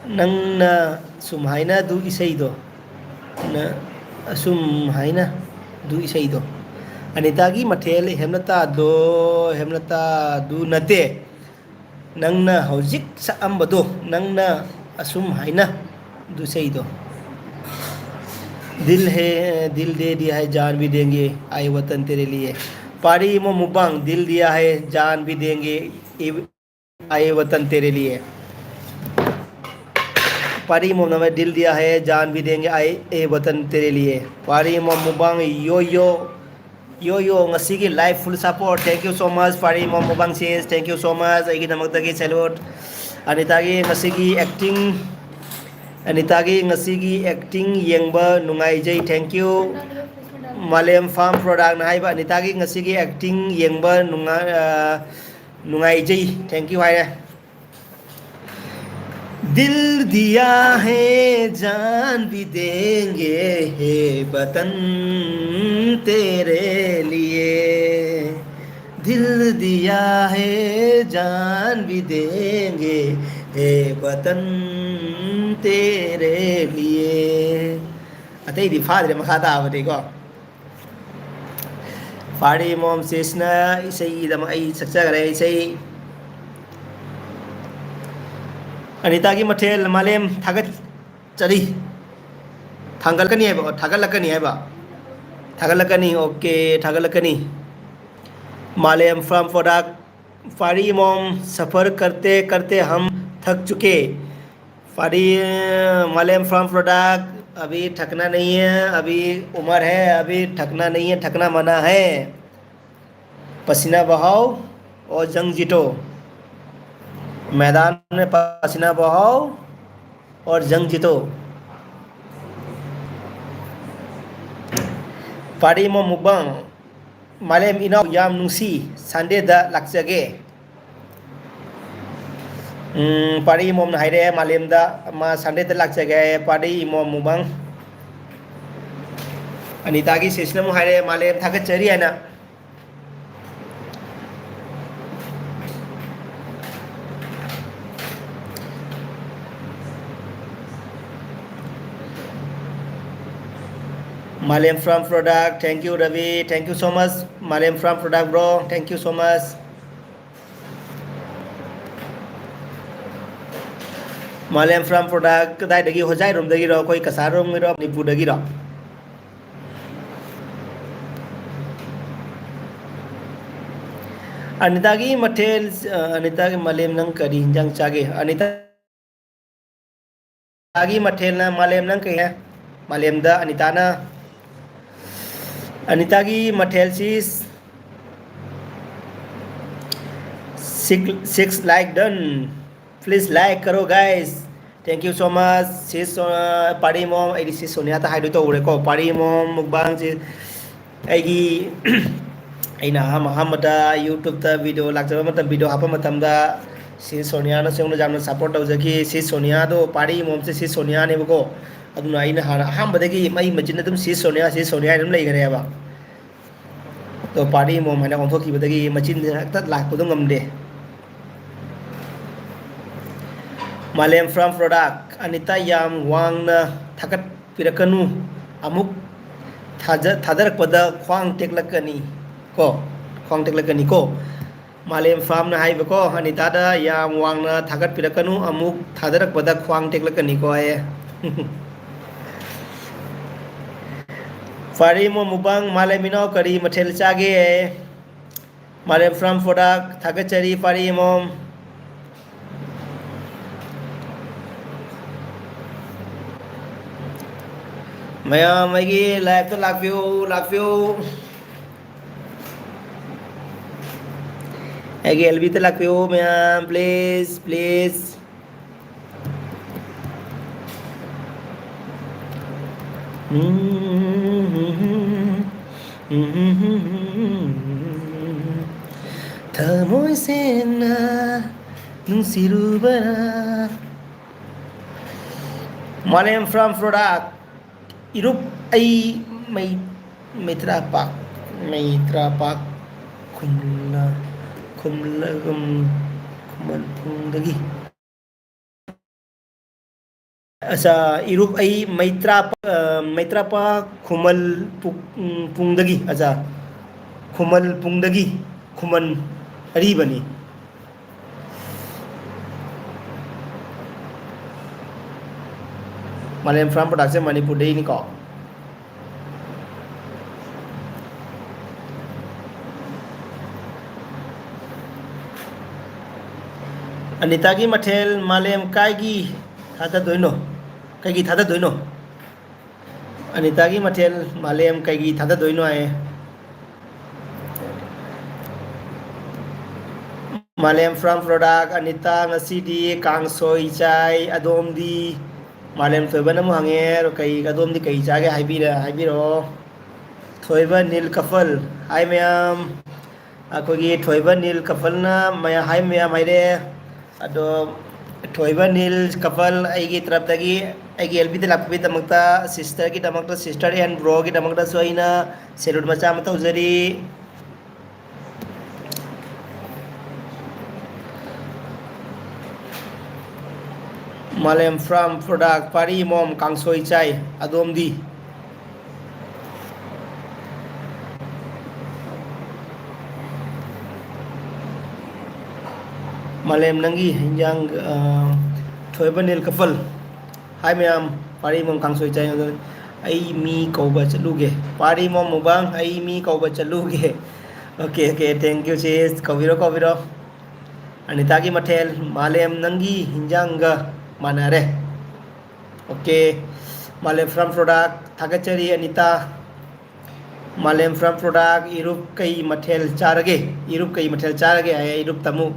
ꯅꯪꯅ ꯁꯨꯝ ꯍꯥꯏꯅ ꯑꯗꯨ ꯏꯁꯩꯗꯣ, ꯅ-, ꯑꯁꯨꯝ ꯍꯥꯏꯅ ꯑꯗꯨ ꯏꯁꯩꯗꯣ꯫ ꯑꯅꯤꯇꯥꯒꯤ ꯃꯊꯦꯜ ꯍꯦꯝꯂꯇꯥꯗꯣ, ꯍꯦꯝꯂꯇꯥꯗꯨ ꯅꯠꯇꯦ, ꯅꯪꯅ ꯍꯧꯖꯤꯛ ꯁꯛꯑꯝꯕꯗꯣ, ꯅꯪꯅ ꯑꯁꯨꯝ ꯍꯥꯏꯅ ꯑꯗꯨ ꯏꯁꯩꯗꯣ꯫ दिल है, दिल दे दिया है, जान भी देंगे, आए वतन तेरे लिए। पारी इमोम mukbang, दिल दिया है, जान भी देंगे, ए, आए वतन तेरे लिए। पारी इमोम ने दिल दिया है, जान भी देंगे, आए, ए वतन तेरे लिए। पारी इमोम mukbang, यो, यो, यो, यो, ꯉꯁꯤꯒꯤ live full support, thank you so much, ꯄꯥꯔꯤ ꯏꯃꯣꯝ mukbang sis, thank you so much, ꯑꯩꯒꯤꯗꯃꯛꯇꯒꯤ salute꯫ ꯑꯅꯤꯇꯥꯒꯤ ꯉꯁꯤꯒꯤ acting, ꯑꯅꯤꯇꯥꯒꯤ ꯉꯁꯤꯒꯤ acting ꯌꯦꯡꯕ ꯅꯨꯡꯉꯥꯏꯖꯩ, thank you꯫ Malem Farm Product ꯅ ꯍꯥꯏꯕ, ꯑꯅꯤꯇꯥꯒꯤ ꯉꯁꯤꯒꯤ acting ꯌꯦꯡꯕ ꯅꯨꯡꯉꯥꯏ-, ꯑ, ꯅꯨꯡꯉꯥꯏꯖꯩ, thank you ꯍꯥꯏꯔꯦ꯫ दिल दिया है, जान भी देंगे, हे वतन तेरे लिए। दिल दिया है, जान भी देंगे, हे वतन तेरे लिए꯫ ꯑꯇꯩꯗꯤ ꯐꯥꯗ꯭ꯔꯦ, ꯃꯈꯥ ꯇꯥꯕꯗꯤꯀꯣ꯫ ꯄꯥꯔꯤ ꯏꯃꯣꯝ ꯁꯤꯁꯅ ꯏꯁꯩꯒꯤꯗꯃꯛ ꯑꯩ ꯁꯛꯆꯈ꯭ꯔꯦ ꯏꯁꯩ꯫ ꯑꯅꯤꯇꯥꯒꯤ ꯃꯊꯦꯜ ꯃꯥꯂꯦꯝ ꯊꯥꯒꯠꯆꯔꯤ꯫ ꯊꯥꯡꯒꯠꯂꯛꯀꯅꯤ ꯍꯥꯏꯕ, ꯑꯣ, ꯊꯥꯒꯠꯂꯛꯀꯅꯤ ꯍꯥꯏꯕ꯫ ꯊꯥꯒꯠꯂꯛꯀꯅꯤ, okay, ꯊꯥꯒꯠꯂꯛꯀꯅꯤ꯫ मालेम from प्रोडक्ट, पाड़ी मोम, सफर करते करते हम थक चुके। पाड़ी, मालेम from प्रोडक्ट, अभी थकना नहीं है, अभी उम्र है, अभी थकना नहीं है, थकना मना है। पसीना बहाओ और जंग जीतो। मैदान में पसीना बहाओ और जंग जीतो। Party mo mukbang. Malem ina yam nungsi, Sunday da lakjage. ꯎꯝ, ꯄꯥꯔꯤ ꯏꯃꯣꯝꯅ ꯍꯥꯏꯔꯛꯑꯦ, ꯃꯥꯂꯦꯝꯗ ꯃꯥ Sunday ꯗ ꯂꯥꯛꯆꯒꯦ ꯍꯥꯏꯌꯦ, ꯄꯥꯔꯤ ꯏꯃꯣꯝ ꯃꯨꯛꯕꯥꯡ꯫ ꯑꯅꯤꯇꯥꯒꯤ ꯁꯤꯁꯅ ꯑꯃꯨꯛ ꯍꯥꯏꯔꯛꯑꯦ, ꯃꯥꯂꯦꯝ ꯊꯥꯒꯠꯆꯔꯤ ꯍꯥꯏꯅ꯫ Malem from product, thank you, Ravi, thank you so much. Malem from product, bro, thank you so much. Malem from product, ꯀꯗꯥꯏꯗꯒꯤ? ꯍꯣꯖꯥꯏꯔꯣꯝꯗꯒꯤꯔꯣ? ꯑꯩꯈꯣꯏ ꯀꯁꯥꯔꯔꯣꯝꯒꯤꯔꯣ? ꯃꯅꯤꯄꯨꯔꯗꯒꯤꯔꯣ? ꯑꯅꯤꯇꯥꯒꯤ ꯃꯊꯦꯜ, ꯑ, ꯑꯅꯤꯇꯥꯒꯤ ꯃꯥꯂꯦꯝ, ꯅꯪ ꯀꯔꯤ ꯍꯤꯟꯖꯥꯡ ꯆꯥꯒꯦ? ꯑꯅꯤꯇꯥ ꯑꯅꯤꯇꯥꯒꯤ ꯃꯊꯦꯜꯅ ꯃꯥꯂꯦꯝ ꯅꯪ ꯀꯩ ꯍꯥꯏ? ꯃꯥꯂꯦꯝꯗ ꯑꯅꯤꯇꯥꯅ, ꯑꯅꯤꯇꯥꯒꯤ ꯃꯊꯦꯜꯁꯤ six, six like done. Please like ꯀꯔꯣ, guys. Thank you so much, sis, ꯑ, ꯄꯥꯔꯤ ꯃꯣꯝ꯫ ꯑꯩꯗꯤ sis ꯁꯣꯅꯤꯌꯥꯗ ꯍꯥꯏꯗꯣꯏ ꯇꯧꯔꯦꯀꯣ꯫ ꯄꯥꯔꯤ ꯃꯣꯝ ꯃꯨꯛꯕꯥꯡꯁꯤ ꯑꯩꯒꯤ, ꯑꯩꯅ ꯑꯍꯥꯟꯕ ꯑꯍꯥꯟꯕꯗ YouTube ꯇ video ꯂꯥꯛꯆꯕ ꯃꯇꯝ, video ꯍꯥꯞꯄ ꯃꯇꯝꯗ sis ꯁꯣꯅꯤꯌꯥꯅꯁꯨ ꯑꯩꯉꯣꯟꯗ ꯌꯥꯝꯅ support ꯇꯧꯖꯈꯤ꯫ Sis ꯁꯣꯅꯤꯌꯥꯗꯣ, ꯄꯥꯔꯤ ꯃꯣꯝꯁꯦ sis ꯁꯣꯅꯤꯌꯥꯅꯦꯕꯀꯣ꯫ ꯑꯗꯨꯅ ꯑꯩꯅ ꯍꯥꯟꯅ ꯑꯍꯥꯟꯕꯗꯒꯤ ꯑꯩ ꯃꯆꯤꯟ ꯑꯗꯨꯝ sis ꯁꯣꯅꯤꯌꯥ, sis ꯁꯣꯅꯤꯌꯥ ꯍꯥꯏꯅ ꯑꯗꯨꯝ ꯂꯩꯈ꯭ꯔꯦꯕ꯫ ꯑꯗꯣ ꯄꯥꯔꯤ ꯃꯣꯝ ꯍꯥꯏꯅ ꯑꯣꯟꯊꯣꯛꯈꯤꯕꯗꯒꯤ ꯃꯆꯤꯟꯁꯤꯅ ꯍꯦꯛꯇ ꯂꯥꯛꯄꯗꯣ ꯉꯝꯗꯦ꯫ ꯃꯥꯂꯦꯝ from product, ꯑꯅꯤꯇꯥ ꯌꯥꯝ ꯋꯥꯡꯅ ꯊꯥꯒꯠꯄꯤꯔꯛꯀꯅꯨ, ꯑꯃꯨꯛ ꯊꯥꯖ-, ꯊꯥꯗꯔꯛꯄꯗ ꯈ꯭ꯋꯥꯡ ꯇꯦꯛꯂꯛꯀꯅꯤ ꯀꯣ, ꯈ꯭ꯋꯥꯡ ꯇꯦꯛꯂꯛꯀꯅꯤ ꯀꯣ꯫ ꯃꯥꯂꯦꯝ ꯐꯥꯝꯅ ꯍꯥꯏꯕꯀꯣ, ꯑꯅꯤꯇꯥꯗ ꯌꯥꯝ ꯋꯥꯡꯅ ꯊꯥꯒꯠꯄꯤꯔꯛꯀꯅꯨ, ꯑꯃꯨꯛ ꯊꯥꯗꯔꯛꯄꯗ ꯈ꯭ꯋꯥꯡ ꯇꯦꯛꯂꯛꯀꯅꯤꯀꯣ ꯍꯥꯏꯌꯦ꯫ ꯄꯥꯔꯤ ꯃꯣꯝ ꯃꯨꯛꯕꯥꯡ, ꯃꯥꯂꯦꯝ ꯏꯅꯥꯎ ꯀꯔꯤ ꯃꯊꯦꯜ ꯆꯥꯒꯦ? ꯃꯥꯂꯦꯝ ꯐ꯭ꯔꯥꯝ ꯄ꯭ꯔꯣꯗꯛ ꯊꯥꯒꯠꯆꯔꯤ, ꯄꯥꯔꯤ ꯃꯣꯝ꯫ ꯃꯌꯥꯝ ꯑꯩꯒꯤ ꯂꯥꯏꯐꯇ ꯂꯥꯛꯄꯤꯌꯨ, ꯂꯥꯛꯄꯤꯌꯨ꯫ ꯑꯩꯒꯤ ꯑꯦꯜ ꯕꯤꯗ ꯂꯥꯛꯄꯤꯌꯨ ꯃꯌꯥꯝ, please, please꯫ ꯊꯃꯣꯏ ꯁꯦꯡꯅ ꯅꯨꯡꯁꯤꯔꯨꯕꯔꯥ? ꯃꯥꯂꯦꯝ ꯐ꯭ꯔꯥꯝ ꯄ꯭ꯔꯣꯗꯛ, ꯏꯔꯨꯞ ꯑꯩ ꯃꯩ-, ꯃꯩꯇ꯭ꯔꯥꯄꯥꯛ, ꯃꯩꯇ꯭ꯔꯥꯄꯥꯛ ꯈꯨꯝꯂ-, ꯈꯨꯝꯂꯒꯨꯝ ꯈꯨꯃꯟ ꯄꯨꯡꯗꯒꯤ꯫ ꯑꯆꯥ, ꯏꯔꯨꯞ ꯑꯩ ꯃꯩꯇ꯭ꯔꯥꯄꯥꯛ, ꯑ, ꯃꯩꯇ꯭ꯔꯥꯄꯥꯛ ꯈꯨꯃꯜ ꯄꯨ-, ꯎꯝ, ꯄꯨꯡꯗꯒꯤ, ꯑꯆꯥ, ꯈꯨꯃꯜ ꯄꯨꯡꯗꯒꯤ, ꯈꯨꯃꯟ ꯑꯔꯤꯕꯅꯤ꯫ ꯃꯥꯂꯦꯝ ꯐ꯭ꯔꯥꯝ ꯄ꯭ꯔꯣꯗꯛꯁꯦ ꯃꯅꯤꯄꯨꯔꯗꯩꯅꯤꯀꯣ꯫ ꯑꯅꯤꯇꯥꯒꯤ ꯃꯊꯦꯜ ꯃꯥꯂꯦꯝ ꯀꯥꯏꯒꯤ ꯊꯥꯗꯗꯣꯏꯅꯣ? ꯀꯩꯒꯤ ꯊꯥꯗꯗꯣꯏꯅꯣ? ꯑꯅꯤꯇꯥꯒꯤ ꯃꯊꯦꯜ ꯃꯥꯂꯦꯝ ꯀꯩꯒꯤ ꯊꯥꯗꯗꯣꯏꯅꯣ ꯍꯥꯏꯌꯦ꯫ ꯃꯥꯂꯦꯝ ꯐ꯭ꯔꯥꯝ ꯄ꯭ꯔꯣꯗꯛ, ꯑꯅꯤꯇꯥ ꯉꯁꯤꯗꯤ ꯀꯥꯡꯁꯣꯏ ꯆꯥꯏ, ꯑꯗꯣꯝꯗꯤ? ꯃꯥꯂꯦꯝ ꯊꯣꯏꯕꯅ ꯑꯃꯨꯛ ꯍꯪꯉꯦ, ꯀꯩ, ꯑꯗꯣꯝꯗꯤ ꯀꯩ ꯆꯥꯒꯦ ꯍꯥꯏꯕꯤꯔ-, ꯍꯥꯏꯕꯤꯔꯛꯑꯣ꯫ ꯊꯣꯏꯕ ꯅꯤꯜ ꯀꯐꯜ, ꯍꯥꯏ ꯃꯌꯥꯝ, ꯑꯩꯈꯣꯏꯒꯤ ꯊꯣꯏꯕ ꯅꯤꯜ ꯀꯐꯜꯅ ꯃꯌꯥ-, ꯍꯥꯏ ꯃꯌꯥꯝ ꯍꯥꯏꯔꯦ꯫ ꯑꯗꯣ ꯊꯣꯏꯕ ꯅꯤꯜ ꯀꯐꯜ, ꯑꯩꯒꯤ ꯇꯔꯞꯇꯒꯤ, ꯑꯩꯒꯤ ꯑꯦꯜ ꯕꯤꯗ ꯂꯥꯛꯄꯒꯤꯗꯃꯛꯇ, ꯁꯤꯁꯇꯔꯒꯤꯗꯃꯛꯇ, ꯁꯤꯁꯇꯔ ꯑꯦꯟ ꯕ꯭ꯔꯣꯒꯤꯗꯃꯛꯇꯁꯨ ꯑꯩꯅ salute ꯃꯆꯥ ꯑꯃ ꯇꯧꯖꯔꯤ꯫ ꯃꯥꯂꯦꯝ ꯐ꯭ꯔꯥꯝ ꯄ꯭ꯔꯣꯗꯛ, ꯄꯥꯔꯤ ꯃꯣꯝ ꯀꯥꯡꯁꯣꯏ ꯆꯥꯏ, ꯑꯗꯣꯝꯗꯤ? ꯃꯥꯂꯦꯝ ꯅꯪꯒꯤ ꯍꯤꯟꯖꯥꯡ, ꯑ, ꯊꯣꯏꯕ ꯅꯤꯜ ꯀꯄꯜ꯫ ꯍꯥꯏ ꯃꯌꯥꯝ, ꯄꯥꯔꯤꯃꯣꯝ ꯀꯥꯡꯁꯣꯏ ꯆꯥꯏ꯫ ꯑꯩ ꯃꯤ ꯀꯧꯕ ꯆꯠꯂꯨꯒꯦ꯫ ꯄꯥꯔꯤꯃꯣꯝ ꯃꯨꯕꯥꯡ, ꯑꯩ ꯃꯤ ꯀꯧꯕ ꯆꯠꯂꯨꯒꯦ꯫ Okay, okay, thank you, sis. ꯀꯧꯕꯤꯔꯣ, ꯀꯧꯕꯤꯔꯣ꯫ ꯑꯅꯤꯇꯥꯒꯤ ꯃꯊꯦꯜ, ꯃꯥꯂꯦꯝ ꯅꯪꯒꯤ ꯍꯤꯟꯖꯥꯡꯒ ꯃꯥꯟꯅꯔꯦ꯫ Okay, ꯃꯥꯂꯦꯝ from product, ꯊꯥꯒꯠꯆꯔꯤ ꯑꯅꯤꯇꯥ꯫ ꯃꯥꯂꯦꯝ from product, ꯏꯔꯨꯞ ꯀꯩ ꯃꯊꯦꯜ ꯆꯥꯔꯒꯦ? ꯏꯔꯨꯞ ꯀꯩ ꯃꯊꯦꯜ ꯆꯥꯔꯒꯦ ꯍꯥꯏ, ꯏꯔꯨꯞ ꯇꯥꯃꯨ꯫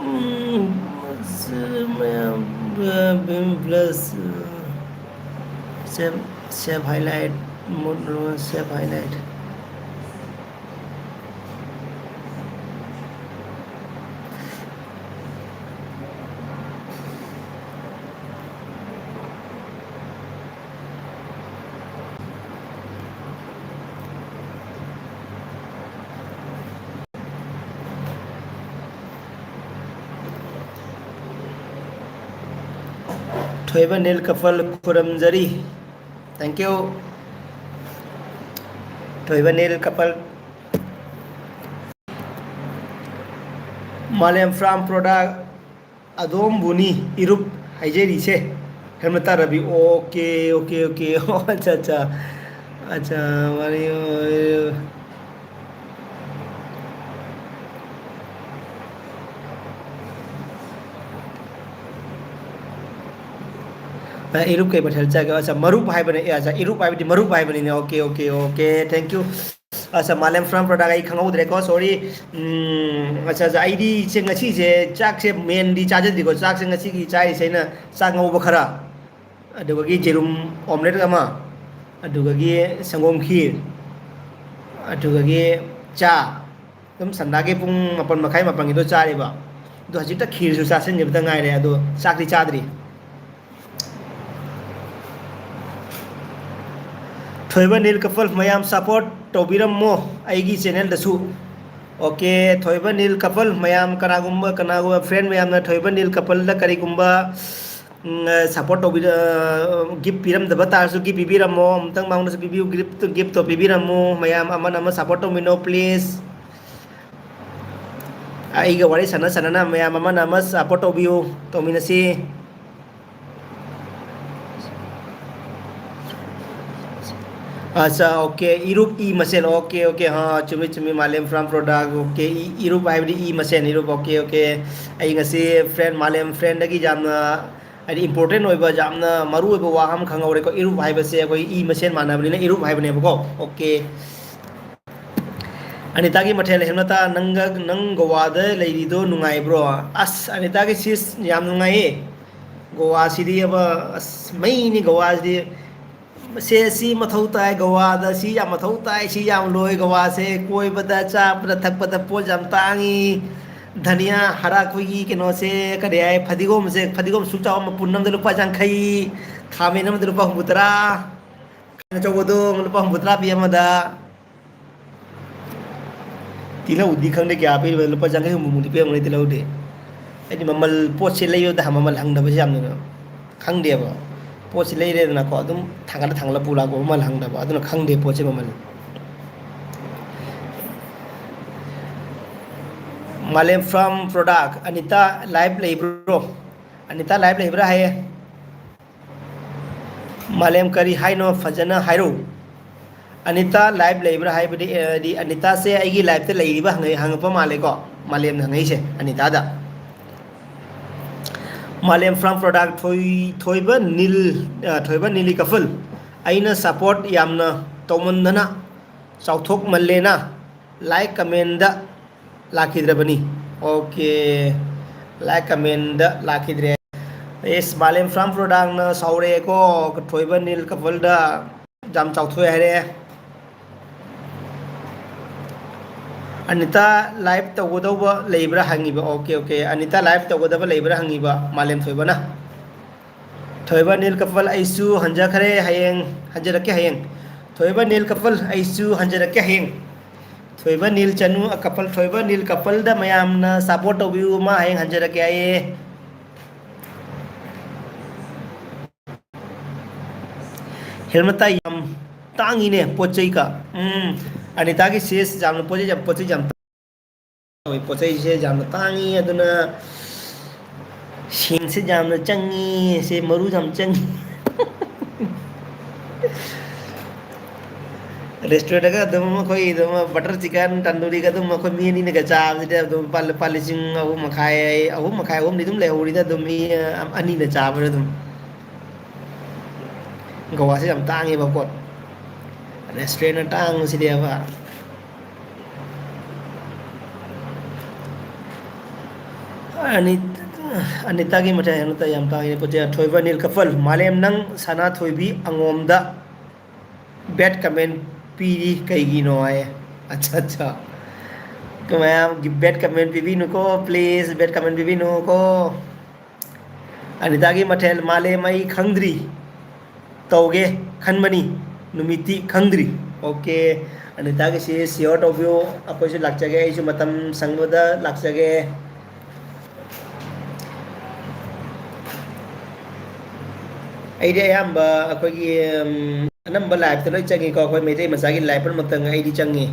ꯎꯝ, ꯃꯌꯥꯝ, ꯚꯤꯝ ꯄ꯭ꯂꯁ, ꯁꯦꯞ, ꯁꯦꯞ ꯍꯥꯏꯂꯥꯏꯠ, ꯃꯨꯠ ꯔꯣ, ꯁꯦꯞ ꯍꯥꯏꯂꯥꯏꯠ꯫ ꯊꯣꯏꯕ ꯅꯤꯜ ꯀꯄꯜ ꯈꯨꯔꯨꯝꯖꯔꯤ꯫ Thank you. ꯊꯣꯏꯕ ꯅꯤꯜ ꯀꯄꯜ꯫ ꯃꯥꯂꯦꯝ from product꯫ ꯑꯗꯣꯝꯕꯨꯅꯤ ꯏꯔꯨꯞ ꯍꯥꯏꯖꯔꯤꯁꯦ꯫ Hemlata Rabi, okay, okay, okay. ꯑꯣ, ꯑꯠꯆꯥ, ꯑꯠꯆꯥ꯫ ꯑꯠꯆꯥ, ꯋꯥꯔꯤ, ꯑ, ꯏꯔꯨꯞ ꯀꯩ ꯃꯊꯦꯜ ꯆꯥꯒꯦ? ꯑꯠꯆꯥ, ꯃꯔꯨꯞ ꯍꯥꯏꯕꯅꯦ꯫ ꯑꯦ, ꯑꯠꯆꯥ, ꯏꯔꯨꯞ ꯍꯥꯏꯕꯗꯤ ꯃꯔꯨꯞ ꯍꯥꯏꯕꯅꯤꯅꯦ꯫ Okay, okay, okay. Thank you. ꯑꯠꯆꯥ, ꯃꯥꯂꯦꯝ from product, ꯑꯩ ꯈꯪꯍꯧꯗ꯭ꯔꯦꯀꯣ, sorry꯫ ꯎꯝ, ꯑꯠꯆꯥ, ꯑꯠꯆꯥ, ꯑꯩꯗꯤ ꯏꯆꯦ ꯉꯁꯤꯁꯦ ꯆꯥꯛꯁꯦ mainꯗꯤ ꯆꯥꯖꯗ꯭ꯔꯤꯀꯣ, ꯆꯥꯛꯁꯦ ꯉꯁꯤꯒꯤ ꯆꯥꯔꯤꯁꯦ ꯑꯩꯅ ꯆꯥꯛ ꯉꯧꯕ ꯈꯔ, ꯑꯗꯨꯗꯒꯤ ꯌꯦꯔꯨꯝ omelette ꯑꯃ, ꯑꯗꯨꯗꯒꯤ ꯁꯪꯒꯣꯝ ꯈꯤꯔ, ꯑꯗꯨꯗꯒꯤ ꯆꯥ, ꯑꯗꯨꯝ ꯁꯟꯗꯥꯒꯤ ꯄꯨꯡ ꯃꯥꯄꯟ ꯃꯈꯥꯏ, ꯃꯥꯄꯟꯒꯤꯗꯣ ꯆꯥꯔꯦꯕ꯫ ꯑꯗꯣ ꯍꯧꯖꯤꯛꯇ ꯈꯤꯔꯁꯨ ꯆꯥꯁꯤꯟꯈꯤꯕꯗ ꯉꯥꯏꯔꯦ, ꯑꯗꯣ ꯆꯥꯛꯇꯤ ꯆꯥꯗ꯭ꯔꯤ꯫ ꯊꯣꯏꯕ ꯅꯤꯜ ꯀꯄꯜ ꯃꯌꯥꯝ support ꯇꯧꯕꯤꯔꯝꯃꯣ ꯑꯩꯒꯤ channelꯗꯁꯨ꯫ Okay, ꯊꯣꯏꯕ ꯅꯤꯜ ꯀꯄꯜ ꯃꯌꯥꯝ, ꯀꯅꯥꯒꯨꯝꯕ, ꯀꯅꯥꯒꯨꯝꯕ friend ꯃꯌꯥꯝꯅ ꯊꯣꯏꯕ ꯅꯤꯜ ꯀꯄꯜꯗ ꯀꯔꯤꯒꯨꯝꯕ ꯁꯄꯣꯔꯠ ꯇꯧꯕꯤꯔ ꯒꯤꯐ ꯄꯤꯔꯝꯗꯕ ꯇꯥꯔꯁꯨ ꯒꯤꯐ ꯄꯤꯕꯤꯔꯝꯃꯣ꯫ ꯑꯃꯨꯛꯇꯪ ꯃꯉꯣꯟꯗꯁꯨ ꯄꯤꯕꯤꯌꯨ, ꯒꯤꯐꯇꯣ, ꯒꯤꯐꯇꯣ ꯄꯤꯕꯤꯔꯝꯃꯨ꯫ ꯃꯌꯥꯝ ꯑꯃꯅ ꯑꯃ ꯁꯄꯣꯔꯠ ꯇꯧꯃꯤꯟꯅꯧ, ꯄ꯭ꯂꯤꯖ꯫ ꯑꯩꯒ ꯋꯥꯔꯤ ꯁꯥꯟꯅ ꯁꯥꯟꯅꯅ ꯃꯌꯥꯝ ꯑꯃꯅ ꯑꯃ ꯁꯄꯣꯔꯠ ꯇꯧꯕꯤꯌꯨ, ꯇꯧꯃꯤꯟꯅꯁꯤ꯫ ꯑꯠꯆꯥ, ꯑꯣꯀꯦ, ꯏꯔꯨꯞ ꯏ ꯃꯁꯦꯟ, ꯑꯣꯀꯦ, ꯑꯣꯀꯦ, ꯍꯥ, ꯆꯨꯝꯃꯤ, ꯆꯨꯝꯃꯤ, ꯃꯥꯂꯦꯝ ꯐ꯭ꯔꯥꯝ ꯄ꯭ꯔꯣꯗꯛ, ꯑꯣꯀꯦ, ꯏ-, ꯏꯔꯨꯞ ꯍꯥꯏꯕꯗꯤ ꯏ ꯃꯁꯦꯟ, ꯏꯔꯨꯞ, ꯑꯣꯀꯦ, ꯑꯣꯀꯦ꯫ ꯑꯩ ꯉꯁꯤ ꯐ꯭ꯔꯦꯟ, ꯃꯥꯂꯦꯝ ꯐ꯭ꯔꯦꯟꯗꯒꯤ ꯌꯥꯝꯅ, ꯍꯥꯏꯗꯤ, ꯏꯝꯄꯣꯔꯇꯦꯟ ꯑꯣꯏꯕ, ꯌꯥꯝꯅ ꯃꯔꯨ ꯑꯣꯏꯕ ꯋꯥ ꯑꯃ ꯈꯪꯍꯧꯔꯦꯀꯣ꯫ ꯏꯔꯨꯞ ꯍꯥꯏꯕꯁꯦ ꯑꯩꯈꯣꯏ ꯏ ꯃꯁꯦꯟ ꯃꯥꯟꯅꯕꯅꯤꯅ ꯏꯔꯨꯞ ꯍꯥꯏꯕꯅꯦꯕꯀꯣ, ꯑꯣꯀꯦ꯫ ꯑꯅꯤꯇꯥꯒꯤ ꯃꯊꯦꯜ ꯍꯦꯝꯂꯇꯥ, ꯅꯪꯒ, ꯅꯪ ꯒꯣꯋꯥꯗ ꯂꯩꯔꯤꯗꯣ ꯅꯨꯡꯉꯥꯏꯕ꯭ꯔꯣ? ꯑꯁ, ꯑꯅꯤꯇꯥꯒꯤ ꯁꯤꯁ, ꯌꯥꯝ ꯅꯨꯡꯉꯥꯏꯌꯦ꯫ ꯒꯣꯋꯥꯁꯤꯗꯤ ꯑꯕ, ꯑꯁ, ꯃꯩꯅꯤ ꯒꯣꯋꯥꯁꯤꯗꯤ꯫ ꯁꯦ, ꯁꯤ ꯃꯊꯧ ꯇꯥꯏ ꯒꯣꯋꯥꯗ, ꯁꯤ ꯌꯥꯝ ꯃꯊꯧ ꯇꯥꯏ, ꯁꯤ ꯌꯥꯝ ꯂꯣꯏ ꯒꯣꯋꯥꯁꯦ꯫ ꯀꯣꯏꯕꯗ, ꯆꯥꯕꯗ, ꯊꯛꯄꯗ ꯄꯣꯠ ꯌꯥꯝ ꯇꯥꯡꯉꯤ꯫ ꯙꯅꯤꯌꯥ, ꯍꯥꯔ, ꯑꯩꯈꯣꯏꯒꯤ ꯀꯩꯅꯣꯁꯦ, ꯀꯔꯤ ꯍꯥꯏ, ꯐꯗꯤꯒꯣꯝꯁꯦ, ꯐꯗꯤꯒꯣꯝ ꯁꯨꯛ ꯆꯥꯎꯕ ꯃꯄꯨꯟ ꯑꯃꯗ ꯂꯨꯄꯥ ꯌꯥꯡꯈꯩ, ꯈꯥꯃꯦꯟ ꯑꯃꯗ ꯂꯨꯄꯥ ꯍꯨꯝꯐꯨ ꯇꯔꯥ, ꯑꯆꯧꯕꯗꯣ ꯂꯨꯄꯥ ꯍꯨꯝꯐꯨ ꯇꯔꯥ ꯄꯤ ꯑꯃꯗ꯫ ꯇꯤꯜꯍꯧꯗꯤ ꯈꯪꯗꯦ ꯀꯌꯥ ꯄꯤꯔꯤꯕ, ꯂꯨꯄꯥ ꯌꯥꯡꯈꯩ ꯍꯨꯝꯐꯨꯃꯨꯛꯇꯤ ꯄꯤꯔꯝꯒꯅꯤ ꯇꯤꯜꯍꯧꯗꯤ꯫ ꯑꯩꯗꯤ ꯃꯃꯜ, ꯄꯣꯠꯁꯦ ꯂꯩꯕꯗ ꯃꯃꯜ ꯍꯪꯗꯕꯁꯦ ꯌꯥꯝꯅ ꯈꯪꯗꯦꯕ꯫ ꯄꯣꯠꯁꯦ ꯂꯩꯔꯦꯗꯅꯀꯣ, ꯑꯗꯨꯝ ꯊꯥꯡꯒꯠꯂ ꯊꯥꯡꯒꯠꯂ ꯄꯨ ꯂꯥꯛꯄ, ꯃꯃꯜ ꯍꯪꯗꯕ, ꯑꯗꯨꯅ ꯈꯪꯗꯦ ꯄꯣꯠꯁꯦ ꯃꯃꯜ꯫ ꯃꯥꯂꯦꯝ ꯐ꯭ꯔꯥꯝ ꯄ꯭ꯔꯣꯗꯛ, ꯑꯅꯤꯇꯥ ꯂꯥꯏꯚ ꯂꯩꯕ꯭ꯔꯣ? ꯑꯅꯤꯇꯥ ꯂꯥꯏꯚ ꯂꯩꯕ꯭ꯔꯥ ꯍꯥꯏꯌꯦ꯫ ꯃꯥꯂꯦꯝ, ꯀꯔꯤ ꯍꯥꯏꯅꯣ? ꯐꯖꯅ ꯍꯥꯏꯔꯛꯎ꯫ ꯑꯅꯤꯇꯥ ꯂꯥꯏꯚ ꯂꯩꯕ꯭ꯔꯥ ꯍꯥꯏꯕꯗꯤ, ꯑꯦ, ꯍꯥꯏꯗꯤ ꯑꯅꯤꯇꯥꯁꯦ ꯑꯩꯒꯤ ꯂꯥꯏꯚꯇ ꯂꯩꯔꯤꯕ ꯍꯪꯉ-, ꯍꯪꯉꯛꯄ ꯃꯥꯜꯂꯦꯀꯣ, ꯃꯥꯂꯦꯝꯅ ꯍꯪꯉꯛꯏꯁꯦ ꯑꯅꯤꯇꯥꯗ꯫ ꯃꯥꯂꯦꯝ ꯐ꯭ꯔꯥꯝ ꯄ꯭ꯔꯣꯗꯛ, ꯊꯣꯏ-, ꯊꯣꯏꯕ ꯅꯤꯜ, ꯑ, ꯊꯣꯏꯕ ꯅꯤꯂꯤ ꯀꯐꯜ, ꯑꯩꯅ ꯁꯞꯄꯣꯔꯠ ꯌꯥꯝꯅ ꯇꯧꯃꯟꯗꯅ ꯆꯥꯎꯊꯣꯛꯃꯜꯂꯦꯅ ꯂꯥꯏꯛ ꯀꯃꯦꯟꯗ ꯂꯥꯛꯈꯤꯗ꯭ꯔꯕꯅꯤ꯫ ꯑꯣꯀꯦ, ꯂꯥꯏꯛ ꯀꯃꯦꯟꯗ ꯂꯥꯛꯈꯤꯗ꯭ꯔꯦ꯫ ꯑꯦꯁ, ꯃꯥꯂꯦꯝ ꯐ꯭ꯔꯥꯝ ꯄ꯭ꯔꯣꯗꯛꯅ ꯁꯥꯎꯔꯛꯑꯦꯀꯣ, ꯊꯣꯏꯕ ꯅꯤꯜ ꯀꯐꯜꯗ ꯌꯥꯝ ꯆꯥꯎꯊꯣꯛꯑꯦ ꯍꯥꯏꯔꯛꯑꯦ꯫ ꯑꯅꯤꯇꯥ ꯂꯥꯏꯚ ꯇꯧꯒꯗꯧꯕ ꯂꯩꯕ꯭ꯔꯥ ꯍꯪꯉꯤꯕ꯫ ꯑꯣꯀꯦ, ꯑꯣꯀꯦ, ꯑꯅꯤꯇꯥ ꯂꯥꯏꯚ ꯇꯧꯒꯗꯕ ꯂꯩꯕ꯭ꯔꯥ ꯍꯪꯉꯤꯕ ꯃꯥꯂꯦꯝ ꯊꯣꯏꯕꯅ꯫ ꯊꯣꯏꯕ ꯅꯤꯜ ꯀꯐꯜ, ꯑꯩꯁꯨ ꯍꯟꯖꯈ꯭ꯔꯦ, ꯍꯌꯦꯡ ꯍꯟꯖꯔꯛꯀꯦ, ꯍꯌꯦꯡ꯫ ꯊꯣꯏꯕ ꯅꯤꯜ ꯀꯐꯜ, ꯑꯩꯁꯨ ꯍꯟꯖꯔꯛꯀꯦ, ꯍꯌꯦꯡ꯫ ꯊꯣꯏꯕ ꯅꯤꯜ ꯆꯅꯨ, ꯑ, ꯀꯐꯜ, ꯊꯣꯏꯕ ꯅꯤꯜ ꯀꯐꯜꯗ ꯃꯌꯥꯝꯅ ꯁꯞꯄꯣꯔꯠ ꯇꯧꯕꯤꯌꯨ, ꯃꯥ ꯍꯌꯦꯡ ꯍꯟꯖꯔꯛꯀꯦ ꯍꯥꯏꯌꯦ꯫ ꯍꯦꯜꯃꯠ ꯇꯥꯏ ꯌꯥꯝ ꯇꯥꯡꯉꯤꯅꯦ ꯄꯣꯠ ꯆꯩꯒ꯫ ꯎꯝ, ꯑꯅꯤꯇꯥꯒꯤ ꯁꯤꯁ ꯌꯥꯝꯅ ꯄꯣꯠ ꯆꯩ ꯌꯥꯝ, ꯄꯣꯠ ꯆꯩ ꯌꯥꯝ ꯇꯥꯡꯉꯤ꯫ ꯄꯣꯠ ꯆꯩꯁꯦ ꯌꯥꯝꯅ ꯇꯥꯡꯉꯤ, ꯑꯗꯨꯅ ꯁꯦꯟꯁꯦ ꯌꯥꯝꯅ ꯆꯪꯉꯤ, ꯁꯦ ꯃꯔꯨ ꯌꯥꯝ ꯆꯪꯉꯤ꯫ ꯔꯦꯁꯇꯨꯔꯦꯟꯠꯇꯒ ꯑꯗꯨꯝ ꯑꯩꯈꯣꯏ ꯑꯗꯨꯝ ꯕꯇꯔ ꯆꯤꯀꯟ ꯇꯟꯗꯨꯔꯤꯒ ꯑꯗꯨꯝ ꯑꯩꯈꯣꯏ ꯃꯤ ꯑꯅꯤꯅꯒ ꯆꯥꯕꯁꯤꯗ ꯑꯗꯨꯝ ꯂꯨꯄꯥ, ꯂꯨꯄꯥ ꯂꯤꯁꯤꯡ ꯑꯍꯨꯝ ꯃꯈꯥꯏ, ꯑꯍꯨꯝ ꯃꯈꯥꯏ, ꯑꯍꯨꯝꯗꯤ ꯑꯗꯨꯝ ꯂꯩꯍꯧꯔꯤꯗ ꯑꯗꯨꯝ ꯃꯤ, ꯑ, ꯑꯅꯤꯅ ꯆꯥꯕꯗ ꯑꯗꯨꯝ꯫ ꯒꯣꯋꯥꯁꯦ ꯌꯥꯝ ꯇꯥꯡꯉꯦꯕ ꯄꯣꯠ꯫ ꯔꯦꯁꯇꯨꯔꯦꯟꯠꯅ ꯇꯥꯡꯕꯁꯤꯗꯤꯕ꯫ ꯑꯅꯤ-, ꯑꯅꯤꯇꯥꯒꯤ ꯃꯊꯦꯜ ꯅꯠꯇ ꯌꯥꯝ ꯇꯥꯡꯉꯦ ꯄꯣꯠ ꯆꯩ꯫ ꯑꯊꯣꯏꯕ ꯅꯤꯜꯀꯐꯜ, ꯃꯥꯂꯦꯝ ꯅꯪ ꯁꯅꯥꯊꯣꯏꯕꯤ ꯑꯉꯣꯝꯗ bad comment ꯄꯤꯔꯤ ꯀꯩꯒꯤꯅꯣ ꯍꯥꯏꯌꯦ꯫ ꯑꯠꯆꯥ, ꯑꯠꯆꯥ꯫ ꯃꯌꯥꯝ bad comment ꯄꯤꯕꯤꯅꯨꯀꯣ, please, bad comment ꯄꯤꯕꯤꯅꯨꯀꯣ꯫ ꯑꯅꯤꯇꯥꯒꯤ ꯃꯊꯦꯜ ꯃꯥꯂꯦꯝ ꯑꯩ ꯈꯪꯗ꯭ꯔꯤ꯫ ꯇꯧꯒꯦ ꯈꯟꯕꯅꯤ, ꯅꯨꯃꯤꯠꯇꯤ ꯈꯪꯗ꯭ꯔꯤ꯫ ꯑꯣꯀꯦ, ꯑꯅꯤꯇꯥꯒꯤꯁꯤ sure ꯇꯧꯕꯤꯌꯨ, ꯑꯩꯈꯣꯏꯁꯨ ꯂꯥꯛꯆꯒꯦ, ꯑꯩꯁꯨ ꯃꯇꯝ ꯁꯪꯕꯗ ꯂꯥꯛꯆꯒꯦ꯫ ꯑꯩꯗꯤ ꯑꯌꯥꯝꯕ ꯑꯩꯈꯣꯏꯒꯤ, ꯎꯝ, ꯑꯅꯝꯕ live ꯇ ꯂꯣꯏ ꯆꯪꯉꯤꯀꯣ, ꯑꯩꯈꯣꯏ ꯃꯩꯇꯩ ꯃꯆꯥꯒꯤ live ꯄꯨꯝꯅꯃꯛꯇ ꯑꯩꯗꯤ ꯆꯪꯉꯤ꯫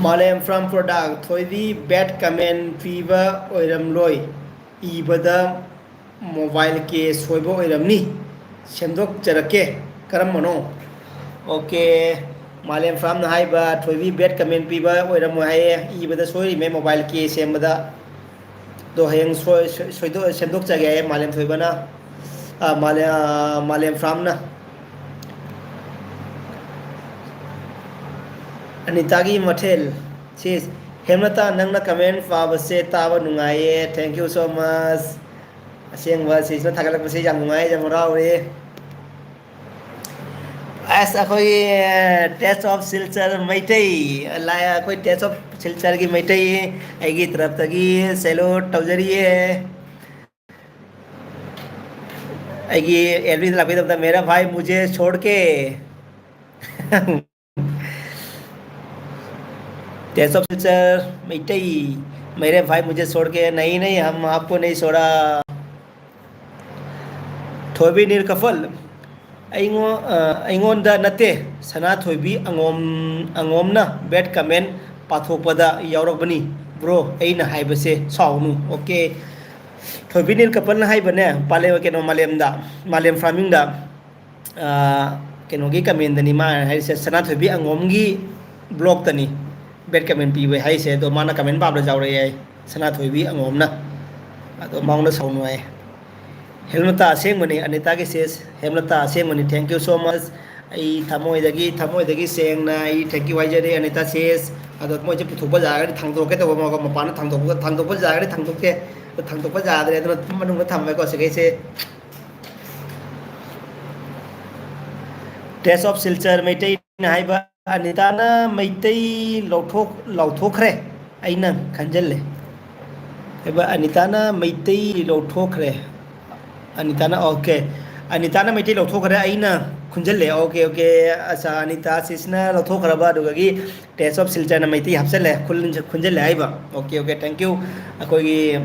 ꯃꯥꯂꯦꯝ from product, ꯊꯣꯏꯕꯤ bad comment ꯄꯤꯕ ꯑꯣꯏꯔꯝꯂꯣꯏ, ꯏꯕꯗ mobile case ꯁꯣꯏꯕ ꯑꯣꯏꯔꯝꯅꯤ, ꯁꯦꯝꯗꯣꯛꯆꯔꯛꯀꯦ꯫ ꯀꯔꯝꯕꯅꯣ? ꯑꯣꯀꯦ, ꯃꯥꯂꯦꯝ from ꯅ ꯍꯥꯏꯕ ꯊꯣꯏꯕꯤ bad comment ꯄꯤꯕ ꯑꯣꯏꯔꯝꯃꯣꯏ ꯍꯥꯏꯌꯦ, ꯏꯕꯗ ꯁꯣꯏꯔꯤꯃꯦ mobile case ꯁꯦꯝꯕꯗ꯫ ꯑꯗꯣ ꯍꯌꯦꯡ ꯁꯣꯏ-, ꯁꯣꯏ-, ꯁꯣꯏꯗꯣꯛ-, ꯁꯦꯝꯗꯣꯛꯆꯒꯦ ꯍꯥꯏꯌꯦ ꯃꯥꯂꯦꯝ ꯊꯣꯏꯕꯅ, ꯑ, ꯃꯥꯂꯦ-, ꯑ, ꯃꯥꯂꯦꯝ from ꯅ꯫ ꯑꯅꯤꯇꯥꯒꯤ ꯃꯊꯦꯜ꯫ ꯁꯤꯁ, ꯍꯦꯃꯂꯇꯥ, ꯅꯪꯅ comment ꯄꯥꯕꯁꯦ ꯇꯥꯕ ꯅꯨꯡꯉꯥꯏꯌꯦ꯫ Thank you so much. ꯑꯁꯦꯡꯕ, ꯁꯤꯁꯅ ꯊꯥꯒꯠꯂꯛꯄꯁꯦ ꯌꯥꯝ ꯅꯨꯡꯉꯥꯏ, ꯌꯥꯝ ꯍꯔꯥꯎꯔꯦ꯫ ꯑꯁ, ꯑꯩꯈꯣꯏꯒꯤ Taste of Silchar ꯃꯩꯇꯩ, ꯂꯥꯏ-, ꯑꯩꯈꯣꯏ Taste of Silcharꯒꯤ ꯃꯩꯇꯩ ꯑꯩꯒꯤ ꯇꯔꯞꯇꯒꯤ salute ꯇꯧꯖꯔꯤꯌꯦ꯫ ꯑꯩꯒꯤ FBꯗ ꯂꯥꯛꯄꯤꯗꯕꯗ, "मेरा भाई मुझे छोड़ के", Taste of Silchar ꯃꯩꯇꯩ, "मेरे भाई मुझे छोड़ के", "नहीं नहीं, हम आपको नहीं छोड़ा." ꯊꯣꯏꯕꯤ ꯅꯤꯜꯀꯐꯜ, ꯑꯩꯉꯣꯟ-, ꯑ, ꯑꯩꯉꯣꯟꯗ ꯅꯠꯇꯦ, ꯁꯅꯥꯊꯣꯏꯕꯤ ꯑꯉꯣꯝ-, ꯑꯉꯣꯝꯅ bad comment ꯄꯥꯊꯣꯛꯄꯗ ꯌꯥꯎꯔꯛꯄꯅꯤ꯫ Bro, ꯑꯩꯅ ꯍꯥꯏꯕꯁꯦ ꯁꯥꯎꯅꯨ, okay? ꯊꯣꯏꯕꯤ ꯅꯤꯜꯀꯐꯜꯅ ꯍꯥꯏꯕꯅꯦ, ꯄꯥꯂꯦ-, ꯀꯩꯅꯣ, ꯃꯥꯂꯦꯝꯗ, ꯃꯥꯂꯦꯝ farmingꯗ, ꯑ, ꯀꯩꯅꯣꯒꯤ commentꯗꯅꯤ ꯃꯥ ꯍꯥꯏꯔꯤꯁꯦ, ꯁꯅꯥꯊꯣꯏꯕꯤ ꯑꯉꯣꯝꯒꯤ blogꯇꯅꯤ bad comment ꯄꯤꯕ ꯍꯥꯏꯁꯦ꯫ ꯑꯗꯣ ꯃꯥꯅ comment ꯄꯥꯕꯗ ꯌꯥꯎꯔꯛꯑꯦ ꯍꯥꯏ, ꯁꯅꯥꯊꯣꯏꯕꯤ ꯑꯉꯣꯝꯅ꯫ ꯑꯗꯣ ꯃꯉꯣꯟꯗ ꯁꯥꯎꯅꯨ ꯍꯥꯏ꯫ ꯍꯦꯃꯂꯇꯥ ꯑꯁꯦꯡꯕꯅꯤ, ꯑꯅꯤꯇꯥꯒꯤ sis, ꯍꯦꯃꯂꯇꯥ ꯑꯁꯦꯡꯕꯅꯤ, thank you so much꯫ ꯑꯩ ꯊꯃꯣꯏꯗꯒꯤ, ꯊꯃꯣꯏꯗꯒꯤ ꯁꯦꯡꯅ ꯑꯩ thank you ꯍꯥꯏꯖꯔꯤ, ꯑꯅꯤꯇꯥ sis꯫ ꯑꯗꯣ ꯃꯣꯏꯁꯦ ꯄꯨꯊꯣꯛꯄ ꯌꯥꯔꯒꯗꯤ ꯊꯥꯡꯗꯣꯛꯀꯦ ꯇꯧꯕ, ꯃꯥꯒ ꯃꯄꯥꯟꯗ ꯊꯥꯡꯗꯣꯛꯄ, ꯊꯥꯡꯗꯣꯛꯄ ꯌꯥꯔꯒꯗꯤ ꯊꯥꯡꯗꯣꯛꯀꯦ꯫ ꯑꯗꯣ ꯊꯥꯡꯗꯣꯛꯄ ꯌꯥꯗ꯭ꯔꯦ, ꯑꯗꯨꯅ ꯃꯅꯨꯡꯗ ꯊꯝꯃꯦꯀꯣ ꯁꯤꯈꯩꯁꯦ꯫ Taste of Silchar ꯃꯩꯇꯩꯅ ꯍꯥꯏꯕ, ꯑꯅꯤꯇꯥꯅ ꯃꯩꯇꯩ ꯂꯧꯊꯣꯛ-, ꯂꯧꯊꯣꯛꯈ꯭ꯔꯦ, ꯑꯩꯅ ꯈꯟꯖꯜꯂꯦ꯫ ꯍꯥꯏꯕ, ꯑꯅꯤꯇꯥꯅ ꯃꯩꯇꯩ ꯂꯧꯊꯣꯛꯈ꯭ꯔꯦ꯫ ꯑꯅꯤꯇꯥꯅ, okay꯫ ꯑꯅꯤꯇꯥꯅ ꯃꯩꯇꯩ ꯂꯧꯊꯣꯛꯈ꯭ꯔꯦ, ꯑꯩꯅ ꯈꯨꯟꯖꯜꯂꯦ꯫ Okay, okay꯫ ꯑꯁꯥ, ꯑꯅꯤꯇꯥ sis ꯅ ꯂꯧꯊꯣꯛꯈ꯭ꯔꯕ, ꯑꯗꯨꯗꯒꯤ Taste of Silchar ꯅ ꯃꯩꯇꯩ ꯍꯥꯞꯆꯜꯂꯦ, ꯈꯨꯟ-, ꯈꯨꯟꯖꯜꯂꯦ ꯍꯥꯏꯕ꯫ Okay, okay, thank you꯫ ꯑꯩꯈꯣꯏꯒꯤ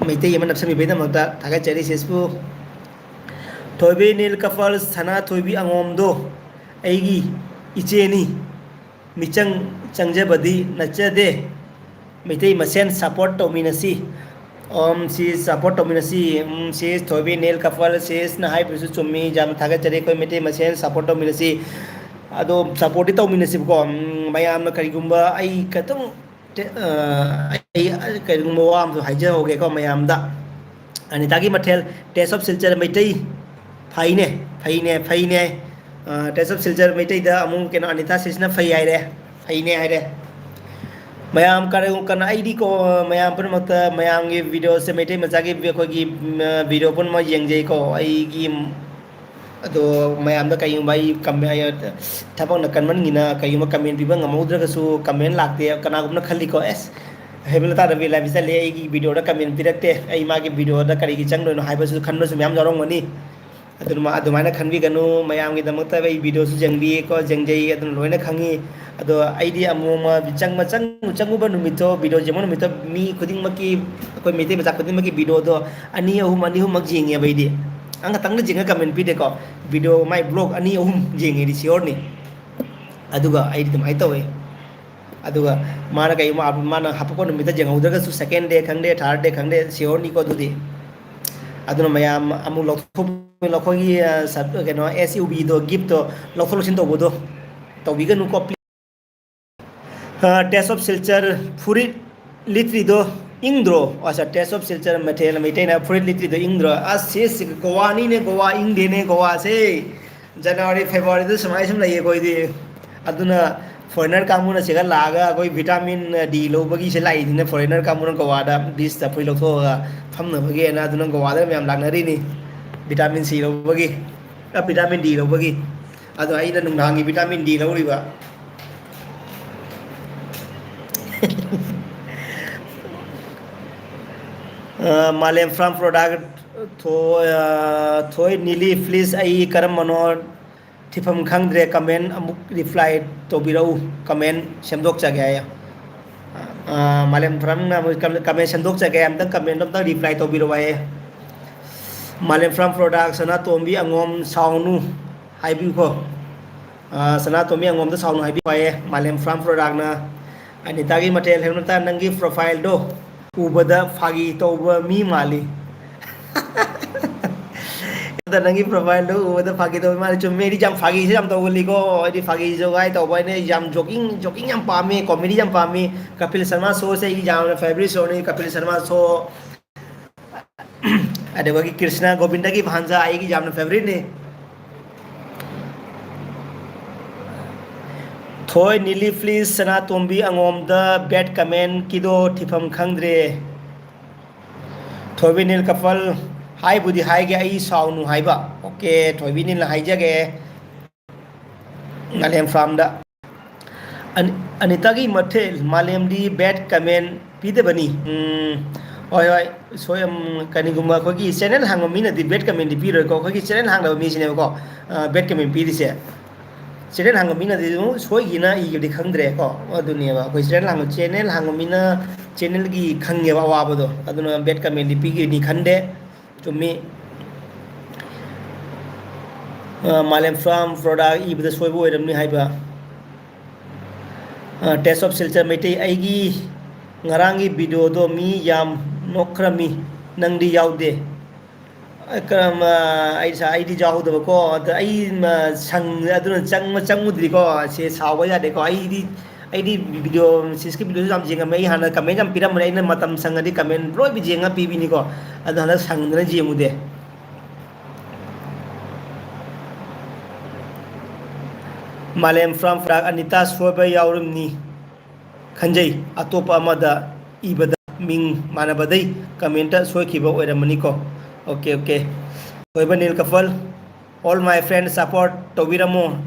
ꯃꯩꯇꯩ ꯑꯃ ꯅꯞꯁꯟꯕꯤꯕꯩꯗꯃꯛꯇ ꯊꯥꯒꯠꯆꯔꯤ sis ꯄꯨ꯫ ꯊꯣꯏꯕꯤ ꯅꯤꯜꯀꯐꯜ, ꯁꯅꯥꯊꯣꯏꯕꯤ ꯑꯉꯣꯝꯗꯣ ꯑꯩꯒꯤ ꯏꯆꯦꯅꯤ꯫ ꯃꯤꯆꯪ ꯆꯪꯖꯕꯗꯤ ꯅꯠꯆꯗꯦ꯫ ꯃꯩꯇꯩ ꯃꯁꯦꯟ support ꯇꯧꯃꯤꯟꯅꯁꯤ꯫ ꯑꯣꯝ, sis, support ꯇꯧꯃꯤꯟꯅꯁꯤ꯫ ꯎꯝ, sis, ꯊꯣꯏꯕꯤ ꯅꯤꯜꯀꯐꯜ, sis ꯅ ꯍꯥꯏꯕꯁꯨ ꯆꯨꯝꯃꯤ꯫ ꯌꯥꯝꯅ ꯊꯥꯒꯠꯆꯔꯤ꯫ ꯑꯩꯈꯣꯏ ꯃꯩꯇꯩ ꯃꯁꯦꯟ support ꯇꯧꯃꯤꯟꯅꯁꯤ꯫ ꯑꯗꯣ support ꯇꯤ ꯇꯧꯃꯤꯟꯅꯁꯤꯕꯀꯣ꯫ ꯎꯝ, ꯃꯌꯥꯝꯅ ꯀꯔꯤꯒꯨꯝꯕ ꯑꯩ ꯈꯤꯇꯪ ꯇꯦ-, ꯑ, ꯑꯩ ꯀꯔꯤꯒꯨꯝꯕ ꯋꯥ ꯑꯃꯁꯨ ꯍꯥꯏꯖꯍꯧꯒꯦꯀꯣ ꯃꯌꯥꯝꯗ꯫ ꯑꯅꯤꯇꯥꯒꯤ ꯃꯊꯦꯜ, Taste of Silchar ꯃꯩꯇꯩ꯫ ꯐꯩꯅꯦ, ꯐꯩꯅꯦ, ꯐꯩꯅꯦ꯫ ꯇꯦꯁ ꯑꯣꯐ ꯁꯤꯜꯆꯔ ꯃꯩꯇꯩꯗ ꯑꯃꯨꯛ ꯀꯩꯅꯣ ꯑꯅꯤꯇꯥ ꯁꯤꯁꯅ ꯐꯩ ꯍꯥꯏꯔꯦ, ꯐꯩꯅꯦ ꯍꯥꯏꯔꯦ꯫ ꯃꯌꯥꯝ ꯀꯔꯤ ꯀꯅꯥ ꯑꯩꯗꯤ ꯀꯣ, ꯃꯌꯥꯝ ꯄꯨꯝꯅꯃꯛꯇ, ꯃꯌꯥꯝꯒꯤ ꯚꯤꯗꯤꯑꯣꯁꯦ, ꯃꯩꯇꯩ ꯃꯆꯥꯒꯤ ꯑꯩꯈꯣꯏꯒꯤ ꯚꯤꯗꯤꯑꯣ ꯄꯨꯝꯅꯃꯛ ꯌꯦꯡꯖꯩꯀꯣ꯫ ꯑꯩꯒꯤ ꯑꯗꯣ ꯃꯌꯥꯝꯗ ꯀꯩꯒꯨꯝꯕ ꯑꯩ ꯀꯃꯦ-, ꯑꯩ ꯊꯕꯛꯅ ꯀꯟꯃꯟꯒꯤꯅ ꯀꯩꯒꯨꯝꯕ ꯀꯃꯦꯟ ꯄꯤꯕ ꯉꯝꯍꯧꯗ꯭ꯔꯒꯁꯨ, ꯀꯃꯦꯟ ꯂꯥꯛꯇꯦ ꯀꯅꯥꯒꯨꯝꯕꯅ ꯈꯜꯂꯤꯀꯣ, ꯑꯦꯁ, ꯍꯦꯃꯂꯇꯥ ꯔꯕꯤ ꯂꯥꯏꯐ ꯏꯁꯇꯥꯏꯜ ꯑꯩꯒꯤ ꯚꯤꯗꯤꯑꯣꯗ ꯀꯃꯦꯟ ꯄꯤꯔꯛꯇꯦ, ꯑꯩ ꯃꯥꯒꯤ ꯚꯤꯗꯤꯑꯣꯗ ꯀꯔꯤꯒꯤ ꯆꯪꯗꯣꯏꯅꯣ ꯍꯥꯏꯕꯁꯨ ꯈꯟꯕꯁꯨ ꯃꯌꯥꯝ ꯌꯥꯎꯔꯝꯒꯅꯤ꯫ ꯑꯗꯨꯅ ꯑꯗꯨꯃꯥꯏꯅ ꯈꯟꯕꯤꯒꯅꯨ, ꯃꯌꯥꯝꯒꯤꯗꯃꯛꯇ ꯑꯩ ꯚꯤꯗꯤꯑꯣꯁꯨ ꯌꯦꯡꯕꯤꯌꯦꯀꯣ, ꯌꯦꯡꯖꯩ, ꯑꯗꯨꯅ ꯂꯣꯏꯅ ꯈꯪꯉꯤ꯫ ꯑꯗꯣ ꯑꯩꯗꯤ ꯑꯃꯨꯛ ꯑꯃ ꯆꯪꯕ, ꯆꯪ-, ꯆꯪꯉꯨꯕ ꯅꯨꯃꯤꯠꯇꯣ, ꯚꯤꯗꯤꯑꯣ ꯌꯦꯡꯕ ꯅꯨꯃꯤꯠꯇꯣ ꯃꯤ ꯈꯨꯗꯤꯡꯃꯛꯀꯤ, ꯑꯩꯈꯣꯏ ꯃꯩꯇꯩ ꯃꯆꯥ ꯈꯨꯗꯤꯡꯃꯛꯀꯤ ꯚꯤꯗꯤꯑꯣꯗꯣ ꯑꯅꯤ ꯑꯍꯨꯝ, ꯑꯅꯤ ꯑꯍꯨꯝꯃꯛ ꯌꯦꯡꯉꯦꯕ ꯑꯩꯗꯤ꯫ ꯑꯃꯈꯛꯇꯪꯗ ꯌꯦꯡꯉ ꯀꯃꯦꯟ ꯄꯤꯗꯦꯀꯣ, ꯚꯤꯗꯤꯑꯣ ꯃꯥꯏ ꯕ꯭ꯂꯣꯛ ꯑꯅꯤ ꯑꯍꯨꯝ ꯌꯦꯡꯉꯦ ꯑꯩꯗꯤ ꯁꯤꯌꯣꯔꯅꯤ꯫ ꯑꯗꯨꯒ ꯑꯩꯗꯤ ꯑꯗꯨꯃꯥꯏꯅ ꯇꯧꯋꯦ꯫ ꯑꯗꯨꯒ ꯃꯥꯅ ꯀꯩꯒꯨꯝꯕ ꯑꯞ-, ꯃꯥꯅ ꯍꯥꯄꯛꯄ ꯅꯨꯃꯤꯠꯇ ꯌꯦꯡꯍꯧꯗ꯭ꯔꯒꯁꯨ second day ꯈꯪꯗꯦ, third day ꯈꯪꯗꯦ, ꯁꯤꯌꯣꯔꯅꯤꯀꯣ ꯑꯗꯨꯗꯤ꯫ ꯑꯗꯨꯅ ꯃꯌꯥꯝ ꯑꯃꯨꯛ ꯂꯧꯊꯣꯛ-, ꯑꯩꯈꯣꯏꯒꯤ, ꯑ, ꯁꯕ-, ꯀꯩꯅꯣ, S U Bꯗꯣ, ꯒꯤꯐꯇꯣ ꯂꯧꯊꯣꯛ ꯂꯧꯁꯤꯟ ꯇꯧꯕꯗꯣ ꯇꯧꯕꯤꯒꯅꯨꯀꯣ, please꯫ ꯑ, ꯇꯦꯁ ꯑꯣꯐ ꯁꯤꯜꯆꯔ ꯐꯨꯔꯤꯠ ꯂꯤꯠꯇ꯭ꯔꯤꯗꯣ ꯏꯪꯗ꯭ꯔꯣ? ꯑꯁ, ꯇꯦꯁ ꯑꯣꯐ ꯁꯤꯜꯆꯔ ꯃꯊꯦꯜ ꯃꯩꯇꯩꯅ ꯐꯨꯔꯤꯠ ꯂꯤꯠꯇ꯭ꯔꯤꯗꯣ ꯏꯪꯗ꯭ꯔꯣ? ꯑꯁ, ꯁꯤ, ꯁꯤ ꯒꯣꯋꯥꯅꯤꯅꯦ, ꯒꯣꯋꯥ ꯏꯪꯗꯦꯅꯦ, ꯒꯣꯋꯥꯁꯦ꯫ ꯖꯅꯋꯥꯔꯤ, ꯐꯦꯕꯋꯥꯔꯤꯗ ꯁꯨꯃꯥꯏ ꯁꯨꯝ ꯂꯩꯌꯦ ꯑꯩꯈꯣꯏꯗꯤ꯫ ꯑꯗꯨꯅ foreigner ꯀꯥꯡꯕꯨꯅ ꯁꯤꯗ ꯂꯥꯛꯑꯒ ꯑꯩꯈꯣꯏ vitamin D ꯂꯧꯕꯒꯤꯁꯦ ꯂꯥꯛꯏꯅꯤꯅ, foreigner ꯀꯥꯡꯕꯨꯅ ꯒꯣꯋꯥꯗ beachꯇ ꯐꯨꯔꯤꯠ ꯂꯧꯊꯣꯛꯑꯒ ꯐꯝꯅꯕꯒꯤꯅ, ꯑꯗꯨꯅ ꯒꯣꯋꯥꯗ ꯃꯌꯥꯝ ꯂꯥꯛꯅꯔꯤꯅꯤ vitamin C ꯂꯧꯕꯒꯤ, ꯑ, vitamin D ꯂꯧꯕꯒꯤ꯫ ꯑꯗꯣ ꯑꯩꯅ ꯅꯨꯡꯗꯥꯡꯒꯤ vitamin D ꯂꯧꯔꯤꯕ꯫ ꯑ, ꯃꯥꯂꯦꯝ ꯐꯥꯔꯝ ꯄ꯭ꯔꯣꯗꯛ ꯊꯣꯏ, ꯑ, ꯊꯣꯏ ꯅꯤꯂꯤ, please, ꯑꯩ ꯀꯔꯝꯕꯅꯣ ꯊꯤꯐꯝ ꯈꯪꯗ꯭ꯔꯦ, comment ꯑꯃꯨꯛ reply ꯇꯧꯕꯤꯔꯛꯎ, comment ꯁꯦꯝꯗꯣꯛꯆꯒꯦ ꯍꯥꯏꯌꯦ꯫ ꯑ, ꯃꯥꯂꯦꯝ ꯐꯥꯔꯝꯅ ꯑꯃꯨꯛ comment ꯁꯦꯝꯗꯣꯛꯆꯒꯦ, ꯑꯝꯇꯪ comment ꯑꯝꯇꯪ reply ꯇꯧꯕꯤꯔꯛꯑꯣ ꯍꯥꯏꯌꯦ꯫ ꯃꯥꯂꯦꯝ ꯐꯥꯔꯝ ꯄ꯭ꯔꯣꯗꯛ, ꯁꯅꯥꯇꯣꯝꯕꯤ ꯑꯉꯣꯝ ꯁꯥꯎꯅꯨ ꯍꯥꯏꯕꯤꯌꯨꯀꯣ꯫ ꯑ, ꯁꯅꯥꯇꯣꯝꯕꯤ ꯑꯉꯣꯝꯗ ꯁꯥꯎꯅꯨ ꯍꯥꯏꯕꯤꯌꯨ ꯍꯥꯏꯌꯦ, ꯃꯥꯂꯦꯝ ꯐꯥꯔꯝ ꯄ꯭ꯔꯣꯗꯛꯅ꯫ ꯑꯅꯤꯇꯥꯒꯤ ꯃꯊꯦꯜ ꯍꯦꯟꯕꯇ ꯅꯪꯒꯤ profileꯗꯣ ꯎꯕꯗ ꯐꯥꯒꯤ ꯇꯧꯕ ꯃꯤ ꯃꯥꯜꯂꯤ꯫ ꯑꯗ ꯅꯪꯒꯤ profileꯗꯣ ꯎꯕꯗ ꯐꯥꯒꯤ ꯇꯧꯕ ꯃꯤ ꯃꯥꯜꯂꯤ꯫ ꯆꯨꯝꯃꯦ, ꯑꯩꯗꯤ ꯌꯥꯝ ꯐꯥꯒꯤꯁꯦ ꯌꯥꯝ ꯇꯧꯒꯜꯂꯤꯀꯣ꯫ ꯑꯩꯗꯤ ꯐꯥꯒꯤ ꯖꯣꯒꯥꯏ ꯇꯧꯕ, ꯑꯩꯅ ꯌꯥꯝ joking, joking ꯌꯥꯝ ꯄꯥꯝꯃꯤ, comedy ꯌꯥꯝ ꯄꯥꯝꯃꯤ꯫ ꯀꯄꯤꯜ ꯁꯔꯃ showꯁꯦ ꯑꯩꯒꯤ ꯌꯥꯝꯅ favourite showꯅꯤ, ꯀꯄꯤꯜ ꯁꯔꯃ show꯫ ꯑꯗꯨꯒ ꯀ꯭ꯔꯤꯁꯅ ꯒꯣꯕꯤꯟꯗꯒꯤ ꯚꯥꯟꯖꯥ ꯑꯩꯒꯤ ꯌꯥꯝꯅ favouriteꯅꯤ꯫ ꯊꯣꯏ ꯅꯤꯂꯤ, please, ꯁꯅꯥꯇꯣꯝꯕꯤ ꯑꯉꯣꯝꯗ bad comment ꯀꯤꯗꯣ ꯊꯤꯐꯝ ꯈꯪꯗ꯭ꯔꯦ꯫ ꯊꯣꯏꯕꯤ ꯅꯤꯜ ꯀꯄꯜ, ꯍꯥꯏꯕꯨꯗꯤ ꯍꯥꯏꯒꯦ ꯑꯩ ꯁꯥꯎꯅꯨ ꯍꯥꯏꯕ꯫ Okay, ꯊꯣꯏꯕꯤ ꯅꯤꯜꯅ ꯍꯥꯏꯖꯒꯦ꯫ ꯃꯥꯂꯦꯝ ꯐꯥꯔꯝꯗ꯫ ꯑꯅꯤ-, ꯑꯅꯤꯇꯥꯒꯤ ꯃꯊꯦꯜ, ꯃꯥꯂꯦꯝꯗꯤ bad comment ꯄꯤꯗꯕꯅꯤ꯫ ꯎꯝ, ꯍꯣꯏ, ꯍꯣꯏ, ꯁꯣꯏ-, ꯎꯝ, ꯀꯔꯤꯒꯨꯝꯕ ꯑꯩꯈꯣꯏꯒꯤ channel ꯍꯥꯡꯕ ꯃꯤꯅꯗꯤ bad commentꯗꯤ ꯄꯤꯔꯣꯏꯀꯣ, ꯑꯩꯈꯣꯏꯒꯤ channel ꯍꯥꯡꯗꯕ ꯃꯤꯁꯤꯅꯦꯕꯀꯣ, ꯑ, bad comment ꯄꯤꯔꯤꯁꯦ꯫ Channel ꯍꯥꯡꯕ ꯃꯤꯅꯗꯤ ꯑꯗꯨꯝ ꯁꯣꯏꯈꯤꯅ ꯏꯒꯤꯕꯗꯤ ꯈꯪꯗ꯭ꯔꯦꯀꯣ, ꯑꯗꯨꯅꯦꯕ ꯑꯩꯈꯣꯏ channel ꯍꯥꯡꯕ, channel ꯍꯥꯡꯕ ꯃꯤꯅ channelꯒꯤ ꯈꯪꯉꯦꯕ ꯑꯋꯥꯕꯗꯣ, ꯑꯗꯨꯅ bad commentꯗꯤ ꯄꯤꯒꯅꯤ ꯈꯟꯗꯦ꯫ ꯆꯨꯝꯃꯤ꯫ ꯑ, ꯃꯥꯂꯦꯝ ꯐꯥꯔꯝ ꯄ꯭ꯔꯣꯗꯛ ꯏꯕꯗ ꯁꯣꯏꯕ ꯑꯣꯏꯔꯝꯅꯤ ꯍꯥꯏꯕ꯫ ꯑ, Taste of Silchar ꯃꯩꯇꯩ, ꯑꯩꯒꯤ ꯉꯔꯥꯡꯒꯤ videoꯗꯣ ꯃꯤ ꯌꯥꯝ ꯅꯣꯛꯈ꯭ꯔꯃꯤ, ꯅꯪꯗꯤ ꯌꯥꯎꯗꯦ꯫ ꯑ, ꯀꯔꯝ, ꯑ, ꯑꯩ ꯁꯥ-, ꯑꯩꯗꯤ ꯌꯥꯎꯍꯧꯗꯕꯀꯣ, ꯑꯗ ꯑꯩ, ꯃ, ꯁꯪ-, ꯑꯗꯨꯅ ꯆꯪ-, ꯆꯪꯉꯨꯗ꯭ꯔꯤꯀꯣ, ꯁꯦ ꯁꯥꯎꯕ ꯌꯥꯗꯦꯀꯣ, ꯑꯩꯗꯤ ꯑꯩꯗꯤ video, ꯁꯤꯁꯀꯤ videoꯁꯨ ꯌꯥꯝ ꯌꯦꯡꯉꯝꯃꯦ꯫ ꯑꯩ ꯍꯥꯟꯅ comment ꯌꯥꯝ ꯄꯤꯔꯝꯕꯅꯦ꯫ ꯑꯩꯅ ꯃꯇꯝ ꯁꯪꯉꯗꯤ comment ꯂꯣꯏꯕꯤ ꯌꯦꯡꯉ ꯄꯤꯕꯤꯅꯤꯀꯣ꯫ ꯑꯗꯣ ꯍꯟꯗꯛ ꯁꯪꯗꯅ ꯌꯦꯡꯉꯨꯗꯦ꯫ ꯃꯥꯂꯦꯝ ꯐꯥꯔꯝ ꯄ꯭ꯔꯣꯗꯛ, ꯑꯅꯤꯇꯥ ꯁꯣꯏꯕ ꯌꯥꯎꯔꯝꯅꯤ ꯈꯟꯖꯩ꯫ ꯑꯇꯣꯞꯄ ꯑꯃꯗ ꯏꯕꯗ ꯃꯤꯡ ꯃꯥꯟꯅꯕꯗꯩ commentꯇ ꯁꯣꯏꯈꯤꯕ ꯑꯣꯏꯔꯝꯃꯅꯤꯀꯣ꯫ Okay, okay. ꯊꯣꯏꯕ ꯅꯤꯜ ꯀꯄꯜ, all my friends support ꯇꯧꯕꯤꯔꯝꯃꯣ꯫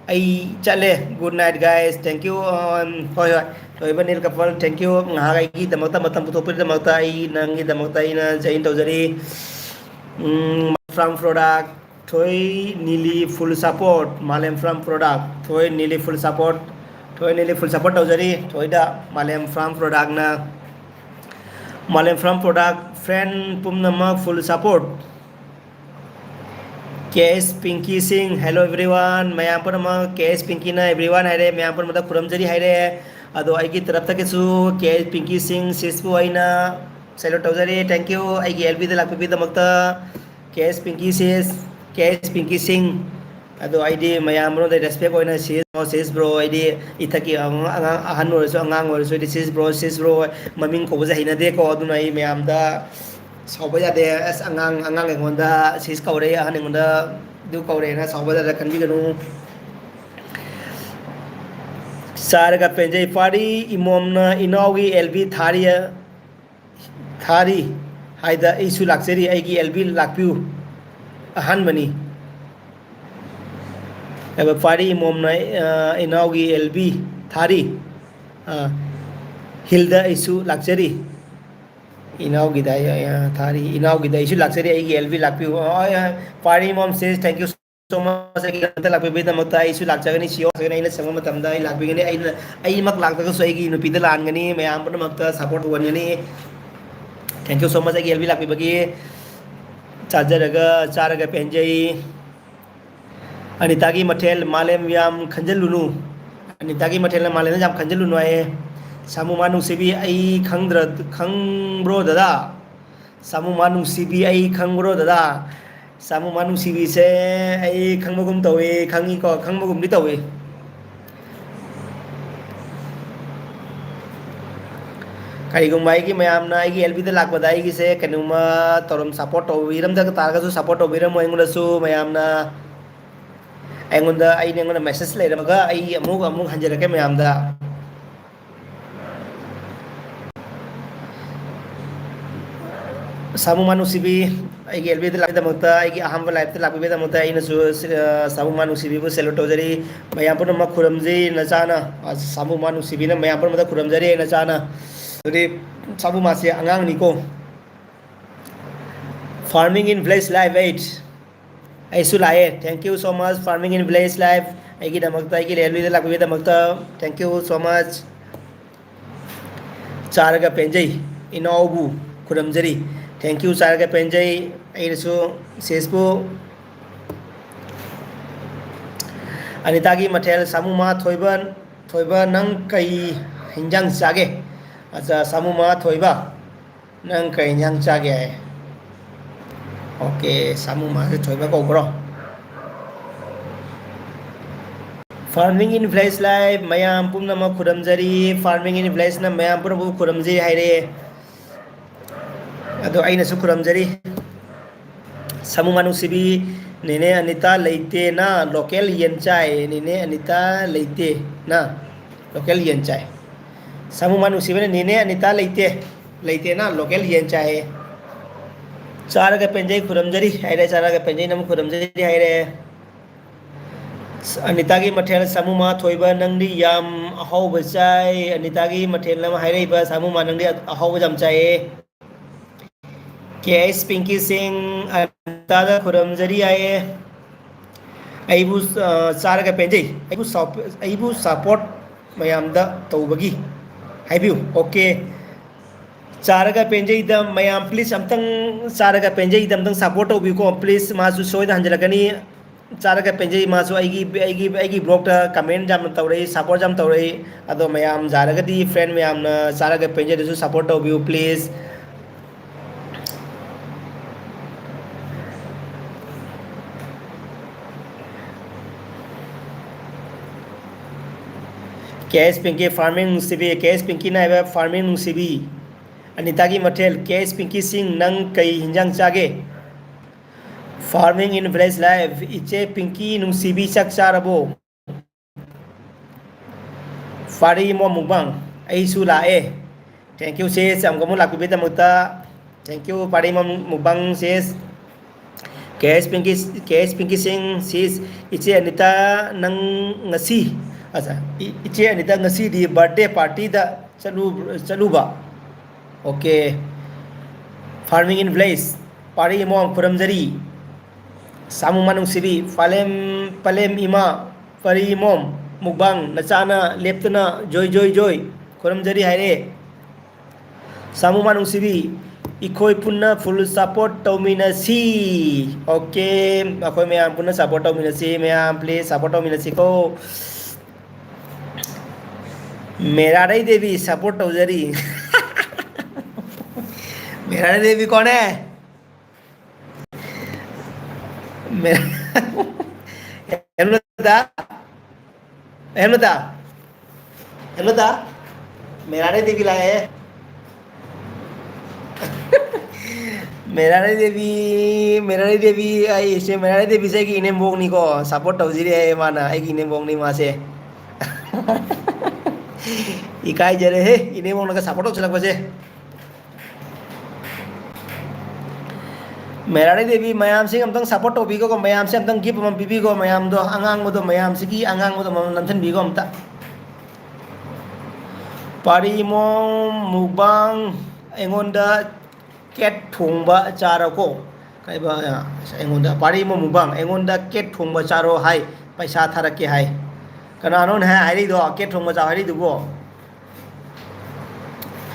ꯑꯩ ꯆꯠꯂꯦ꯫ Good night, guys. Thank you. Um, ꯍꯣꯏ, ꯍꯣꯏ꯫ ꯊꯣꯏꯕ ꯅꯤꯜ ꯀꯄꯜ, thank you꯫ ꯉꯥꯏꯍꯥꯛ ꯑꯩꯒꯤꯗꯃꯛꯇ ꯃꯇꯝ ꯄꯨꯊꯣꯛꯄꯤꯕꯒꯤꯗꯃꯛꯇ ꯑꯩ ꯅꯪꯒꯤꯗꯃꯛꯇ ꯑꯩꯅ join ꯇꯧꯖꯔꯤ꯫ ꯎꯝ, from product, ꯊꯣꯏ ꯅꯤꯂꯤ full support, ꯃꯥꯂꯦꯝ from product, ꯊꯣꯏ ꯅꯤꯂꯤ full support, ꯊꯣꯏ ꯅꯤꯂꯤ full support ꯇꯧꯖꯔꯤ꯫ ꯊꯣꯏꯗ ꯃꯥꯂꯦꯝ from productꯅ, ꯃꯥꯂꯦꯝ from product, friend ꯄꯨꯝꯅꯃꯛ full support꯫ K S Pinky Singh, hello everyone, ꯃꯌꯥꯝ ꯄꯨꯝꯅꯃꯛ꯫ K S Pinkyꯅ everyone ꯍꯥꯏꯔꯦ, ꯃꯌꯥꯝ ꯄꯨꯝꯅꯃꯛꯇ ꯈꯨꯔꯨꯝꯖꯔꯤ ꯍꯥꯏꯔꯦ꯫ ꯑꯗꯣ ꯑꯩꯒꯤ ꯇꯔꯞꯇꯒꯤꯁꯨ K S Pinky Singh ꯁꯤꯁꯄꯨ ꯑꯩꯅ salute ꯇꯧꯖꯔꯤ꯫ Thank you ꯑꯩꯒꯤ L Bꯗ ꯂꯥꯛꯄꯤꯕꯒꯤꯗꯃꯛꯇ꯫ K S Pinky sis, K S Pinky Singh꯫ ꯑꯗꯣ ꯑꯩꯗꯤ ꯃꯌꯥꯝ ꯑꯃꯔꯣꯝꯗ respect ꯑꯣꯏꯅ sis bro, sis bro, ꯑꯩꯗꯤ ꯏꯊꯛꯀꯤ ꯑꯉꯥꯡ, ꯑꯉꯥꯡ, ꯑꯍꯟ ꯑꯣꯏꯔꯁꯨ ꯑꯉꯥꯡ ꯑꯣꯏꯔꯁꯨ ꯑꯩꯗꯤ sis bro, sis bro ꯃꯃꯤꯡ ꯀꯧꯕꯁꯦ ꯍꯩꯅꯗꯦꯀꯣ꯫ ꯑꯗꯨꯅ ꯑꯩ ꯃꯌꯥꯝꯗ ꯁꯥꯎꯕ ꯌꯥꯗꯦ꯫ ꯑꯁ, ꯑꯉꯥꯡ, ꯑꯉꯥꯡ ꯑꯩꯉꯣꯟꯗ sis ꯀꯧꯔꯦ, ꯑꯍꯟ ꯑꯩꯉꯣꯟꯗ ꯑꯗꯨ ꯀꯧꯔꯦꯅ ꯁꯥꯎꯕ ꯌꯥꯗꯦ, ꯈꯟꯕꯤꯒꯅꯨ꯫ ꯆꯥꯔꯒ ꯄꯦꯟꯖꯩ꯫ ꯄꯥꯔꯤ ꯏꯃꯣꯝꯅ ꯏꯅꯥꯎꯒꯤ ꯑꯦꯜ ꯕꯤ ꯊꯥꯔꯤ, ꯊꯥꯔꯤ ꯍꯥꯏꯗ ꯑꯩꯁꯨ ꯂꯥꯛꯆꯔꯤ, ꯑꯩꯒꯤ ꯑꯦꯜ ꯕꯤ ꯂꯥꯛꯄꯤꯌꯨ꯫ ꯑꯍꯥꯟꯕꯅꯤ ꯍꯥꯏꯕ ꯄꯥꯔꯤ ꯏꯃꯣꯝꯅ, ꯑ, ꯏꯅꯥꯎꯒꯤ ꯑꯦꯜ ꯕꯤ ꯊꯥꯔꯤ, ꯑ, ꯍꯤꯜꯗ ꯑꯩꯁꯨ ꯂꯥꯛꯆꯔꯤ꯫ ꯏꯅꯥꯎꯒꯤꯗ ꯑꯩ, ꯑ, ꯊꯥꯔꯤ, ꯏꯅꯥꯎꯒꯤꯗ ꯑꯩꯁꯨ ꯂꯥꯛꯆꯔꯤ, ꯑꯩꯒꯤ ꯑꯦꯜ ꯕꯤ ꯂꯥꯛꯄꯤꯌꯨ꯫ ꯑ, ꯑ, ꯄꯥꯔꯤ ꯏꯃꯣꯝ says, "Thank you so much, ꯑꯩꯒꯤ ꯂꯥꯛꯄꯤꯕꯒꯤꯗꯃꯛꯇ ꯑꯩꯁꯨ ꯂꯥꯛꯆꯒꯅꯤ, ꯁꯤ ꯌꯧꯔꯒꯅꯤ, ꯑꯩꯅ ꯁꯪꯕ ꯃꯇꯝꯗ ꯑꯩ ꯂꯥꯛꯄꯤꯒꯅꯤ, ꯑꯩꯅ, ꯑꯩꯃꯛ ꯂꯥꯛꯇ꯭ꯔꯒꯁꯨ ꯑꯩꯒꯤ ꯅꯨꯄꯤꯗ ꯂꯥꯟꯒꯅꯤ, ꯃꯌꯥꯝ ꯄꯨꯝꯅꯃꯛꯇ support ꯇꯧꯍꯟꯒꯅꯤ꯫ Thank you so much, ꯑꯩꯒꯤ ꯑꯦꯜ ꯕꯤ ꯂꯥꯛꯄꯤꯕꯒꯤ꯫ ꯆꯥꯖꯔꯒ ꯆꯥꯔꯒ ꯄꯦꯟꯖꯩ꯫ ꯑꯅꯤꯇꯥꯒꯤ ꯃꯊꯦꯜ ꯃꯥꯂꯦꯝ ꯌꯥꯝ ꯈꯟꯖꯜꯂꯨꯅꯨ꯫ ꯑꯅꯤꯇꯥꯒꯤ ꯃꯊꯦꯜꯅ ꯃꯥꯂꯦꯝꯗ ꯌꯥꯝ ꯈꯟꯖꯜꯂꯨꯅꯨ ꯍꯥꯏꯌꯦ꯫ ꯁꯥꯃꯨꯃꯥ ꯅꯨꯡꯁꯤꯕꯤ, ꯑꯩ ꯈꯪꯗ꯭ꯔ-, ꯈꯪꯕ꯭ꯔꯣ ꯗꯗꯥ? ꯁꯥꯃꯨꯃꯥ ꯅꯨꯡꯁꯤꯕꯤ, ꯑꯩ ꯈꯪꯕ꯭ꯔꯣ ꯗꯗꯥ? ꯁꯥꯃꯨꯃꯥ ꯅꯨꯡꯁꯤꯕꯤꯁꯦ ꯑꯩ ꯈꯪꯕꯒꯨꯝ ꯇꯧꯏ, ꯈꯪꯉꯤꯀꯣ, ꯈꯪꯕꯒꯨꯝꯗꯤ ꯇꯧꯏ꯫ ꯀꯔꯤꯒꯨꯝꯕ ꯑꯩꯒꯤ ꯃꯌꯥꯝꯅ ꯑꯩꯒꯤ ꯑꯦꯜ ꯕꯤꯗ ꯂꯥꯛꯄꯗ ꯑꯩꯒꯤꯁꯦ ꯀꯩꯅꯣꯝꯃ ꯇꯧꯔꯝ-, support ꯇꯧꯕꯤꯔꯝꯗ ꯇꯥꯔꯒꯁꯨ support ꯇꯧꯕꯤꯔꯝꯃꯣ ꯑꯩꯉꯣꯟꯗꯁꯨ ꯃꯌꯥꯝꯅ꯫ ꯑꯩꯉꯣꯟꯗ, ꯑꯩꯅ, ꯑꯩꯉꯣꯟꯗ message ꯂꯩꯔꯝꯃꯒ ꯑꯩ ꯑꯃꯨꯛ, ꯑꯃꯨꯛ ꯍꯟꯖꯔꯛꯀꯦ ꯃꯌꯥꯝꯗ꯫ ꯁꯥꯃꯨꯃꯥ ꯅꯨꯡꯁꯤꯕꯤ, ꯑꯩꯒꯤ ꯑꯦꯜ ꯕꯤꯗ ꯂꯥꯛꯄꯒꯤꯗꯃꯛꯇ, ꯑꯩꯒꯤ ꯑꯍꯥꯟꯕ live ꯇ ꯂꯥꯛꯄꯤꯕꯒꯤꯗꯃꯛꯇ ꯑꯩꯅꯁꯨ, ꯑ, ꯁꯥꯃꯨꯃꯥ ꯅꯨꯡꯁꯤꯕꯤꯕꯨ salute ꯇꯧꯖꯔꯤ꯫ ꯃꯌꯥꯝ ꯄꯨꯝꯅꯃꯛ ꯈꯨꯔꯨꯝꯖꯔꯤ ꯅꯆꯥꯅ꯫ ꯑ, ꯁꯥꯃꯨꯃꯥ ꯅꯨꯡꯁꯤꯕꯤꯅ ꯃꯌꯥꯝ ꯄꯨꯝꯅꯃꯛꯇ ꯈꯨꯔꯨꯝꯖꯔꯤ ꯅꯆꯥꯅ꯫ ꯑꯗꯨꯗꯤ ꯁꯥꯃꯨꯃꯥꯁꯦ ꯑꯉꯥꯡꯅꯤꯀꯣ꯫ Farming in Village Life eight꯫ ꯑꯩꯁꯨ ꯂꯥꯛꯑꯦ꯫ Thank you so much, Farming in Village Life꯫ ꯑꯩꯒꯤꯗꯃꯛꯇ, ꯑꯩꯒꯤ ꯑꯦꯜ ꯕꯤꯗ ꯂꯥꯛꯄꯤꯕꯒꯤꯗꯃꯛꯇ thank you so much꯫ ꯆꯥꯔꯒ ꯄꯦꯟꯖꯩ꯫ ꯏꯅꯥꯎꯕꯨ ꯈꯨꯔꯨꯝꯖꯔꯤ꯫ Thank you, ꯆꯥꯔꯒ ꯄꯦꯟꯖꯩ꯫ ꯑꯩꯅꯁꯨ ꯁꯤꯁꯄꯨ꯫ ꯑꯅꯤꯇꯥꯒꯤ ꯃꯊꯦꯜ ꯁꯥꯃꯨꯃꯥ ꯊꯣꯏꯕ, ꯊꯣꯏꯕ ꯅꯪ ꯀꯩ ꯍꯤꯟꯖꯥꯡ ꯆꯥꯒꯦ? ꯑꯠꯆꯥ, ꯁꯥꯃꯨꯃꯥ ꯊꯣꯏꯕ꯫ ꯅꯪ ꯀꯩ ꯏꯟꯖꯥꯡ ꯆꯥꯒꯦ? Okay, ꯁꯥꯃꯨ ꯃꯥꯁꯦ ꯊꯣꯏꯕ ꯀꯧꯕ꯭ꯔꯣ? Farming in Village Life, ꯃꯌꯥꯝ ꯄꯨꯝꯅꯃꯛ ꯈꯨꯔꯨꯝꯖꯔꯤ꯫ Farming in Village ꯅ ꯃꯌꯥꯝ ꯄꯨꯝꯅꯃꯛꯄꯨ ꯈꯨꯔꯨꯝꯖꯔꯤ ꯍꯥꯏꯔꯦ꯫ ꯑꯗꯣ ꯑꯩꯅꯁꯨ ꯈꯨꯔꯨꯝꯖꯔꯤ꯫ ꯁꯥꯃꯨ ꯃꯥꯅꯨꯡꯁꯤꯕꯤ, ꯅꯦꯅꯦ ꯑꯅꯤꯇꯥ ꯂꯩꯇꯦꯅ local ꯌꯦꯟ ꯆꯥꯏ, ꯅꯦꯅꯦ ꯑꯅꯤꯇꯥ ꯂꯩꯇꯦꯅ꯫ ꯂꯣꯀꯦꯜ ꯌꯦꯟ ꯆꯥꯏ꯫ ꯁꯥꯃꯨꯃꯥ ꯅꯨꯡꯁꯤꯕꯅ ꯅꯦꯅꯦ ꯑꯅꯤꯇꯥ ꯂꯩꯇꯦ, ꯂꯩꯇꯦꯅ ꯂꯣꯀꯦꯜ ꯌꯦꯟ ꯆꯥꯏꯌꯦ꯫ ꯆꯥꯔꯒ ꯄꯦꯟꯖꯩ ꯈꯨꯔꯨꯝꯖꯔꯤ ꯍꯥꯏꯔꯦ, ꯆꯥꯔꯒ ꯄꯦꯟꯖꯩ ꯅꯝ ꯈꯨꯔꯨꯝꯖꯔꯤ ꯍꯥꯏꯔꯦ꯫ ꯑꯅꯤꯇꯥꯒꯤ ꯃꯊꯦꯜ ꯁꯥꯃꯨꯃꯥ ꯊꯣꯏꯕ ꯅꯪꯗꯤ ꯌꯥꯝ ꯑꯍꯥꯎꯕ ꯆꯥꯏ꯫ ꯑꯅꯤꯇꯥꯒꯤ ꯃꯊꯦꯜ ꯑꯃ ꯍꯥꯏꯔꯛꯏꯕ ꯁꯥꯃꯨꯃꯥ ꯅꯪꯗꯤ ꯑꯍꯥꯎꯕ ꯌꯥꯝ ꯆꯥꯏꯌꯦ꯫ ꯀꯦ ꯑꯩꯁ ꯄꯤꯡꯀꯤ ꯁꯤꯡ ꯑꯅꯤꯇꯥꯗ ꯈꯨꯔꯨꯝꯖꯔꯤ ꯍꯥꯏꯌꯦ꯫ ꯑꯩꯕꯨ ꯑ, ꯆꯥꯔꯒ ꯄꯦꯟꯖꯩ꯫ ꯑꯩꯕꯨ ꯁꯞ-, ꯑꯩꯕꯨ ꯁꯞꯄꯣꯔꯠ ꯃꯌꯥꯝꯗ ꯇꯧꯕꯒꯤ ꯍꯥꯏꯕꯤꯌꯨ꯫ ꯑꯣꯀꯦ꯫ ꯆꯥꯔꯒ ꯄꯦꯟꯖꯩꯗ ꯃꯌꯥꯝ please ꯑꯝꯇꯪ ꯆꯥꯔꯒ ꯄꯦꯟꯖꯩꯗ ꯑꯝꯇꯪ ꯁꯞꯄꯣꯔꯠ ꯇꯧꯕꯤꯌꯨꯀꯣ please꯫ ꯃꯥꯁꯨ ꯁꯣꯏꯗ ꯍꯟꯖꯤꯜꯂꯛꯀꯅꯤ꯫ ꯆꯥꯔꯒ ꯄꯦꯟꯖꯩ ꯃꯥꯁꯨ ꯑꯩꯒꯤ, ꯑꯩꯒꯤ, ꯑꯩꯒꯤ ꯕ꯭ꯂꯣꯛꯇ ꯀꯃꯦꯟ ꯌꯥꯝꯅ ꯇꯧꯔꯛꯏ, ꯁꯞꯄꯣꯔꯠ ꯌꯥꯝ ꯇꯧꯔꯛꯏ꯫ ꯑꯗꯣ ꯃꯌꯥꯝ ꯌꯥꯔꯒꯗꯤ ꯐ꯭ꯔꯦꯟ ꯃꯌꯥꯝꯅ ꯆꯥꯔꯒ ꯄꯦꯟꯖꯩꯗꯁꯨ ꯁꯞꯄꯣꯔꯠ ꯇꯧꯕꯤꯌꯨ please꯫ ꯀꯦ ꯑꯦꯁ ꯄꯤꯡꯀꯤ ꯐꯥꯔꯃꯤꯡ ꯅꯨꯡꯁꯤꯕꯤ, ꯀꯦ ꯑꯦꯁ ꯄꯤꯡꯀꯤꯅ ꯍꯥꯏꯕ ꯐꯥꯔꯃꯤꯡ ꯅꯨꯡꯁꯤꯕꯤ꯫ ꯑꯅꯤꯇꯥꯒꯤ ꯃꯊꯦꯜ, ꯀꯦ ꯑꯦꯁ ꯄꯤꯡꯀꯤ ꯁꯤꯡ, ꯅꯪ ꯀꯩ ꯍꯤꯟꯖꯥꯡ ꯆꯥꯒꯦ? Farming in village life, ꯏꯆꯦ ꯄꯤꯡꯀꯤ ꯅꯨꯡꯁꯤꯕꯤ ꯆꯥꯛ ꯆꯥꯔꯕꯣ? ꯐꯥꯔꯤ ꯃꯣ ꯃꯨꯛꯕꯥꯡ, ꯑꯩꯁꯨ ꯂꯥꯛꯑꯦ꯫ Thank you sis, ꯑꯃꯨꯛ ꯑꯃꯨꯛ ꯂꯥꯛꯄꯤꯕꯒꯤꯗꯃꯛꯇ thank you ꯐꯥꯔꯤ ꯃꯣ ꯃꯨꯛꯕꯥꯡ sis꯫ ꯀꯦ ꯑꯦꯁ ꯄꯤꯡꯀꯤ, ꯀꯦ ꯑꯦꯁ ꯄꯤꯡꯀꯤ ꯁꯤꯡ sis, ꯏꯆꯦ ꯑꯅꯤꯇꯥ ꯅꯪ ꯉꯁꯤ, ꯑꯠꯆꯥ, ꯏ-, ꯏꯆꯦ ꯑꯅꯤꯇꯥ ꯉꯁꯤꯗꯤ birthday partyꯗ ꯆꯠꯂꯨ-, ꯆꯠꯂꯨꯕ? ꯑꯣꯀꯦ꯫ Farming in village, ꯄꯥꯔꯤ ꯏꯃꯣꯝ ꯈꯨꯔꯝꯖꯔꯤ꯫ ꯁꯥꯃꯨꯃꯥ ꯅꯨꯡꯁꯤꯕꯤ, ꯄꯥꯂꯦꯝ, ꯄꯥꯂꯦꯝ ꯏꯃꯥ, ꯄꯥꯔꯤ ꯏꯃꯣꯝ, ꯃꯨꯛꯕꯥꯡ ꯅꯆꯥꯅ ꯂꯦꯞꯇꯅ ꯖꯣꯏ ꯖꯣꯏ ꯖꯣꯏ ꯈꯨꯔꯝꯖꯔꯤ ꯍꯥꯏꯔꯦ꯫ ꯁꯥꯃꯨꯃꯥ ꯅꯨꯡꯁꯤꯕꯤ, ꯑꯩꯈꯣꯏ ꯄꯨꯟꯅ full support ꯇꯧꯃꯤꯟꯅꯁꯤ꯫ ꯑꯣꯀꯦ, ꯑꯩꯈꯣꯏ ꯃꯌꯥꯝ ꯄꯨꯟꯅ support ꯇꯧꯃꯤꯟꯅꯁꯤ꯫ ꯃꯌꯥꯝ please support ꯇꯧꯃꯤꯟꯅꯁꯤꯀꯣ꯫ ꯃꯦꯔꯥꯔꯩ ꯗꯦꯕꯤ support ꯇꯧꯖꯔꯤ꯫ ꯃꯦꯔꯥꯔꯩ ꯗꯦꯕꯤ ꯀꯣꯅꯦ? ꯃꯦ-, ꯍꯦꯃꯂꯇꯥ? ꯍꯦꯃꯂꯇꯥ? ꯍꯦꯃꯂꯇꯥ? ꯃꯦꯔꯥꯔꯩ ꯗꯦꯕꯤ ꯂꯥꯛꯑꯦ꯫ ꯃꯦꯔꯥꯔꯩ ꯗꯦꯕꯤ, ꯃꯦꯔꯥꯔꯩ ꯗꯦꯕꯤ, ꯑꯩꯁꯦ ꯃꯦꯔꯥꯔꯩ ꯗꯦꯕꯤꯁꯦ ꯑꯩꯒꯤ ꯏꯅꯦꯝꯕꯣꯛꯅꯤꯀꯣ, support ꯇꯧꯖꯔꯤ ꯍꯥꯏꯌꯦ ꯃꯥꯅ, ꯑꯩꯒꯤ ꯏꯅꯦꯝꯕꯣꯛꯅꯤ ꯃꯥꯁꯦ꯫ ꯏꯀꯥꯏꯖꯔꯦꯍꯦ, ꯏꯅꯦꯃꯣꯡꯅꯒ support ꯇꯧꯁꯤꯜꯂꯛꯄꯁꯦ꯫ ꯃꯦꯔꯥꯅꯤ ꯗꯦꯕꯤ, ꯃꯌꯥꯝꯁꯤ ꯑꯝꯇꯪ support ꯇꯧꯕꯤꯈꯣꯀꯣ, ꯃꯌꯥꯝꯁꯤ ꯑꯝꯇꯪ gift ꯑꯃ ꯄꯤꯕꯤꯈꯣ, ꯃꯌꯥꯝꯗꯣ, ꯑꯉꯥꯡꯕꯗꯣ, ꯃꯌꯥꯝꯁꯤꯒꯤ ꯑꯉꯥꯡꯕꯗꯣ ꯑꯃꯃꯝ ꯅꯝꯁꯤꯟꯕꯤꯈꯣ ꯑꯝꯇ꯫ ꯄꯥꯔꯤ ꯃꯣꯝ ꯃꯨꯛꯕꯥꯡ ꯑꯩꯉꯣꯟꯗ ꯀꯦꯠ ꯊꯣꯡꯕ ꯆꯥꯔꯣꯀꯣ꯫ ꯀꯩꯕ, ꯑꯩꯉꯣꯟꯗ ꯄꯥꯔꯤ ꯃꯣꯝ ꯃꯨꯛꯕꯥꯡ ꯑꯩꯉꯣꯟꯗ ꯀꯦꯠ ꯊꯣꯡꯕ ꯆꯥꯔꯣ ꯍꯥꯏ, ꯄꯩꯁꯥ ꯊꯥꯔꯛꯀꯦ ꯍꯥꯏ꯫ ꯀꯅꯥꯅꯣꯅꯦ ꯍꯥꯏ ꯍꯥꯏꯔꯤꯗꯣ, ꯀꯦꯠ ꯊꯣꯡꯕ ꯆꯥꯎ ꯍꯥꯏꯔꯤꯗꯨꯕꯣ?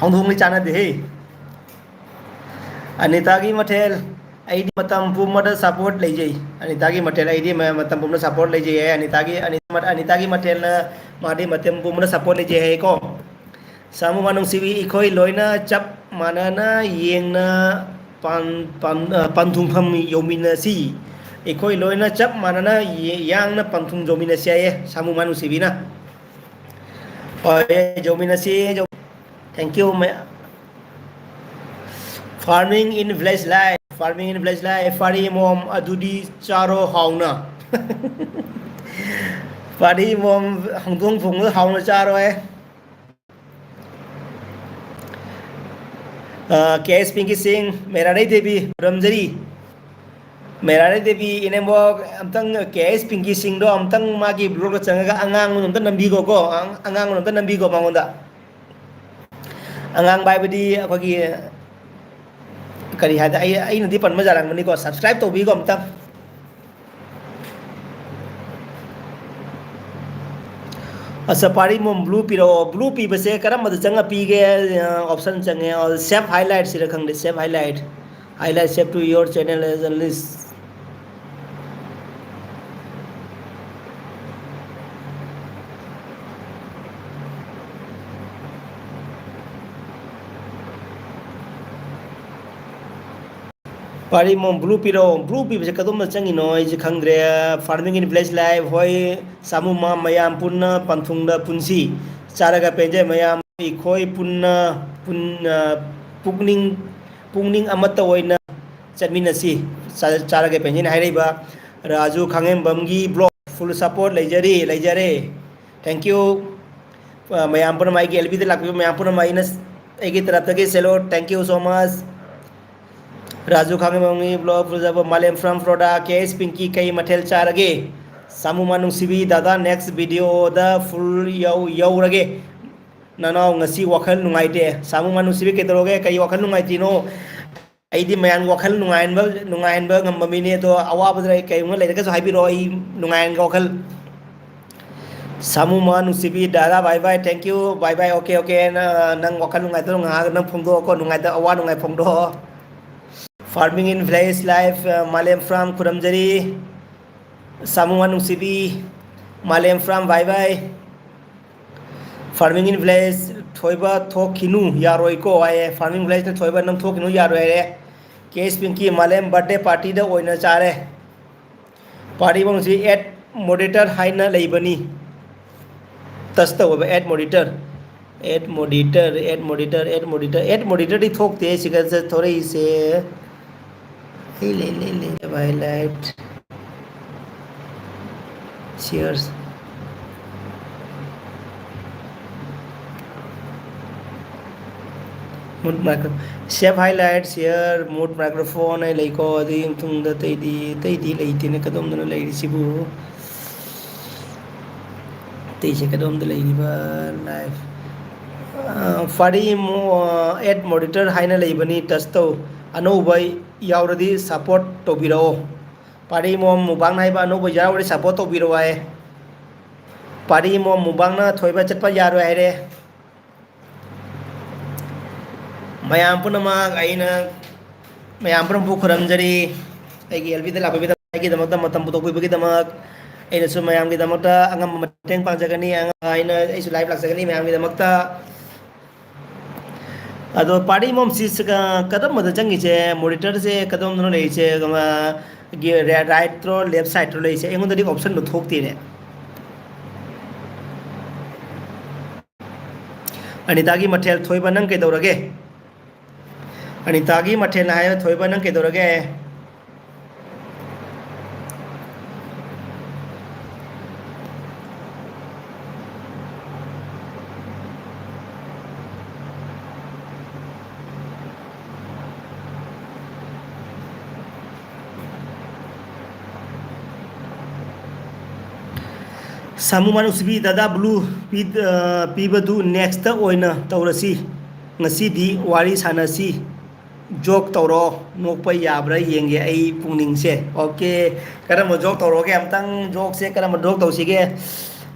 ꯍꯧꯗꯣꯡꯗꯤ ꯆꯥꯟꯅꯗꯦꯍꯦ꯫ ꯑꯅꯤꯇꯥꯒꯤ ꯃꯊꯦꯜ, ꯑꯩꯗꯤ ꯃꯇꯝ ꯄꯨꯝꯕꯗ support ꯂꯩꯖꯩ꯫ ꯑꯅꯤꯇꯥꯒꯤ ꯃꯊꯦꯜ, ꯑꯩꯗꯤ ꯃ-, ꯃꯇꯝ ꯄꯨꯝꯕꯗ support ꯂꯩꯖꯩ ꯍꯥꯏ꯫ ꯑꯅꯤꯇꯥꯒꯤ, ꯑꯅꯤ-, ꯑꯅꯤꯇꯥꯒꯤ ꯃꯊꯦꯜꯅ ꯃꯥꯗꯤ ꯃꯇꯝ ꯄꯨꯝꯕꯗ support ꯂꯩꯖꯩ ꯍꯥꯏꯀꯣ꯫ ꯁꯥꯃꯨ ꯃꯥꯅꯨꯡꯁꯤꯕꯤ, ꯑꯩꯈꯣꯏ ꯂꯣꯏꯅ ꯆꯞ ꯃꯥꯟꯅꯅ ꯌꯦꯡꯅ ꯄꯥꯟ-, ꯄꯥꯟ-, ꯑ, ꯄꯟꯊꯨꯡꯐꯝ ꯌꯧꯃꯤꯟꯅꯁꯤ꯫ ꯑꯩꯈꯣꯏ ꯂꯣꯏꯅ ꯆꯞ ꯃꯥꯟꯅꯅ ꯌꯦ-, ꯌꯥꯡꯅ ꯄꯟꯊꯨꯡ ꯌꯧꯃꯤꯟꯅꯁꯤ ꯍꯥꯏꯌꯦ ꯁꯥꯃꯨ ꯃꯥꯅꯨꯡꯁꯤꯕꯤꯅ꯫ ꯍꯣꯏ, ꯌꯧꯃꯤꯟꯅꯁꯤ, ꯌꯧ-, thank you, ꯃꯌꯥꯝ꯫ Farming in village life, farming in village life, ꯄꯥꯔꯤ ꯃꯣꯝ ꯑꯗꯨꯗꯤ ꯆꯥꯔꯣ ꯍꯥꯎꯅ꯫ ꯄꯥꯔꯤ ꯃꯣꯝ ꯍꯧꯗꯣꯡ ꯊꯣꯡꯕꯗꯣ ꯍꯥꯎꯅ ꯆꯥꯔꯣꯏ꯫ ꯑ, ꯀꯦ ꯑꯦꯁ ꯄꯤꯡꯀꯤ ꯁꯤꯡ, ꯃꯦꯔꯥꯔꯩ ꯗꯦꯕꯤ, ꯈꯨꯔꯨꯝꯖꯔꯤ꯫ ꯃꯦꯔꯥꯔꯩ ꯗꯦꯕꯤ, ꯏꯅꯦꯝꯕꯣꯛ, ꯑꯝꯇꯪ ꯀꯦ ꯑꯦꯁ ꯄꯤꯡꯀꯤ ꯁꯤꯡꯗꯣ ꯑꯝꯇꯪ ꯃꯥꯒꯤ vlogꯇ ꯆꯪꯉꯒ ꯑꯉꯥꯡꯕꯗꯣ ꯑꯝꯇ ꯅꯝꯕꯤꯈꯣꯀꯣ, ꯑꯉ-, ꯑꯉꯥꯡꯕꯗꯣ ꯑꯝꯇ ꯅꯝꯕꯤꯈꯣ ꯃꯉꯣꯟꯗ꯫ ꯑꯉꯥꯡꯕ ꯍꯥꯏꯕꯗꯤ ꯑꯩꯈꯣꯏꯒꯤ, ꯀꯔꯤ ꯍꯥꯏꯗ-, ꯑꯩ, ꯑꯩꯅꯗꯤ ꯄꯟꯕ ꯌꯥꯔꯝꯒꯅꯤꯀꯣ, subscribe ꯇꯧꯕꯤꯈꯣ ꯑꯝꯇꯪ꯫ ꯑꯠꯆꯥ, ꯄꯥꯔꯤ ꯃꯣꯝ blue ꯄꯤꯔꯛꯑꯣ꯫ Blue ꯄꯤꯕꯁꯦ ꯀꯔꯝꯕꯗ ꯆꯪꯉ ꯄꯤꯒꯦ? ꯑ, option ꯆꯪꯉꯦ꯫ ꯑ, save highlight ꯁꯤꯔ ꯈꯪꯗꯦ, save highlight꯫ Highlight save to your channel as a list꯫ Pari mom blue ꯄꯤꯔꯛꯑꯣ꯫ Blue ꯄꯤꯕꯁꯦ ꯀꯗꯣꯝꯗ ꯆꯪꯉꯤꯅꯣ ꯑꯩꯁꯦ ꯈꯪꯗ꯭ꯔꯦ꯫ Farming in village life, ꯍꯣꯏ, ꯁꯥꯃꯨ ꯃꯥ ꯃꯌꯥꯝ ꯄꯨꯟꯅ ꯄꯟꯊꯨꯡꯗ ꯄꯨꯟꯁꯤ꯫ ꯆꯥꯔꯒ ꯄꯦꯟꯖꯩ ꯃꯌꯥꯝ, ꯑꯩꯈꯣꯏ ꯄꯨꯟꯅ, ꯄꯨꯟꯅ ꯄꯨꯛꯅꯤꯡ, ꯄꯨꯛꯅꯤꯡ ꯑꯃꯠꯇ ꯑꯣꯏꯅ ꯆꯠꯃꯤꯟꯅꯁꯤ꯫ ꯆꯥ-, ꯆꯥꯔꯒ ꯄꯦꯟꯖꯩꯅ ꯍꯥꯏꯔꯛꯏꯕ ꯔꯥꯖꯨ ꯈꯥꯡꯉꯦꯝꯕꯝꯒꯤ vlog full support ꯂꯩꯖꯔꯤ, ꯂꯩꯖꯔꯦ꯫ Thank you꯫ ꯑ, ꯃꯌꯥꯝ ꯄꯨꯝꯅꯃꯛ, ꯑꯩꯒꯤ ꯑꯦꯜ ꯕꯤꯗ ꯂꯥꯛꯄꯤꯕ ꯃꯌꯥꯝ ꯄꯨꯝꯅꯃꯛ ꯑꯩꯅ, ꯑꯩꯒꯤ ꯇꯔꯞꯇꯒꯤ ꯆꯦꯜꯂꯣ, thank you so much꯫ Raju ꯈꯥꯡꯉꯕꯣꯝꯒꯤ vlog ꯐꯖꯕ, ꯃꯥꯂꯦꯝ from ꯐ꯭ꯂꯣꯔꯤꯗꯥ, ꯀꯦ ꯑꯦꯁ ꯄꯤꯡꯀꯤ ꯀꯩ ꯃꯊꯦꯜ ꯆꯥꯔꯒꯦ? ꯁꯥꯃꯨꯃꯥ ꯅꯨꯡꯁꯤꯕꯤ ꯗꯥꯗꯥ, next videoꯗ full ꯌꯧ-, ꯌꯧꯔꯒꯦ꯫ ꯅꯅꯥꯎ ꯉꯁꯤ ꯋꯥꯈꯜ ꯅꯨꯡꯉꯥꯏꯇꯦ꯫ ꯁꯥꯃꯨꯃꯥ ꯅꯨꯡꯁꯤꯕꯤ ꯀꯩꯗꯧꯔꯒꯦ? ꯀꯩ ꯋꯥꯈꯜ ꯅꯨꯡꯉꯥꯏꯇ꯭ꯔꯤꯅꯣ? ꯑꯩꯗꯤ ꯃꯌꯥꯝ ꯋꯥꯈꯜ ꯅꯨꯡꯉꯥꯏꯍꯟꯕ, ꯅꯨꯡꯉꯥꯏꯍꯟꯕ ꯉꯝꯕ ꯃꯤꯅꯦ꯫ ꯑꯗꯣ ꯑꯋꯥꯕꯗ ꯂꯩ-, ꯀꯩꯒꯨꯝꯕ ꯂꯩꯔꯒꯁꯨ ꯍꯥꯏꯕꯤꯔꯛꯑꯣ, ꯑꯩ ꯅꯨꯡꯉꯥꯏꯍꯟꯒꯦ ꯋꯥꯈꯜ꯫ ꯁꯥꯃꯨꯃꯥ ꯅꯨꯡꯁꯤꯕꯤ ꯗꯥꯗꯥ, bye bye, thank you, bye bye, okay, okay꯫ ꯅ-, ꯅꯪ ꯋꯥꯈꯜ ꯅꯨꯡꯉꯥꯏꯇꯕ ꯉꯥꯏꯍꯥꯛ ꯅꯪ ꯐꯣꯡꯗꯣꯛꯑꯣꯀꯣ, ꯅꯨꯡꯉꯥꯏꯇ-, ꯑꯋꯥ ꯅꯨꯡꯉꯥꯏ ꯐꯣꯡꯗꯣꯛꯑꯣ꯫ Farming in Village Life, ꯑ, ꯃꯥꯂꯦꯝ from ꯈꯨꯔꯨꯝꯖꯔꯤ꯫ ꯁꯥꯃꯨꯃꯥ ꯅꯨꯡꯁꯤꯕꯤ, ꯃꯥꯂꯦꯝ from bye bye꯫ Farming in Village, ꯊꯣꯏꯕ ꯊꯣꯛꯈꯤꯅꯨ ꯌꯥꯔꯣꯏꯀꯣ ꯍꯥꯏꯌꯦ꯫ Farming Villageꯅ ꯊꯣꯏꯕ ꯅꯪ ꯊꯣꯛꯈꯤꯅꯨ ꯌꯥꯔꯣꯏ ꯍꯥꯏꯔꯦ꯫ ꯀꯦ ꯑꯦꯁ ꯄꯤꯡꯀꯤ, ꯃꯥꯂꯦꯝ birthday partyꯗ ꯑꯣꯏꯅ ꯆꯥꯔꯦ꯫ Party ꯃꯃꯤꯡꯁꯤ add moderator ꯍꯥꯏꯅ ꯂꯩꯕꯅꯤ꯫ Touch ꯇꯧꯕ, add moderator꯫ Add moderator, add moderator, add moderator, add moderatorꯗꯤ ꯊꯣꯛꯇꯦ ꯁꯤꯒ ꯊꯣꯔꯛꯏꯁꯦ꯫ ꯑꯩ ꯂꯩ, ꯂꯩ, ꯂꯩ, highlight, shares, mute micro-, save highlight, share, mute microphone ꯍꯥꯏ ꯂꯩꯀꯣ꯫ ꯑꯗꯨꯒꯤ ꯃꯇꯨꯡꯗ ꯑꯇꯩꯗꯤ, ꯑꯇꯩꯗꯤ ꯂꯩꯇꯦꯅꯦ꯫ ꯀꯗꯣꯝꯗꯅꯣ ꯂꯩꯔꯤꯁꯤꯕꯨ? ꯑꯇꯩꯁꯦ ꯀꯗꯣꯝꯗ ꯂꯩꯔꯤꯕ? Live꯫ ꯑ, party mo-, add moderator ꯍꯥꯏꯅ ꯂꯩꯕꯅꯤ, touch ꯇꯧ꯫ ꯑꯅꯧꯕ ꯌꯥꯎꯔꯗꯤ support ꯇꯧꯕꯤꯔꯛꯑꯣ꯫ Party ꯃꯣꯝ ꯃꯨꯕꯥꯡꯅ ꯍꯥꯏꯕ ꯑꯅꯧꯕ ꯌꯥꯎꯔꯗꯤ support ꯇꯧꯕꯤꯔꯛꯑꯣ ꯍꯥꯏ꯫ Party ꯃꯣꯝ ꯃꯨꯕꯥꯡꯅ ꯊꯣꯏꯕ ꯆꯠꯄ ꯌꯥꯔꯣꯏ ꯍꯥꯏꯔꯦ꯫ ꯃꯌꯥꯝ ꯄꯨꯝꯅꯃꯛ ꯑꯩꯅ, ꯃꯌꯥꯝ ꯄꯨꯝꯅꯃꯛꯄꯨ ꯈꯨꯔꯨꯝꯖꯔꯤ꯫ ꯑꯩꯒꯤ ꯑꯦꯜ ꯕꯤꯗ ꯂꯥꯛꯄꯤꯕꯗ ꯑꯩꯒꯤꯗꯃꯛꯇ ꯃꯇꯝ ꯄꯨꯊꯣꯛꯄꯤꯕꯒꯤꯗꯃꯛ꯫ ꯑꯩꯅꯁꯨ ꯃꯌꯥꯝꯒꯤꯗꯃꯛꯇ ꯑꯉꯝꯕ ꯃꯇꯦꯡ ꯄꯥꯡꯖꯒꯅꯤ꯫ ꯑꯩꯅ, ꯑꯩꯁꯨ live ꯂꯥꯛꯆꯒꯅꯤ ꯃꯌꯥꯝꯒꯤꯗꯃꯛꯇ꯫ ꯑꯗꯣ party ꯃꯣꯝꯁꯤ ꯁꯤꯒ ꯀꯔꯝꯕꯗ ꯆꯪꯉꯤꯁꯦ? Moderatorꯁꯦ ꯀꯗꯣꯝꯗꯅꯣ ꯂꯩꯔꯤꯁꯦ? ꯑꯃ, ꯒꯤ ꯔꯥꯏ-, rightꯔꯣ, left sideꯔꯣ ꯂꯩꯔꯤꯁꯦ? ꯑꯩꯉꯣꯟꯗꯗꯤ optionꯗꯣ ꯊꯣꯛꯇꯦꯅꯦ꯫ ꯑꯅꯤꯇꯥꯒꯤ ꯃꯊꯦꯜ ꯊꯣꯏꯕ, ꯅꯪ ꯀꯩꯗꯧꯔꯒꯦ? ꯑꯅꯤꯇꯥꯒꯤ ꯃꯊꯦꯜ ꯍꯥꯏꯌꯣ, ꯊꯣꯏꯕ, ꯅꯪ ꯀꯩꯗꯧꯔꯒꯦ? ꯁꯥꯃꯨ ꯃꯅꯨꯡꯁꯤꯕꯤ ꯗꯗꯥ ꯕ꯭ꯂꯨ ꯄꯤ-, ꯑ, ꯄꯤꯕꯗꯨ ꯅꯦꯛꯁꯇ ꯑꯣꯏꯅ ꯇꯧꯔꯁꯤ꯫ ꯉꯁꯤꯗꯤ ꯋꯥꯔꯤ ꯁꯥꯟꯅꯁꯤ꯫ ꯖꯣꯛ ꯇꯧꯔꯣ, ꯅꯣꯛꯄ ꯌꯥꯕ꯭ꯔꯥ ꯌꯦꯡꯒꯦ ꯑꯩ ꯄꯨꯛꯅꯤꯡꯁꯦ꯫ ꯑꯣꯀꯦ, ꯀꯔꯝꯕ ꯖꯣꯛ ꯇꯧꯔꯣꯒꯦ? ꯑꯝꯇꯪ ꯖꯣꯛꯁꯦ ꯀꯔꯝꯕ ꯖꯣꯛ ꯇꯧꯁꯤꯒꯦ?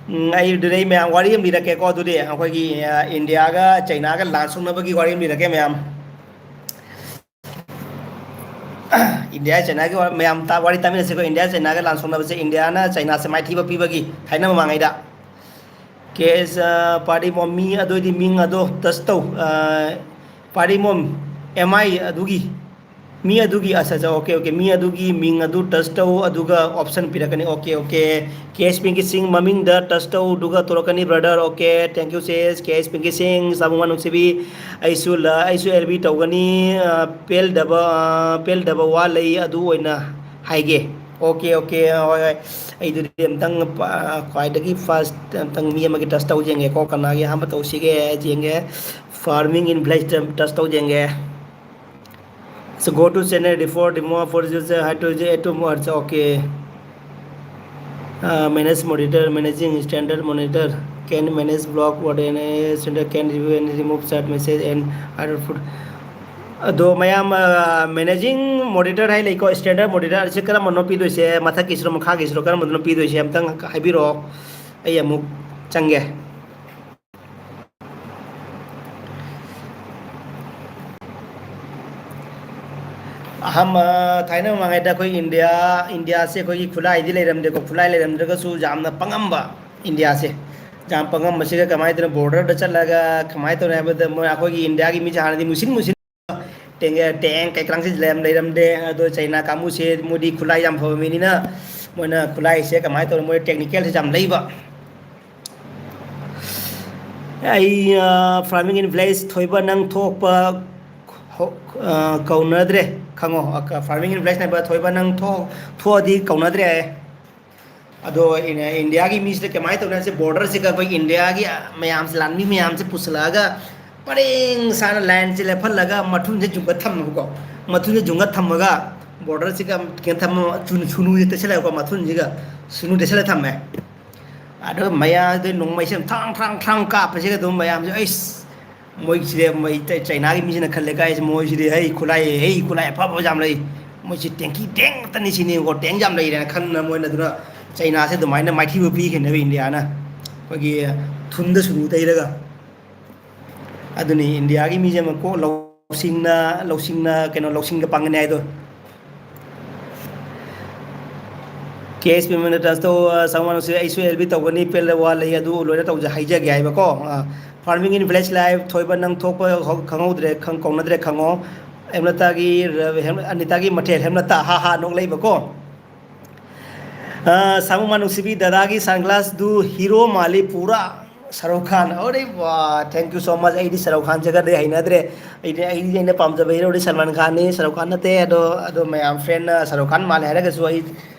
ꯎꯝ, ꯑꯩ ꯑꯗꯨꯗꯩ ꯃꯌꯥꯝ ꯋꯥꯔꯤ ꯑꯃ ꯂꯤꯔꯛꯀꯦꯀꯣ꯫ ꯑꯗꯨꯗꯤ ꯑꯩꯈꯣꯏꯒꯤ, ꯑ, ꯏꯟꯗꯤꯌꯥꯒ ꯆꯩꯅꯥꯒ ꯂꯥꯟ ꯁꯣꯛꯅꯕꯒꯤ ꯋꯥꯔꯤ ꯑꯃ ꯂꯤꯔꯛꯀꯦ ꯃꯌꯥꯝ꯫ ꯏꯟꯗꯤꯌꯥ ꯆꯩꯅꯥꯒꯤ ꯋꯥ-, ꯃꯌꯥꯝ ꯇꯥ-, ꯋꯥꯔꯤ ꯇꯥꯃꯤꯟꯅꯁꯤꯀꯣ꯫ ꯏꯟꯗꯤꯌꯥ ꯆꯩꯅꯥꯒ ꯂꯥꯟ ꯁꯣꯛꯅꯕꯁꯦ ꯏꯟꯗꯤꯌꯥꯅ ꯆꯩꯅꯥꯁꯦ ꯃꯥꯏꯊꯤꯕ ꯄꯤꯕꯒꯤ ꯊꯥꯏꯅ ꯃꯃꯥꯡꯉꯩꯗ꯫ ꯀꯦꯁ, ꯑ, ꯄꯥꯔꯇꯤ ꯃꯣꯝ ꯃꯤ ꯑꯗꯨ ꯑꯣꯏꯗꯤ ꯃꯤꯡ ꯑꯗꯣ ꯇꯆ ꯇꯧ꯫ ꯑ, ꯄꯥꯔꯇꯤ ꯃꯣꯝ ꯑꯦꯝ ꯑꯥꯏ ꯑꯗꯨꯒꯤ ꯃꯤ ꯑꯗꯨꯒꯤ, ꯑꯁ, ꯑꯁ, ꯑꯣꯀꯦ, ꯑꯣꯀꯦ, ꯃꯤ ꯑꯗꯨꯒꯤ ꯃꯤꯡ ꯑꯗꯨ ꯇꯆ ꯇꯧ, ꯑꯗꯨꯒ ꯑꯣꯞꯁꯟ ꯄꯤꯔꯛꯀꯅꯤ꯫ ꯑꯣꯀꯦ, ꯑꯣꯀꯦ, ꯀꯦ ꯑꯦꯁ ꯄꯤꯡꯀꯤ ꯁꯤꯡ ꯃꯃꯤꯡꯗ ꯇꯆ ꯇꯧ, ꯑꯗꯨꯒ ꯊꯣꯔꯛꯀꯅꯤ, ꯕ꯭ꯔꯗꯔ꯫ ꯑꯣꯀꯦ, ꯊꯦꯡꯀ꯭ꯌꯨ ꯁꯦꯁ, ꯀꯦ ꯑꯦꯁ ꯄꯤꯡꯀꯤ ꯁꯤꯡ, ꯁꯥꯃꯨ ꯃꯅꯨꯡꯁꯤꯕꯤ꯫ ꯑꯩꯁꯨ ꯂ-, ꯑꯩꯁꯨ ꯑꯦꯜ ꯕꯤ ꯇꯧꯒꯅꯤ꯫ ꯑ, ꯄꯦꯜꯗꯕ, ꯑ, ꯄꯦꯜꯗꯕ ꯋꯥ ꯂꯩ, ꯑꯗꯨ ꯑꯣꯏꯅ ꯍꯥꯏꯒꯦ꯫ ꯑꯣꯀꯦ, ꯑꯣꯀꯦ, ꯍꯣꯏ, ꯍꯣꯏ, ꯑꯩꯗꯨꯗꯤ ꯑꯝꯇꯪ ꯄ-, ꯈ꯭ꯋꯥꯏꯗꯒꯤ ꯐꯥꯔꯁ ꯑꯝꯇꯪ ꯃꯤ ꯑꯃꯒꯤ ꯇꯆ ꯇꯧ ꯌꯦꯡꯒꯦꯀꯣ꯫ ꯀꯅꯥꯒꯤ ꯑꯍꯥꯟꯕ ꯇꯧꯁꯤꯒꯦ ꯌꯦꯡꯒꯦ꯫ ꯐꯥꯔꯃꯤꯡ ꯏꯟ ꯚꯤꯂꯦꯖꯇ ꯇꯆ ꯇꯧ ꯌꯦꯡꯒꯦ꯫ So go to channel report, remove for user, how to add to merge, okay. Uh, manage monitor, managing standard monitor, can manage block, what any standard can review and remove chat message and other food. ꯑꯗꯣ ꯃꯌꯥꯝ, ꯑ, managing monitor ꯍꯥꯏ ꯂꯩꯀꯣ, standard monitor ꯑꯁꯤ ꯀꯔꯝꯕꯅꯣ ꯄꯤꯗꯣꯏꯁꯦ? ꯃꯊꯛꯀꯤꯁꯤꯔꯣ, ꯃꯈꯥꯒꯤꯁꯤꯔꯣ, ꯀꯔꯝꯕꯗꯅꯣ ꯄꯤꯗꯣꯏꯁꯦ? ꯑꯝꯇꯪ ꯍꯥꯏꯕꯤꯔꯛꯑꯣ, ꯑꯩ ꯑꯃꯨꯛ ꯆꯪꯒꯦ꯫ ꯑꯍꯥꯟꯕ, ꯊꯥꯏꯅ ꯃꯃꯥꯡꯉꯩꯗ ꯑꯩꯈꯣꯏ ꯏꯟꯗꯤꯌꯥ, ꯏꯟꯗꯤꯌꯥꯁꯦ ꯑꯩꯈꯣꯏꯒꯤ ꯈꯨꯠꯂꯥꯏꯗꯤ ꯂꯩꯔꯝꯗꯦꯀꯣ, ꯈꯨꯠꯂꯥꯏ ꯂꯩꯔꯝꯗ꯭ꯔꯒꯁꯨ ꯌꯥꯝꯅ ꯄꯪꯉꯝꯕ ꯏꯟꯗꯤꯌꯥꯁꯦ꯫ ꯌꯥꯝ ꯄꯪꯉꯝꯕꯁꯤꯒ ꯀꯃꯥꯏꯅ ꯇꯧꯅ, ꯕꯣꯔꯗꯔꯗ ꯆꯠꯂꯒ ꯀꯃꯥꯏꯅ ꯇꯧꯅꯤ ꯍꯥꯏꯕꯗ, ꯃꯣꯏ ꯑꯩꯈꯣꯏꯒꯤ ꯏꯟꯗꯤꯌꯥꯒꯤ ꯃꯤꯁꯦ ꯍꯥꯟꯅꯗꯤ ꯃꯨꯁꯤꯟ ꯃꯨꯁꯤꯟ ꯇꯦꯡ-, ꯇꯦꯡ ꯀꯩꯀꯥꯡꯁꯦ ꯂꯩꯔꯝ-, ꯂꯩꯔꯝꯗꯦ꯫ ꯑꯗꯣ ꯆꯩꯅꯥ ꯀꯥꯡꯕꯨꯁꯦ ꯃꯣꯏꯗꯤ ꯈꯨꯠꯂꯥꯏ ꯌꯥꯝ ꯐꯕ ꯃꯤꯅꯤꯅ, ꯃꯣꯏꯅ ꯈꯨꯠꯂꯥꯏꯁꯦ ꯀꯃꯥꯏꯅ ꯇꯧꯔꯦ, ꯃꯣꯏ ꯇꯦꯛꯅꯤꯀꯦꯜꯁꯦ ꯌꯥꯝ ꯂꯩꯕ꯫ ꯑꯩ, ꯑ, farming in village, ꯊꯣꯏꯕ ꯅꯪ ꯊꯣꯛꯄ ꯍꯣ-, ꯑ, ꯀꯧꯅꯗ꯭ꯔꯦ, ꯈꯪꯉꯣ꯫ ꯑ, ꯀ-, farming in village ꯅꯦꯕ, ꯊꯣꯏꯕ ꯅꯪ ꯊꯣꯛ-, ꯊꯣꯛꯑꯗꯤ ꯀꯧꯅꯗ꯭ꯔꯦ ꯍꯥꯏꯌꯦ꯫ ꯑꯗꯣ ꯏꯟ-, ꯏꯟꯗꯤꯌꯥꯒꯤ ꯃꯤꯁꯤꯗ ꯀꯃꯥꯏꯅ ꯇꯧꯅꯤ ꯍꯥꯏꯁꯦ, ꯕꯣꯔꯗꯔꯁꯤꯒ ꯑꯩꯈꯣꯏ ꯏꯟꯗꯤꯌꯥꯒꯤ ꯃꯌꯥꯝꯁꯦ, ꯂꯥꯟꯃꯤ ꯃꯌꯥꯝꯁꯦ ꯄꯨꯁꯤꯜꯂꯛꯑꯒ ꯄꯔꯦꯡ ꯁꯥꯅ ꯂꯥꯏꯟꯁꯦ ꯂꯦꯞꯍꯜꯂꯒ ꯃꯊꯨꯟꯁꯦ ꯌꯨꯡꯈꯠ ꯊꯝꯃꯦꯕꯀꯣ꯫ ꯃꯊꯨꯟꯁꯦ ꯌꯨꯡꯈꯠ ꯊꯝꯃꯒ ꯕꯣꯔꯗꯔꯁꯤꯒ ꯀꯩꯅꯣ ꯊꯝꯃ-, ꯁꯨꯅꯨ-, ꯁꯨꯅꯨꯁꯦ ꯇꯩꯁꯜꯂꯛꯑꯦꯀꯣ, ꯃꯊꯨꯟꯁꯤꯒ ꯁꯨꯅꯨ ꯇꯩꯁꯜꯂ ꯊꯝꯃꯦ꯫ ꯑꯗꯣ ꯃꯌꯥꯝꯗ ꯅꯣꯡꯃꯩꯁꯦ ꯊꯥꯡ ꯊꯥꯡ ꯊꯥꯡ ꯀꯥꯞꯄꯁꯤꯒ ꯑꯗꯨꯝ ꯃꯌꯥꯝꯁꯦ ꯑꯩꯁ, ꯃꯣꯏꯁꯤꯗꯤ, ꯃꯣꯏ ꯆꯩ- ꯆꯩꯅꯥꯒꯤ ꯃꯤꯁꯤꯅ ꯈꯜꯂꯦ, "ꯀꯥꯏꯁꯦ ꯃꯣꯏꯁꯤꯗꯤ ꯍꯩ ꯈꯨꯠꯂꯥꯏ, ꯍꯩ ꯈꯨꯠꯂꯥꯏ ꯑꯐꯕ ꯌꯥꯝ ꯂꯩ, ꯃꯣꯏꯁꯤ ꯇꯦꯡꯀꯤ ꯇꯦꯡ ꯉꯥꯛꯇꯅꯤ ꯁꯤꯅꯤꯀꯣ, ꯇꯦꯡ ꯌꯥꯝ ꯂꯩꯔꯦꯅ" ꯈꯟꯗꯅ ꯃꯣꯏꯅ ꯑꯗꯨꯅ ꯆꯩꯅꯥꯁꯦ ꯑꯗꯨꯃꯥꯏꯅ ꯃꯥꯏꯊꯤꯕ ꯄꯤꯈꯤꯅꯦꯕ ꯏꯟꯗꯤꯌꯥꯅ, ꯑꯩꯈꯣꯏꯒꯤ ꯊꯨꯟꯗ ꯁꯨꯅꯨ ꯇꯩꯔꯒ꯫ ꯑꯗꯨꯅꯤ ꯏꯟꯗꯤꯌꯥꯒꯤ ꯃꯤꯁꯦ ꯑꯃ ꯀꯣ ꯂꯧꯁꯤꯡꯅ, ꯂꯧꯁꯤꯡꯅ ꯀꯩꯅꯣ, ꯂꯧꯁꯤꯡꯒ ꯄꯥꯡꯒꯅꯤ ꯍꯥꯏꯗꯣ꯫ ꯀꯦ ꯑꯦꯁ ꯄꯤ ꯃꯦꯅꯦꯖꯔ ꯇꯧ, ꯑ, ꯁꯪ ꯃꯅꯨꯡꯁꯤ ꯑꯩꯁꯨ ꯑꯦꯜ ꯕꯤ ꯇꯧꯒꯅꯤ, ꯄꯦꯜꯂ ꯋꯥ ꯂꯩ, ꯑꯗꯨ ꯂꯣꯏꯅ ꯇꯧꯖ-, ꯍꯥꯏꯖꯒꯦ ꯍꯥꯏꯕꯀꯣ꯫ ꯑ, Farming in Village Live, ꯊꯣꯏꯕ ꯅꯪ ꯊꯣꯛꯄ ꯍꯧ-, ꯈꯪꯍꯧꯗ꯭ꯔꯦ, ꯈꯪ-, ꯀꯧꯅꯗ꯭ꯔꯦ ꯈꯪꯉꯣ꯫ ꯍꯦꯝꯂꯇꯥꯒꯤ ꯔ-, ꯍꯦꯝ-, ꯑꯅꯤꯇꯥꯒꯤ ꯃꯊꯦꯜ ꯍꯦꯝꯂꯇꯥ, ꯍꯥ ꯍꯥ ꯅꯣꯛꯂꯛꯏꯕꯀꯣ꯫ ꯑ, ꯁꯥꯃꯨ ꯃꯥ ꯅꯨꯡꯁꯤꯕꯤ, ꯗꯗꯥꯒꯤ ꯁꯟꯒ꯭ꯂꯥꯁꯗꯨ ꯍꯤꯔꯣ ꯃꯥꯜꯂꯤ ꯄꯨꯔꯥ꯫ ꯁꯔꯨꯛ ꯈꯥꯟ, ꯑꯔꯦ ꯋꯥ, thank you so much꯫ ꯑꯩꯗꯤ ꯁꯔꯨꯛ ꯈꯥꯟꯁꯦ ꯈꯔꯗꯤ ꯍꯩꯅꯗ꯭ꯔꯦ꯫ ꯑꯩꯗꯤ, ꯑꯩꯗꯤ ꯑꯩꯅ ꯄꯥꯝꯖꯕ ꯍꯤꯔꯣꯗꯤ ꯁꯜꯃꯥꯟ ꯈꯥꯟꯅꯤ, ꯁꯔꯨꯛ ꯈꯥꯟ ꯅꯠꯇꯦ꯫ ꯑꯗꯣ, ꯑꯗꯣ ꯃꯌꯥꯝ ꯐ꯭ꯔꯦꯟꯅ ꯁꯔꯨꯛ ꯈꯥꯟ ꯃꯥꯜꯂꯦ ꯍꯥꯏꯔꯒꯁꯨ ꯑꯩ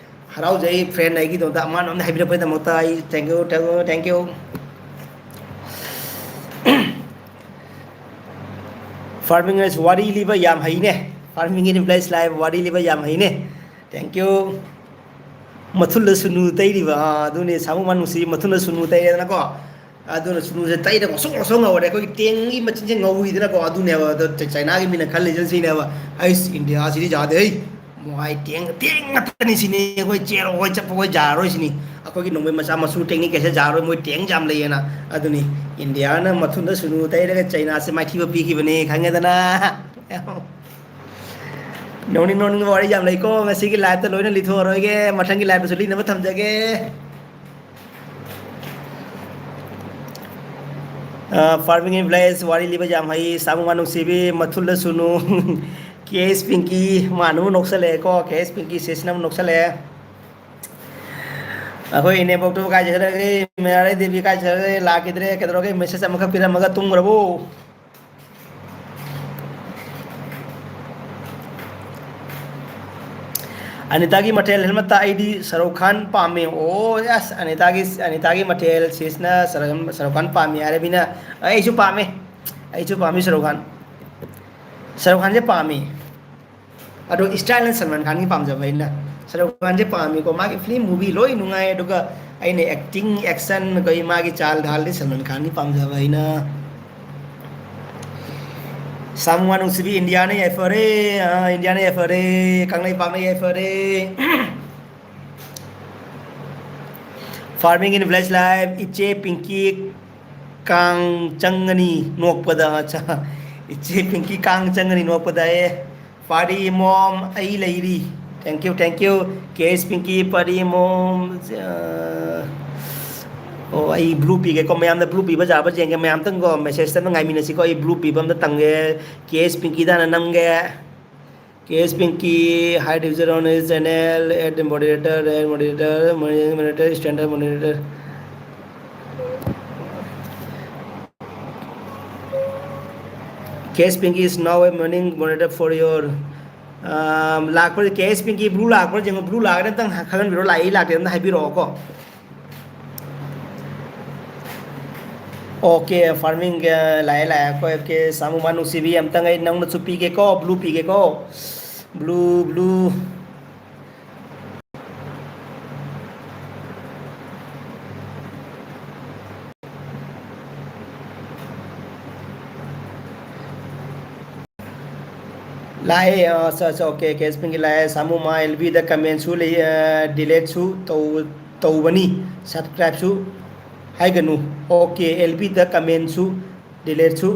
ꯍꯔꯥꯎꯖꯩ, ꯐ꯭ꯔꯦꯟꯅ ꯑꯩꯒꯤꯗꯃꯛꯇ ꯑꯃꯥꯟ ꯑꯃꯗ ꯍꯥꯏꯕꯤꯔꯛꯄꯒꯤꯗꯃꯛꯇ ꯑꯩ thank you, thank you, thank you꯫ Farming is ꯋꯥꯔꯤ ꯂꯤꯕ ꯌꯥꯝ ꯍꯩꯅꯦ꯫ Farming in Village Live ꯋꯥꯔꯤ ꯂꯤꯕ ꯌꯥꯝ ꯍꯩꯅꯦ꯫ Thank you꯫ ꯃꯊꯨꯜꯗ ꯁꯨꯅꯨ ꯇꯩꯔꯤꯕ, ꯑꯥ, ꯑꯗꯨꯅꯤ ꯁꯥꯃꯨ ꯃꯥ ꯅꯨꯡꯁꯤ ꯃꯊꯨꯜꯗ ꯁꯨꯅꯨ ꯇꯩꯔꯦꯗꯅꯀꯣ꯫ ꯑꯗꯨꯅ ꯁꯨꯅꯨꯁꯦ ꯇꯩꯔꯒ ꯉꯧꯁꯣꯛ ꯉꯧꯁꯣꯛ ꯉꯧꯔꯦ꯫ ꯑꯩꯈꯣꯏꯒꯤ ꯇꯦꯡꯒꯤ ꯃꯆꯤꯟꯁꯦ ꯉꯧꯋꯤꯗꯅꯀꯣ, ꯑꯗꯨꯅꯦꯕ꯫ ꯑꯗꯣ ꯆ-, ꯆꯥꯏꯅꯥꯒꯤ ꯃꯤꯅ ꯈꯜꯂꯤꯁꯦ ꯁꯤꯅꯦꯕ, "ꯑꯩꯁ, ꯏꯟꯗꯤꯌꯥꯁꯤꯗꯤ ꯌꯥꯗꯦ, ꯍꯩ, ꯃꯣꯏ ꯇꯦꯡ, ꯇꯦꯡ ꯉꯥꯛꯇꯅꯤ ꯁꯤꯅꯤ, ꯑꯩꯈꯣꯏ ꯆꯦꯜꯂꯣ, ꯑꯩꯈꯣꯏ ꯆꯠꯄ, ꯑꯩꯈꯣꯏ ꯌꯥꯔꯔꯣꯏ ꯁꯤꯅꯤ, ꯑꯩꯈꯣꯏꯒꯤ ꯅꯣꯡꯃꯩ ꯃꯆꯥ ꯃꯁꯨ ꯇꯦꯡꯅꯤ ꯀꯩꯁꯦ ꯌꯥꯔꯔꯣꯏ, ꯃꯣꯏ ꯇꯦꯡ ꯌꯥꯝ ꯂꯩꯌꯦꯅ"꯫ ꯑꯗꯨꯅꯤ ꯏꯟꯗꯤꯌꯥꯅ ꯃꯊꯨꯟꯗ ꯁꯨꯅꯨ ꯇꯩꯔꯒ ꯆꯩꯅꯥꯁꯦ ꯃꯥꯏꯊꯤꯕ ꯄꯤꯈꯤꯕꯅꯤ, ꯈꯪꯉꯦꯗꯅ꯫ ꯅꯣꯡꯅꯤꯡ ꯅꯣꯡꯅꯤꯡꯕ ꯋꯥꯔꯤ ꯌꯥꯝ ꯂꯩꯀꯣ, ꯉꯁꯤꯒꯤ live ꯇ ꯂꯣꯏꯅ ꯂꯤꯊꯣꯛꯑꯔꯣꯏꯒꯦ, ꯃꯊꯪꯒꯤ live ꯇꯁꯨ ꯂꯤꯅꯕ ꯊꯝꯖꯒꯦ꯫ ꯑ, Farming in Village ꯋꯥꯔꯤ ꯂꯤꯕ ꯌꯥꯝ ꯍꯩ, ꯁꯥꯃꯨ ꯃꯥ ꯅꯨꯡꯁꯤꯕꯤ, ꯃꯊꯨꯜꯗ ꯁꯨꯅꯨ꯫ ꯀꯦ ꯑꯦꯁ ꯄꯤꯡꯀꯤ, ꯃꯥꯅ ꯑꯃꯨꯛ ꯅꯣꯛꯁꯜꯂꯛꯑꯦꯀꯣ, ꯀꯦ ꯑꯦꯁ ꯄꯤꯡꯀꯤ ꯁꯤꯁꯅ ꯑꯃꯨꯛ ꯅꯣꯛꯁꯜꯂꯛꯑꯦ꯫ ꯑꯩꯈꯣꯏ ꯏꯅꯦꯕꯣꯛꯇꯨꯕꯨ ꯀꯥꯏ ꯆꯠꯈ꯭ꯔꯒꯦ? ꯃꯦꯔꯥꯔꯩ ꯗꯦꯕꯤ ꯀꯥꯏ ꯆꯠꯈ꯭ꯔꯒꯦ? ꯂꯥꯛꯈꯤꯗ꯭ꯔꯦ꯫ ꯀꯩꯗꯧꯔꯒꯦ? Message ꯑꯃꯈꯛ ꯄꯤꯔꯝꯃꯒ ꯇꯨꯝꯈ꯭ꯔꯕꯣ? ꯑꯅꯤꯇꯥꯒꯤ ꯃꯊꯦꯜ ꯍꯦꯜꯃꯠꯇ ꯑꯩꯗꯤ ꯁꯔꯨꯛ ꯈꯥꯟ ꯄꯥꯝꯃꯦ꯫ ꯑꯣ, yes, ꯑꯅꯤꯇꯥꯒꯤ, ꯑꯅꯤꯇꯥꯒꯤ ꯃꯊꯦꯜ ꯁꯤꯁꯅ ꯁꯔꯨꯛ, ꯁꯔꯨꯛ ꯈꯥꯟ ꯄꯥꯝꯃꯤ ꯍꯥꯏꯔꯕꯅꯤꯅ ꯑꯩꯁꯨ ꯄꯥꯝꯃꯦ꯫ ꯑꯩꯁꯨ ꯄꯥꯝꯃꯤ ꯁꯔꯨꯛ ꯈꯥꯟ꯫ ꯁꯔꯨꯛ ꯈꯥꯟꯁꯦ ꯄꯥꯝꯃꯤ꯫ ꯑꯗꯣ style ꯅ ꯁꯜꯃꯥꯟ ꯈꯥꯟꯒꯤ ꯄꯥꯝꯖꯕ ꯑꯩꯅ꯫ ꯁꯥꯔꯨꯛ ꯈꯥꯟꯁꯦ ꯄꯥꯝꯃꯤꯀꯣ, ꯃꯥꯒꯤ ꯐꯤꯂꯝ ꯃꯨꯚꯤ ꯂꯣꯏ ꯅꯨꯡꯉꯥꯏ꯫ ꯑꯗꯨꯒ ꯑꯩꯅ ꯑꯦꯛꯇꯤꯡ, ꯑꯦꯛꯁꯟ, ꯑꯩꯈꯣꯏ ꯃꯥꯒꯤ ꯆꯥꯏꯜ ꯍꯥꯜꯗꯤ ꯁꯜꯃꯥꯟ ꯈꯥꯟꯒꯤ ꯄꯥꯝꯖꯕ ꯑꯩꯅ꯫ ꯁꯥꯃꯨ ꯃꯥ ꯅꯨꯡꯁꯤꯕꯤ, ꯏꯟꯗꯤꯌꯥꯅ ꯌꯥꯏꯐꯔꯦ꯫ ꯑꯥ, ꯏꯟꯗꯤꯌꯥꯅ ꯌꯥꯏꯐꯔꯦ꯫ ꯀꯪꯂꯩꯄꯥꯛꯅ ꯌꯥꯏꯐꯔꯦ꯫ Farming in Village Life, ꯏꯆꯦ ꯄꯤꯡꯀꯤ ꯀꯥꯡ ꯆꯪꯒꯅꯤ ꯅꯣꯛꯄꯗ꯫ ꯑꯠꯆꯥ, ꯏꯆꯦ ꯄꯤꯡꯀꯤ ꯀꯥꯡ ꯆꯪꯒꯅꯤ ꯅꯣꯛꯄꯗ꯫ ꯑꯦ, ꯄꯥꯔꯤ ꯃꯣꯝ ꯑꯩ ꯂꯩꯔꯤ꯫ Thank you, thank you꯫ ꯀꯦ ꯑꯦꯁ ꯄꯤꯡꯀꯤ, ꯄꯥꯔꯤ ꯃꯣꯝ, ꯑ, ꯑꯣ, ꯑꯩ ꯕ꯭ꯂꯨ ꯄꯤꯒꯦꯀꯣ꯫ ꯃꯌꯥꯝꯗ ꯕ꯭ꯂꯨ ꯄꯤꯕ ꯌꯥꯕ ꯌꯦꯡꯒꯦ꯫ ꯃꯌꯥꯝꯇꯪꯀꯣ, ꯃꯦꯁꯦꯖꯇ ꯑꯝꯇ ꯉꯥꯏꯃꯤꯟꯅꯁꯤꯀꯣ꯫ ꯑꯩ ꯕ꯭ꯂꯨ ꯄꯤꯕ ꯑꯝꯇ ꯇꯝꯒꯦ꯫ ꯀꯦ ꯑꯦꯁ ꯄꯤꯡꯀꯤꯗ ꯍꯥꯟꯅ ꯅꯝꯒꯦ꯫ ꯀꯦ ꯑꯦꯁ ꯄꯤꯡꯀꯤ, high division on his channel, add moderator, add moderator, moderator, standard moderator. K S Pinky is now a morning monitor for your, um, ꯂꯥꯛꯄ꯭ꯔꯥ? K S Pinky blue ꯂꯥꯛꯄ꯭ꯔꯥ ꯌꯦꯡꯉꯣ, blue ꯂꯥꯛꯑꯒꯗꯤ ꯑꯝꯇꯪ ꯈꯪꯍꯟꯕꯤꯔꯣ, ꯂꯥꯛꯏ ꯂꯥꯛꯇꯦ ꯑꯝꯇ ꯍꯥꯏꯕꯤꯔꯛꯑꯣꯀꯣ꯫ ꯑꯣꯀꯦ, farming, ꯑ, ꯂꯥꯛꯑꯦ, ꯂꯥꯛꯑꯦ꯫ ꯑꯩꯈꯣꯏ, ꯑꯣꯀꯦ, ꯁꯥꯃꯨ ꯃꯥ ꯅꯨꯡꯁꯤꯕꯤ, ꯑꯝꯇꯪ ꯑꯩ ꯅꯪꯅꯁꯨ ꯄꯤꯒꯦꯀꯣ, blue ꯄꯤꯒꯦꯀꯣ, blue, blue꯫ ꯂꯥꯛꯑꯦ, ꯑ, ꯑꯠꯆꯥ, ꯑꯠꯆꯥ, ꯑꯣꯀꯦ, K S Pinky ꯂꯥꯛꯑꯦ꯫ ꯁꯥꯃꯨ ꯃꯥ L B ꯗ comment ꯁꯨ ꯂꯩ, ꯑ, delete ꯁꯨ ꯇꯧ-, ꯇꯧꯕꯅꯤ, subscribe ꯁꯨ ꯍꯥꯏꯒꯅꯨ꯫ ꯑꯣꯀꯦ, L B ꯗ comment ꯁꯨ delete ꯁꯨ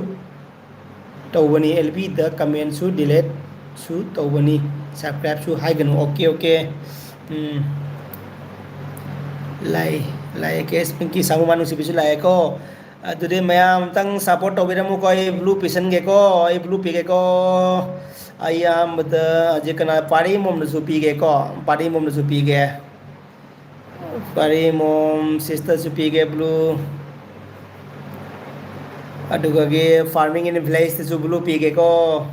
ꯇꯧꯕꯅꯤ, L B ꯗ comment ꯁꯨ delete ꯁꯨ ꯇꯧꯕꯅꯤ, subscribe ꯁꯨ ꯍꯥꯏꯒꯅꯨ꯫ Okay, okay. ꯎꯝ꯫ ꯂꯥꯛꯑꯦ, ꯂꯥꯛꯑꯦ, K S Pinky, ꯁꯥꯃꯨ ꯃꯥ ꯅꯨꯡꯁꯤꯕꯤꯁꯨ ꯂꯥꯛꯑꯦꯀꯣ꯫ ꯑꯗꯨꯗꯤ ꯃꯌꯥꯝ ꯑꯝꯇꯪ support ꯇꯧꯕꯤꯔꯝꯃꯨꯀꯣ꯫ ꯑꯩ blue ꯄꯤꯁꯟꯒꯦꯀꯣ, ꯑꯩ blue ꯄꯤꯒꯦꯀꯣ꯫ ꯑꯩ ꯑꯍꯥꯟꯕꯗ ꯍꯧꯖꯤꯛ ꯀꯅꯥ, ꯄꯥꯔꯤ ꯃꯣꯝꯗꯁꯨ ꯄꯤꯒꯦꯀꯣ, ꯄꯥꯔꯤ ꯃꯣꯝꯗꯁꯨ ꯄꯤꯒꯦ꯫ ꯄꯥꯔꯤ ꯃꯣꯝ sister ꯁꯨ ꯄꯤꯒꯦ blue꯫ ꯑꯗꯨꯒꯒꯤ farming in village ꯇꯁꯨ blue ꯄꯤꯒꯦꯀꯣ꯫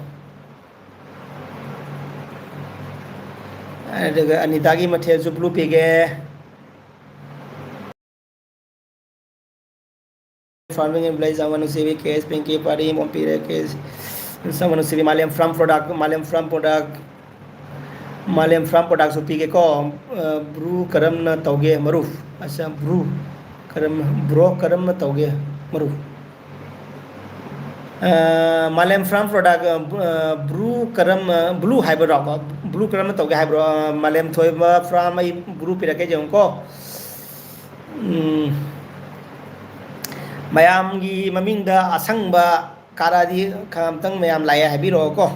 ꯑꯗꯨꯒ ꯑꯅꯤꯇꯥꯒꯤ ꯃꯊꯦꯜꯁꯨ blue ꯄꯤꯒꯦ꯫ Farming in village, ꯁꯥꯃꯨ ꯃꯥ ꯅꯨꯡꯁꯤꯕꯤ, K S Pinky, ꯄꯥꯔꯤ ꯃꯣꯝ ꯄꯤꯔꯦ, K S, ꯁꯥꯃꯨ ꯃꯥ ꯅꯨꯡꯁꯤꯕꯤ, ꯃꯥꯂꯦꯝ farm product, ꯃꯥꯂꯦꯝ farm product꯫ ꯃꯥꯂꯦꯝ ꯐꯥꯔꯝ ꯄ꯭ꯔꯣꯗꯛꯁꯨ ꯄꯤꯒꯦꯀꯣ꯫ ꯑ, ꯕ꯭ꯔꯨ ꯀꯔꯝꯅ ꯇꯧꯒꯦ ꯃꯔꯨꯞ? ꯑꯁꯥ, ꯕ꯭ꯔꯨ ꯀꯔꯝ, ꯕ꯭ꯔꯣ ꯀꯔꯝꯅ ꯇꯧꯒꯦ ꯃꯔꯨꯞ? ꯑ, ꯃꯥꯂꯦꯝ ꯐꯥꯔꯝ ꯄ꯭ꯔꯣꯗꯛ, ꯑ, ꯕ꯭ꯔꯨ, ꯑ, ꯕ꯭ꯔꯨ ꯀꯔꯝ, ꯑ, ꯕ꯭ꯂꯨ ꯍꯥꯏꯕ꯭ꯔꯣ? ꯕ꯭ꯂꯨ ꯀꯔꯝꯅ ꯇꯧꯒꯦ ꯍꯥꯏꯕ꯭ꯔꯣ? ꯑ, ꯃꯥꯂꯦꯝ ꯊꯣꯏꯕ ꯐꯥꯔꯝ, ꯑꯩ ꯕ꯭ꯔꯨ ꯄꯤꯔꯛꯀꯦ ꯌꯦꯡꯉꯨꯀꯣ꯫ ꯎꯝ, ꯃꯌꯥꯝꯒꯤ ꯃꯃꯤꯡꯗ ꯑꯁꯪꯕ ꯀꯥꯔꯥꯗꯤ ꯈꯔ ꯑꯝꯇꯪ ꯃꯌꯥꯝ ꯂꯥꯛꯑꯦ ꯍꯥꯏꯕꯤꯔꯛꯑꯣꯀꯣ꯫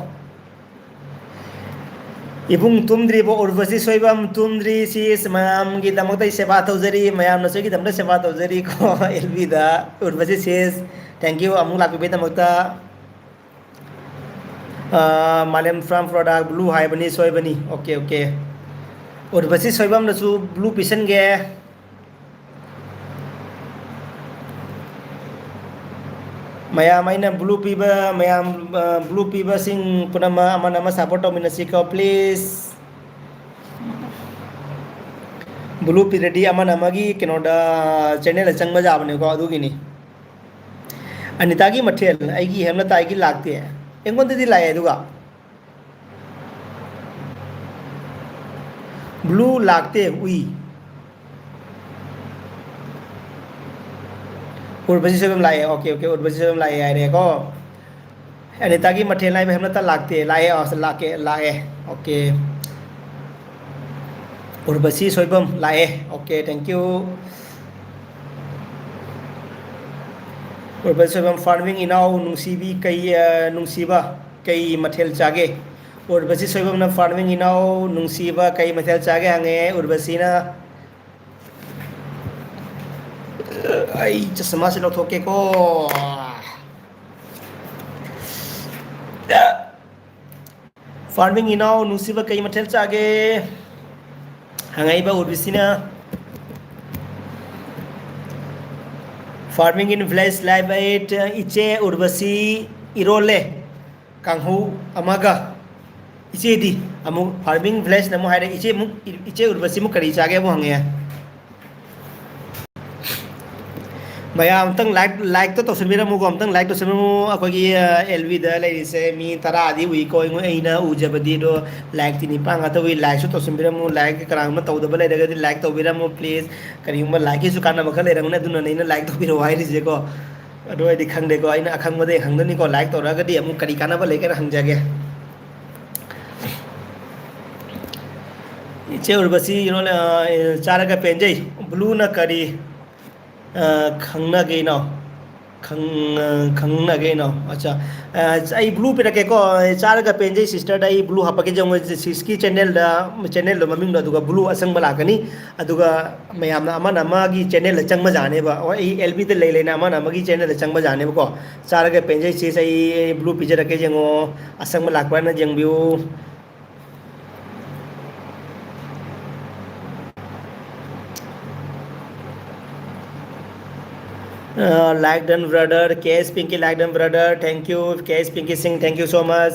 ꯏꯕꯨꯡ ꯇꯨꯝꯗ꯭ꯔꯤꯕꯣ? ꯎꯔꯕꯁꯤ ꯁꯣꯏꯕꯝ ꯇꯨꯝꯗ꯭ꯔꯤ꯫ ꯁꯤ ꯃꯌꯥꯝꯒꯤꯗꯃꯛꯇ ꯑꯩ ꯁꯦꯕꯥ ꯇꯧꯖꯔꯤ, ꯃꯌꯥꯝꯅꯁꯨ ꯑꯩꯒꯤꯗꯃꯛꯇ ꯁꯦꯕꯥ ꯇꯧꯖꯔꯤꯀꯣ꯫ ꯑꯦꯜꯕꯤꯗ ꯎꯔꯕꯁꯤ ꯁꯤꯁ, thank you ꯑꯃꯨꯛ ꯂꯥꯛꯄꯤꯕꯒꯤꯗꯃꯛꯇ꯫ ꯑꯥ, ꯃꯥꯂꯦꯝ ꯐꯥꯔꯝ ꯄ꯭ꯔꯣꯗꯛ ꯕ꯭ꯂꯨ ꯍꯥꯏꯕꯅꯤ, ꯁꯣꯏꯕꯅꯤ꯫ Okay, okay. ꯎꯔꯕꯁꯤ ꯁꯣꯏꯕꯝꯅꯁꯨ ꯕ꯭ꯂꯨ ꯄꯤꯁꯟꯒꯦ꯫ ꯃꯌꯥꯝ ꯑꯩꯅ ꯕ꯭ꯂꯨ ꯄꯤꯕ, ꯃꯌꯥꯝ, ꯑ, ꯕ꯭ꯂꯨ ꯄꯤꯕꯁꯤꯡ ꯄꯨꯝꯅꯃꯛ ꯑꯃꯅ ꯑꯃ ꯁꯞꯄꯣꯔꯠ ꯇꯧꯃꯤꯟꯅꯁꯤꯀꯣ, ꯄ꯭ꯂꯤꯁ꯫ ꯕ꯭ꯂꯨ ꯄꯤꯔꯗꯤ ꯑꯃꯅ ꯑꯃꯒꯤ ꯀꯩꯅꯣꯗ, ꯆꯦꯅꯦꯜꯗ ꯆꯪꯕ ꯌꯥꯕꯅꯦꯀꯣ, ꯑꯗꯨꯒꯤꯅꯤ꯫ ꯑꯅꯤꯇꯥꯒꯤ ꯃꯊꯦꯜ, ꯑꯩꯒꯤ ꯍꯦꯝꯂꯇꯥꯏꯒꯤ ꯂꯥꯛꯇꯦ꯫ ꯑꯩꯉꯣꯟꯗꯗꯤ ꯂꯥꯛꯑꯦ, ꯑꯗꯨꯒ ꯕ꯭ꯂꯨ ꯂꯥꯛꯇꯦ, ꯎꯏ꯫ ꯎꯔꯕꯁꯤꯁꯨ ꯑꯗꯨꯝ ꯂꯥꯛꯑꯦ꯫ ꯑꯣꯀꯦ, ꯑꯣꯀꯦ, ꯎꯔꯕꯁꯤꯁꯨ ꯑꯗꯨꯝ ꯂꯥꯛꯑꯦ ꯍꯥꯏꯔꯦꯀꯣ꯫ ꯑꯅꯤꯇꯥꯒꯤ ꯃꯊꯦꯜ ꯍꯥꯏꯕ ꯍꯦꯝꯂꯇ ꯂꯥꯛꯇꯦ꯫ ꯂꯥꯛꯑꯦ, ꯑꯁ, ꯂꯥꯛꯀꯦ, ꯂꯥꯛꯑꯦ꯫ ꯑꯣꯀꯦ꯫ ꯎꯔꯕꯁꯤ ꯁꯣꯏꯕꯝ ꯂꯥꯛꯑꯦ꯫ Okay, thank you꯫ ꯎꯔꯕꯁꯤ ꯁꯣꯏꯕꯝ, farming ꯏꯅꯥꯎ ꯅꯨꯡꯁꯤꯕꯤ ꯀꯩ, ꯑ, ꯅꯨꯡꯁꯤꯕ ꯀꯩ ꯃꯊꯦꯜ ꯆꯥꯒꯦ? ꯎꯔꯕꯁꯤ ꯁꯣꯏꯕꯝꯅ farming ꯏꯅꯥꯎ ꯅꯨꯡꯁꯤꯕ ꯀꯩ ꯃꯊꯦꯜ ꯆꯥꯒꯦ ꯍꯪꯉꯦ꯫ ꯎꯔꯕꯁꯤꯅ, ꯑꯩ ꯆꯁꯃꯥꯁꯤ ꯂꯧꯊꯣꯛꯀꯦꯀꯣ꯫ Farming ꯏꯅꯥꯎ ꯅꯨꯡꯁꯤꯕ ꯀꯩ ꯃꯊꯦꯜ ꯆꯥꯒꯦ? ꯍꯪꯉꯛꯏꯕ ꯎꯔꯕꯁꯤꯅ꯫ Farming in village life eight, ꯏꯆꯦ ꯎꯔꯕꯁꯤ, ꯏꯔꯣꯜꯂꯦ꯫ ꯀꯥꯡꯍꯧ ꯑꯃꯒ꯫ ꯏꯆꯦꯗꯤ ꯑꯃꯨꯛ farming village ꯅ ꯑꯃꯨꯛ ꯍꯥꯏꯔꯦ, ꯏꯆꯦ ꯑꯃꯨꯛ, ꯏꯆꯦ ꯎꯔꯕꯁꯤ ꯑꯃꯨꯛ ꯀꯔꯤ ꯆꯥꯒꯦ ꯑꯃꯨꯛ ꯍꯪꯉꯛꯑꯦ꯫ ꯃꯌꯥꯝ ꯑꯝꯇꯪ ꯂꯥꯏꯛ, ꯂꯥꯏꯛꯇꯣ ꯇꯧꯁꯟꯕꯤꯔꯝꯃꯨꯀꯣ, ꯑꯝꯇꯪ ꯂꯥꯏꯛ ꯇꯧꯁꯟꯕꯤꯔꯝꯃꯨ꯫ ꯑꯩꯈꯣꯏꯒꯤ, ꯑ, ꯑꯦꯜ ꯕꯤꯗ ꯂꯩꯔꯤꯁꯦ ꯃꯤ ꯇꯔꯥꯗꯤ ꯎꯏꯀꯣ, ꯑꯩꯉꯣꯟ-, ꯑꯩꯅ ꯎꯖꯕꯗꯤ, ꯑꯗꯣ ꯂꯥꯏꯛꯇꯤ ꯅꯤꯄꯥꯟ ꯉꯥꯛꯇ ꯎꯏ꯫ ꯂꯥꯏꯛꯁꯨ ꯇꯧꯁꯟꯕꯤꯔꯝꯃꯨ, ꯂꯥꯏꯛ ꯀꯅꯥꯒꯨꯝꯕ ꯇꯧꯗꯕ ꯂꯩꯔꯒꯗꯤ ꯂꯥꯏꯛ ꯇꯧꯕꯤꯔꯝꯃꯨ please꯫ ꯀꯔꯤꯒꯨꯝꯕ ꯂꯥꯏꯛꯀꯤꯁꯨ ꯀꯥꯟꯅꯕ ꯈꯔ ꯂꯩꯔꯝꯒꯅꯤ, ꯑꯗꯨꯅꯅꯦ ꯑꯩꯅ ꯂꯥꯏꯛ ꯇꯧꯕꯤꯔꯛꯑꯣ ꯍꯥꯏꯔꯤꯁꯦꯀꯣ꯫ ꯑꯗꯨ ꯑꯩꯗꯤ ꯈꯪꯗꯦꯀꯣ, ꯑꯩꯅ ꯑꯈꯪꯕꯗꯩ ꯍꯪꯗꯣꯏꯅꯤꯀꯣ, ꯂꯥꯏꯛ ꯇꯧꯔꯛꯑꯒꯗꯤ ꯑꯃꯨꯛ ꯀꯔꯤ ꯀꯥꯟꯅꯕ ꯂꯩꯒꯦꯅ ꯍꯪꯖꯒꯦ꯫ ꯏꯆꯦ ꯎꯔꯕꯁꯤ, ꯏꯔꯣꯜ-, ꯑ, ꯆꯥꯔꯒ ꯄꯦꯟꯖꯩ꯫ ꯕ꯭ꯂꯨꯅ ꯀꯔꯤ, ꯑ, ꯈꯪꯅꯒꯦꯅꯣ? ꯈꯪ-, ꯑ, ꯈꯪꯅꯒꯦꯅꯣ? ꯑꯠꯆꯥ꯫ ꯑ, ꯑꯩ ꯕ꯭ꯂꯨ ꯄꯤꯔꯛꯀꯦꯀꯣ꯫ ꯆꯥꯔꯒ ꯄꯦꯟꯖꯩ sisterꯗ ꯑꯩ ꯕ꯭ꯂꯨ ꯍꯥꯞꯄꯛꯀꯦ꯫ ꯌꯦꯡꯉꯣ, ꯁꯤꯁꯀꯤ channelꯗ, channelꯗꯣ ꯃꯃꯤꯡꯗꯣ, ꯑꯗꯨꯒ ꯕ꯭ꯂꯨ ꯑꯁꯪꯕ ꯂꯥꯛꯀꯅꯤ꯫ ꯑꯗꯨꯒ ꯃꯌꯥꯝꯅ ꯑꯃꯅ ꯑꯃꯒꯤ channelꯗ ꯆꯪꯕ ꯌꯥꯅꯦꯕ꯫ ꯑꯣ, ꯑꯩ ꯑꯦꯜ ꯕꯤꯗ ꯂꯩ ꯂꯩꯅ ꯑꯃꯅ ꯑꯃꯒꯤ channelꯗ ꯆꯪꯕ ꯌꯥꯅꯦꯕꯀꯣ꯫ ꯆꯥꯔꯒ ꯄꯦꯟꯖꯩ sis, ꯑꯩ ꯕ꯭ꯂꯨ ꯄꯤꯖꯔꯛꯀꯦ, ꯌꯦꯡꯉꯣ꯫ ꯑꯁꯪꯕ ꯂꯥꯛꯄ꯭ꯔꯥꯅ ꯌꯦꯡꯕꯤꯌꯨ꯫ Uh, like done brother, K S Pinky like done brother, thank you, K S Pinky Singh, thank you so much,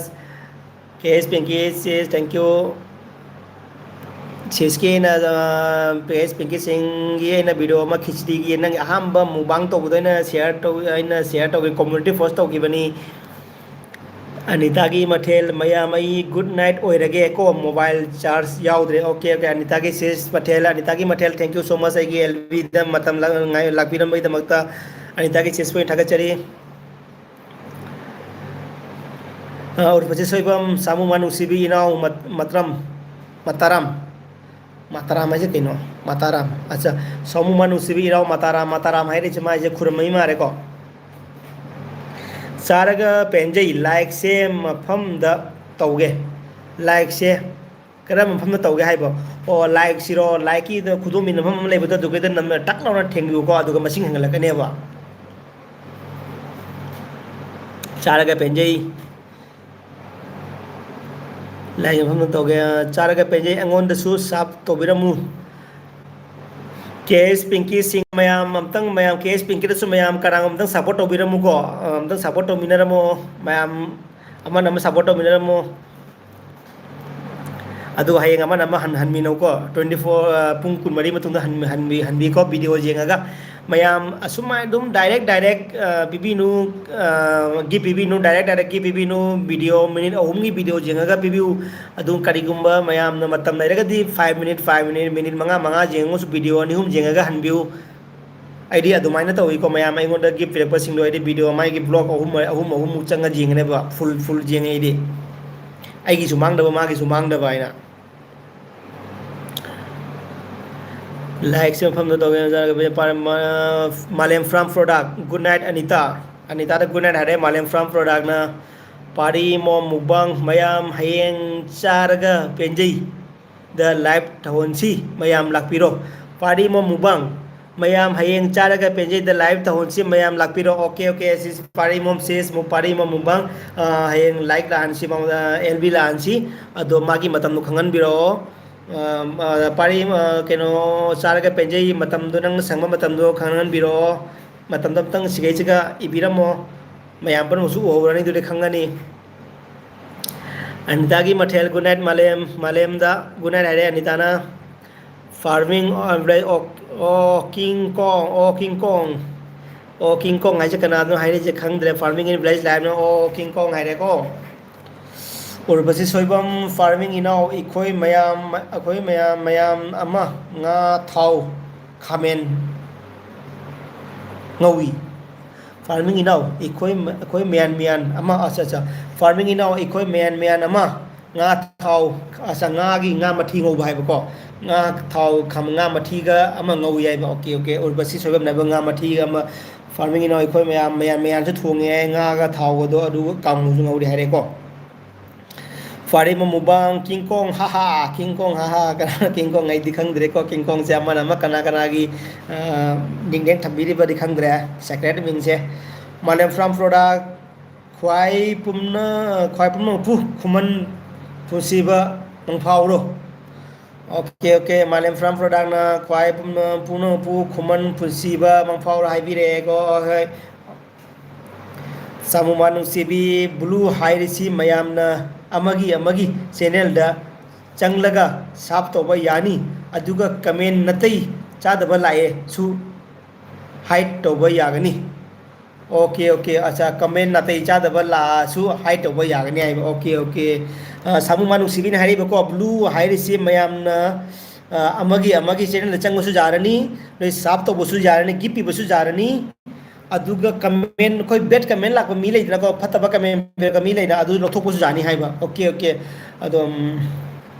K S Pinky sis, thank you. Siskꯤ ꯑꯩꯅ, ꯑ, K S Pinky Singhꯒꯤ ꯑꯩꯅ video ꯑꯃ ꯈꯤꯆꯗꯤꯒꯤ ꯅꯪꯒꯤ ꯑꯍꯥꯟꯕ mukbang ꯇꯧꯕꯗꯣ ꯑꯩꯅ share ꯇꯧ-, ꯑꯩꯅ share ꯇꯧꯒꯦ, community post ꯇꯧꯈꯤꯕꯅꯤ꯫ ꯑꯅꯤꯇꯥꯒꯤ ꯃꯊꯦꯜ ꯃꯌꯥꯝ, ꯑꯩ good night ꯑꯣꯏꯔꯒꯦ ꯀꯣ, mobile charge ꯌꯥꯎꯗ꯭ꯔꯦ꯫ Okay, okay, ꯑꯅꯤꯇꯥꯒꯤ sis ꯃꯊꯦꯜ, ꯑꯅꯤꯇꯥꯒꯤ ꯃꯊꯦꯜ, thank you so much ꯑꯩꯒꯤ ꯑꯦꯜ ꯕꯤꯗ ꯃꯇꯝ ꯂ-, ꯉꯥꯏ-, ꯂꯥꯛꯄꯤꯔꯝꯕꯒꯤꯗꯃꯛꯇ ꯑꯅꯤꯇꯥꯒꯤ sisꯄꯨ ꯑꯩ ꯊꯥꯒꯠꯆꯔꯤ꯫ ꯑ, ꯎꯔꯐꯁꯤ ꯁꯣꯏꯕꯝ, ꯁꯥꯃꯨ ꯃꯥ ꯅꯨꯡꯁꯤꯕꯤ ꯏꯅꯥꯎ ꯃꯠ-, ꯃꯇ꯭ꯔꯝ, ꯃꯇꯥꯔꯥꯝ꯫ ꯃꯇꯥꯔꯥꯝ ꯍꯥꯏꯁꯦ ꯀꯩꯅꯣ? ꯃꯇꯥꯔꯥꯝ꯫ ꯑꯠꯆꯥ, ꯁꯥꯃꯨ ꯃꯥ ꯅꯨꯡꯁꯤꯕꯤ ꯏꯅꯥꯎ ꯃꯇꯥꯔꯥꯝ, ꯃꯇꯥꯔꯥꯝ ꯍꯥꯏꯔꯤꯁꯦ ꯃꯥꯏꯁꯦ ꯈꯨꯔꯨꯝꯕꯩ ꯃꯥꯜꯂꯦꯀꯣ꯫ ꯆꯥꯔꯒ ꯄꯦꯟꯖꯩ, ꯂꯥꯏꯛꯁꯦ ꯃꯐꯝꯗ ꯇꯧꯒꯦ꯫ ꯂꯥꯏꯛꯁꯦ ꯀꯔꯝꯕ ꯃꯐꯝꯗ ꯇꯧꯒꯦ ꯍꯥꯏꯕ? ꯑꯣ, ꯂꯥꯏꯛꯁꯤꯔꯣ? ꯂꯥꯏꯛꯀꯤꯗ ꯈꯨꯗꯣꯝꯕꯤ ꯅꯝꯐꯝ ꯑꯃ ꯂꯩꯕꯗꯣ, ꯑꯗꯨꯒꯤꯗ ꯅꯝ-, ꯇꯛ ꯂꯥꯎꯅ ꯊꯦꯡꯕꯤꯌꯨꯀꯣ, ꯑꯗꯨꯒ ꯃꯁꯤꯡ ꯍꯦꯟꯒꯠꯂꯛꯀꯅꯦꯕ꯫ ꯆꯥꯔꯒ ꯄꯦꯟꯖꯩ꯫ ꯂꯥꯏꯛ ꯃꯐꯝꯗ ꯇꯧꯒꯦ꯫ ꯆꯥꯔꯒ ꯄꯦꯟꯖꯩ, ꯑꯩꯉꯣꯟꯗꯁꯨ sub ꯇꯧꯕꯤꯔꯝꯃꯨ꯫ K S Pinky Singh ꯃꯌꯥꯝ ꯑꯝꯇꯪ, ꯃꯌꯥꯝ K S Pinkyꯗꯁꯨ ꯃꯌꯥꯝ ꯀꯅꯥꯒꯨꯝꯕ ꯑꯝꯇꯪ support ꯇꯧꯕꯤꯔꯝꯃꯨꯀꯣ꯫ ꯑ, ꯑꯝꯇꯪ support ꯇꯧꯃꯤꯟꯅꯔꯝꯃꯣ ꯃꯌꯥꯝ, ꯑꯃꯅ ꯑꯃ support ꯇꯧꯃꯤꯟꯅꯔꯝꯃꯣ꯫ ꯑꯗꯨꯒ ꯍꯌꯦꯡ ꯑꯃꯅ ꯑꯃ ꯍꯟ-, ꯍꯟꯃꯤꯟꯅꯧꯀꯣ꯫ Twenty four, ꯑ, ꯄꯨꯡ ꯀꯨꯟꯃꯔꯤ ꯃꯇꯨꯡꯗ ꯍꯟ-, ꯍꯟꯕꯤ-, ꯍꯟꯕꯤꯀꯣ video ꯌꯦꯡꯉꯒ꯫ ꯃꯌꯥꯝ ꯑꯁꯨꯃꯥꯏꯅ ꯑꯗꯨꯝ direct direct, ꯑ, ꯄꯤꯕꯤꯅꯨ, ꯑ, gift ꯄꯤꯕꯤꯅꯨ, direct direct gift ꯄꯤꯕꯤꯅꯨ꯫ Video minute ꯑꯍꯨꯝꯒꯤ video ꯌꯦꯡꯉꯒ ꯄꯤꯕꯤꯌꯨ꯫ ꯑꯗꯨ ꯀꯔꯤꯒꯨꯝꯕ ꯃꯌꯥꯝꯅ ꯃꯇꯝ ꯂꯩꯔꯒꯗꯤ five minute, five minute, minute ꯃꯉꯥ ꯃꯉꯥ ꯌꯦꯡꯉꯒꯁꯨ video ꯑꯅꯤ ꯑꯍꯨꯝ ꯌꯦꯡꯉꯒ ꯍꯟꯕꯤꯌꯨ꯫ ꯑꯩꯗꯤ ꯑꯗꯨꯃꯥꯏꯅ ꯇꯧꯏꯀꯣ, ꯃꯌꯥꯝ ꯑꯩꯉꯣꯟꯗ gift ꯄꯤꯔꯛꯄꯁꯤꯡꯗꯣ ꯑꯩꯗꯤ video ꯃꯥꯒꯤ vlog ꯑꯍꯨꯝ, ꯑꯍꯨꯝ, ꯑꯍꯨꯝꯃꯨꯛ ꯆꯪꯉ ꯌꯦꯡꯒꯅꯦꯕ, full, full ꯌꯦꯡꯉꯦ ꯑꯩꯗꯤ꯫ ꯑꯩꯒꯤꯁꯨ ꯃꯥꯡꯗꯕ, ꯃꯥꯒꯤꯁꯨ ꯃꯥꯡꯗꯕ ꯍꯥꯏꯅ꯫ Like ꯁꯦ ꯃꯐꯝꯗ ꯇꯧꯒꯦ꯫ ꯃꯥꯂꯦꯝ Farm Product, good night Anita. ꯑꯅꯤꯇꯥꯗ good night ꯍꯥꯏꯔꯦ ꯃꯥꯂꯦꯝ Farm Product ꯅ꯫ Party Mom Mukbang, ꯃꯌꯥꯝ ꯍꯌꯦꯡ ꯆꯥꯔꯒ ꯄꯦꯟꯖꯩ꯫ ꯗ live ꯇꯧꯍꯟꯁꯤ, ꯃꯌꯥꯝ ꯂꯥꯛꯄꯤꯔꯣ꯫ Party Mom Mukbang, ꯃꯌꯥꯝ ꯍꯌꯦꯡ ꯆꯥꯔꯒ ꯄꯦꯟꯖꯩꯗ live ꯇꯧꯍꯟꯁꯤ, ꯃꯌꯥꯝ ꯂꯥꯛꯄꯤꯔꯣ꯫ Okay, okay, sis, Party Mom, sis, Party Mom Mukbang, ꯑ, ꯍꯌꯦꯡ live ꯂꯥꯛꯍꯟꯁꯤ, ꯃꯉꯣꯟꯗ, ꯑꯦꯜ ꯕꯤ ꯂꯥꯛꯍꯟꯁꯤ꯫ ꯑꯗꯣ ꯃꯥꯒꯤ ꯃꯇꯝꯗꯣ ꯈꯪꯍꯟꯕꯤꯔꯛꯑꯣ꯫ ꯑ, ꯑ, Party, ꯑ, ꯀꯩꯅꯣ, ꯆꯥꯔꯒ ꯄꯦꯟꯖꯩ ꯃꯇꯝꯗꯣ, ꯅꯪꯅ ꯁꯪꯕ ꯃꯇꯝꯗꯣ ꯈꯪꯍꯟꯕꯤꯔꯛꯑꯣ꯫ ꯃꯇꯝꯗꯣ ꯑꯝꯇꯪ ꯁꯤꯒꯩꯁꯤꯒ ꯏꯕꯤꯔꯝꯃꯣ꯫ ꯃꯌꯥꯝ ꯄꯨꯝꯅꯃꯛꯁꯨ ꯎꯍꯧꯔꯅꯤ, ꯑꯗꯨꯗꯤ ꯈꯪꯉꯅꯤ꯫ ꯑꯅꯤꯇꯥꯒꯤ ꯃꯊꯦꯜ, good night ꯃꯥꯂꯦꯝ, ꯃꯥꯂꯦꯝꯗ good night ꯍꯥꯏꯔꯦ ꯑꯅꯤꯇꯥꯅ꯫ Farming, ꯑ, village, ꯑꯣ, ꯑꯣ, King Kong, ꯑꯣ, King Kong꯫ ꯑꯣ, King Kong ꯍꯥꯏꯁꯦ ꯀꯅꯥꯅꯣ ꯍꯥꯏꯔꯤꯁꯦ ꯈꯪꯗ꯭ꯔꯦ꯫ Farming in village life ꯅ, ꯑꯣ, King Kong ꯍꯥꯏꯔꯦꯀꯣ꯫ ꯎꯔꯕꯁꯤ ꯁꯣꯏꯕꯝ, farming ꯏꯅꯥꯎ, ꯑꯩꯈꯣꯏ ꯃꯌꯥꯝ, ꯑꯩꯈꯣꯏ ꯃꯌꯥꯝ, ꯃꯌꯥꯝ ꯑꯃ ꯉꯥ ꯊꯥꯎ ꯈꯥꯃꯦꯟ ꯉꯧꯏ꯫ Farming ꯏꯅꯥꯎ, ꯑꯩꯈꯣꯏ, ꯑꯩꯈꯣꯏ ꯃꯌꯥꯟ ꯃꯌꯥꯟ ꯑꯃ, ꯑꯆꯥ, ꯑꯆꯥ꯫ Farming ꯏꯅꯥꯎ, ꯑꯩꯈꯣꯏ ꯃꯌꯥꯟ ꯃꯌꯥꯟ ꯑꯃ, ꯉꯥ ꯊꯥꯎ, ꯑꯆꯥ, ꯉꯥꯒꯤ, ꯉꯥ ꯃꯊꯤ ꯉꯧꯕ ꯍꯥꯏꯕꯀꯣ꯫ ꯉꯥ ꯊꯥꯎ, ꯈꯥꯝ-, ꯉꯥ ꯃꯊꯤꯒ ꯑꯃ ꯉꯧꯏ ꯍꯥꯏꯕ꯫ Okay, okay꯫ ꯎꯔꯕꯁꯤ ꯁꯣꯏꯕꯝꯅ ꯍꯥꯏꯕ ꯉꯥ ꯃꯊꯤꯒ ꯑꯃ꯫ Farming ꯏꯅꯥꯎ, ꯑꯩꯈꯣꯏ ꯃꯌꯥꯝ, ꯃꯌꯥꯟ ꯃꯌꯥꯟꯁꯨ ꯊꯣꯡꯉꯦ ꯍꯥꯏ, ꯉꯥꯒ ꯊꯥꯎꯒꯗꯣ, ꯑꯗꯨꯒ ꯀꯥꯡꯉꯧꯁꯨ ꯉꯧꯔꯦ ꯍꯥꯏꯔꯦꯀꯣ꯫ Farty Mom Mukbang, King Kong, ꯍꯥ ꯍꯥ, King Kong, ꯍꯥ ꯍꯥ꯫ ꯀꯅꯥꯅ King Kong? ꯑꯩꯗꯤ ꯈꯪꯗ꯭ꯔꯦꯀꯣ꯫ King Kong ꯁꯦ ꯑꯃꯅ ꯑꯃ ꯀꯅꯥ ꯀꯅꯥꯒꯤ, ꯑ, nickname ꯊꯝꯕꯤꯔꯤꯕꯗꯤ ꯈꯪꯗ꯭ꯔꯦ, secret ꯃꯤꯡꯁꯦ꯫ ꯃꯥꯂꯦꯝ Farm Product, ꯈ꯭ꯋꯥꯏ ꯄꯨꯝꯅ-, ꯈ꯭ꯋꯥꯏ ꯄꯨꯝꯅꯃꯛꯄꯨ ꯈꯨꯃꯟ ꯄꯨꯟꯁꯤꯕ ꯃꯪꯐꯥꯎꯔꯣ꯫ Okay, okay꯫ ꯃꯥꯂꯦꯝ Farm Product ꯅ ꯈ꯭ꯋꯥꯏ ꯄꯨꯝꯅ-, ꯄꯨꯝꯅꯃꯛꯄꯨ ꯈꯨꯃꯟ ꯄꯨꯟꯁꯤꯕ ꯃꯪꯐꯥꯎꯔꯣ ꯍꯥꯏꯕꯤꯔꯛꯑꯦꯀꯣ꯫ ꯍꯣꯏ꯫ ꯆꯥꯃꯨꯃꯥ ꯅꯨꯡꯁꯤꯕꯤ, blue ꯍꯥꯏꯔꯤꯁꯤ ꯃꯌꯥꯝꯅ ꯑꯃꯒꯤ ꯑꯃꯒꯤ channel ꯗ ꯆꯪꯂꯒ sub ꯇꯧꯕ ꯌꯥꯅꯤ꯫ ꯑꯗꯨꯒ comment ꯅꯥꯇꯩ ꯆꯥꯗꯕ ꯂꯥꯛꯑꯦ ꯁꯨ, ꯍꯥꯏꯠ ꯇꯧꯕ ꯌꯥꯒꯅꯤ꯫ ꯑꯣꯀꯦ ꯑꯣꯀꯦ, ꯑꯠꯆꯥ, ꯀꯃꯦꯟ ꯅꯥꯇꯩ ꯆꯥꯗꯕ ꯂꯥꯛꯑꯁꯨ ꯍꯥꯏꯠ ꯇꯧꯕ ꯌꯥꯒꯅꯤ ꯍꯥꯏꯕ꯫ Okay okay. ꯑ, ꯁꯥꯃꯨ ꯃꯥ ꯅꯨꯡꯁꯤꯕꯤꯅ ꯍꯥꯏꯔꯤꯕꯀꯣ, ꯕ꯭ꯂꯨ ꯍꯥꯏꯔꯤꯁꯤ ꯃꯌꯥꯝꯅ, ꯑ, ꯑꯃꯒꯤ ꯑꯃꯒꯤ ꯆꯦꯅꯦꯜꯗ ꯆꯪꯕꯁꯨ ꯌꯥꯔꯅꯤ, ꯅꯣꯏ ꯁꯥꯞ ꯇꯧꯕꯁꯨ ꯌꯥꯔꯅꯤ, ꯒꯤꯐ ꯄꯤꯕꯁꯨ ꯌꯥꯔꯅꯤ꯫ ꯑꯗꯨꯒ ꯀꯃꯦꯟ, ꯑꯩꯈꯣꯏ ꯕꯦꯠ ꯀꯃꯦꯟ ꯂꯥꯛꯄ ꯃꯤ ꯂꯩꯗꯅꯀꯣ, ꯐꯠꯇꯕ ꯀꯃꯦꯟ ꯄꯤꯔꯛꯄ ꯃꯤ ꯂꯩꯅ, ꯑꯗꯨ ꯂꯧꯊꯣꯛꯄꯁꯨ ꯌꯥꯅꯤ ꯍꯥꯏꯕ꯫ Okay okay. ꯑꯗꯣ, ꯎꯝ,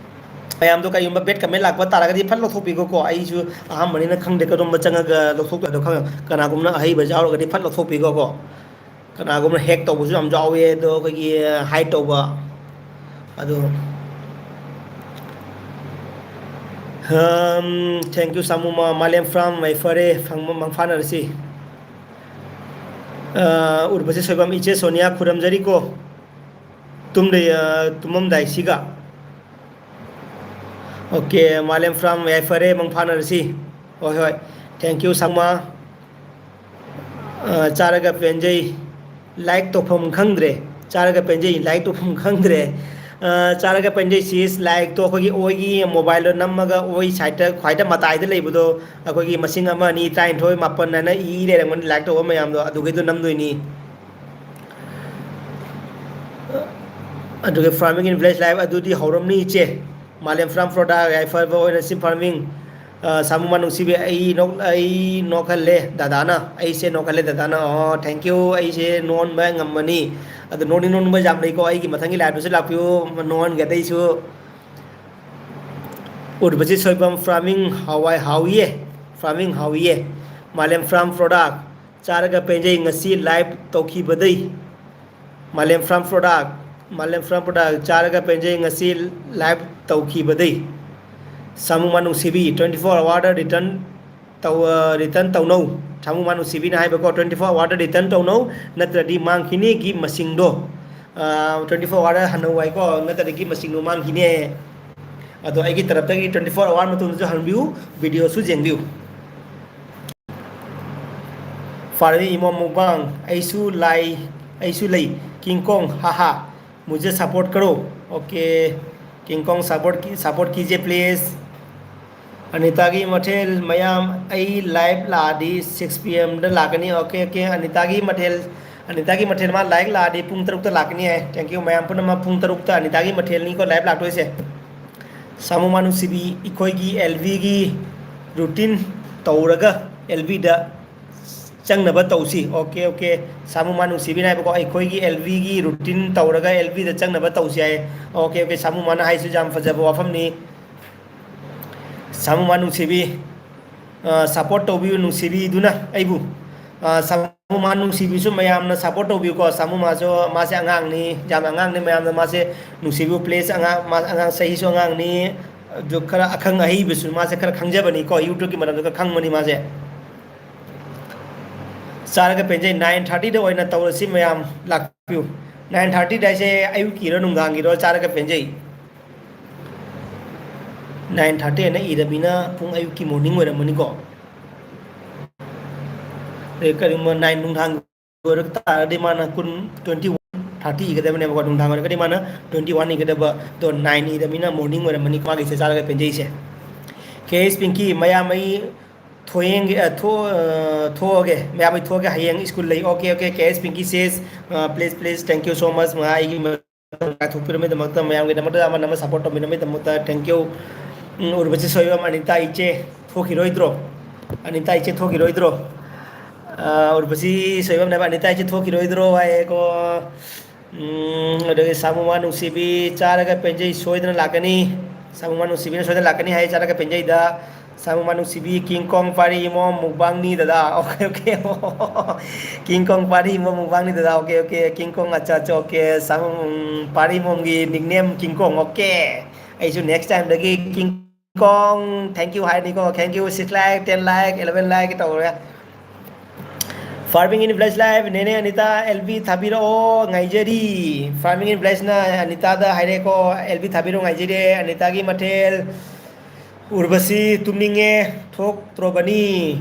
ꯃꯌꯥꯝꯗꯣ ꯀꯔꯤꯒꯨꯝꯕ ꯕꯦꯠ ꯀꯃꯦꯟ ꯂꯥꯛꯄ ꯇꯥꯔꯒꯗꯤ ꯐꯠ ꯂꯧꯊꯣꯛꯄꯤꯈꯣꯀꯣ꯫ ꯑꯩꯁꯨ ꯑꯍꯥꯟꯕꯅꯤꯅ ꯈꯪꯗꯦ ꯀꯔꯝꯕ ꯆꯪꯉꯒ ꯂꯧꯊꯣꯛꯇꯣꯏꯅꯣ ꯈꯪꯉꯦ꯫ ꯀꯅꯥꯒꯨꯝꯕꯅ ꯑꯍꯩꯕ ꯌꯥꯎꯔꯒꯗꯤ ꯐꯠ ꯂꯧꯊꯣꯛꯄꯤꯈꯣꯀꯣ꯫ ꯀꯅꯥꯒꯨꯝꯕꯅ ꯍꯦꯛ ꯇꯧꯕꯁꯨ ꯌꯥꯝ ꯌꯥꯎꯋꯦ, ꯑꯗꯣ ꯑꯩꯈꯣꯏꯒꯤ ꯍꯥꯏꯠ ꯇꯧꯕ ꯑꯗꯣ, ꯎꯝ, thank you ꯁꯥꯃꯨ ꯃꯥ-, ꯃꯥꯂꯦꯝ ꯐ꯭ꯔꯥꯝ ꯃꯩꯐꯔꯦ, ꯐꯪꯕ ꯃꯪꯐꯥꯅꯔꯁꯤ꯫ ꯑ, ꯎꯔꯕꯁꯦ ꯁꯣꯏꯕꯝ, ꯏꯆꯦ ꯁꯣꯅꯤꯌꯥ ꯈꯨꯔꯝꯖꯔꯤꯀꯣ꯫ ꯇꯨꯝꯗ-, ꯑ, ꯇꯨꯝꯃꯝꯗꯥꯏꯁꯤꯒ꯫ ꯑꯣꯀꯦ, ꯃꯥꯂꯦꯝ ꯐ꯭ꯔꯥꯝ ꯌꯥꯏꯐꯔꯦ, ꯃꯪ ꯐꯥꯅꯔꯁꯤ꯫ ꯍꯣꯏ ꯍꯣꯏ, thank you ꯁꯥꯃꯨ ꯃꯥ꯫ ꯑ, ꯆꯥꯔꯒ ꯄꯦꯟꯖꯩ, ꯂꯥꯏꯛ ꯇꯧꯐꯝ ꯈꯪꯗ꯭ꯔꯦ꯫ ꯆꯥꯔꯒ ꯄꯦꯟꯖꯩ, ꯂꯥꯏꯛ ꯇꯧꯐꯝ ꯈꯪꯗ꯭ꯔꯦ꯫ ꯑ, ꯆꯥꯔꯒ ꯄꯦꯟꯖꯩ ꯁꯤꯁ, ꯂꯥꯏꯛꯇꯣ ꯑꯩꯈꯣꯏꯒꯤ ꯑꯣꯏꯒꯤ ꯃꯣꯕꯥꯏꯜꯗ ꯅꯝꯃꯒ ꯑꯣꯏ ꯁꯥꯏꯠꯇ ꯈ꯭ꯋꯥꯏꯗ ꯃꯇꯥꯏꯗ ꯂꯩꯕꯗꯣ, ꯑꯩꯈꯣꯏꯒꯤ ꯃꯁꯤꯡ ꯑꯃ, ꯑꯅꯤ, ꯇꯔꯥꯅꯤꯊꯣꯏ, ꯃꯥꯄꯟ ꯍꯥꯏꯅ ꯏ ꯂꯩꯔꯝꯒꯅꯤ, ꯂꯥꯏꯛ ꯇꯧꯕ ꯃꯌꯥꯝꯗꯣ ꯑꯗꯨꯒꯩꯗꯣ ꯅꯝꯗꯣꯏꯅꯤ꯫ ꯑꯗꯨꯒ farming in village life ꯑꯗꯨꯗꯤ ꯍꯧꯔꯝꯅꯤ ꯏꯆꯦ꯫ ꯃꯥꯂꯦꯝ ꯐ꯭ꯔꯥꯝ ꯄ꯭ꯔꯣꯗꯛ, ꯌꯥꯏꯐꯕ ꯑꯣꯏꯅ ꯁꯤ farming꯫ ꯑ, ꯁꯥꯃꯨ ꯃꯥ ꯅꯨꯡꯁꯤꯕꯤ, ꯑꯩ ꯅꯣꯛ-, ꯑꯩ ꯅꯣꯛꯍꯜꯂꯦ ꯗꯗꯥꯅ, ꯑꯩꯁꯦ ꯅꯣꯛꯍꯜꯂꯦ ꯗꯗꯥꯅ꯫ ꯑꯣ, thank you, ꯑꯩꯁꯦ ꯅꯣꯛꯍꯟꯕ ꯉꯝꯃꯅꯤ꯫ ꯑꯗꯨ ꯅꯣꯛꯅꯤꯡ ꯅꯣꯛꯅꯤꯡꯕ ꯌꯥꯝ ꯂꯩꯀꯣ, ꯑꯩꯒꯤ ꯃꯊꯪꯒꯤ liveꯇꯁꯨ ꯂꯥꯛꯄꯤꯌꯨ, ꯅꯣꯛꯍꯟꯒꯦ ꯑꯇꯩꯁꯨ꯫ ꯎꯔꯕꯁꯤ ꯁꯣꯏꯕꯝ farming ꯍꯋꯥꯏ ꯍꯥꯎꯏꯌꯦ, farming ꯍꯥꯎꯏꯌꯦ꯫ ꯃꯥꯂꯦꯝ ꯐ꯭ꯔꯥꯝ ꯄ꯭ꯔꯣꯗꯛ, ꯆꯥꯔꯒ ꯄꯦꯟꯖꯩ ꯉꯁꯤ live ꯇꯧꯈꯤꯕꯗꯩ꯫ ꯃꯥꯂꯦꯝ ꯐ꯭ꯔꯥꯝ ꯄ꯭ꯔꯣꯗꯛ, ꯃꯥꯂꯦꯝ ꯐ꯭ꯔꯥꯝ ꯄ꯭ꯔꯣꯗꯛ, ꯆꯥꯔꯒ ꯄꯦꯟꯖꯩ ꯉꯁꯤ live ꯇꯧꯈꯤꯕꯗꯩ꯫ ꯁꯥꯃꯨ ꯃꯥ ꯅꯨꯡꯁꯤꯕꯤ, twenty four hourꯗ return ꯇꯧ-, ꯑ, return ꯇꯧꯅꯧ꯫ ꯁꯥꯃꯨ ꯃꯥ ꯅꯨꯡꯁꯤꯕꯤꯅ ꯍꯥꯏꯕꯀꯣ, twenty four hourꯗ return ꯇꯧꯅꯧ, ꯅꯠꯇ꯭ꯔꯗꯤ ꯃꯥꯡꯈꯤꯅꯤ gift ꯃꯁꯤꯡꯗꯣ꯫ ꯑ, twenty four hourꯗ ꯍꯟꯅꯧ ꯍꯥꯏꯀꯣ, ꯅꯠꯇ꯭ꯔꯗꯤ gift ꯃꯁꯤꯡꯗꯣ ꯃꯥꯡꯈꯤꯅꯤ꯫ ꯑꯗꯣ ꯑꯩꯒꯤ ꯇꯔꯞꯇꯒꯤ twenty four hour ꯃꯇꯨꯡꯗꯁꯨ ꯍꯟꯕꯤꯌꯨ, videoꯁꯨ ꯌꯦꯡꯕꯤꯌꯨ꯫ ꯐꯥꯔꯃꯤꯡ ꯏꯃꯣ ꯃꯨꯛꯕꯥꯡ, ꯑꯩꯁꯨ ꯂꯥꯏ, ꯑꯩꯁꯨ ꯂꯩ, King Kong, ꯍꯥꯍꯥ, मुझे support करो, okay, King Kong support की-, support कीजिए please। ꯑꯅꯤꯇꯥꯒꯤ ꯃꯊꯦꯜ ꯃꯌꯥꯝ, ꯑꯩ live ꯂꯥꯛꯑꯗꯤ six P M ꯗ ꯂꯥꯛꯀꯅꯤ꯫ Okay, okay, ꯑꯅꯤꯇꯥꯒꯤ ꯃꯊꯦꯜ, ꯑꯅꯤꯇꯥꯒꯤ ꯃꯊꯦꯜ ꯃꯥ live ꯂꯥꯛꯑꯗꯤ ꯄꯨꯡ ꯇꯔꯨꯛꯇ ꯂꯥꯛꯀꯅꯤ ꯍꯥꯏ꯫ Thank you ꯃꯌꯥꯝ ꯄꯨꯝꯅꯃꯛ, ꯄꯨꯡ ꯇꯔꯨꯛꯇ ꯑꯅꯤꯇꯥꯒꯤ ꯃꯊꯦꯜꯅꯤꯀꯣ live ꯂꯥꯛꯇꯣꯏꯁꯦ꯫ ꯁꯥꯃꯨꯃꯥ ꯅꯨꯡꯁꯤꯕꯤ, ꯑꯩꯈꯣꯏꯒꯤ L V ꯒꯤ routine ꯇꯧꯔꯒ L V ꯗ ꯆꯪꯅꯕ ꯇꯧꯁꯤ꯫ Okay, okay꯫ ꯁꯥꯃꯨꯃꯥ ꯅꯨꯡꯁꯤꯕꯤꯅ ꯍꯥꯏꯕꯀꯣ, ꯑꯩꯈꯣꯏꯒꯤ L V ꯒꯤ routine ꯇꯧꯔꯒ L V ꯗ ꯆꯪꯅꯕ ꯇꯧꯁꯤ ꯍꯥꯏ꯫ Okay, okay꯫ ꯁꯥꯃꯨꯃꯥꯅ ꯍꯥꯏꯁꯨ ꯌꯥꯝ ꯐꯖꯕ ꯋꯥꯐꯝꯅꯤ꯫ ꯁꯥꯃꯨꯃꯥ ꯅꯨꯡꯁꯤꯕꯤ, ꯑ, support ꯇꯧꯕꯤꯌꯨ ꯅꯨꯡꯁꯤꯕꯤꯗꯨꯅ ꯑꯩꯕꯨ꯫ ꯑ, ꯁꯥꯃꯨꯃꯥ ꯅꯨꯡꯁꯤꯕꯤꯁꯨ ꯃꯌꯥꯝꯅ support ꯇꯧꯕꯤꯌꯨꯀꯣ꯫ ꯁꯥꯃꯨꯃꯥꯁꯨ, ꯃꯥꯁꯦ ꯑꯉꯥꯡꯅꯤ, ꯌꯥꯝ ꯑꯉꯥꯡꯅꯤ꯫ ꯃꯌꯥꯝꯅ ꯃꯥꯁꯦ ꯅꯨꯡꯁꯤꯕꯤꯌꯨ please꯫ ꯑꯉꯥꯡ, ꯃꯥ ꯑꯉꯥꯡ ꯆꯍꯤꯁꯨ ꯑꯉꯥꯡꯅꯤ, ꯑꯗꯨ ꯈꯔ ꯑꯈꯪ ꯑꯍꯩꯕꯁꯨ ꯃꯥꯁꯦ ꯈꯔ ꯈꯪꯖꯕꯅꯤꯀꯣ, YouTube ꯀꯤ ꯃꯔꯝꯗ ꯈꯔ ꯈꯪꯕꯅꯤ ꯃꯥꯁꯦ꯫ ꯆꯥꯔꯒ ꯄꯦꯟꯖꯩ꯫ Nine thirty ꯗ ꯑꯣꯏꯅ ꯇꯧꯔꯁꯤ ꯃꯌꯥꯝ, ꯂꯥꯛꯄꯤꯌꯨ꯫ Nine thirty ꯗ ꯍꯥꯏꯁꯦ ꯑꯌꯨꯛꯀꯤꯔꯣ ꯅꯨꯡꯗꯥꯡꯒꯤꯔꯣ? ꯆꯥꯔꯒ ꯄꯦꯟꯖꯩ꯫ Nine thirty ꯍꯥꯏꯅ ꯏꯔꯕꯅꯤꯅ ꯄꯨꯡ ꯑꯌꯨꯛꯀꯤ morning ꯑꯣꯏꯔꯝꯃꯅꯤꯀꯣ꯫ ꯑꯦ, ꯀꯔꯤꯒꯨꯝꯕ nine ꯅꯨꯡꯗꯥꯡ ꯑꯣꯏꯔ ꯇꯥꯔꯒꯗꯤ ꯃꯥꯅ ꯀꯨꯟ, twenty one thirty ꯏꯒꯗꯕꯅꯦꯕꯀꯣ꯫ ꯅꯨꯡꯗꯥꯡ ꯑꯣꯏꯔꯒꯗꯤ ꯃꯥꯅ twenty one ꯏꯒꯗꯕ, ꯑꯗꯣ nine ꯏꯔꯕꯅꯤꯅ morning ꯑꯣꯏꯔꯝꯃꯅꯤ ꯃꯥꯒꯤꯁꯦ ꯆꯥꯔꯒ ꯄꯦꯟꯖꯩꯁꯦ꯫ K S Pinky, ꯃꯌꯥꯝ ꯑꯩ ꯊꯣꯌꯦꯡꯒꯦ, ꯑ, ꯊꯣ-, ꯑ, ꯊꯣꯛꯑꯒꯦ, ꯃꯌꯥꯝ ꯑꯩ ꯊꯣꯛꯑꯒꯦ, ꯍꯌꯦꯡ school ꯂꯩ꯫ Okay, okay, K S Pinky says, ꯑ, please, please, thank you so much꯫ ꯃꯥ ꯑꯩꯒꯤ ꯃꯇꯝ ꯀꯥꯏꯊꯣꯛꯄꯤꯔꯝꯕꯒꯤꯗꯃꯛꯇ, ꯃꯌꯥꯝꯒꯤꯗꯃꯛꯇ ꯑꯃꯅ ꯑꯃ support ꯇꯧꯕꯤꯔꯝꯕꯒꯤꯗꯃꯛꯇ thank you꯫ ꯎꯝ, ꯎꯔꯕꯁꯤ ꯁꯣꯏꯕꯝ, ꯑꯅꯤꯇꯥ ꯏꯆꯦ ꯊꯣꯛꯈꯤꯔꯣꯏꯗ꯭ꯔꯣ? ꯑꯅꯤꯇꯥ ꯏꯆꯦ ꯊꯣꯛꯈꯤꯔꯣꯏꯗ꯭ꯔꯣ? ꯑ, ꯎꯔꯕꯁꯤ ꯁꯣꯏꯕꯝꯅꯦꯕ, ꯑꯅꯤꯇꯥ ꯏꯆꯦ ꯊꯣꯛꯈꯤꯔꯣꯏꯗ꯭ꯔꯣ ꯍꯥꯏꯌꯦꯀꯣ꯫ ꯎꯝ, ꯑꯗꯒꯤ ꯁꯥꯃꯨꯃꯥ ꯅꯨꯡꯁꯤꯕꯤ, ꯆꯥꯔꯒ ꯄꯦꯟꯖꯩ, ꯁꯣꯏꯗꯅ ꯂꯥꯛꯀꯅꯤ꯫ ꯁꯥꯃꯨꯃꯥ ꯅꯨꯡꯁꯤꯕꯤꯅ ꯁꯣꯏꯗꯅ ꯂꯥꯛꯀꯅꯤ ꯍꯥꯏ, ꯆꯥꯔꯒ ꯄꯦꯟꯖꯩꯗ꯫ ꯁꯥꯃꯨꯃꯥ ꯅꯨꯡꯁꯤꯕꯤ, King Kong ꯄꯥꯔꯤ ꯏꯃꯣꯝ ꯃꯨꯛꯕꯥꯡꯅꯤ ꯗꯗꯥ꯫ Okay, okay꯫ King Kong ꯄꯥꯔꯤ ꯏꯃꯣꯝ ꯃꯨꯛꯕꯥꯡꯅꯤ ꯗꯗꯥ꯫ Okay, okay꯫ King Kong, ꯑꯠꯆꯥ, ꯑꯠꯆꯥ, okay꯫ ꯁꯥꯃꯨ, ꯎꯝ, ꯄꯥꯔꯤ ꯏꯃꯣꯝꯒꯤ nickname King Kong꯫ Okay꯫ ꯑꯩꯁꯨ next time ꯗꯒꯤ King Kong, thank you ꯍꯥꯏꯔꯅꯤꯀꯣ꯫ Thank you, six like, ten like, eleven like ꯇꯧꯔꯦ꯫ Farming in Village Life, ꯅꯦꯅꯦ ꯑꯅꯤꯇꯥ, L V ꯊꯥꯕꯤꯔꯛꯑꯣ, ꯉꯥꯏꯖꯔꯤ꯫ Farming in Village ꯅ ꯑꯅꯤꯇꯥꯗ ꯍꯥꯏꯔꯦꯀꯣ, L V ꯊꯥꯕꯤꯔꯛꯑꯣ, ꯉꯥꯏꯖꯔꯤ꯫ ꯑꯅꯤꯇꯥꯒꯤ ꯃꯊꯦꯜ, ꯎꯔꯕꯁꯤ ꯇꯨꯝꯅꯤꯡꯉꯦ, ꯊꯣꯛꯇ꯭ꯔꯣꯕꯅꯤ꯫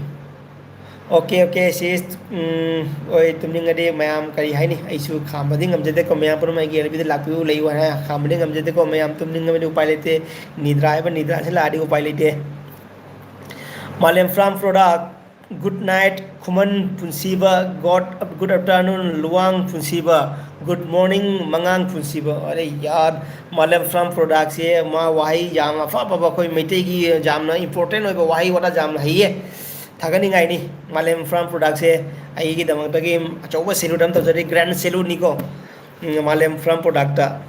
Okay, okay, sis꯫ ꯎꯝ, ꯍꯣꯏ, ꯇꯨꯝꯅꯤꯡꯉꯗꯤ ꯃꯌꯥꯝ ꯀꯔꯤ ꯍꯥꯏꯅꯤ? ꯑꯩꯁꯨ ꯈꯥꯝꯕꯗꯤ ꯉꯝꯖꯗꯦꯀꯣ, ꯃꯌꯥꯝ ꯄꯨꯝꯅꯃꯛ ꯑꯩꯒꯤ L V ꯗ ꯂꯥꯛꯄꯤꯌꯨ, ꯂꯩꯌꯨ ꯍꯥꯏꯅ ꯈꯥꯝꯕꯗꯤ ꯉꯝꯖꯗꯦꯀꯣ, ꯃꯌꯥꯝ ꯇꯨꯝꯅꯤꯡꯉꯕꯅꯤ, ꯎꯄꯥꯏ ꯂꯩꯇꯦ꯫ ꯅꯤꯗ꯭ꯔꯥ ꯍꯥꯏꯕ ꯅꯤꯗ꯭ꯔꯥꯁꯤ ꯂꯥꯛꯑꯗꯤ ꯎꯄꯥꯏ ꯂꯩꯇꯦ꯫ Malem Farm Product, good night ꯈꯨꯃꯟ ꯄꯨꯟꯁꯤꯕ, good, good afternoon Luwang ꯄꯨꯟꯁꯤꯕ, good morning ꯃꯉꯥꯡ ꯄꯨꯟꯁꯤꯕ꯫ ꯑꯔꯦ ꯌꯥꯔ, ꯃꯥꯂꯦꯝ ꯐꯥꯔꯝ ꯄ꯭ꯔꯣꯗꯛꯁꯦ ꯃꯥ ꯋꯥꯍꯩ ꯌꯥꯝ ꯑꯐ ꯑꯐꯕ, ꯑꯩꯈꯣꯏ ꯃꯩꯇꯩꯒꯤ ꯌꯥꯝꯅ ꯏꯝꯄꯣꯔꯇꯦꯟ ꯑꯣꯏꯕ ꯋꯥꯍꯩ ꯋꯥꯇꯥ ꯌꯥꯝꯅ ꯍꯩꯌꯦ꯫ ꯊꯥꯒꯠꯅꯤꯡꯉꯥꯏꯅꯤ꯫ ꯃꯥꯂꯦꯝ ꯐꯥꯔꯝ ꯄ꯭ꯔꯣꯗꯛꯁꯦ ꯑꯩꯒꯤꯗꯃꯛꯇꯒꯤ ꯑꯆꯧꯕ ꯁꯦꯂꯨꯠ ꯑꯃ ꯇꯧꯖꯔꯤ, ꯒ꯭ꯔꯦꯟ ꯁꯦꯂꯨꯠꯅꯤꯀꯣ꯫ ꯎꯝ, ꯃꯥꯂꯦꯝ ꯐꯥꯔꯝ ꯄ꯭ꯔꯣꯗꯛꯇ꯫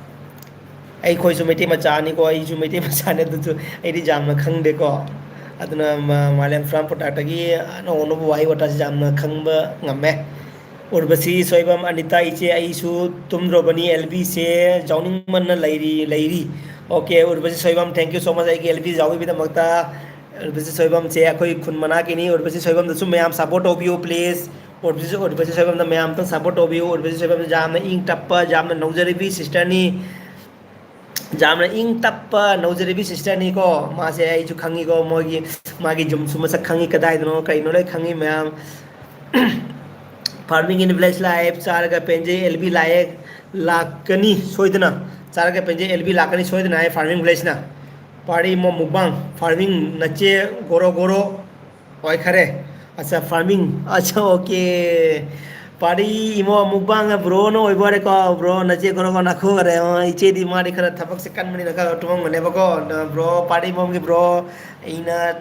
ꯑꯩꯈꯣꯏꯁꯨ ꯃꯩꯇꯩ ꯃꯆꯥꯅꯤꯀꯣ, ꯑꯩꯁꯨ ꯃꯩꯇꯩ ꯃꯆꯥꯅꯤ, ꯑꯗꯨꯁꯨ ꯑꯩꯗꯤ ꯌꯥꯝꯅ ꯈꯪꯗꯦꯀꯣ꯫ ꯑꯗꯨꯅ ꯃꯥ-, ꯃꯥꯂꯦꯝ ꯐꯥꯔꯝ ꯄ꯭ꯔꯣꯗꯛꯇꯒꯤ ꯑꯅꯧ ꯑꯅꯧꯕ ꯋꯥꯍꯩ ꯋꯥꯇꯥꯁꯤ ꯌꯥꯝꯅ ꯈꯪꯕ ꯉꯝꯃꯦ꯫ ꯎꯔꯕꯁꯤ ꯁꯣꯏꯕꯝ, ꯑꯅꯤꯇꯥ ꯏꯆꯦ, ꯑꯩꯁꯨ ꯇꯨꯝꯗ꯭ꯔꯣꯕꯅꯤ, ꯑꯦꯜ ꯕꯤꯁꯦ ꯌꯥꯎꯅꯤꯡꯃꯟꯅ ꯂꯩꯔꯤ, ꯂꯩꯔꯤ꯫ ꯑꯣꯀꯦ, ꯎꯔꯕꯁꯤ ꯁꯣꯏꯕꯝ, thank you so much ꯑꯩꯒꯤ ꯑꯦꯜ ꯕꯤ ꯌꯥꯎꯕꯤꯒꯤꯗꯃꯛꯇ꯫ ꯎꯔꯕꯁꯤ ꯁꯣꯏꯕꯝꯁꯦ ꯑꯩꯈꯣꯏ ꯈꯨꯟ ꯃꯅꯥꯛꯀꯤꯅꯤ꯫ ꯎꯔꯕꯁꯤ ꯁꯣꯏꯕꯝꯗꯁꯨ ꯃꯌꯥꯝ ꯁꯞꯄꯣꯔꯠ ꯇꯧꯕꯤꯌꯨ, please꯫ ꯎꯔꯕꯁꯤ, ꯎꯔꯕꯁꯤ ꯁꯣꯏꯕꯝꯗ ꯃꯌꯥꯝ ꯑꯝꯇꯪ ꯁꯞꯄꯣꯔꯠ ꯇꯧꯕꯤꯌꯨ꯫ ꯎꯔꯕꯁꯤ ꯁꯣꯏꯕꯝꯁꯦ ꯌꯥꯝꯅ ꯏꯪ ꯇꯞꯄ, ꯌꯥꯝꯅ ꯅꯧꯖꯔꯤꯕꯤ ꯁꯤꯁꯇꯔꯅꯤ꯫ ꯌꯥꯝꯅ ꯏꯪ ꯇꯞꯄ ꯅꯧꯖꯔꯤꯕꯤ ꯁꯤꯁꯇꯔꯅꯤꯀꯣ꯫ ꯃꯥꯁꯦ ꯑꯩꯁꯨ ꯈꯪꯉꯤꯀꯣ, ꯃꯣꯏꯒꯤ, ꯃꯥꯒꯤ ꯌꯨꯝꯁꯨ ꯃꯁꯛ ꯈꯪꯉꯤ, ꯀꯗꯥꯏꯗꯅꯣ ꯀꯩꯅꯣ ꯂꯣꯏ ꯈꯪꯉꯤ ꯃꯌꯥꯝ꯫ Farming in Village Life, ꯆꯥꯔꯒ ꯄꯦꯟꯖꯩ ꯑꯦꯜ ꯕꯤ ꯂꯥꯛꯑꯦ, ꯂꯥꯛꯀꯅꯤ ꯁꯣꯏꯗꯅ꯫ ꯆꯥꯔꯒ ꯄꯦꯟꯖꯩ ꯑꯦꯜ ꯕꯤ ꯂꯥꯛꯀꯅꯤ ꯁꯣꯏꯗꯅ ꯍꯥꯏ, Farming Villageꯅ꯫ ꯄꯥꯔꯤ ꯏꯃꯣ ꯃꯨꯛꯕꯥꯡ, Farming ꯅꯆꯦ ꯒꯣꯔꯣ ꯒꯣꯔꯣ ꯑꯣꯏꯈꯔꯦ꯫ ꯑꯠꯆꯥ, Farming꯫ ꯑꯠꯆꯥ, ꯑꯣꯀꯦ꯫ ꯄꯥꯔꯤ ꯏꯃꯣ ꯃꯨꯛꯕꯥꯡ ꯕ꯭ꯔꯣꯅ ꯑꯣꯏꯕ ꯑꯣꯏꯔꯦꯀꯣ꯫ ꯕ꯭ꯔꯣ ꯅꯆꯦ ꯒꯣꯔꯣ ꯒꯣꯔꯣ ꯅꯥꯈꯨ ꯑꯣꯏꯔꯦ꯫ ꯑꯣ, ꯏꯆꯦꯗꯤ ꯃꯥꯗꯤ ꯈꯔ ꯊꯕꯛꯁꯦ ꯀꯟꯕꯅꯤꯅ ꯈꯔ ꯇꯨꯝꯃꯝꯒꯅꯦꯕꯀꯣ꯫ ꯑꯗꯣ ꯕ꯭ꯔꯣ, ꯄꯥꯔꯤ ꯏꯃꯣꯝꯒꯤ ꯕ꯭ꯔꯣ, ꯑꯩꯅ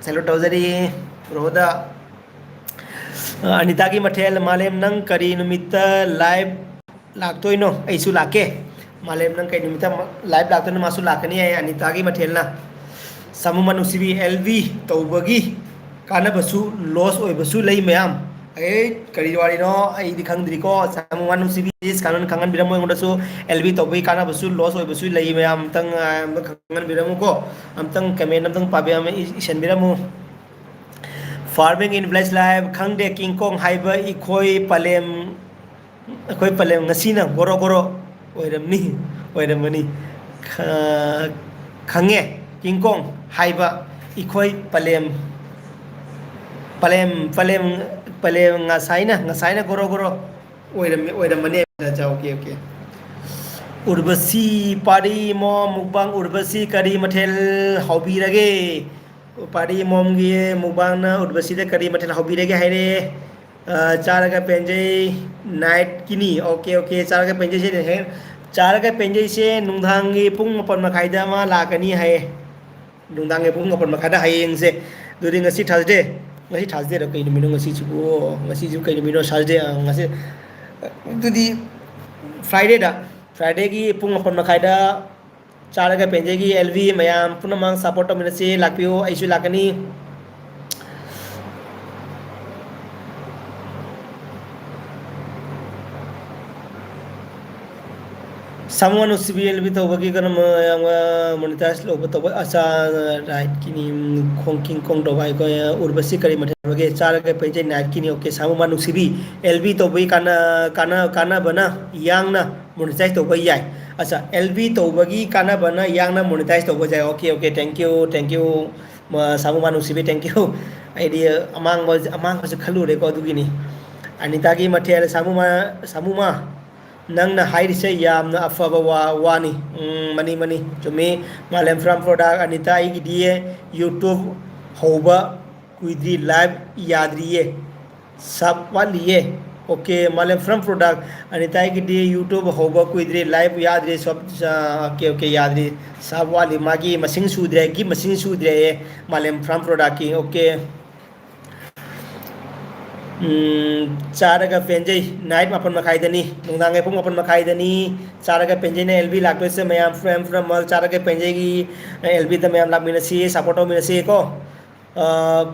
ꯁꯦꯂꯨꯠ ꯇꯧꯖꯔꯤ ꯕ꯭ꯔꯣꯗ꯫ ꯑꯅꯤꯇꯥꯒꯤ ꯃꯊꯦꯜ, ꯃꯥꯂꯦꯝ ꯅꯪ ꯀꯔꯤ ꯅꯨꯃꯤꯠꯇ ꯂꯥꯏꯚ ꯂꯥꯛꯇꯣꯏꯅꯣ? ꯑꯩꯁꯨ ꯂꯥꯛꯀꯦ꯫ ꯃꯥꯂꯦꯝ ꯅꯪ ꯀꯩ ꯅꯨꯃꯤꯠꯇ ꯂꯥꯏꯚ ꯂꯥꯛꯇꯣꯏꯅꯣ? ꯃꯥꯁꯨ ꯂꯥꯛꯀꯅꯤ ꯍꯥꯏ ꯑꯅꯤꯇꯥꯒꯤ ꯃꯊꯦꯜꯅ꯫ ꯁꯥꯃꯨꯃꯟ ꯅꯨꯡꯁꯤꯕꯤ, ꯑꯦꯜ ꯕꯤ ꯇꯧꯕꯒꯤ ꯀꯥꯟꯅꯕꯁꯨ, ꯂꯣꯁ ꯑꯣꯏꯕꯁꯨ ꯂꯩ ꯃꯌꯥꯝ꯫ ꯑꯩ ꯀꯔꯤ ꯋꯥꯔꯤꯅꯣ? ꯑꯩꯗꯤ ꯈꯪꯗ꯭ꯔꯤꯀꯣ꯫ ꯁꯥꯃꯨꯃꯟ ꯅꯨꯡꯁꯤꯕꯤ, please ꯀꯥꯟꯅ ꯈꯪꯍꯟꯕꯤꯔꯝꯃꯣ ꯑꯩꯉꯣꯟꯗꯁꯨ꯫ ꯑꯦꯜ ꯕꯤ ꯇꯧꯕꯒꯤ ꯀꯥꯟꯅꯕꯁꯨ, ꯂꯣꯁ ꯑꯣꯏꯕꯁꯨ ꯂꯩ ꯃꯌꯥꯝ꯫ ꯑꯝꯇꯪ, ꯑ, ꯑꯝꯇ ꯈꯪꯍꯟꯕꯤꯔꯝꯃꯨꯀꯣ꯫ ꯑꯝꯇꯪ ꯀꯃꯦꯟ ꯑꯝꯇꯪ ꯄꯥꯕꯤꯔꯝꯃ-, E-, ꯏꯁꯟꯕꯤꯔꯝꯃꯨ꯫ Farming in Village Life, ꯈꯪꯗꯦ, ꯀꯤꯡꯀꯣꯡ ꯍꯥꯏꯕ ꯑꯩꯈꯣꯏ ꯄꯂꯦꯝ, ꯑꯩꯈꯣꯏ ꯄꯂꯦꯝ ꯉꯁꯤꯅ ꯒꯣꯔꯣ ꯒꯣꯔꯣ ꯑꯣꯏꯔꯝꯅꯤ, ꯑꯣꯏꯔꯝꯃꯅꯤ꯫ ꯈ-, ꯈꯪꯉꯦ, ꯀꯤꯡꯀꯣꯡ ꯍꯥꯏꯕ ꯑꯩꯈꯣꯏ ꯄꯂꯦꯝ, ꯄꯂꯦꯝ, ꯄꯂꯦꯝ, ꯄꯂꯦꯝ ꯉꯁꯥꯏꯅ, ꯉꯁꯥꯏꯅ ꯒꯣꯔꯣ ꯒꯣꯔꯣ ꯑꯣꯏꯔꯝꯃꯤ, ꯑꯣꯏꯔꯝꯃꯅꯤ꯫ ꯑꯠꯆꯥ, ꯑꯣꯀꯦ, ꯑꯣꯀꯦ꯫ ꯎꯔꯕꯁꯤ ꯄꯥꯔꯤ ꯃꯣ ꯃꯨꯛꯕꯥꯡ ꯎꯔꯕꯁꯤ ꯀꯔꯤ ꯃꯊꯦꯜ ꯍꯧꯕꯤꯔꯒꯦ? ꯄꯥꯔꯤ ꯏꯃꯣꯝꯒꯤ ꯃꯨꯛꯕꯥꯡꯅ ꯎꯔꯕꯁꯤꯗ ꯀꯔꯤ ꯃꯊꯦꯜ ꯍꯧꯕꯤꯔꯒꯦ ꯍꯥꯏꯔꯦ꯫ ꯑ, ꯆꯥꯔꯒ ꯄꯦꯟꯖꯩ ꯅꯥꯏꯠꯀꯤꯅꯤ꯫ ꯑꯣꯀꯦ, ꯑꯣꯀꯦ, ꯆꯥꯔꯒ ꯄꯦꯟꯖꯩꯁꯦ ꯍꯦꯛ, ꯆꯥꯔꯒ ꯄꯦꯟꯖꯩꯁꯦ ꯅꯨꯡꯗꯥꯡꯒꯤ ꯄꯨꯡ ꯃꯥꯄꯟ ꯃꯈꯥꯏꯗ ꯑꯃ ꯂꯥꯛꯀꯅꯤ ꯍꯥꯏꯌꯦ꯫ ꯅꯨꯡꯗꯥꯡꯒꯤ ꯄꯨꯡ ꯃꯥꯄꯟ ꯃꯈꯥꯏꯗ ꯍꯌꯦꯡꯁꯦ꯫ ꯑꯗꯨꯗꯤ ꯉꯁꯤ ꯊꯥꯔꯁꯗꯦ꯫ ꯉꯁꯤ ꯊꯥꯔꯁꯗꯦꯔꯣ? ꯀꯩ ꯅꯨꯃꯤꯠꯅꯣ ꯉꯁꯤꯁꯤꯕꯨ? ꯉꯁꯤꯁꯤꯕꯨ ꯀꯩ ꯅꯨꯃꯤꯠꯅꯣ? ꯊꯥꯔꯁꯗꯦ, ꯑ, ꯉꯁꯤ꯫ ꯑꯗꯨꯗꯤ ꯐ꯭ꯔꯥꯏꯗꯦꯗ, ꯐ꯭ꯔꯥꯏꯗꯦꯒꯤ ꯄꯨꯡ ꯃꯥꯄꯟ ꯃꯈꯥꯏꯗ ꯆꯥꯔꯒ ꯄꯦꯟꯖꯩꯒꯤ ꯑꯦꯜ ꯕꯤ ꯃꯌꯥꯝ ꯄꯨꯝꯅꯃꯛ ꯁꯞꯄꯣꯔꯠ ꯇꯧꯃꯤꯟꯅꯁꯤ꯫ ꯂꯥꯛꯄꯤꯌꯨ, ꯑꯩꯁꯨ ꯂꯥꯛꯀꯅꯤ꯫ ꯁꯥꯃꯨ ꯅꯨꯡꯁꯤꯕꯤ ꯑꯦꯜ ꯕꯤ ꯇꯧꯕꯒꯤ ꯀꯔꯝꯕ ꯌꯥꯝꯅ ꯃꯣꯅꯤꯇꯥꯏꯖ ꯂꯧꯕ ꯇꯧꯕ? ꯑꯆꯥ, ꯔꯥꯏꯠꯀꯤꯅꯤ꯫ ꯈꯣꯡꯀꯤꯡ ꯈꯣꯡ ꯇꯧꯕ ꯑꯩꯈꯣꯏ ꯎꯔꯕꯁꯤ ꯀꯔꯤ ꯃꯊꯦꯜ ꯇꯧꯔꯒꯦ? ꯆꯥꯔꯒ ꯄꯦꯟꯖꯩ ꯅꯥꯏꯠꯀꯤꯅꯤ꯫ ꯑꯣꯀꯦ, ꯁꯥꯃꯨ ꯅꯨꯡꯁꯤꯕꯤ ꯑꯦꯜ ꯕꯤ ꯇꯧꯕꯒꯤ ꯀꯥꯟꯅ-, ꯀꯥꯟꯅ-, ꯀꯥꯟꯅꯕꯅ ꯌꯥꯡꯅ ꯃꯣꯅꯤꯇꯥꯏꯖ ꯇꯧꯕ ꯌꯥꯏ꯫ ꯑꯆꯥ, ꯑꯦꯜ ꯕꯤ ꯇꯧꯕꯒꯤ ꯀꯥꯟꯅꯕꯅ ꯌꯥꯡꯅ ꯃꯣꯅꯤꯇꯥꯏꯖ ꯇꯧꯕ ꯌꯥꯏ꯫ Okay, okay, thank you, thank you꯫ ꯃ-, ꯁꯥꯃꯨꯃꯥ ꯅꯨꯡꯁꯤꯕꯤ, thank you꯫ ꯑꯩꯗꯤ ꯑꯃꯥꯡꯕ, ꯑꯃꯥꯡꯕꯁꯨ ꯈꯜꯂꯨꯔꯦꯀꯣ, ꯑꯗꯨꯒꯤꯅꯤ꯫ ꯑꯅꯤꯇꯥꯒꯤ ꯃꯊꯦꯜ, ꯁꯥꯃꯨꯃꯥ, ꯁꯥꯃꯨꯃꯥ, ꯅꯪꯅ ꯍꯥꯏꯔꯤꯁꯦ ꯌꯥꯝꯅ ꯑꯐꯕ ꯋꯥ-, ꯋꯥꯅꯤ꯫ ꯎꯝ, ꯃꯅꯤ, ꯃꯅꯤ, ꯆꯨꯝꯃꯤ꯫ ꯃꯥꯂꯦꯝ ꯐ꯭ꯔꯥꯝ ꯄ꯭ꯔꯣꯗꯛ, ꯑꯅꯤꯇꯥ, ꯑꯩꯒꯤꯗꯤ YouTube ꯍꯧꯕ ꯀꯨꯏꯗ꯭ꯔꯤ, ꯂꯥꯏꯚ ꯌꯥꯗ꯭ꯔꯤꯌꯦ꯫ ꯁꯥꯞ ꯋꯥꯠꯂꯤꯌꯦ꯫ ꯑꯣꯀꯦ, ꯃꯥꯂꯦꯝ ꯐ꯭ꯔꯥꯝ ꯄ꯭ꯔꯣꯗꯛ, ꯑꯅꯤꯇꯥꯒꯤꯗꯤ YouTube ꯍꯧꯕ ꯀꯨꯏꯗ꯭ꯔꯤ, ꯂꯥꯏꯚ ꯌꯥꯗ꯭ꯔꯤ, ꯁꯣꯞ-, ꯑ, ꯑꯣꯀꯦ, ꯑꯣꯀꯦ, ꯌꯥꯗ꯭ꯔꯤ꯫ ꯁꯥꯞ ꯋꯥꯠꯂꯤ, ꯃꯥꯒꯤ ꯃꯁꯤꯡ ꯁꯨꯗ꯭ꯔꯦ, ꯒꯤꯐ ꯃꯁꯤꯡ ꯁꯨꯗ꯭ꯔꯦꯌꯦ, ꯃꯥꯂꯦꯝ ꯐ꯭ꯔꯥꯝ ꯄ꯭ꯔꯣꯗꯛꯀꯤ꯫ ꯑꯣꯀꯦ꯫ ꯎꯝ, ꯆꯥꯔꯒ ꯄꯦꯟꯖꯩ, ꯅꯥꯏꯠ ꯃꯥꯄꯟ ꯃꯈꯥꯏꯗꯅꯤ, ꯅꯨꯡꯗꯥꯡꯒꯤ ꯄꯨꯡ ꯃꯥꯄꯟ ꯃꯈꯥꯏꯗꯅꯤ꯫ ꯆꯥꯔꯒ ꯄꯦꯟꯖꯩꯅ ꯑꯦꯜ ꯕꯤ ꯂꯥꯛꯇꯣꯏꯁꯦ ꯃꯌꯥꯝ, ꯐ꯭ꯔꯦꯝ, ꯐ꯭ꯔꯦꯝ, ꯆꯥꯔꯒ ꯄꯦꯟꯖꯩꯒꯤ ꯑꯦꯜ ꯕꯤꯗ ꯃꯌꯥꯝ ꯂꯥꯛꯃꯤꯟꯅꯁꯤ, ꯁꯞꯄꯣꯔꯠ ꯇꯧꯃꯤꯟꯅꯁꯤ ꯀꯣ꯫ ꯑ,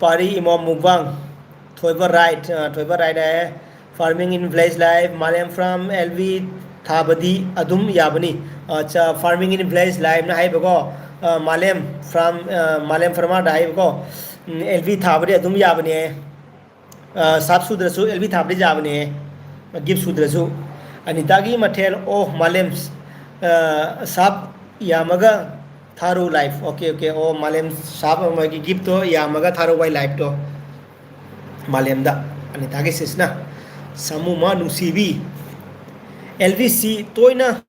ꯄꯥꯔꯤ ꯏꯃꯣꯝ ꯃꯨꯛꯕꯥꯡ, ꯊꯣꯏꯕ ꯔꯥꯏꯠ, ꯑ, ꯊꯣꯏꯕ ꯔꯥꯏꯠ ꯍꯥꯏꯌꯦ꯫ Farming in village life, ꯃꯥꯂꯦꯝ ꯐ꯭ꯔꯥꯝ ꯑꯦꯜ ꯕꯤ ꯊꯥꯕꯗꯤ ꯑꯗꯨꯝ ꯌꯥꯕꯅꯤ꯫ ꯑꯆꯥ, farming in village lifeꯅ ꯍꯥꯏꯕꯀꯣ, ꯑ, ꯃꯥꯂꯦꯝ ꯐ꯭ꯔꯥꯝ, ꯑ, ꯃꯥꯂꯦꯝ ꯐ꯭ꯔꯃꯥꯗ ꯍꯥꯏꯕꯀꯣ, ꯎꯝ, ꯑꯦꯜ ꯕꯤ ꯊꯥꯕꯗꯤ ꯑꯗꯨꯝ ꯌꯥꯕꯅꯦ꯫ ꯑ, ꯁꯥꯞ ꯁꯨꯗ꯭ꯔꯁꯨ ꯑꯦꯜ ꯕꯤ ꯊꯥꯕꯗꯤ ꯌꯥꯕꯅꯦ, ꯒꯤꯐ ꯁꯨꯗ꯭ꯔꯁꯨ꯫ ꯑꯅꯤꯇꯥꯒꯤ ꯃꯊꯦꯜ, ꯑꯣ, ꯃꯥꯂꯦꯝ, ꯑ, ꯁꯥꯞ ꯌꯥꯝꯃꯒ ꯊꯥꯔꯨ ꯂꯥꯏꯐ꯫ ꯑꯣꯀꯦ, ꯑꯣꯀꯦ, ꯑꯣ, ꯃꯥꯂꯦꯝ ꯁꯥꯞ ꯑꯃꯒꯤ ꯒꯤꯐꯇꯣ ꯌꯥꯝꯃꯒ ꯊꯥꯔꯨ ꯋꯥꯏ ꯂꯥꯏꯐꯇꯣ꯫ ꯃꯥꯂꯦꯝꯗ, ꯑꯅꯤꯇꯥꯒꯤ ꯁꯤꯁꯅ꯫ ꯁꯥꯃꯨꯃꯥ ꯅꯨꯡꯁꯤꯕꯤ, ꯑꯦꯜ ꯕꯤ ꯁꯤ ꯇꯣꯏꯅ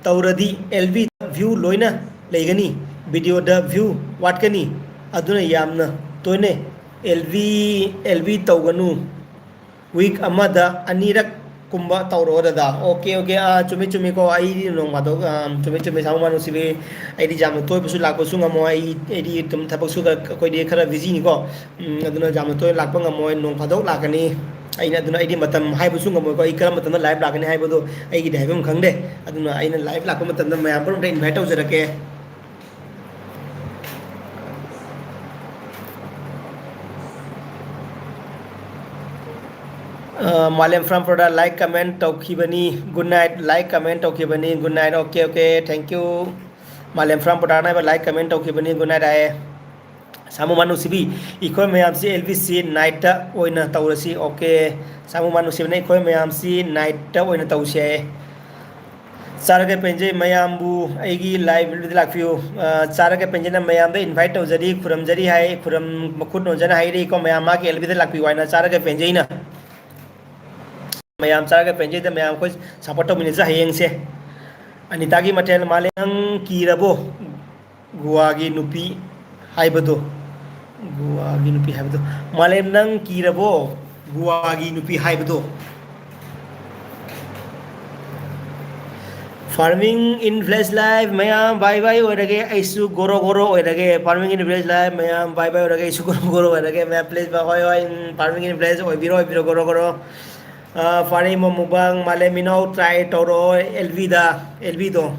ꯇꯧꯔꯗꯤ ꯑꯦꯜ ꯕꯤ ꯚ꯭ꯌꯨ ꯂꯣꯏꯅ ꯂꯩꯒꯅꯤ꯫ ꯚꯤꯗꯤꯑꯣꯗ ꯚ꯭ꯌꯨ ꯋꯥꯠꯀꯅꯤ꯫ ꯑꯗꯨꯅ ꯌꯥꯝꯅ ꯇꯣꯏꯅ ꯑꯦꯜ ꯕꯤ, ꯑꯦꯜ ꯕꯤ ꯇꯧꯒꯅꯨ꯫ ꯋꯤꯛ ꯑꯃꯗ ꯑꯅꯤꯔꯛ ꯀꯨꯝꯕ ꯇꯧꯔꯛꯑꯣ ꯗꯗꯥ꯫ ꯑꯣꯀꯦ, ꯑꯣꯀꯦ, ꯑꯥ, ꯆꯨꯝꯃꯤ, ꯆꯨꯝꯃꯤꯀꯣ, ꯑꯩꯗꯤ ꯅꯣꯡ ꯐꯥꯗꯣꯛ, ꯑꯥ, ꯆꯨꯝꯃꯤ, ꯆꯨꯝꯃꯤ, ꯁꯥꯃꯨ ꯃꯥ ꯅꯨꯡꯁꯤꯕꯤ, ꯑꯩꯗꯤ ꯌꯥꯝꯅ ꯇꯣꯏꯕꯁꯨ ꯂꯥꯛꯄꯁꯨ ꯉꯝꯃꯣꯏ, ꯑꯩ, ꯑꯩꯗꯤ ꯑꯗꯨꯝ ꯊꯕꯛꯁꯨ ꯈꯔ, ꯑꯩꯈꯣꯏꯗꯤ ꯈꯔ ꯕꯤꯖꯤꯅꯤꯀꯣ꯫ ꯎꯝ, ꯑꯗꯨꯅ ꯌꯥꯝꯅ ꯇꯣꯏꯅ ꯂꯥꯛꯄ ꯉꯝꯃꯣꯏ, ꯅꯣꯡ ꯐꯥꯗꯣꯛ ꯂꯥꯛꯀꯅꯤ꯫ ꯑꯩꯅ, ꯑꯗꯨꯅ ꯑꯩꯗꯤ ꯃꯇꯝ ꯍꯥꯏꯕꯁꯨ ꯉꯝꯃꯣꯏꯀꯣ, ꯑꯩ ꯀꯔꯝꯕ ꯃꯇꯝꯗ ꯂꯥꯏꯚ ꯂꯥꯛꯀꯅꯤ ꯍꯥꯏꯕꯗꯣ ꯑꯩꯒꯤꯗꯤ ꯍꯥꯏꯐꯝ ꯈꯪꯗꯦ꯫ ꯑꯗꯨꯅ ꯑꯩꯅ ꯂꯥꯏꯚ ꯂꯥꯛꯄ ꯃꯇꯝꯗ ꯃꯌꯥꯝ ꯄꯨꯝꯅꯃꯛꯇ ꯏꯟꯚꯥꯏꯠ ꯇꯧꯖꯔꯛꯀꯦ꯫ ꯑ, ꯃꯥꯂꯦꯝ from Florida like comment ꯇꯧꯈꯤꯕꯅꯤ꯫ Good night, like comment ꯇꯧꯈꯤꯕꯅꯤ꯫ Good night, okay, okay, thank you꯫ ꯃꯥꯂꯦꯝ from Florida ꯅ ꯍꯥꯏꯕ like comment ꯇꯧꯈꯤꯕꯅꯤ꯫ Good night ꯍꯥꯏꯌꯦ꯫ ꯁꯥꯃꯨ ꯃꯥ ꯅꯨꯡꯁꯤꯕꯤ, ꯑꯩꯈꯣꯏ ꯃꯌꯥꯝꯁꯤ ꯑꯦꯜ ꯕꯤ ꯁꯤ ꯅꯥꯏꯠꯇ ꯑꯣꯏꯅ ꯇꯧꯔꯁꯤ꯫ ꯑꯣꯀꯦ, ꯁꯥꯃꯨ ꯃꯥ ꯅꯨꯡꯁꯤꯕꯤꯅ ꯑꯩꯈꯣꯏ ꯃꯌꯥꯝꯁꯤ ꯅꯥꯏꯠꯇ ꯑꯣꯏꯅ ꯇꯧꯁꯤ ꯍꯥꯏꯌꯦ꯫ ꯆꯥꯔꯒ ꯄꯦꯟꯖꯩ ꯃꯌꯥꯝꯕꯨ ꯑꯩꯒꯤ ꯂꯥꯏꯚꯇ ꯂꯥꯛꯄꯤꯌꯨ꯫ ꯑ, ꯆꯥꯔꯒ ꯄꯦꯟꯖꯩꯅ ꯃꯌꯥꯝꯗ ꯏꯟꯚꯥꯏꯠ ꯇꯧꯖꯔꯤ, ꯈꯨꯔꯨꯝꯖꯔꯤ ꯍꯥꯏ, ꯈꯨꯔꯨꯝ ꯃꯈꯨꯠ ꯅꯣꯟꯖꯅ ꯍꯥꯏꯔꯤꯀꯣ, ꯃꯌꯥꯝ ꯃꯥꯒꯤ ꯑꯦꯜ ꯕꯤꯗ ꯂꯥꯛꯄꯤꯌꯨ ꯍꯥꯏꯅ꯫ ꯆꯥꯔꯒ ꯄꯦꯟꯖꯩꯅ ꯃꯌꯥꯝ, ꯆꯥꯔꯒ ꯄꯦꯟꯖꯩꯗ ꯃꯌꯥꯝ ꯑꯩꯈꯣꯏ ꯁꯞꯄꯣꯔꯠ ꯇꯧꯃꯤꯟꯅꯁꯦ ꯍꯌꯦꯡꯁꯦ꯫ ꯑꯅꯤꯇꯥꯒꯤ ꯃꯊꯦꯜ ꯃꯥꯂꯦꯝ ꯅꯪ ꯀꯤꯔꯕꯣ? ꯒꯣꯋꯥꯒꯤ ꯅꯨꯄꯤ ꯍꯥꯏꯕꯗꯣ, ꯒꯣꯋꯥꯒꯤ ꯅꯨꯄꯤ ꯍꯥꯏꯕꯗꯣ, ꯃꯥꯂꯦꯝ ꯅꯪ ꯀꯤꯔꯕꯣ? ꯒꯣꯋꯥꯒꯤ ꯅꯨꯄꯤ ꯍꯥꯏꯕꯗꯣ꯫ Farming in Village Life ꯃꯌꯥꯝ bye bye ꯑꯣꯏꯔꯒꯦ, ꯑꯩꯁꯨ ꯒꯣꯔꯣ ꯒꯣꯔꯣ ꯑꯣꯏꯔꯒꯦ꯫ Farming in Village Life ꯃꯌꯥꯝ bye bye ꯑꯣꯏꯔꯒꯦ, ꯑꯩꯁꯨ ꯒꯣꯔꯣ ꯒꯣꯔꯣ ꯑꯣꯏꯔꯒꯦ꯫ ꯃꯌꯥꯝ please bye, ꯍꯣꯏ, ꯍꯣꯏ, ꯎꯝ, Farming in Village ꯑꯣꯏꯕꯤꯔꯣ, ꯑꯣꯏꯕꯤꯔꯣ, ꯒꯣꯔꯣ ꯒꯣꯔꯣ꯫ ꯑ, ꯐꯥꯔꯦ ꯏꯃꯣ ꯃꯨꯛꯕꯥꯡ, ꯃꯥꯂꯦꯝ ꯏꯅꯥꯎ try ꯇꯧꯔꯣ, ꯑꯦꯜ ꯕꯤꯗ, ꯑꯦꯜ ꯕꯤꯗꯣ꯫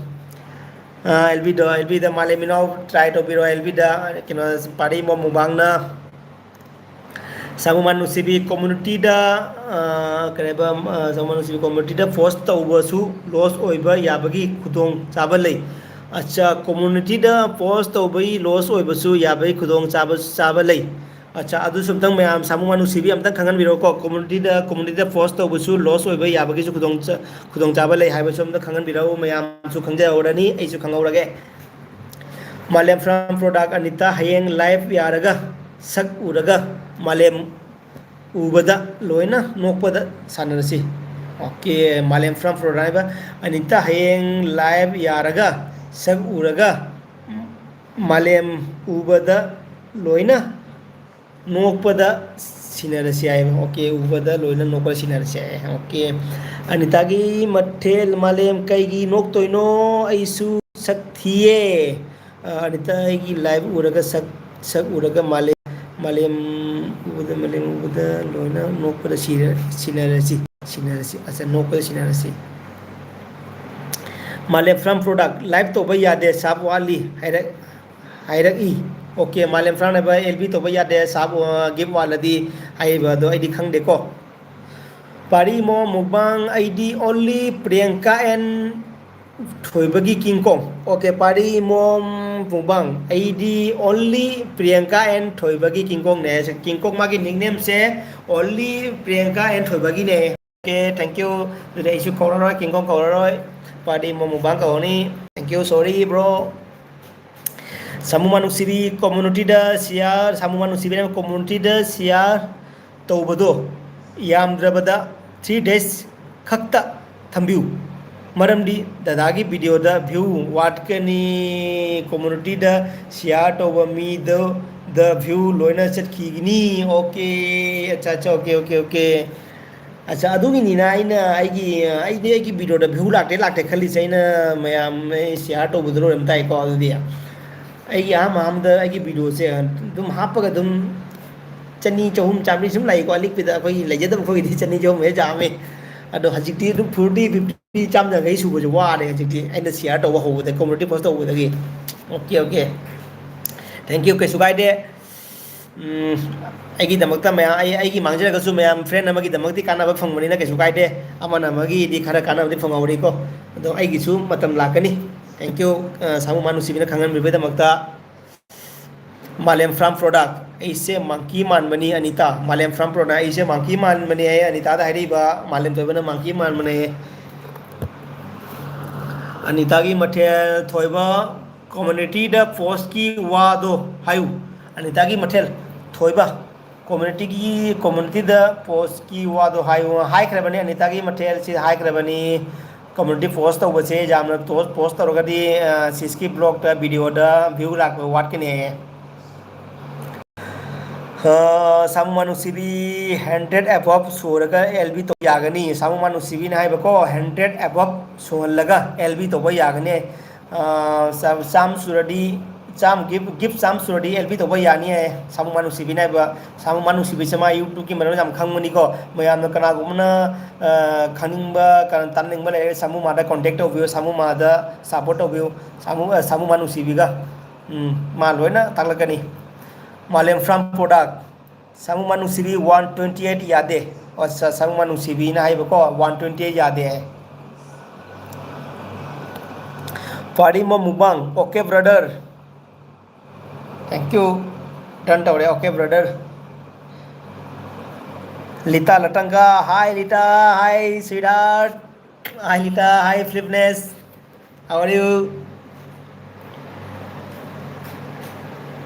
ꯑ, ꯑꯦꯜ ꯕꯤꯗꯣ, ꯑꯦꯜ ꯕꯤꯗ ꯃꯥꯂꯦꯝ ꯏꯅꯥꯎ try ꯇꯧꯕꯤꯔꯣ, ꯑꯦꯜ ꯕꯤꯗ, ꯀꯩꯅꯣ, ꯐꯥꯔꯦ ꯏꯃꯣ ꯃꯨꯛꯕꯥꯡꯅ꯫ ꯁꯥꯃꯨꯃꯥꯟ ꯅꯨꯡꯁꯤꯕꯤ communityꯗ, ꯑ, ꯀꯔꯤ ꯍꯥꯏꯕ, ꯑ, ꯁꯥꯃꯨꯃꯥꯟ ꯅꯨꯡꯁꯤꯕꯤ communityꯗ post ꯇꯧꯕꯁꯨ loss ꯑꯣꯏꯕ ꯌꯥꯕꯒꯤ ꯈꯨꯗꯣꯡ ꯆꯥꯕ ꯂꯩ꯫ ꯑꯠꯆꯥ, communityꯗ post ꯇꯧꯕꯒꯤ loss ꯑꯣꯏꯕꯁꯨ ꯌꯥꯕꯒꯤ ꯈꯨꯗꯣꯡ ꯆꯥꯕ, ꯆꯥꯕ ꯂꯩ꯫ ꯑꯠꯆꯥ, ꯑꯗꯨꯁꯨ ꯑꯝꯇꯪ ꯃꯌꯥꯝ ꯁꯥꯃꯨꯃꯥꯟ ꯅꯨꯡꯁꯤꯕꯤ ꯑꯝꯇꯪ ꯈꯪꯍꯟꯕꯤꯔꯣꯀꯣ꯫ Communityꯗ, communityꯗ post ꯇꯧꯕꯁꯨ loss ꯑꯣꯏꯕ ꯌꯥꯕꯒꯤꯁꯨ ꯈꯨꯗꯣꯡ ꯆ-, ꯈꯨꯗꯣꯡꯆꯥꯕ ꯂꯩ ꯍꯥꯏꯕꯁꯨ ꯑꯝꯇ ꯈꯪꯍꯟꯕꯤꯔꯛꯎ꯫ ꯃꯌꯥꯝꯁꯨ ꯈꯪꯖꯍꯧꯔꯅꯤ, ꯑꯩꯁꯨ ꯈꯪꯍꯧꯔꯒꯦ꯫ ꯃꯥꯂꯦꯝ from Florida ꯑꯅꯤꯇꯥ, ꯍꯌꯦꯡ live ꯌꯥꯔꯒ ꯁꯛ ꯎꯔꯒ ꯃꯥꯂꯦꯝ ꯎꯕꯗ ꯂꯣꯏꯅ ꯅꯣꯛꯄꯗ ꯁꯥꯟꯅꯔꯁꯤ꯫ ꯑꯣꯀꯦ, ꯃꯥꯂꯦꯝ from Florida ꯍꯥꯏꯕ ꯑꯅꯤꯇꯥ, ꯍꯌꯦꯡ live ꯌꯥꯔꯒ ꯁꯛ ꯎꯔꯒ ꯃꯥꯂꯦꯝ ꯎꯕꯗ ꯂꯣꯏꯅ ꯅꯣꯛꯄꯗ ꯁꯤꯟꯅꯔꯁꯤ ꯍꯥꯏꯕ꯫ ꯑꯣꯀꯦ, ꯎꯕꯗ ꯂꯣꯏꯅ ꯅꯣꯛꯄꯗ ꯁꯤꯟꯅꯔꯁꯤ ꯍꯥꯏ꯫ ꯑꯣꯀꯦ, ꯑꯅꯤꯇꯥꯒꯤ ꯃꯊꯦꯜ꯫ ꯃꯥꯂꯦꯝ ꯀꯩꯒꯤ ꯅꯣꯛꯇꯣꯏꯅꯣ? ꯑꯩꯁꯨ ꯁꯛ ꯊꯤꯌꯦ꯫ ꯑ, ꯑꯅꯤꯇꯥ ꯑꯩꯒꯤ ꯂꯥꯏꯚ ꯎꯔꯒ ꯁꯛ, ꯁꯛ ꯎꯔꯒ ꯃꯥꯂꯦꯝ, ꯃꯥꯂꯦꯝ ꯎꯕꯗ, ꯃꯥꯂꯦꯝ ꯎꯕꯗ ꯂꯣꯏꯅ ꯅꯣꯛꯄꯗ ꯁꯤꯔ-, ꯁꯤꯟꯅꯔꯁꯤ, ꯁꯤꯟꯅꯔꯁꯤ꯫ ꯑꯆꯥ, ꯅꯣꯛꯄꯗ ꯁꯤꯟꯅꯔꯁꯤ꯫ ꯃꯥꯂꯦꯝ ꯐ꯭ꯔꯥꯝ ꯄ꯭ꯔꯣꯗꯛ, ꯂꯥꯏꯚ ꯇꯧꯕ ꯌꯥꯗꯦ, ꯁꯥꯞ ꯋꯥꯠꯂꯤ ꯍꯥꯏꯔꯛ-, ꯍꯥꯏꯔꯛꯏ꯫ ꯑꯣꯀꯦ, ꯃꯥꯂꯦꯝ ꯐ꯭ꯔꯥꯝ ꯍꯥꯏꯕ ꯑꯦꯜ ꯕꯤ ꯇꯧꯕ ꯌꯥꯗꯦ, ꯁꯥꯞ, ꯑ, ꯒꯤꯐ ꯋꯥꯠꯂꯗꯤ ꯍꯥꯏꯔꯤꯕ ꯑꯗꯣ ꯑꯩꯗꯤ ꯈꯪꯗꯦꯀꯣ꯫ ꯄꯥꯔꯤ ꯃꯣ ꯃꯨꯛꯕꯥꯡ, ꯑꯩꯗꯤ only ꯄ꯭ꯔꯤꯌꯥꯡꯀꯥ and ꯊꯣꯏꯕꯒꯤ ꯀꯤꯡꯀꯣꯡ꯫ ꯑꯣꯀꯦ, ꯄꯥꯔꯤ ꯃꯣꯝ ꯃꯨꯛꯕꯥꯡ, ꯑꯩꯗꯤ only ꯄ꯭ꯔꯤꯌꯥꯡꯀꯥ and ꯊꯣꯏꯕꯒꯤ ꯀꯤꯡꯀꯣꯡꯅꯦ꯫ ꯀꯤꯡꯀꯣꯡ ꯃꯥꯒꯤ ꯅꯤꯛꯅꯦꯝꯁꯦ only ꯄ꯭ꯔꯤꯌꯥꯡꯀꯥ and ꯊꯣꯏꯕꯒꯤꯅꯦ꯫ Okay, thank you꯫ ꯑꯗꯨꯗꯤ ꯑꯩꯁꯨ ꯀꯧꯔꯔꯣꯏ, ꯀꯤꯡꯀꯣꯡ ꯀꯧꯔꯔꯣꯏ꯫ ꯄꯥꯔꯤ ꯃꯣꯝ ꯃꯨꯛꯕꯥꯡ ꯀꯧꯔꯅꯤ꯫ Thank you, sorry bro꯫ ꯁꯥꯃꯨ ꯃꯥꯅꯨꯡꯁꯤꯕꯤ ꯀꯝꯃ꯭ꯌꯨꯅꯤꯇꯤꯗ ꯁꯤꯌꯥꯔ, ꯁꯥꯃꯨ ꯃꯥꯅꯨꯡꯁꯤꯕꯤꯅ ꯀꯝꯃ꯭ꯌꯨꯅꯤꯇꯤꯗ ꯁꯤꯌꯥꯔ ꯇꯧꯕꯗꯣ ꯌꯥꯝꯗ꯭ꯔꯕꯗ three days ꯈꯛꯇ ꯊꯝꯕꯤꯌꯨ꯫ ꯃꯔꯝꯗꯤ ꯗꯗꯥꯒꯤ ꯚꯤꯗꯤꯑꯣꯗ ꯚ꯭ꯌꯨ ꯋꯥꯠꯀꯅꯤ, ꯀꯝꯃ꯭ꯌꯨꯅꯤꯇꯤꯗ ꯁꯤꯌꯥꯔ ꯇꯧꯕ ꯃꯤꯗꯣ ꯗ ꯚ꯭ꯌꯨ ꯂꯣꯏꯅ ꯆꯠꯈꯤꯒꯅꯤ꯫ ꯑꯣꯀꯦ, ꯑꯠꯆꯥ, ꯑꯠꯆꯥ, ꯑꯣꯀꯦ, ꯑꯣꯀꯦ, ꯑꯣꯀꯦ꯫ ꯑꯠꯆꯥ, ꯑꯗꯨꯒꯤꯅꯤꯅ ꯑꯩꯅ ꯑꯩꯒꯤ, ꯑꯩꯗꯤ ꯑꯩꯒꯤ ꯚꯤꯗꯤꯑꯣꯗ ꯚ꯭ꯌꯨ ꯂꯥꯛꯇꯦ ꯂꯥꯛꯇꯦ ꯈꯜꯂꯤꯁꯦ꯫ ꯑꯩꯅ ꯃꯌꯥꯝ ꯑꯩ ꯁꯤꯌꯥꯔ ꯇꯧꯕꯗ ꯂꯣꯏꯔꯝ ꯇꯥꯏꯀꯣ꯫ ꯑꯗꯨꯗꯤ ꯑꯩꯒꯤ ꯑꯍꯥꯟꯕ ꯑꯍꯥꯟꯕꯗ ꯑꯩꯒꯤ ꯚꯤꯗꯤꯑꯣꯁꯦ ꯑꯗꯨꯝ ꯍꯥꯞꯄꯒ ꯑꯗꯨꯝ ꯆꯅꯤ, ꯆꯍꯨꯝ, ꯆꯥꯝꯃꯔꯤ ꯁꯨꯝ ꯂꯥꯛꯏꯀꯣ꯫ ꯑꯂꯤꯛꯄꯗ ꯑꯩꯈꯣꯏꯒꯤ ꯂꯩꯖꯗꯕ ꯑꯩꯈꯣꯏꯒꯤꯗꯤ ꯆꯅꯤ, ꯆꯍꯨꯝ ꯍꯦꯛ ꯌꯥꯝꯃꯤ꯫ ꯑꯗꯣ ꯍꯧꯖꯤꯛꯇꯤ ꯑꯗꯨꯝ ꯐꯣꯔꯇꯤ, ꯐꯤꯐꯇꯤ, ꯆꯥꯝꯃ ꯌꯥꯡꯈꯩ ꯁꯨꯕꯁꯦ ꯋꯥꯔꯦ ꯍꯧꯖꯤꯛꯇꯤ, ꯑꯩꯅ ꯁꯤꯌꯥꯔ ꯇꯧꯕ ꯍꯧꯕꯗ, ꯀꯝꯃ꯭ꯌꯨꯅꯤꯇꯤ ꯄꯣꯁ ꯇꯧꯕꯗꯒꯤ꯫ ꯑꯣꯀꯦ, ꯑꯣꯀꯦ, thank you, ꯀꯩꯁꯨ ꯀꯥꯏꯗꯦ꯫ ꯎꯝ, ꯑꯩꯒꯤꯗꯃꯛꯇ ꯃꯌꯥꯝ, ꯑꯩ, ꯑꯩꯒꯤ ꯃꯥꯡꯖꯔꯒꯁꯨ ꯃꯌꯥꯝ ꯐ꯭ꯔꯦꯟ ꯑꯃꯒꯤꯗꯃꯛꯇꯤ ꯀꯥꯟꯅꯕ ꯐꯪꯕꯅꯤꯅ ꯀꯩꯁꯨ ꯀꯥꯏꯗꯦ꯫ ꯑꯃꯅ ꯑꯃꯒꯤꯗꯤ ꯈꯔ ꯀꯥꯟꯅꯕꯗꯤ ꯐꯪꯍꯧꯔꯤꯀꯣ꯫ ꯑꯗꯣ ꯑꯩꯒꯤꯁꯨ ꯃꯇꯝ ꯂꯥꯛꯀꯅꯤ꯫ Thank you, ꯑ, ꯁꯥꯃꯨ ꯃꯥꯅꯨꯁꯤꯕꯤꯅ ꯈꯪꯍꯟꯕꯤꯕꯒꯤꯗꯃꯛꯇ꯫ ꯃꯥꯂꯦꯝ ꯐ꯭ꯔꯥꯝ ꯄ꯭ꯔꯣꯗꯛ, ꯑꯩꯁꯦ ꯃꯪꯀꯤ ꯃꯥꯟꯕꯅꯤ ꯑꯅꯤꯇꯥ꯫ ꯃꯥꯂꯦꯝ ꯐ꯭ꯔꯥꯝ ꯄ꯭ꯔꯣꯗꯛ, ꯑꯩꯁꯦ ꯃꯪꯀꯤ ꯃꯥꯟꯕꯅꯦ ꯑꯅꯤꯇꯥꯗ ꯍꯥꯏꯔꯛꯏꯕ꯫ ꯃꯥꯂꯦꯝ ꯊꯣꯏꯕꯅ ꯃꯪꯀꯤ ꯃꯥꯟꯕꯅꯦ꯫ ꯑꯅꯤꯇꯥꯒꯤ ꯃꯊꯦꯜ ꯊꯣꯏꯕ ꯀꯝꯃ꯭ꯌꯨꯅꯤꯇꯤꯗ ꯄꯣꯁꯀꯤ ꯋꯥꯗꯣ ꯍꯥꯏꯌꯨ꯫ ꯑꯅꯤꯇꯥꯒꯤ ꯃꯊꯦꯜ ꯊꯣꯏꯕ ꯀꯝꯃ꯭ꯌꯨꯅꯤꯇꯤꯒꯤ, ꯀꯝꯃ꯭ꯌꯨꯅꯤꯇꯤꯗ ꯄꯣꯁꯀꯤ ꯋꯥꯗꯣ ꯍꯥꯏꯌꯨ꯫ ꯍꯥꯏꯈ꯭ꯔꯕꯅꯤ, ꯑꯅꯤꯇꯥꯒꯤ ꯃꯊꯦꯜꯁꯤ ꯍꯥꯏꯈ꯭ꯔꯕꯅꯤ꯫ ꯀꯝꯃ꯭ꯌꯨꯅꯤꯇꯤ ꯄꯣꯁ ꯇꯧꯕꯁꯦ ꯌꯥꯝꯅ ꯄꯣꯁ ꯄꯣꯁ ꯇꯧꯔꯒꯗꯤ ꯁꯤꯁꯀꯤ ꯕ꯭ꯂꯣꯛꯇ ꯚꯤꯗꯤꯑꯣꯗ ꯚ꯭ꯌꯨ ꯂꯥꯛꯄ ꯋꯥꯠꯀꯅꯤ ꯍꯥꯏꯌꯦ꯫ ꯁꯥꯃꯨ ꯃꯥꯅꯨꯁꯤꯕꯤ ꯍꯟꯗ꯭ꯔꯦꯠ ꯑꯦꯕꯞ ꯁꯨꯔꯒ ꯑꯦꯜ ꯕꯤ ꯇꯧꯕ ꯌꯥꯒꯅꯤ꯫ ꯁꯥꯃꯨ ꯃꯥꯅꯨꯁꯤꯕꯤꯅ ꯍꯥꯏꯕꯀꯣ, ꯍꯟꯗ꯭ꯔꯦꯠ ꯑꯦꯕꯞ ꯁꯨꯍꯜꯂꯒ ꯑꯦꯜ ꯕꯤ ꯇꯧꯕ ꯌꯥꯒꯅꯤ꯫ ꯆꯥꯝ ꯆꯥꯝ ꯁꯨꯔꯗꯤ, ꯆꯥꯝ ꯒꯤꯐ ꯒꯤꯐ ꯆꯥꯝ ꯁꯨꯔꯗꯤ ꯑꯦꯜ ꯕꯤ ꯇꯧꯕ ꯌꯥꯅꯤ ꯍꯥꯏꯌꯦ꯫ ꯁꯥꯃꯨ ꯃꯥꯅꯨꯁꯤꯕꯤꯅ ꯍꯥꯏꯕ, ꯁꯥꯃꯨ ꯃꯥꯅꯨꯁꯤꯕꯤꯁꯦ ꯃꯥ ꯌꯨꯇ꯭ꯌꯨꯕꯀꯤ ꯃꯔꯝ ꯌꯥꯝ ꯈꯪꯕꯅꯤꯀꯣ꯫ ꯃꯌꯥꯝꯅ ꯀꯅꯥꯒꯨꯝꯕꯅ ꯈꯪꯅꯤꯡꯕ, ꯇꯥꯅꯤꯡꯕ ꯂꯩꯔꯒ ꯁꯥꯃꯨ ꯃꯥꯗ ꯀꯣꯟꯇꯦꯛ ꯇꯧꯕꯤꯌꯨ, ꯁꯥꯃꯨ ꯃꯥꯗ ꯁꯞꯄꯣꯔꯠ ꯇꯧꯕꯤꯌꯨ꯫ ꯁꯥꯃꯨ ꯁꯥꯃꯨ ꯃꯥꯅꯨꯁꯤꯕꯤꯒ ꯎꯝ, ꯃꯥ ꯂꯣꯏꯅ ꯇꯥꯛꯂꯛꯀꯅꯤ꯫ ꯃꯥꯂꯦꯝ ꯐꯥꯔꯝ ꯄ꯭ꯔꯣꯗꯛ, ꯁꯥꯃꯨ ꯃꯥꯅꯨꯁꯤꯕꯤ ꯋꯥꯟ ꯇ꯭ꯋꯦꯟꯇꯤ ꯑꯩꯠ ꯌꯥꯗꯦ꯫ ꯑꯠꯆꯥ, ꯁꯥꯃꯨ ꯃꯥꯅꯨꯁꯤꯕꯤꯅ ꯍꯥꯏꯕꯀꯣ, ꯋꯥꯟ ꯇ꯭ꯋꯦꯟꯇꯤ ꯑꯩꯠ ꯌꯥꯗꯦ ꯍꯥꯏ꯫ ꯄꯥꯔꯤꯃꯣ ꯃꯨꯛꯕꯥꯡ, okay brother. Thank you. Done ꯇꯧꯔꯦ, okay brother. ꯂꯤꯇꯥ ꯂꯇꯪꯒ, hi Lita, hi sweetheart, hi Lita, hi Flipness, how are you?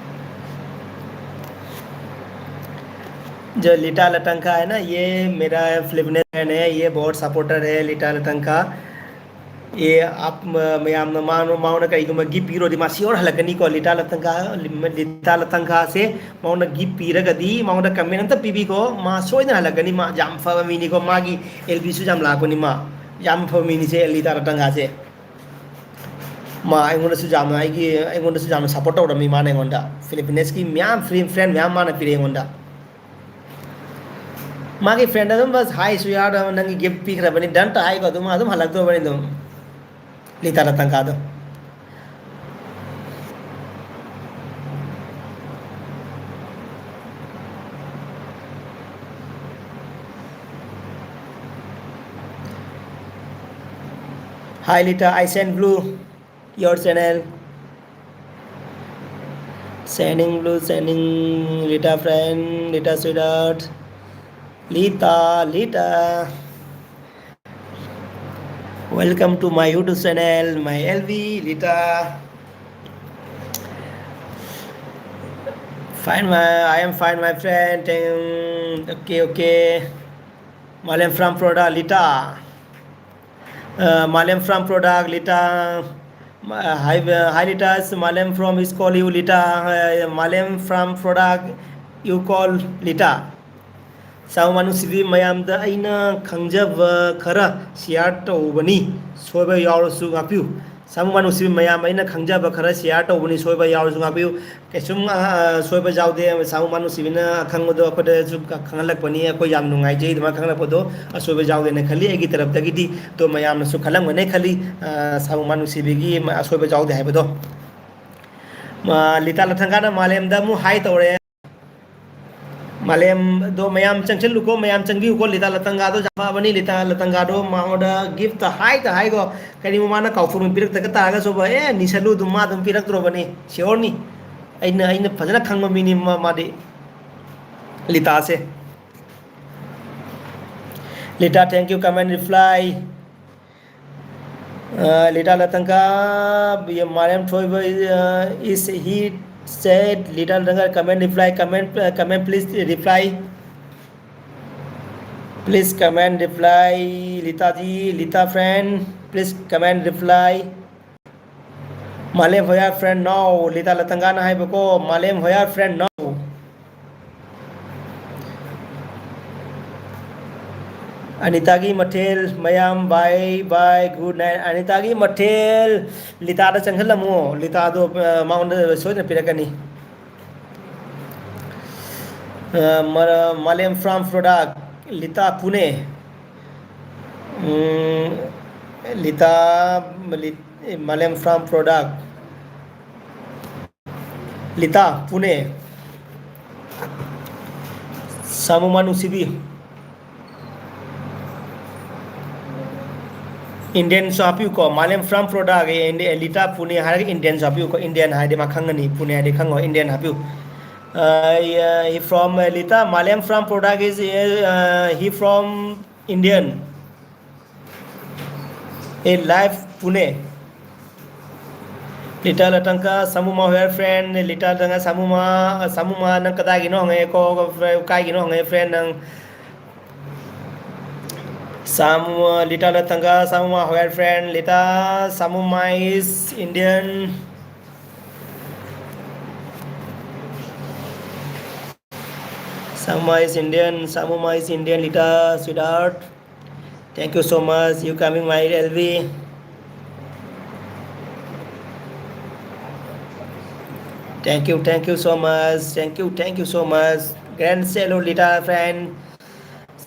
जो लिटा लटंका है ना, ये मेरा फ्लिपनेस फैन है, ये बहुत सपोर्टर है लिटा लटंका। ये आप म- मयाम मा- माउना कई गुमा गिफ्ट पीरो दी मा श्योर हलकनी को लिटा लतंका लिटा लतंका से माउना गिफ्ट पीरा गदी माउना कमेंट अंत पीबी को मा सोइना हलकनी मा जाम फा मीनी को मागी एलबी सु जाम लाकोनी मा जाम फा मीनी से लिटा लतंका से मा एंगोंडा सु जाम ना एगी एंगोंडा सु जाम सपोर्ट ओडा मी माने एंगोंडा फिलिपिनेस की म्याम फ्री फ्रेंड म्याम माना पीरे एंगोंडा मागी फ्रेंड अदम बस हाय सुयार नंगी गिफ्ट पीक रबनी डन ता हाय को तुम अदम हलक दो बनी तुम लिता रतन का दो। Hi Lita, I send blue your channel. Sending blue, sending Lita friend, Lita sweetheart, Lita, Lita. Welcome to my YouTube channel, my L V, Lita. Fine, my I am fine, my friend. Thank- Okay, okay. Malem from Florida, Lita. Uh, Malem from product, Lita. Uh, hi, uh, hi, Lita. It's Malem from is call you Lita. Uh, Malem from product, you call Lita. ꯁꯥꯃꯨ ꯃꯥ ꯅꯨꯡꯁꯤꯕꯤ ꯃꯌꯥꯝꯗ ꯑꯩꯅ ꯈꯪꯖꯕ ꯈꯔ share ꯇꯧꯕꯅꯤ, ꯁꯣꯏꯕ ꯌꯥꯎꯔꯁꯨ ꯉꯥꯛꯄꯤꯌꯨ꯫ ꯁꯥꯃꯨ ꯃꯥ ꯅꯨꯡꯁꯤꯕꯤ ꯃꯌꯥꯝ, ꯑꯩꯅ ꯈꯪꯖꯕ ꯈꯔ ꯁꯤꯌꯥꯔ ꯇꯧꯕꯅꯤ, ꯁꯣꯏꯕ ꯌꯥꯎꯔꯁꯨ ꯉꯥꯛꯄꯤꯌꯨ꯫ ꯀꯩꯁꯨꯝ, ꯑ, ꯁꯣꯏꯕ ꯌꯥꯎꯗꯦ꯫ ꯁꯥꯃꯨ ꯃꯥ ꯅꯨꯡꯁꯤꯕꯤꯅ ꯑꯈꯪꯕꯗꯣ ꯑꯩꯈꯣꯏꯗꯁꯨ ꯈꯪꯍꯜꯂꯛꯄꯅꯤ꯫ ꯑꯩꯈꯣꯏ ꯌꯥꯝ ꯅꯨꯡꯉꯥꯏꯖꯩ ꯑꯗꯨꯃꯥꯏꯅ ꯈꯪꯍꯜꯂꯛꯄꯗꯣ꯫ ꯑꯁꯣꯏꯕ ꯌꯥꯎꯗꯦꯅ ꯈꯜꯂꯤ ꯑꯩꯒꯤ ꯇꯔꯞꯇꯒꯤꯗꯤ꯫ ꯑꯗꯣ ꯃꯌꯥꯝꯅꯁꯨ ꯈꯜꯂꯝꯒꯅꯤ ꯈꯜꯂꯤ, ꯑ, ꯁꯥꯃꯨ ꯃꯥ ꯅꯨꯡꯁꯤꯕꯤꯒꯤ ꯑꯁꯣꯏꯕ ꯌꯥꯎꯗꯦ ꯍꯥꯏꯕꯗꯣ꯫ ꯃꯥ, ꯂꯤꯇꯥ ꯂꯊꯪꯒꯥꯅ ꯃꯥꯂꯦꯝꯗ ꯑꯃꯨꯛ ꯍꯥꯏ ꯇꯧꯔꯦ꯫ ꯃꯥꯂꯦꯝꯗꯣ ꯃꯌꯥꯝ ꯆꯪꯁꯤꯜꯂꯨꯀꯣ, ꯃꯌꯥꯝ ꯆꯪꯕꯤꯌꯨꯀꯣ꯫ ꯂꯤꯇꯥ ꯂꯇꯪꯒꯥꯗꯣ ꯌꯥꯝ ꯐꯕꯅꯤ꯫ ꯂꯤꯇꯥ ꯂꯇꯪꯒꯥꯗꯣ ꯃꯉꯣꯟꯗ ꯒꯤꯐꯇ ꯍꯥꯏꯇ ꯍꯥꯏꯒꯣ꯫ ꯀꯔꯤꯒꯨꯝꯕ ꯃꯥꯅ ꯀꯥꯎꯊꯣꯛꯅ ꯄꯤꯔꯛꯇꯒ ꯇꯥꯔꯒꯁꯨꯕ, "ꯑꯦ, ꯅꯤꯁꯜꯂꯨ" ꯑꯗꯨꯝ ꯃꯥ ꯑꯗꯨꯝ ꯄꯤꯔꯛꯇ꯭ꯔꯣꯕꯅꯤ꯫ ꯁꯤꯌꯣꯔꯅꯤ꯫ ꯑꯩꯅ, ꯑꯩꯅ ꯐꯖꯅ ꯈꯪꯕ ꯃꯤꯅꯤ ꯃꯥ-, ꯃꯥꯗꯤ꯫ ꯂꯤꯇꯥꯁꯦ꯫ Lita, thank you, comment, reply. Uh, Lita Latangka, ये मालम थ्रोइबा, uh, is he said, Lita Latangka, comment, reply, comment, uh, comment, please reply. Please comment, reply, Lita ji, Lita friend, please comment, reply. Malem where friend now, Lita Latangka ꯅ ꯍꯥꯏꯕꯀꯣ, Malem where friend now. ꯑꯅꯤꯇꯥꯒꯤ ꯃꯊꯦꯜ ꯃꯌꯥꯝ, bye bye, good night꯫ ꯑꯅꯤꯇꯥꯒꯤ ꯃꯊꯦꯜ, ꯂꯤꯇꯥꯗ ꯆꯪꯁꯤꯜꯂꯝꯃꯣ꯫ ꯂꯤꯇꯥꯗꯣ, ꯑ, ꯃꯉꯣꯟꯗ ꯁꯣꯏꯗꯅ ꯄꯤꯔꯛꯀꯅꯤ꯫ ꯑ, ꯃꯔ-, Malem from product, ꯂꯤꯇꯥ ꯄꯨꯅꯦ꯫ ꯎꯝ, ꯂꯤꯇꯥ, ꯂꯤ-, Malem from product꯫ ꯂꯤꯇꯥ, ꯄꯨꯅꯦ꯫ ꯁꯥꯃꯨ ꯃꯥ ꯅꯨꯡꯁꯤꯕꯤ꯫ Indian ꯁꯨ ꯍꯥꯞꯄꯤꯌꯨꯀꯣ꯫ Malem from product, ꯑꯦ, ꯂꯤꯇꯥ ꯄꯨꯅꯦ ꯍꯥꯏꯔꯒ Indian ꯁꯨ ꯍꯥꯞꯄꯤꯌꯨꯀꯣ꯫ Indian ꯍꯥꯏꯗꯤ ꯃꯥ ꯈꯪꯒꯅꯤ꯫ ꯄꯨꯅꯦ ꯍꯥꯏꯗꯤ ꯈꯪꯉꯣꯏ꯫ Indian ꯍꯥꯞꯄꯤꯌꯨ꯫ ꯑ, he from, ꯑ, ꯂꯤꯇꯥ, Malem from product is, ꯑ, he from Indian꯫ A live Pune. ꯂꯤꯇꯥ ꯂꯇꯪꯀ, ꯁꯥꯃꯨꯃꯥ where friend? ꯂꯤꯇꯥ ꯂꯇꯪꯀ, ꯁꯥꯃꯨꯃꯥ, ꯁꯥꯃꯨꯃꯥ, ꯅꯪ ꯀꯗꯥꯏꯒꯤꯅꯣ ꯍꯪꯉꯛꯑꯦꯀꯣ, ꯀꯥꯏꯒꯤꯅꯣ ꯍꯪꯉꯛꯑꯦ friend ꯅꯪ꯫ Samu, Lita Latanga, Samuma, our friend Lita, Samuma is Indian. Samuma is Indian, Samuma is Indian, Lita, sweetheart. Thank you so much. You coming, my L V. Thank you, thank you so much. Thank you, thank you so much. Grand hello, Lita friend.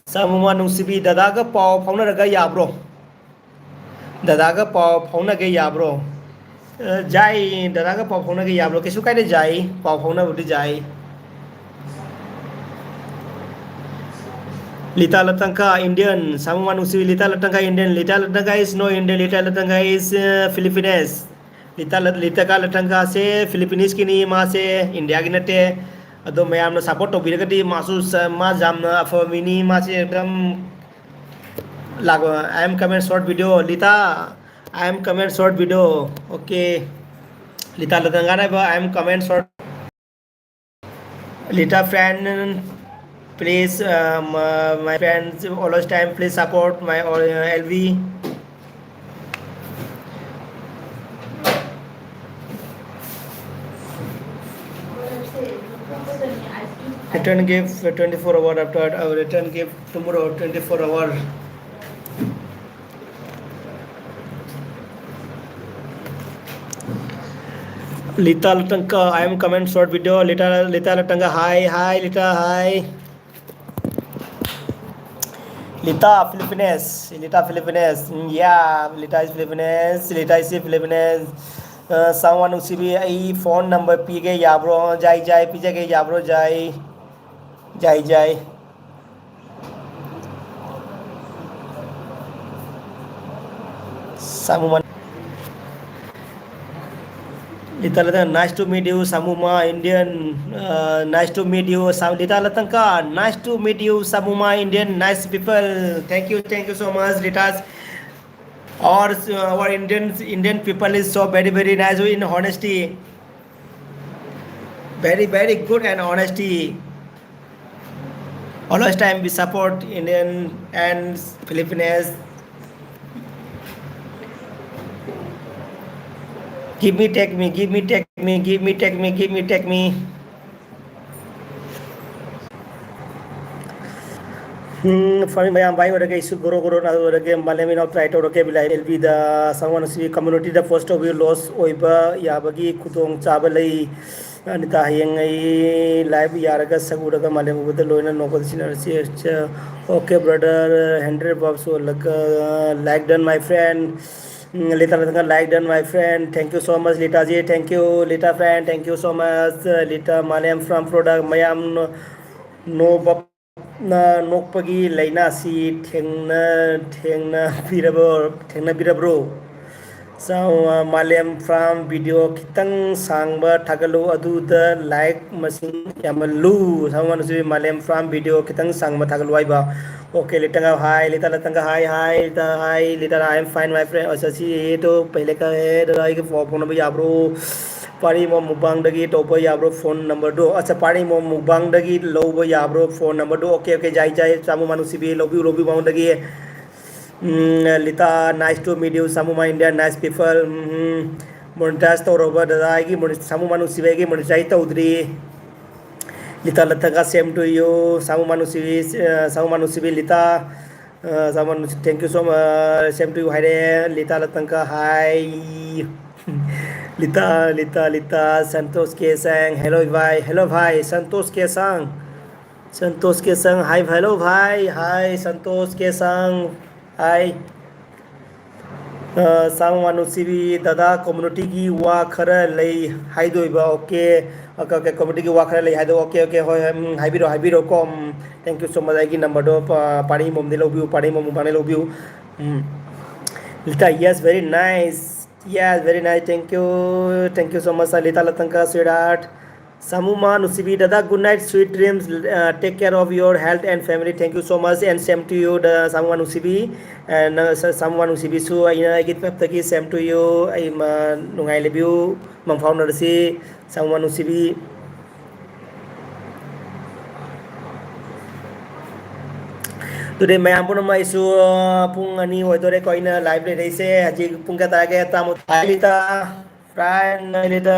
Samuma ꯅꯨꯡꯁꯤꯕꯤ, ꯗꯗꯥꯒ ꯄꯥꯎ ꯐꯥꯎꯅꯔꯒ ꯌꯥꯕ꯭ꯔꯣ? ꯗꯗꯥꯒ ꯄꯥꯎ ꯐꯥꯎꯅꯒꯦ ꯌꯥꯕ꯭ꯔꯣ? ꯑ, ꯌꯥꯏ, ꯗꯗꯥꯒ ꯄꯥꯎ ꯐꯥꯎꯅꯒꯦ ꯌꯥꯕ꯭ꯔꯣ? ꯀꯩꯁꯨ ꯀꯥꯏꯗꯦ, ꯌꯥꯏ, ꯄꯥꯎ ꯐꯥꯎꯅꯕꯗꯤ ꯌꯥꯏ꯫ Lita Latangka, Indian. Samuma ꯅꯨꯡꯁꯤꯕꯤ, Lita Latangka, Indian. Lita Latangka is no Indian. Lita Latangka is, uh, Filipinas. Lita, Lita Latangka say Philippines ꯀꯤꯅꯤ, ꯃꯥꯁꯦ India ꯒꯤ ꯅꯠꯇꯦ꯫ ꯑꯗꯣ ꯃꯌꯥꯝꯅ support ꯇꯧꯕꯤꯔꯒꯗꯤ ꯃꯥꯁꯨ ꯁ-, ꯃꯥ ꯌꯥꯝꯅ ꯑꯐꯕ ꯃꯤꯅꯤ꯫ ꯃꯥꯁꯦ ꯑꯗꯨꯝ ꯂꯥꯛ-, I am comment short video, Lita, I am comment short video. Okay. Lita Latangka ꯅꯦꯕ, I am comment short. Lita friend, please, um, uh, my friends, always time, please support my, uh, L V. Return gift twenty-four hour after, uh, return gift tomorrow twenty-four hour. Lita Latangka, I am comment short video. Lita, Lita Latangka, hi, hi, Lita, hi. Lita Philippines, Lita Philippines. Mm, yeah, Lita is Philippines, Lita is Philippines. Uh, someone ꯅꯨꯡꯁꯤꯕꯤ, ꯑꯩ phone number ꯄꯤꯒꯦ ꯌꯥꯕ꯭ꯔꯣ? ꯖꯥꯏ, ꯖꯥꯏ, ꯄꯤꯖꯒꯦ ꯌꯥꯕ꯭ꯔꯣ? ꯖꯥꯏ, ꯖꯥꯏ, ꯖꯥꯏ. Samuma. Lita Latangka, nice to meet you, Samuma, Indian. Uh, nice to meet you, Sam-, Lita Latangka. Nice to meet you, Samuma, Indian. Nice people. Thank you, thank you so much, Lita. Our, uh, our Indian, Indian people is so very, very nice in honesty. Very, very good and honesty. Always time we support Indian and Filipinos. Give me, take me, give me, take me, give me, take me, give me, take me. ꯎꯝ, ꯐꯔꯦ ꯃꯌꯥꯝ, ꯚꯥꯏ ꯑꯣꯏꯔꯒꯦ, ꯑꯩꯁꯨ ꯒꯣꯔꯣ ꯒꯣꯔꯣ ꯅꯥꯗ ꯑꯣꯏꯔꯒꯦ, ꯃꯥꯂꯦꯝ ꯏꯅꯥꯎ try ꯇꯧꯔꯒꯦ, ꯕꯤꯂꯥꯏ L ꯕꯤꯗ, ꯁꯪꯋꯥꯟꯁꯤ communityꯗ post ꯇꯧꯕꯤꯌꯨ, loss ꯑꯣꯏꯕ ꯌꯥꯕꯒꯤ ꯈꯨꯗꯣꯡ ꯆꯥꯕ ꯂꯩ꯫ ꯑꯅꯤꯇꯥ, ꯍꯌꯦꯡ ꯑꯩ live ꯌꯥꯔꯒ ꯁꯛ ꯎꯔꯒ ꯃꯥꯂꯦꯝ ꯎꯕꯗ ꯂꯣꯏꯅ ꯅꯣꯛꯄꯗ ꯁꯤꯟꯅꯔꯁꯤ꯫ ꯑꯠꯆꯥ, okay brother, hundred bucks ꯑꯣꯜꯂꯒ, like done my friend. Um, ꯂꯤꯇꯥ ꯂꯇꯪꯒ, like done my friend, thank you so much ꯂꯤꯇꯥꯖꯤ, thank you ꯂꯤꯇꯥ friend, thank you so much꯫ ꯂꯤꯇꯥ ꯃꯥꯂꯦꯝ from product ꯃꯌꯥꯝ ꯅꯣ-, ꯅꯣꯕꯞ ꯅ ꯅꯣꯛꯄꯒꯤ ꯂꯥꯏꯅꯥꯁꯤ ꯊꯦꯡꯅ-, ꯊꯦꯡꯅꯕꯤꯔꯕ-, ꯊꯦꯡꯅꯕꯤꯔꯕ꯭ꯔꯣ? ꯆꯥꯎ-, ꯃꯥꯂꯦꯝ from video ꯈꯤꯇꯪ ꯁꯥꯡꯕ ꯊꯥꯒꯠꯂꯨ, ꯑꯗꯨꯗ like ꯃꯁꯤꯡ ꯌꯥꯝꯃꯜꯂꯨ꯫ ꯁꯥꯃꯨ ꯃꯥꯅꯨꯁꯤꯕꯤ, ꯃꯥꯂꯦꯝ from video ꯈꯤꯇꯪ ꯁꯥꯡꯕ ꯊꯥꯒꯠꯂꯨ ꯍꯥꯏꯕ꯫ Okay, ꯂꯤꯇꯪꯒ, hi, ꯂꯤꯇꯥ ꯂꯇꯪꯒ, hi, hi, Lita, hi, ꯂꯤꯇꯥ, I am fine, my friend꯫ ꯑꯁ, ꯑꯁꯤ ꯑꯦ ꯇꯣ ꯄꯍꯂꯦ ꯀꯥ ꯍꯦ, ꯗꯥꯗꯥ ꯑꯩꯒ ꯄꯥꯎ ꯐꯥꯎꯅꯕ ꯌꯥꯕ꯭ꯔꯣ? ꯄꯥꯔꯤꯃꯣꯝ ꯃꯨꯛꯕꯥꯡꯗꯒꯤ ꯇꯧꯕ ꯌꯥꯕ꯭ꯔꯣ phone numberꯗꯣ? ꯑꯠꯆꯥ, ꯄꯥꯔꯤꯃꯣꯝ ꯃꯨꯛꯕꯥꯡꯗꯒꯤ ꯂꯧꯕ ꯌꯥꯕ꯭ꯔꯣ phone numberꯗꯣ? Okay, okay, ꯌꯥꯏ, ꯌꯥꯏ, ꯁꯥꯃꯨ ꯃꯥꯅꯨꯁꯤꯕꯤ, ꯂꯧꯕꯤꯌꯨ, ꯂꯧꯕꯤꯌꯨ ꯃꯉꯣꯟꯗꯒꯤ꯫ ꯎꯝ, ꯂꯤꯇꯥ, nice to meet you, ꯁꯥꯃꯨ ꯃꯥ India, nice people꯫ ꯎꯝ, monetize ꯇꯧꯔꯕ ꯗꯥꯗꯥ? ꯑꯩꯒꯤ ꯃꯣꯅꯤ-, ꯁꯥꯃꯨ ꯃꯥꯅꯨꯁꯤꯕꯤ, ꯑꯩꯒꯤ monetize ꯇꯧꯗ꯭ꯔꯤ꯫ ꯂꯤꯇꯥ ꯂꯇꯪꯒ, same to you, ꯁꯥꯃꯨ ꯃꯥꯅꯨꯁꯤꯕꯤ, ꯑ, ꯁꯥꯃꯨ ꯃꯥꯅꯨꯁꯤꯕꯤ ꯂꯤꯇꯥ꯫ ꯑ, ꯁꯥꯃꯨ ꯃꯥꯅꯨꯁꯤ, thank you so much, same to you ꯍꯥꯏꯔꯦ꯫ ꯂꯤꯇꯥ ꯂꯇꯪꯒ, hi꯫ ꯂꯤꯇꯥ, ꯂꯤꯇꯥ, ꯂꯤꯇꯥ, ꯁꯟꯇꯣꯁ ꯀꯦ ꯁꯥꯡ, hello ꯚꯥꯏ, hello ꯚꯥꯏ, ꯁꯟꯇꯣꯁ ꯀꯦ ꯁꯥꯡ꯫ ꯁꯟꯇꯣꯁ ꯀꯦ ꯁꯥꯡ, hi, hello ꯚꯥꯏ, hi, ꯁꯟꯇꯣꯁ ꯀꯦ ꯁꯥꯡ, hi꯫ ꯑ, ꯁꯥꯃꯨ ꯃꯥꯅꯨꯁꯤꯕꯤ, ꯗꯥꯗꯥ communityꯒꯤ ꯋꯥ ꯈꯔ ꯂꯩ ꯍꯥꯏꯗꯣꯏꯕ, okay꯫ Okay, okay, communityꯒꯤ ꯋꯥ ꯈꯔ ꯂꯩ ꯍꯥꯏꯗꯣ, okay, okay, ꯍꯣꯏ, ꯍꯣꯏ, ꯎꯝ, ꯍꯥꯏꯕꯤꯔꯣ, ꯍꯥꯏꯕꯤꯔꯣꯀꯣ, ꯎꯝ, thank you so much, ꯑꯩꯒꯤ numberꯗꯣ ꯄꯥ-, ꯄꯥꯔꯤꯃꯣꯝꯗꯤ ꯂꯧꯕꯤꯌꯨ, ꯄꯥꯔꯤꯃꯣꯝ ꯃꯨꯛꯕꯥꯡꯗꯤ ꯂꯧꯕꯤꯌꯨ, ꯎꯝ, ꯂꯤꯇꯥ, yes, very nice, yes, very nice, thank you, thank you so much, ꯂꯤꯇꯥ ꯂꯇꯪꯒ, sweetheart꯫ ꯁꯥꯃꯨ ꯃꯥꯅꯨꯁꯤꯕꯤ, ꯗꯥꯗꯥ, good night, sweet dreams, uh, take care of your health and family, thank you so much, and same to you, the ꯁꯥꯃꯨ ꯃꯥꯅꯨꯁꯤꯕꯤ, and, uh, ꯁ-, ꯁꯥꯃꯨ ꯃꯥꯅꯨꯁꯤꯕꯤꯁꯨ ꯑꯩꯅ ꯑꯩꯒꯤ ꯇꯔꯞꯇꯒꯤ same to you, ꯑꯩ ꯃ-, ꯅꯨꯡꯉꯥꯏ ꯂꯩꯕꯤꯌꯨ, ꯃꯪ ꯐꯥꯎꯅꯔꯁꯤ, ꯁꯥꯃꯨ ꯃꯥꯅꯨꯁꯤꯕꯤ꯫ ꯑꯗꯨꯗꯤ ꯃꯌꯥꯝ ꯄꯨꯝꯅꯃꯛ ꯑꯩꯁꯨ, ꯑ, ꯄꯨꯡ ꯑꯅꯤ ꯑꯣꯏꯗꯣꯔꯦꯀꯣ ꯑꯩꯅ live ꯂꯩꯔꯛꯏꯁꯦ꯫ ꯍꯧꯖꯤꯛ ꯄꯨꯡ ꯀꯌꯥ ꯇꯥꯔꯒꯦ? ꯇꯔꯥꯃꯥꯊꯣꯏ ꯍꯥꯏꯔꯤꯗ꯫ ꯄ꯭ꯔꯥꯏꯝ ꯂꯩꯔꯤꯗ꯫